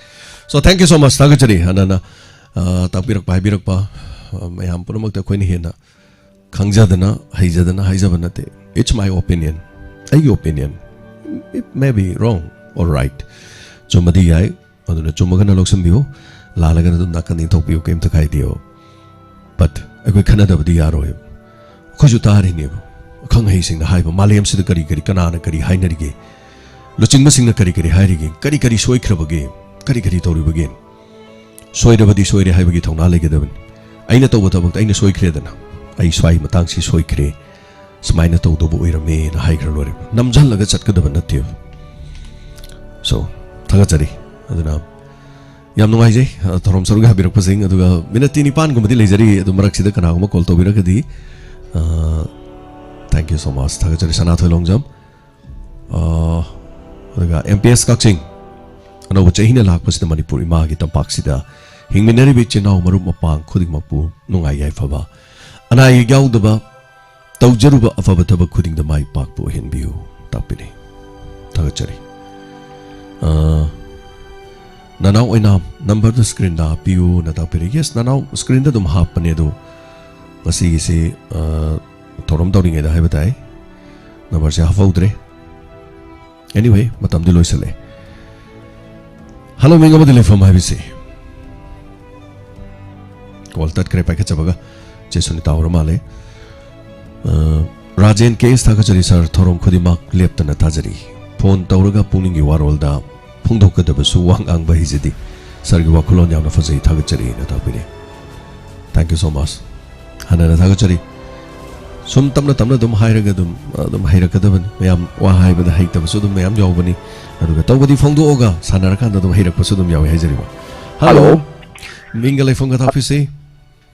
So, thank you so much, ꯊꯥꯒꯠꯆꯔꯤ꯫ ꯍꯥꯟꯅꯅ, ꯑ, ꯇꯥꯛꯄꯤꯔꯛꯄ, ꯍꯥꯏꯕꯤꯔꯛꯄ, ꯑ, ꯃꯌꯥꯝ ꯄꯨꯝꯅꯃꯛꯇ ꯑꯩꯈꯣꯏꯅ ꯍꯦꯟꯅ ꯈꯪꯖꯗꯅ, ꯍꯩꯖꯗꯅ ꯍꯥꯏꯖꯕ ꯅꯠꯇꯦ꯫ It's my opinion. ꯑꯩꯒꯤ opinion. It may be wrong or right. ꯆꯨꯝꯕꯗꯤ ꯌꯥꯏ, ꯑꯗꯨꯅ ꯆꯨꯝꯃꯒꯅ ꯂꯧꯁꯤꯟꯕꯤꯌꯨ, ꯂꯥꯜꯂꯒꯅ ꯑꯗꯨꯝ ꯅꯥꯀꯟ ꯏꯟꯊꯣꯛꯄꯤꯌꯨ, ꯀꯩꯝꯇ ꯀꯥꯏꯗꯦꯕ꯫ But ꯑꯩꯈꯣꯏ ꯈꯟꯅꯗꯕꯗꯤ ꯌꯥꯔꯣꯏꯕ꯫ ꯑꯩꯈꯣꯏꯁꯨ ꯇꯥꯔꯤꯅꯦꯕ, ꯑꯈꯪ ꯑꯍꯩꯁꯤꯡꯅ ꯍꯥꯏꯕ, ꯃꯥꯂꯦꯝꯁꯤꯗ ꯀꯔꯤ ꯀꯔꯤ, ꯀꯅꯥꯅ ꯀꯔꯤ ꯍꯥꯏꯅꯔꯤꯒꯦ, ꯂꯨꯆꯤꯡꯕꯁꯤꯡꯅ ꯀꯔꯤ ꯀꯔꯤ ꯍꯥꯏꯔꯤꯒꯦ, ꯀꯔꯤ ꯀꯔꯤ ꯁꯣꯏꯈ꯭ꯔꯕꯒꯦ, ꯀꯔꯤ ꯀꯔꯤ ꯇꯧꯔꯤꯕꯒꯦ꯫ ꯁꯣꯏꯔꯕꯗꯤ ꯁꯣꯏꯔꯦ ꯍꯥꯏꯕꯒꯤ ꯊꯧꯅꯥ ꯂꯩꯒꯗꯕꯅꯤ꯫ ꯑꯩꯅ ꯇꯧꯕ ꯊꯕꯛꯇ ꯑꯩꯅ ꯁꯣꯏꯈ꯭ꯔꯦꯗꯅ, ꯑꯩ ꯁ꯭ꯋꯥꯏ ꯃꯇꯥꯡꯁꯤ ꯁꯣꯏꯈ꯭ꯔꯦ, ꯁꯨꯃꯥꯏꯅ ꯇꯧꯗꯧꯕ ꯑꯣꯏꯔꯝꯃꯦꯅ ꯍꯥꯏꯈ꯭ꯔ ꯂꯣꯏꯔꯦ꯫ ꯅꯝꯁꯤꯜꯂꯒ ꯆꯠꯀꯗꯕ ꯅꯠꯇꯦꯕ꯫ So, ꯊꯥꯒꯠꯆꯔꯤ꯫ ꯑꯗꯨꯅ ꯌꯥꯝ ꯅꯨꯡꯉꯥꯏꯖꯩ, ꯑ, ꯊꯧꯔꯝ ꯁꯔꯨꯛ ꯌꯥꯕꯤꯔꯛꯄꯁꯤꯡ꯫ ꯑꯗꯨꯒ ꯃꯤꯅꯠꯇꯤ ꯅꯤꯄꯥꯟꯒꯨꯝꯕꯗꯤ ꯂꯩꯖꯔꯤ, ꯑꯗꯨ ꯃꯔꯛꯁꯤꯗ ꯀꯅꯥꯒꯨꯝꯕ call ꯇꯧꯕꯤꯔꯒꯗꯤ, ꯑ, thank you so much꯫ ꯊꯥꯒꯠꯆꯔꯤ, ꯁꯅꯥꯊꯣꯏ ꯂꯣꯡꯖꯝ꯫ ꯑ, ꯑꯗꯨꯒ M P S ꯀꯛꯆꯤꯡ, ꯑꯅꯧꯕ ꯆꯍꯤꯅ ꯂꯥꯛꯄꯁꯤꯗ ꯃꯅꯤꯄꯨꯔ ꯏꯃꯥꯒꯤ ꯇꯝꯄꯥꯛꯁꯤꯗ ꯍꯤꯡꯃꯤꯟꯅꯔꯤꯕ ꯏꯆꯤꯟ ꯏꯅꯥꯎ ꯃꯔꯨꯞ ꯃꯄꯥꯡ ꯈꯨꯗꯤꯡꯃꯛꯄꯨ ꯅꯨꯡꯉꯥꯏ ꯌꯥꯏꯐꯕ, ꯑꯅꯥ ꯑꯌꯦꯛ ꯌꯥꯎꯗꯕ, ꯇꯧꯖꯔꯨꯕ ꯑꯐꯕ ꯊꯕꯛ ꯈꯨꯗꯤꯡꯗ ꯃꯥꯏ ꯄꯥꯛꯄ ꯑꯣꯏꯍꯟꯕꯤꯌꯨ ꯇꯥꯛꯄꯤꯔꯤ꯫ ꯊꯥꯒꯠꯆꯔꯤ꯫ ꯑ, ꯅꯅꯥꯎ ꯑꯣꯏꯅꯥꯝ, number ꯗꯨ screen ꯗ ꯍꯥꯞꯄꯤꯌꯨꯅ ꯇꯥꯛꯄꯤꯔꯤ꯫ Yes, ꯅꯅꯥꯎ screen ꯗ ꯑꯗꯨꯝ ꯍꯥꯞꯄꯅꯦ, ꯑꯗꯣ ꯉꯁꯤꯒꯤꯁꯤ, ꯑ, ꯊꯧꯔꯝ ꯇꯧꯔꯤꯉꯩꯗ ꯍꯥꯏꯕ ꯇꯥꯏ, number ꯁꯦ ꯍꯥꯞꯍꯧꯗ꯭ꯔꯦ꯫ Anyway, ꯃꯇꯝꯗꯤ ꯂꯣꯏꯁꯤꯜꯂꯛꯑꯦ꯫ Hello, ꯃꯤꯡ ꯑꯃꯗꯤ ꯂꯩꯐꯝ ꯍꯥꯏꯕꯁꯤ꯫ Call ꯇꯠꯈ꯭ꯔꯦ ꯄꯥꯏꯈꯠꯆꯕꯒ꯫ ꯆꯦ ꯁꯨꯅꯤꯇꯥ ꯑꯣꯏꯔ ꯃꯥꯜꯂꯦ꯫ ꯑ, ꯔꯥꯖꯦꯟ ꯀꯦ ꯑꯦꯁ ꯊꯥꯒꯠꯆꯔꯤ ꯁꯥꯔ, ꯊꯧꯔꯝ ꯈꯨꯗꯤꯡꯃꯛ ꯂꯦꯞꯇꯅ ꯊꯥꯖꯔꯤ꯫ ꯐꯣꯟ ꯇꯧꯔꯒ ꯄꯨꯛꯅꯤꯡꯒꯤ ꯋꯥꯔꯣꯜꯗ ꯐꯣꯡꯗꯣꯛꯀꯗꯕꯁꯨ ꯋꯥ ꯉꯥꯡꯕ ꯍꯩꯖꯗꯦ꯫ ꯁꯥꯔꯒꯤ ꯋꯥꯈꯜꯂꯣꯟ ꯌꯥꯝꯅ ꯐꯖꯩ, ꯊꯥꯒꯠꯆꯔꯤꯅ ꯇꯥꯛꯄꯤꯔꯦ꯫ Thank you so much꯫ ꯍꯟꯅ ꯍꯟꯅ ꯊꯥꯒꯠꯆꯔꯤ꯫ ꯁꯨꯝ ꯇꯞꯅ ꯇꯞꯅ ꯑꯗꯨꯝ ꯍꯥꯏꯔꯒ ꯑꯗꯨꯝ, ꯑꯗꯨꯝ ꯍꯩꯔꯛꯀꯗꯕꯅꯤ꯫ ꯃꯌꯥꯝ ꯋꯥ ꯍꯥꯏꯕꯗ ꯍꯩꯇꯕꯁꯨ ꯑꯗꯨꯝ ꯃꯌꯥꯝ ꯌꯥꯎꯕꯅꯤ꯫ ꯑꯗꯨꯒ ꯇꯧꯕꯗꯤ ꯐꯣꯡꯗꯣꯛꯑꯒ ꯁꯥꯟꯅꯔꯀꯥꯟꯗ ꯑꯗꯨꯝ ꯍꯩꯔꯛꯄꯁꯨ ꯑꯗꯨꯝ ꯌꯥꯎꯏ ꯍꯥꯏꯖꯔꯤꯕ꯫ Hello꯫ Hello꯫ ꯃꯤꯡꯒ ꯂꯩꯐꯝꯒ ꯇꯥꯛꯄꯤꯁꯤ꯫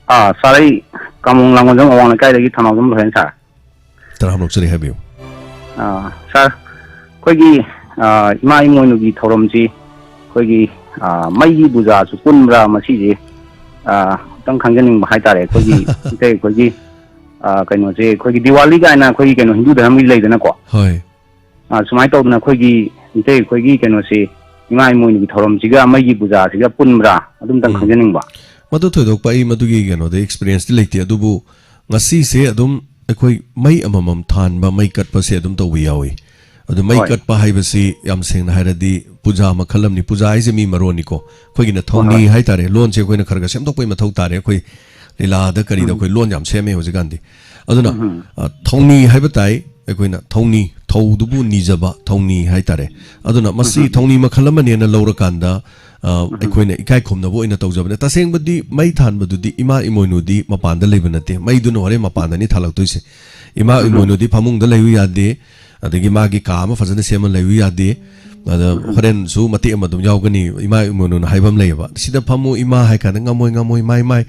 ꯑꯥ, ꯁꯥꯔ, ꯑꯩ ꯀꯥꯃꯣꯡ ꯂꯥꯡꯒꯣꯜꯖꯝ ꯑꯋꯥꯡ ꯂꯩꯀꯥꯏꯗꯒꯤ ꯊꯧꯅꯥꯎꯖꯝ ꯂꯣꯏꯍꯦꯟ ꯁꯥꯔ꯫ ꯇꯔꯥꯝꯅ ꯑꯣꯛꯆꯔꯤ, ꯍꯥꯏꯕꯤꯌꯨ꯫ ꯑꯥ, ꯁꯥꯔ, ꯑꯩꯈꯣꯏꯒꯤ, ꯑꯥ, ꯏꯃꯥ ꯏꯃꯣꯏꯅꯨꯒꯤ ꯊꯧꯔꯝꯁꯤ ꯑꯩꯈꯣꯏꯒꯤ, ꯑꯥ, ꯃꯩꯒꯤ ꯄꯨꯖꯥꯁꯨ ꯄꯨꯟꯕ꯭ꯔꯥ, ꯃꯁꯤꯁꯦ, ꯑꯥ, ꯑꯝꯇꯪ ꯈꯪꯖꯅꯤꯡꯕ ꯍꯥꯏꯇꯥꯔꯦ꯫ ꯑꯩꯈꯣꯏꯒꯤ ꯏꯇꯩ ꯑꯩꯈꯣꯏꯒꯤ, ꯑꯥ, ꯀꯩꯅꯣꯁꯦ, ꯑꯩꯈꯣꯏꯒꯤ ꯗꯤꯋꯥꯂꯤ ꯀꯥꯏꯅ ꯑꯩꯈꯣꯏꯒꯤ ꯀꯩꯅꯣ ꯍꯤꯟꯗꯨ ꯙꯔꯃꯒꯤ ꯂꯩꯗꯅꯀꯣ꯫ ꯍꯣꯏ꯫ ꯑꯥ, ꯁꯨꯃꯥꯏꯅ ꯇꯧꯗꯅ ꯑꯩꯈꯣꯏꯒꯤ ꯏꯇꯩ ꯑꯩꯈꯣꯏꯒꯤ ꯀꯩꯅꯣꯁꯦ, ꯏꯃꯥ ꯏꯃꯣꯏꯅꯨꯒꯤ ꯊꯧꯔꯝꯁꯤꯒ ꯃꯩꯒꯤ ꯄꯨꯖꯥꯁꯤꯒ ꯄꯨꯟꯕ꯭ꯔꯥ? ꯑꯗꯨꯝꯇꯪ ꯎꯝ꯫ ꯈꯪꯖꯅꯤꯡꯕ꯫ ꯃꯗꯨ ꯊꯣꯏꯗꯣꯛꯄ ꯑꯩ ꯃꯗꯨꯒꯤ ꯀꯩꯅꯣꯗ experience ꯇꯤ ꯂꯩꯇꯦ, ꯑꯗꯨꯕꯨ ꯉꯁꯤꯁꯦ ꯑꯗꯨꯝ ꯑꯩꯈꯣꯏ ꯃꯩ ꯑꯃꯃꯝ ꯊꯥꯟꯕ, ꯃꯩ ꯀꯠꯄꯁꯦ ꯑꯗꯨꯝ ꯇꯧꯕ ꯌꯥꯎꯏ꯫ ꯑꯗꯨ ꯃꯩ ꯍꯣꯏ꯫ ꯀꯠꯄ ꯍꯥꯏꯕꯁꯤ ꯌꯥꯝ ꯁꯦꯡꯅ ꯍꯥꯏꯔꯗꯤ ꯄꯨꯖꯥ ꯃꯈꯜ ꯑꯃꯅꯤ꯫ ꯄꯨꯖꯥ ꯍꯥꯏꯁꯦ ꯃꯤ ꯃꯔꯣꯟꯅꯤꯀꯣ꯫ ꯑꯩꯈꯣꯏꯒꯤꯅ ꯊꯧꯅꯤ ꯍꯥꯏꯇꯥꯔꯦ꯫ ꯂꯣꯟꯁꯦ ꯑꯩꯈꯣꯏꯅ ꯈꯔ ꯈꯔ ꯁꯦꯝꯗꯣꯛꯄꯒꯤ ꯃꯊꯧ ꯇꯥꯔꯦ꯫ ꯑꯩꯈꯣꯏ ꯂꯤꯂꯥꯗ ꯀꯔꯤꯗ ꯑꯩꯈꯣꯏ ꯂꯣꯟ ꯌꯥꯝ ꯁꯦꯝꯃꯦ ꯍꯧꯖꯤꯛꯀꯥꯟꯗꯤ꯫ ꯑꯗꯨꯅ, ꯑ, ꯊꯧꯅꯤ ꯍꯥꯏꯕ ꯇꯥꯏ꯫ ꯑꯩꯈꯣꯏꯅ ꯊꯧꯅꯤ, ꯊꯧꯗꯨꯕꯨ ꯅꯤꯖꯕ, ꯊꯧꯅꯤ ꯍꯥꯏꯇꯥꯔꯦ꯫ ꯑꯗꯨꯅ ꯃꯁꯤ ꯊꯧꯅꯤ ꯃꯈꯜ ꯑꯃꯅꯦꯅ ꯂꯧꯔꯀꯥꯟꯗ, ꯑ, ꯑꯩꯈꯣꯏꯅ ꯏꯀꯥꯏ ꯈꯨꯝꯅꯕ ꯑꯣꯏꯅ ꯇꯧꯖꯕꯅꯦ꯫ ꯇꯁꯦꯡꯕꯗꯤ ꯃꯩ ꯊꯥꯟꯕꯗꯨꯗꯤ ꯏꯃꯥ ꯏꯃꯣꯏꯅꯨꯗꯤ ꯃꯄꯥꯟꯗ ꯂꯩꯕ ꯅꯠꯇꯦ꯫ ꯃꯩꯗꯨꯅ ꯍꯣꯔꯦꯟ ꯃꯄꯥꯟꯗꯅꯤ ꯊꯥꯜꯂꯛꯇꯣꯏꯁꯦ꯫ ꯏꯃꯥ ꯏꯃꯣꯏꯅꯨꯗꯤ ꯐꯃꯨꯡꯗ ꯂꯩꯌꯨ ꯌꯥꯗꯦ, ꯑꯗꯒꯤ ꯃꯥꯒꯤ ꯀꯥ ꯑꯃ ꯐꯖꯅ ꯁꯦꯝꯃ ꯂꯩꯌꯨ ꯌꯥꯗꯦ꯫ ꯑꯗ ꯍꯣꯔꯦꯟꯁꯨ ꯃꯇꯦꯛ ꯑꯃ ꯑꯗꯨꯝ ꯌꯥꯎꯒꯅꯤ, ꯏꯃꯥ ꯏꯃꯣꯏꯅꯨꯅ ꯍꯥꯏꯕ ꯑꯃ ꯂꯩꯌꯦꯕ꯫ "ꯁꯤꯗ ꯐꯝꯃꯨ ꯏꯃꯥ" ꯍꯥꯏ ꯀꯥꯟꯗ, "ꯉꯝꯃꯣꯏ, ꯉꯝꯃꯣꯏ, ꯃꯥꯏ, ꯃꯥꯏ,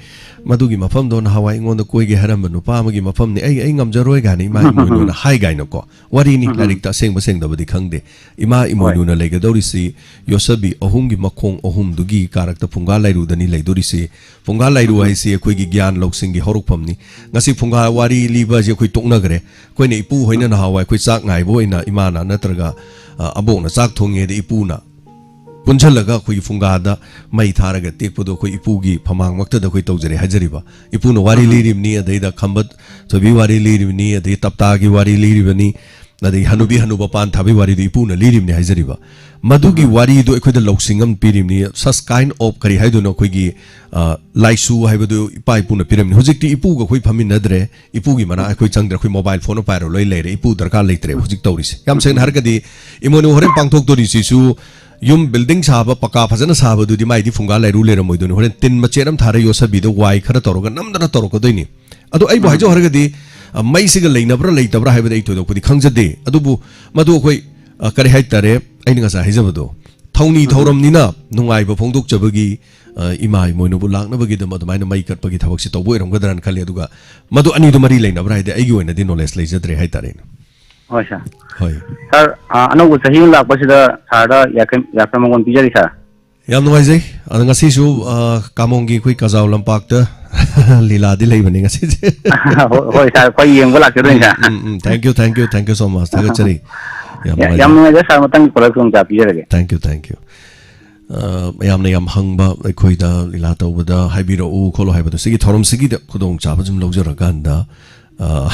ꯃꯗꯨꯒꯤ ꯃꯐꯝꯗꯣ ꯅꯍꯥꯟꯋꯥꯏ ꯑꯩꯉꯣꯟꯗ ꯀꯣꯏꯒꯦ ꯍꯥꯏꯔꯝꯕ ꯅꯨꯄꯥ ꯑꯃꯒꯤ ꯃꯐꯝꯅꯤ, ꯑꯩ, ꯑꯩ ꯉꯝꯖꯔꯣꯏ" ꯀꯥꯏꯅ ꯏꯃꯥ ꯏꯃꯣꯏꯅꯨꯅ ꯍꯥꯏ ꯀꯥꯏꯅꯀꯣ꯫ ꯋꯥꯔꯤꯅꯤ, ꯂꯥꯏꯔꯤꯛꯇ ꯑꯁꯦꯡꯕ ꯁꯦꯡꯗꯕꯗꯤ ꯈꯪꯗꯦ꯫ ꯏꯃꯥ ꯏꯃꯣꯏꯅꯨꯅ ꯂꯩꯒꯗꯧꯔꯤꯁꯤ ꯌꯣꯠꯁꯕꯤ ꯑꯍꯨꯝꯒꯤ ꯃꯈꯣꯡ ꯑꯍꯨꯝꯗꯨꯒꯤ ꯀꯥꯔꯛꯇ ꯐꯨꯡꯒꯥ ꯂꯥꯏꯔꯨꯗꯅꯤ ꯂꯩꯗꯣꯔꯤꯁꯤ꯫ ꯐꯨꯡꯒꯥ ꯂꯥꯏꯔꯨ ꯍꯥꯏꯁꯤ ꯑꯩꯈꯣꯏꯒꯤ ꯒ꯭ꯌꯥꯟ ꯂꯧꯁꯤꯡꯒꯤ ꯍꯧꯔꯛꯐꯝꯅꯤ꯫ ꯉꯁꯤ ꯐꯨꯡꯒꯥ ꯋꯥꯔꯤ ꯂꯤꯕ ꯑꯁꯤ ꯑꯩꯈꯣꯏ ꯇꯣꯛꯅꯈ꯭ꯔꯦ꯫ ꯑꯩꯈꯣꯏꯅ ꯏꯄꯨ ꯍꯣꯏꯅ ꯅꯍꯥꯟꯋꯥꯏ ꯑꯩꯈꯣꯏ ꯆꯥꯛ ꯉꯥꯏꯕ ꯑꯣꯏꯅ ꯏꯃꯥꯅ ꯅꯠꯇ꯭ꯔꯒ, ꯑ, ꯑꯕꯣꯛꯅ ꯆꯥꯛ ꯊꯣꯡꯉꯦꯗ ꯏꯄꯨꯅ ꯄꯨꯟꯁꯤꯜꯂꯒ ꯑꯩꯈꯣꯏꯒꯤ ꯐꯨꯡꯒꯥꯗ ꯃꯩ ꯊꯥꯔꯒ ꯇꯦꯛꯄꯗꯣ ꯑꯩꯈꯣꯏ ꯏꯄꯨꯒꯤ ꯐꯃꯥꯡꯃꯛꯇꯗ ꯑꯩꯈꯣꯏ ꯇꯧꯖꯔꯦ ꯍꯥꯏꯖꯔꯤꯕ꯫ ꯏꯄꯨꯅ ꯋꯥꯔꯤ ꯂꯤꯔꯤꯕꯅꯤ, ꯑꯗꯩꯗ ꯈꯝꯕ ꯊꯣꯏꯕꯤ ꯋꯥꯔꯤ ꯂꯤꯔꯤꯕꯅꯤ, ꯑꯗꯩ ꯇꯞꯇꯥꯒꯤ ꯋꯥꯔꯤ ꯂꯤꯔꯤꯕꯅꯤ, ꯑꯗꯒꯤ ꯍꯅꯨꯕꯤ ꯍꯅꯨꯕ ꯄꯥꯟ ꯊꯥꯕꯒꯤ ꯋꯥꯔꯤꯗꯨ ꯏꯄꯨꯅ ꯂꯤꯔꯤꯕꯅꯤ ꯍꯥꯏꯖꯔꯤꯕ꯫ ꯃꯗꯨꯒꯤ ꯋꯥꯔꯤꯗꯨ ꯑꯩꯈꯣꯏꯗ ꯂꯧꯁꯤꯡ ꯑꯃ ꯄꯤꯔꯤꯕꯅꯤ꯫ Such kind of ꯀꯔꯤ ꯍꯥꯏꯗꯣꯏꯅꯣ, ꯑꯩꯈꯣꯏꯒꯤ, ꯑ, ꯂꯥꯏꯁꯨ ꯍꯥꯏꯕꯗꯨ ꯏꯄꯥ ꯏꯄꯨꯅ ꯄꯤꯔꯝꯃꯤ꯫ ꯍꯧꯖꯤꯛꯇꯤ ꯏꯄꯨꯒ ꯑꯩꯈꯣꯏ ꯐꯝꯃꯤꯟꯅꯗ꯭ꯔꯦ, ꯏꯄꯨꯒꯤ ꯃꯅꯥꯛ ꯑꯩꯈꯣꯏ ꯆꯪꯗ꯭ꯔꯦ, ꯑꯩꯈꯣꯏ mobile phone ꯄꯥꯏꯔ ꯂꯣꯏ ꯂꯩꯔꯦ꯫ ꯏꯄꯨ ꯗꯔꯀꯥꯔ ꯂꯩꯇ꯭ꯔꯦ ꯍꯧꯖꯤꯛ ꯇꯧꯔꯤꯁꯦ꯫ ꯌꯥꯝ ꯁꯦꯡꯅ ꯍꯥꯏꯔꯒꯗꯤ ꯏꯃꯣꯏꯅꯨ ꯍꯣꯔꯦꯟ ꯄꯥꯡꯊꯣꯛꯇꯣꯔꯤꯁꯤꯁꯨ ꯌꯨꯝ building ꯁꯥꯕ, ꯄꯀꯥ ꯐꯖꯅ ꯁꯥꯕꯗꯨꯗꯤ ꯃꯥꯏꯗꯤ ꯐꯨꯡꯒꯥ ꯂꯥꯏꯔꯨ ꯂꯩꯔꯝꯃꯣꯏꯗꯣꯏꯅꯤ꯫ ꯍꯣꯔꯦꯟ ꯇꯤꯟ ꯃꯆꯦꯠ ꯑꯃ ꯊꯥꯔ ꯌꯣꯠꯁꯕꯤꯗ ꯋꯥꯏ ꯈꯔ ꯇꯧꯔꯒ ꯅꯝꯗꯅ ꯇꯧꯔꯛꯀꯗꯣꯏꯅꯤ꯫ ꯑꯗꯣ ꯑꯩꯕꯨ ꯍꯥꯏꯖꯧ ꯍꯥꯏꯔꯒꯗꯤ, ꯑ, ꯃꯩꯁꯤꯒ ꯂꯩꯅꯕ꯭ꯔꯥ ꯂꯩꯇꯕ꯭ꯔꯥ ꯍꯥꯏꯕꯗꯤ ꯑꯩ ꯊꯣꯏꯗꯣꯛꯄꯗꯤ ꯈꯪꯖꯗꯦ꯫ ꯑꯗꯨꯕꯨ ꯃꯗꯨ ꯑꯩꯈꯣꯏ, ꯑ, ꯀꯔꯤ ꯍꯥꯏꯇꯥꯔꯦ, ꯑꯩꯅ ꯉꯁꯥꯏ ꯍꯥꯏꯖꯕꯗꯣ, ꯊꯧꯅꯤ ꯊꯧꯔꯝꯅꯤꯅ ꯅꯨꯡꯉꯥꯏꯕ ꯐꯣꯡꯗꯣꯛꯆꯕꯒꯤ, ꯑ, ꯏꯃꯥ ꯏꯃꯣꯏꯅꯨꯕꯨ ꯂꯥꯛꯅꯕꯒꯤꯗꯃꯛ ꯑꯗꯨꯃꯥꯏꯅ ꯃꯩ ꯀꯠꯄꯒꯤ ꯊꯕꯛꯁꯤ ꯇꯧꯕ ꯑꯣꯏꯔꯝꯒꯗ꯭ꯔꯥꯅ ꯈꯜꯂꯤ꯫ ꯑꯗꯨꯒ ꯃꯗꯨ ꯑꯅꯤꯗꯨ ꯃꯔꯤ ꯂꯩꯅꯕ꯭ꯔꯥ ꯍꯥꯏꯗꯤ ꯑꯩꯒꯤ ꯑꯣꯏꯅꯗꯤ knowledge ꯂꯩꯖꯗ꯭ꯔꯦ ꯍꯥꯏꯇꯥꯔꯦꯅꯦ꯫ ꯍꯣꯏ ꯁꯥꯔ꯫ ꯍꯣꯏ꯫ ꯁꯥꯔ, ꯑ, ꯑꯅꯧꯕ ꯆꯍꯤ ꯑꯃ ꯂꯥꯛꯄꯁꯤꯗ ꯁꯥꯔꯗ ꯌꯥꯏꯐ-, ꯌꯥꯏꯐ ꯃꯪꯒꯣꯜ ꯄꯤꯖꯔꯤ ꯁꯥꯔ꯫ ꯌꯥꯝ ꯅꯨꯡꯉꯥꯏꯖꯩ꯫ ꯑꯗ ꯉꯁꯤꯁꯨ, ꯑ, ꯀꯥꯃꯣꯡꯒꯤ ꯑꯩꯈꯣꯏ ꯀꯥꯖꯥꯎ ꯂꯝꯄꯥꯛꯇ ꯂꯤꯂꯥꯗꯤ ꯂꯩꯕꯅꯤ ꯉꯁꯤꯁꯦ꯫ ꯍꯣꯏ, ꯍꯣꯏ ꯁꯥꯔ, ꯑꯩꯈꯣꯏ ꯌꯦꯡꯕ ꯂꯥꯛꯆꯗꯣꯏꯅꯤ ꯎꯝ, ꯁꯥꯔ꯫ ꯎꯝ, ꯎꯝ. Thank you, thank you, thank you so much. ꯊꯥꯒꯠꯆꯔꯤ꯫ ꯌꯥꯝ ꯌꯥ-, ꯅꯨꯡꯉꯥꯏꯖꯔꯦ꯫ ꯌꯥꯝ ꯅꯨꯡꯉꯥꯏꯖꯔꯦ ꯁꯥꯔ, ꯃꯊꯪꯒꯤ ꯄꯣꯠꯂꯛꯇ ꯑꯃꯨꯛ ꯆꯥꯛ ꯄꯤꯖꯔꯒꯦ꯫ Thank you, thank you. ꯑ, ꯃꯌꯥꯝꯅ ꯌꯥꯝ ꯍꯪꯕ, ꯑꯩꯈꯣꯏꯗ ꯂꯤꯂꯥ ꯇꯧꯕꯗ ꯍꯥꯏꯕꯤꯔꯛꯎ ꯈꯣꯠꯂꯨ ꯍꯥꯏꯕꯗꯣ, ꯁꯤꯒꯤ ꯊꯧꯔꯝꯁꯤꯒꯤꯗ ꯈꯨꯗꯣꯡꯆꯥꯕ ꯁꯨꯝ ꯂꯧꯖꯔꯀꯥꯟꯗ, ꯑ,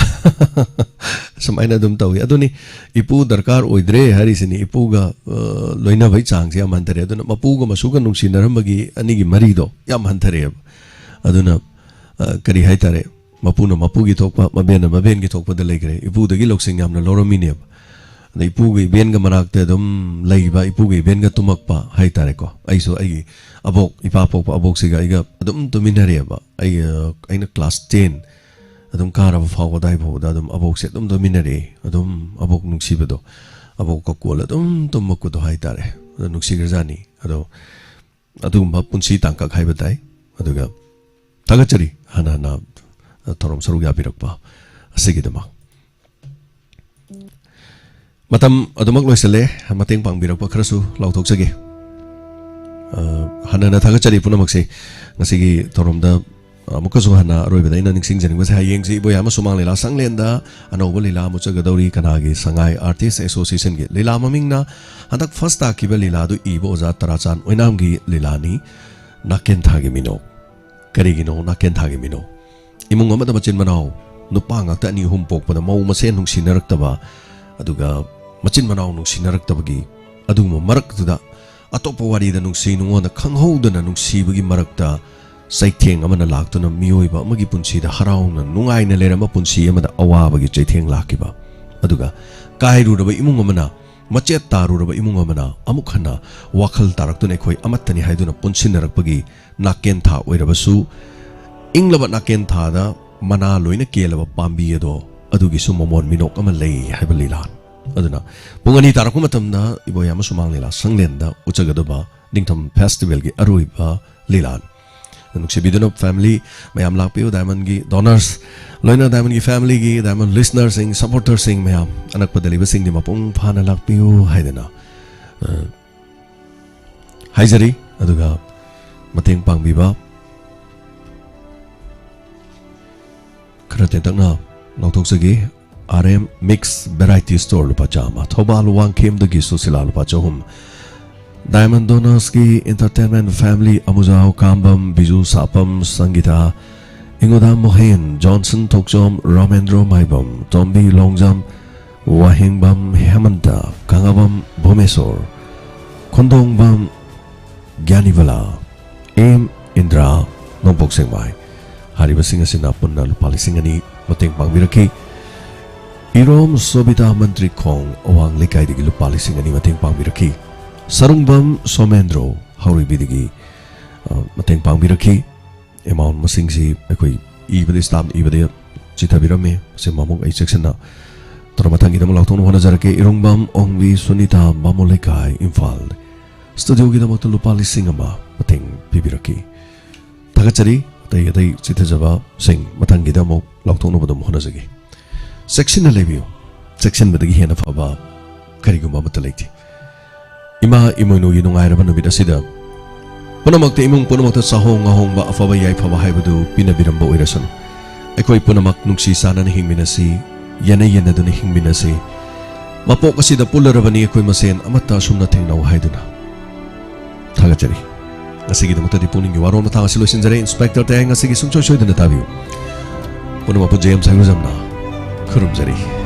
ꯁꯨꯃꯥꯏꯅ ꯑꯗꯨꯝ ꯇꯧꯏ꯫ ꯑꯗꯨꯅꯤ, ꯏꯄꯨ ꯗꯔꯀꯥꯔ ꯑꯣꯏꯗ꯭ꯔꯦ ꯍꯥꯏꯔꯤꯁꯤꯅꯤ꯫ ꯏꯄꯨꯒ, ꯑ, ꯂꯣꯏꯅꯕꯒꯤ ꯆꯥꯡꯁꯦ ꯌꯥꯝ ꯍꯟꯊꯔꯦ꯫ ꯑꯗꯨꯅ ꯃꯄꯨꯒ ꯃꯁꯨꯒ ꯅꯨꯡꯁꯤꯅꯔꯝꯕꯒꯤ ꯑꯅꯤꯒꯤ ꯃꯔꯤꯗꯣ ꯌꯥꯝ ꯍꯟꯊꯔꯛꯑꯦꯕ꯫ ꯑꯗꯨꯅ, ꯑ, ꯀꯔꯤ ꯍꯥꯏꯇꯥꯔꯦ, ꯃꯄꯨꯅ ꯃꯄꯨꯒꯤ ꯊꯣꯛꯄ, ꯃꯕꯦꯟꯅ ꯃꯕꯦꯟꯒꯤ ꯊꯣꯛꯄꯗ ꯂꯩꯈ꯭ꯔꯦ꯫ ꯏꯄꯨꯗꯒꯤ ꯂꯧꯁꯤꯡ ꯌꯥꯝꯅ ꯂꯧꯔꯝꯃꯤꯅꯦꯕ꯫ ꯑꯗ ꯏꯄꯨꯒ ꯏꯕꯦꯟꯒ ꯃꯅꯥꯛꯇ ꯑꯗꯨꯝ ꯂꯩꯕ, ꯏꯄꯨꯒ ꯏꯕꯦꯟꯒ ꯇꯨꯝꯃꯛꯄ ꯍꯥꯏꯇꯥꯔꯦꯀꯣ꯫ ꯑꯩꯁꯨ ꯑꯩꯒꯤ ꯑꯕꯣꯛ, ꯏꯄꯥ ꯄꯣꯛꯄ ꯑꯕꯣꯛꯁꯤꯒ ꯑꯩꯒ ꯑꯗꯨꯝ ꯇꯨꯃꯤꯟꯅꯔꯦꯕ꯫ ꯑꯩ, ꯑ, ꯑꯩꯅ ꯀ꯭ꯂꯥꯁ ꯇꯦꯟ ꯑꯗꯨꯝ ꯀꯥꯔꯕ ꯐꯥꯎꯕ, ꯑꯗꯥꯏ ꯐꯥꯎꯕꯗ ꯑꯗꯨꯝ ꯑꯕꯣꯛꯁꯦ ꯑꯗꯨꯝ ꯇꯨꯃꯤꯟꯅꯔꯛꯑꯦ꯫ ꯑꯗꯨꯝ ꯑꯕꯣꯛ ꯅꯨꯡꯁꯤꯕꯗꯣ, ꯑꯕꯣꯛꯀ ꯀꯣꯜ ꯑꯗꯨꯝ ꯇꯨꯝꯃꯛꯄꯗꯣ ꯍꯥꯏꯇꯥꯔꯦ꯫ ꯑꯗꯣ ꯅꯨꯡꯁꯤꯈ꯭ꯔꯖꯥꯠꯅꯤ꯫ ꯑꯗꯣ ꯑꯗꯨꯒꯨꯝꯕ ꯄꯨꯟꯁꯤ ꯇꯥꯡꯀꯛ ꯍꯥꯏꯕ ꯇꯥꯏ꯫ ꯑꯗꯨꯒ ꯊꯥꯒꯠꯆꯔꯤ ꯍꯟꯅ ꯍꯟꯅ ꯊꯧꯔꯝ ꯁꯔꯨꯛ ꯌꯥꯕꯤꯔꯛꯄ ꯑꯁꯤꯒꯤꯗꯃꯛ꯫ ꯃꯇꯝ ꯑꯗꯨꯃꯛ ꯂꯣꯏꯁꯤꯜꯂꯦ꯫ ꯃꯇꯦꯡ ꯄꯥꯡꯕꯤꯔꯛꯄ ꯈꯔꯁꯨ ꯂꯥꯎꯊꯣꯛꯆꯒꯦ꯫ ꯑ, ꯍꯟꯅ ꯍꯟꯅ ꯊꯥꯒꯠꯆꯔꯤ ꯄꯨꯝꯅꯃꯛꯁꯦ꯫ ꯉꯁꯤꯒꯤ ꯊꯧꯔꯝꯗ ꯑꯃꯨꯛꯀꯁꯨ ꯍꯟꯅ ꯑꯔꯣꯏꯕꯗ ꯑꯩꯅ ꯅꯤꯡꯁꯤꯡꯖꯅꯤꯡꯕꯁꯦ, ꯍꯌꯦꯡꯁꯤ ꯏꯕꯣꯌꯥꯏꯃ ꯁꯨꯃꯥꯡ ꯂꯤꯂꯥ ꯁꯪꯂꯦꯟꯗ ꯑꯅꯧꯕ ꯂꯤꯂꯥ ꯑꯃ ꯎꯠꯆꯒꯗꯧꯔꯤ꯫ ꯀꯅꯥꯒꯤ? ꯁꯉꯥꯏ ꯑꯥꯔꯇꯤꯁ ꯑꯦꯁꯣꯁꯤꯌꯦꯁꯟꯒꯤ꯫ ꯂꯤꯂꯥ ꯃꯃꯤꯡꯅ ꯍꯟꯗꯛ ꯐꯥꯔꯁ ꯇꯥꯈꯤꯕ ꯂꯤꯂꯥꯗꯨ ꯏꯕ ꯑꯣꯖꯥ ꯇꯔꯥꯆꯥꯟ ꯑꯣꯏꯅꯥꯝꯒꯤ ꯂꯤꯂꯥꯅꯤ, ꯅꯥꯀꯦꯟꯊꯥꯒꯤ ꯃꯤꯅꯣꯛ꯫ ꯀꯔꯤꯒꯤꯅꯣ ꯅꯥꯀꯦꯟꯊꯥꯒꯤ ꯃꯤꯅꯣꯛ? ꯏꯃꯨꯡ ꯑꯃꯗ ꯃꯆꯤꯟ ꯃꯅꯥꯎ ꯅꯨꯄꯥ ꯉꯥꯛꯇ ꯑꯅꯤ ꯑꯍꯨꯝ ꯄꯣꯛꯄꯗ ꯃꯧ ꯃꯁꯦꯟ ꯅꯨꯡꯁꯤꯅꯔꯛꯇꯕ, ꯑꯗꯨꯒ ꯃꯆꯤꯟ ꯃꯅꯥꯎ ꯅꯨꯡꯁꯤꯅꯔꯛꯇꯕꯒꯤ ꯑꯗꯨꯒꯨꯝꯕ ꯃꯔꯛꯇꯨꯗ ꯑꯇꯣꯞꯄ ꯋꯥꯔꯤꯗ ꯅꯨꯡꯁꯤ ꯅꯨꯡꯉꯣꯟꯗ ꯈꯪꯍꯧꯗꯅ ꯅꯨꯡꯁꯤꯕꯒꯤ ꯃꯔꯛꯇ ꯆꯩꯊꯦꯡ ꯑꯃꯅ ꯂꯥꯛꯇꯨꯅ ꯃꯤꯑꯣꯏꯕ ꯑꯃꯒꯤ ꯄꯨꯟꯁꯤꯗ ꯍꯔꯥꯎꯅ ꯅꯨꯡꯉꯥꯏꯅ ꯂꯩꯔꯝꯕ ꯄꯨꯟꯁꯤ ꯑꯃꯗ ꯑꯋꯥꯕꯒꯤ ꯆꯩꯊꯦꯡ ꯂꯥꯛꯈꯤꯕ꯫ ꯑꯗꯨꯒ ꯀꯥꯏꯔꯨꯔꯕ ꯏꯃꯨꯡ ꯑꯃꯅ, ꯃꯆꯦꯠ ꯇꯥꯔꯨꯔꯕ ꯏꯃꯨꯡ ꯑꯃꯅ ꯑꯃꯨꯛ ꯍꯟꯅ ꯋꯥꯈꯜ ꯇꯥꯔꯛꯇꯨꯅ ꯑꯩꯈꯣꯏ ꯑꯃꯠꯇꯅꯤ ꯍꯥꯏꯗꯨꯅ ꯄꯨꯟꯁꯤꯟꯅꯔꯛꯄꯒꯤ ꯅꯥꯀꯦꯟꯊꯥ ꯑꯣꯏꯔꯕꯁꯨ, ꯏꯪꯂꯕ ꯅꯥꯀꯦꯟꯊꯥꯗ ꯃꯅꯥ ꯂꯣꯏꯅ ꯀꯦꯜꯂꯕ ꯄꯥꯝꯕꯤ ꯑꯗꯣ, ꯑꯗꯨꯒꯤꯁꯨ ꯃꯃꯣꯟ ꯃꯤꯅꯣꯛ ꯑꯃ ꯂꯩ ꯍꯥꯏꯕ ꯂꯤꯂꯥꯅꯤ꯫ ꯑꯗꯨꯅ ꯄꯨꯡ ꯑꯅꯤ ꯇꯥꯔꯛꯄ ꯃꯇꯝꯗ ꯏꯕꯣꯌꯥꯏꯃ ꯁꯨꯃꯥꯡ ꯂꯤꯂꯥ ꯁꯪꯂꯦꯟꯗ ꯎꯠꯆꯒꯗꯕ ꯅꯤꯡꯊꯝ ꯐꯦꯁꯇꯤꯚꯦꯜꯒꯤ ꯑꯔꯣꯏꯕ ꯂꯤꯂꯥꯅꯤ꯫ ꯅꯨꯡꯁꯤꯕꯤꯗꯨꯅ ꯐꯦꯃꯤꯂꯤ ꯃꯌꯥꯝ ꯂꯥꯛꯄꯤꯌꯨ, ꯗꯥꯏꯃꯟꯒꯤ ꯗꯣꯅꯔꯁ, ꯂꯣꯏꯅ ꯗꯥꯏꯃꯟꯒꯤ ꯐꯦꯃꯤꯂꯤꯒꯤ, ꯗꯥꯏꯃꯟ ꯂꯤꯁꯅꯔꯁꯤꯡ, ꯁꯄꯣꯔꯇꯔꯁꯤꯡ ꯃꯌꯥꯝ, ꯑꯅꯛꯄꯗ ꯂꯩꯕꯁꯤꯡꯗꯤ ꯃꯄꯨꯡ ꯐꯥꯅ ꯂꯥꯛꯄꯤꯌꯨ ꯍꯥꯏꯗꯅ, ꯑ, ꯍꯥꯏꯖꯔꯤ꯫ ꯑꯗꯨꯒ ꯃꯇꯦꯡ ꯄꯥꯡꯕꯤꯕ ꯈꯔ ꯇꯦꯟꯇꯛꯅ ꯂꯥꯎꯊꯣꯛꯆꯒꯦ꯫ R M mix variety store ꯂꯨꯄꯥ ꯆꯥꯝꯃ, ꯊꯧꯕꯥꯜ ꯋꯥꯡꯈꯦꯝꯗꯒꯤ ꯁꯨꯁꯤꯂꯥ ꯂꯨꯄꯥ ꯆꯍꯨꯝ, ꯗꯥꯏꯃꯟ ꯗꯣꯅꯔꯁꯀꯤ entertainment family Amujao Kambam, Biju Sapam, Sangita, Ingudam Mohen, Johnson Thokchom, Ramendro Maibam, Tombi Longjam, Wahengbam Hemanta, Kangabam Bhumeshor, Khondongbam Gyanibala, M Indra, Nongpok Sekmai. ꯍꯥꯏꯔꯤꯕꯁꯤꯡ ꯑꯁꯤꯅ ꯄꯨꯟꯅ ꯂꯨꯄꯥ ꯂꯤꯁꯤꯡ ꯑꯅꯤ ꯃꯇꯦꯡ ꯄꯥꯡꯕꯤꯔꯛꯈꯤ꯫ ꯏꯔꯣꯝ ꯁꯣꯕꯤꯇꯥ ꯃꯟꯇ꯭ꯔꯤꯈꯣꯡ, ꯑꯋꯥꯡ ꯂꯩꯀꯥꯏꯗꯒꯤ ꯂꯨꯄꯥ ꯂꯤꯁꯤꯡ ꯑꯅꯤ ꯃꯇꯦꯡ ꯄꯥꯡꯕꯤꯔꯛꯈꯤ꯫ ꯁꯔꯨꯡꯕꯝ ꯁꯣꯃꯦꯟꯗ꯭ꯔꯣ, ꯍꯧꯔꯩꯕꯤꯗꯒꯤ, ꯑ, ꯃꯇꯦꯡ ꯄꯥꯡꯕꯤꯔꯛꯈꯤ꯫ ꯑꯦꯃꯥꯎꯟ ꯃꯁꯤꯡꯁꯤ ꯑꯩꯈꯣꯏ ꯏꯕꯗ, ꯁ꯭ꯇꯥꯝ ꯏꯕꯗ ꯆꯤꯊꯕꯤꯔꯝꯃꯤ꯫ ꯃꯁꯤ ꯑꯃꯨꯛ ꯑꯩ ꯆꯦꯛꯁꯤꯟꯅ ꯇꯧꯔ ꯃꯊꯪꯒꯤꯗꯃꯛ ꯂꯥꯎꯊꯣꯛꯅꯕ ꯍꯣꯠꯅꯖꯔꯛꯀꯦ꯫ ꯏꯔꯣꯡꯕꯝ ꯑꯣꯡꯕꯤ ꯁꯨꯅꯤꯇꯥ, ꯕꯥꯃꯣꯟ ꯂꯩꯀꯥꯏ, ꯏꯝꯐꯥꯜ꯫ ꯁ꯭ꯇꯨꯗꯤꯑꯣꯒꯤꯗꯃꯛꯇ ꯂꯨꯄꯥ ꯂꯤꯁꯤꯡ ꯑꯃ ꯃꯇꯦꯡ ꯄꯤꯕꯤꯔꯛꯈꯤ꯫ ꯊꯥꯒꯠꯆꯔꯤ꯫ ꯑꯇꯩ ꯑꯇꯩ ꯆꯤꯊꯖꯕꯁꯤꯡ ꯃꯊꯪꯒꯤꯗ ꯑꯃꯨꯛ ꯂꯥꯎꯊꯣꯛꯅꯕ ꯑꯗꯨꯝ ꯍꯣꯠꯅꯖꯒꯦ꯫ ꯆꯦꯛꯁꯤꯟꯅ ꯂꯩꯕꯤꯌꯨ꯫ ꯆꯦꯛꯁꯤꯟꯕꯗꯒꯤ ꯍꯦꯟꯅ ꯐꯕ ꯀꯔꯤꯒꯨꯝꯕ ꯑꯃꯠꯇ ꯂꯩꯇꯦ꯫ ꯏꯃꯥ ꯏꯃꯣꯏꯅꯨꯒꯤ ꯅꯨꯡꯉꯥꯏꯔꯕ ꯅꯨꯃꯤꯠ ꯑꯁꯤꯗ ꯄꯨꯝꯅꯃꯛꯇ, ꯏꯃꯨꯡ ꯄꯨꯝꯅꯃꯛꯇ ꯆꯥꯍꯣꯡ ꯉꯥꯍꯣꯡꯕ, ꯑꯐꯕ ꯌꯥꯏꯐꯕ ꯍꯥꯏꯕꯗꯨ ꯄꯤꯅꯕꯤꯔꯝꯕ ꯑꯣꯏꯔꯁꯅꯨ꯫ ꯑꯩꯈꯣꯏ ꯄꯨꯝꯅꯃꯛ ꯅꯨꯡꯁꯤ ꯆꯥꯟꯅꯅ ꯍꯤꯡꯃꯤꯟꯅꯁꯤ, ꯌꯦꯟꯅ ꯌꯦꯟꯅꯗꯨꯅ ꯍꯤꯡꯃꯤꯟꯅꯁꯤ꯫ ꯃꯄꯣꯛ ꯑꯁꯤꯗ ꯄꯨꯜꯂꯔꯕꯅꯤ, ꯑꯩꯈꯣꯏ ꯃꯁꯦꯟ ꯑꯃꯠꯇ ꯑꯁꯨꯝꯅ ꯊꯦꯡꯅꯧ ꯍꯥꯏꯗꯨꯅ ꯊꯥꯒꯠꯆꯔꯤ꯫ ꯉꯁꯤꯒꯤꯗꯃꯛꯇꯗꯤ ꯄꯨꯛꯅꯤꯡꯒꯤ ꯋꯥꯔꯣꯜ ꯃꯇꯥꯡ ꯑꯁꯤ ꯂꯣꯏꯁꯤꯟꯖꯔꯦ꯫ ꯏꯟꯁꯄꯦꯛꯇꯔ ꯇꯌꯥꯏ ꯉꯁꯤꯒꯤ ꯁꯨꯡꯁꯣꯏ ꯁꯣꯏꯗꯅ ꯇꯥꯕꯤꯌꯨ꯫ ꯄꯨꯝꯅꯃꯛꯄꯨ ꯖꯦ ꯑꯦꯝ ꯁꯥꯏꯈꯨꯖꯝꯅ ꯈꯨꯔꯨꯝꯖꯔꯤ꯫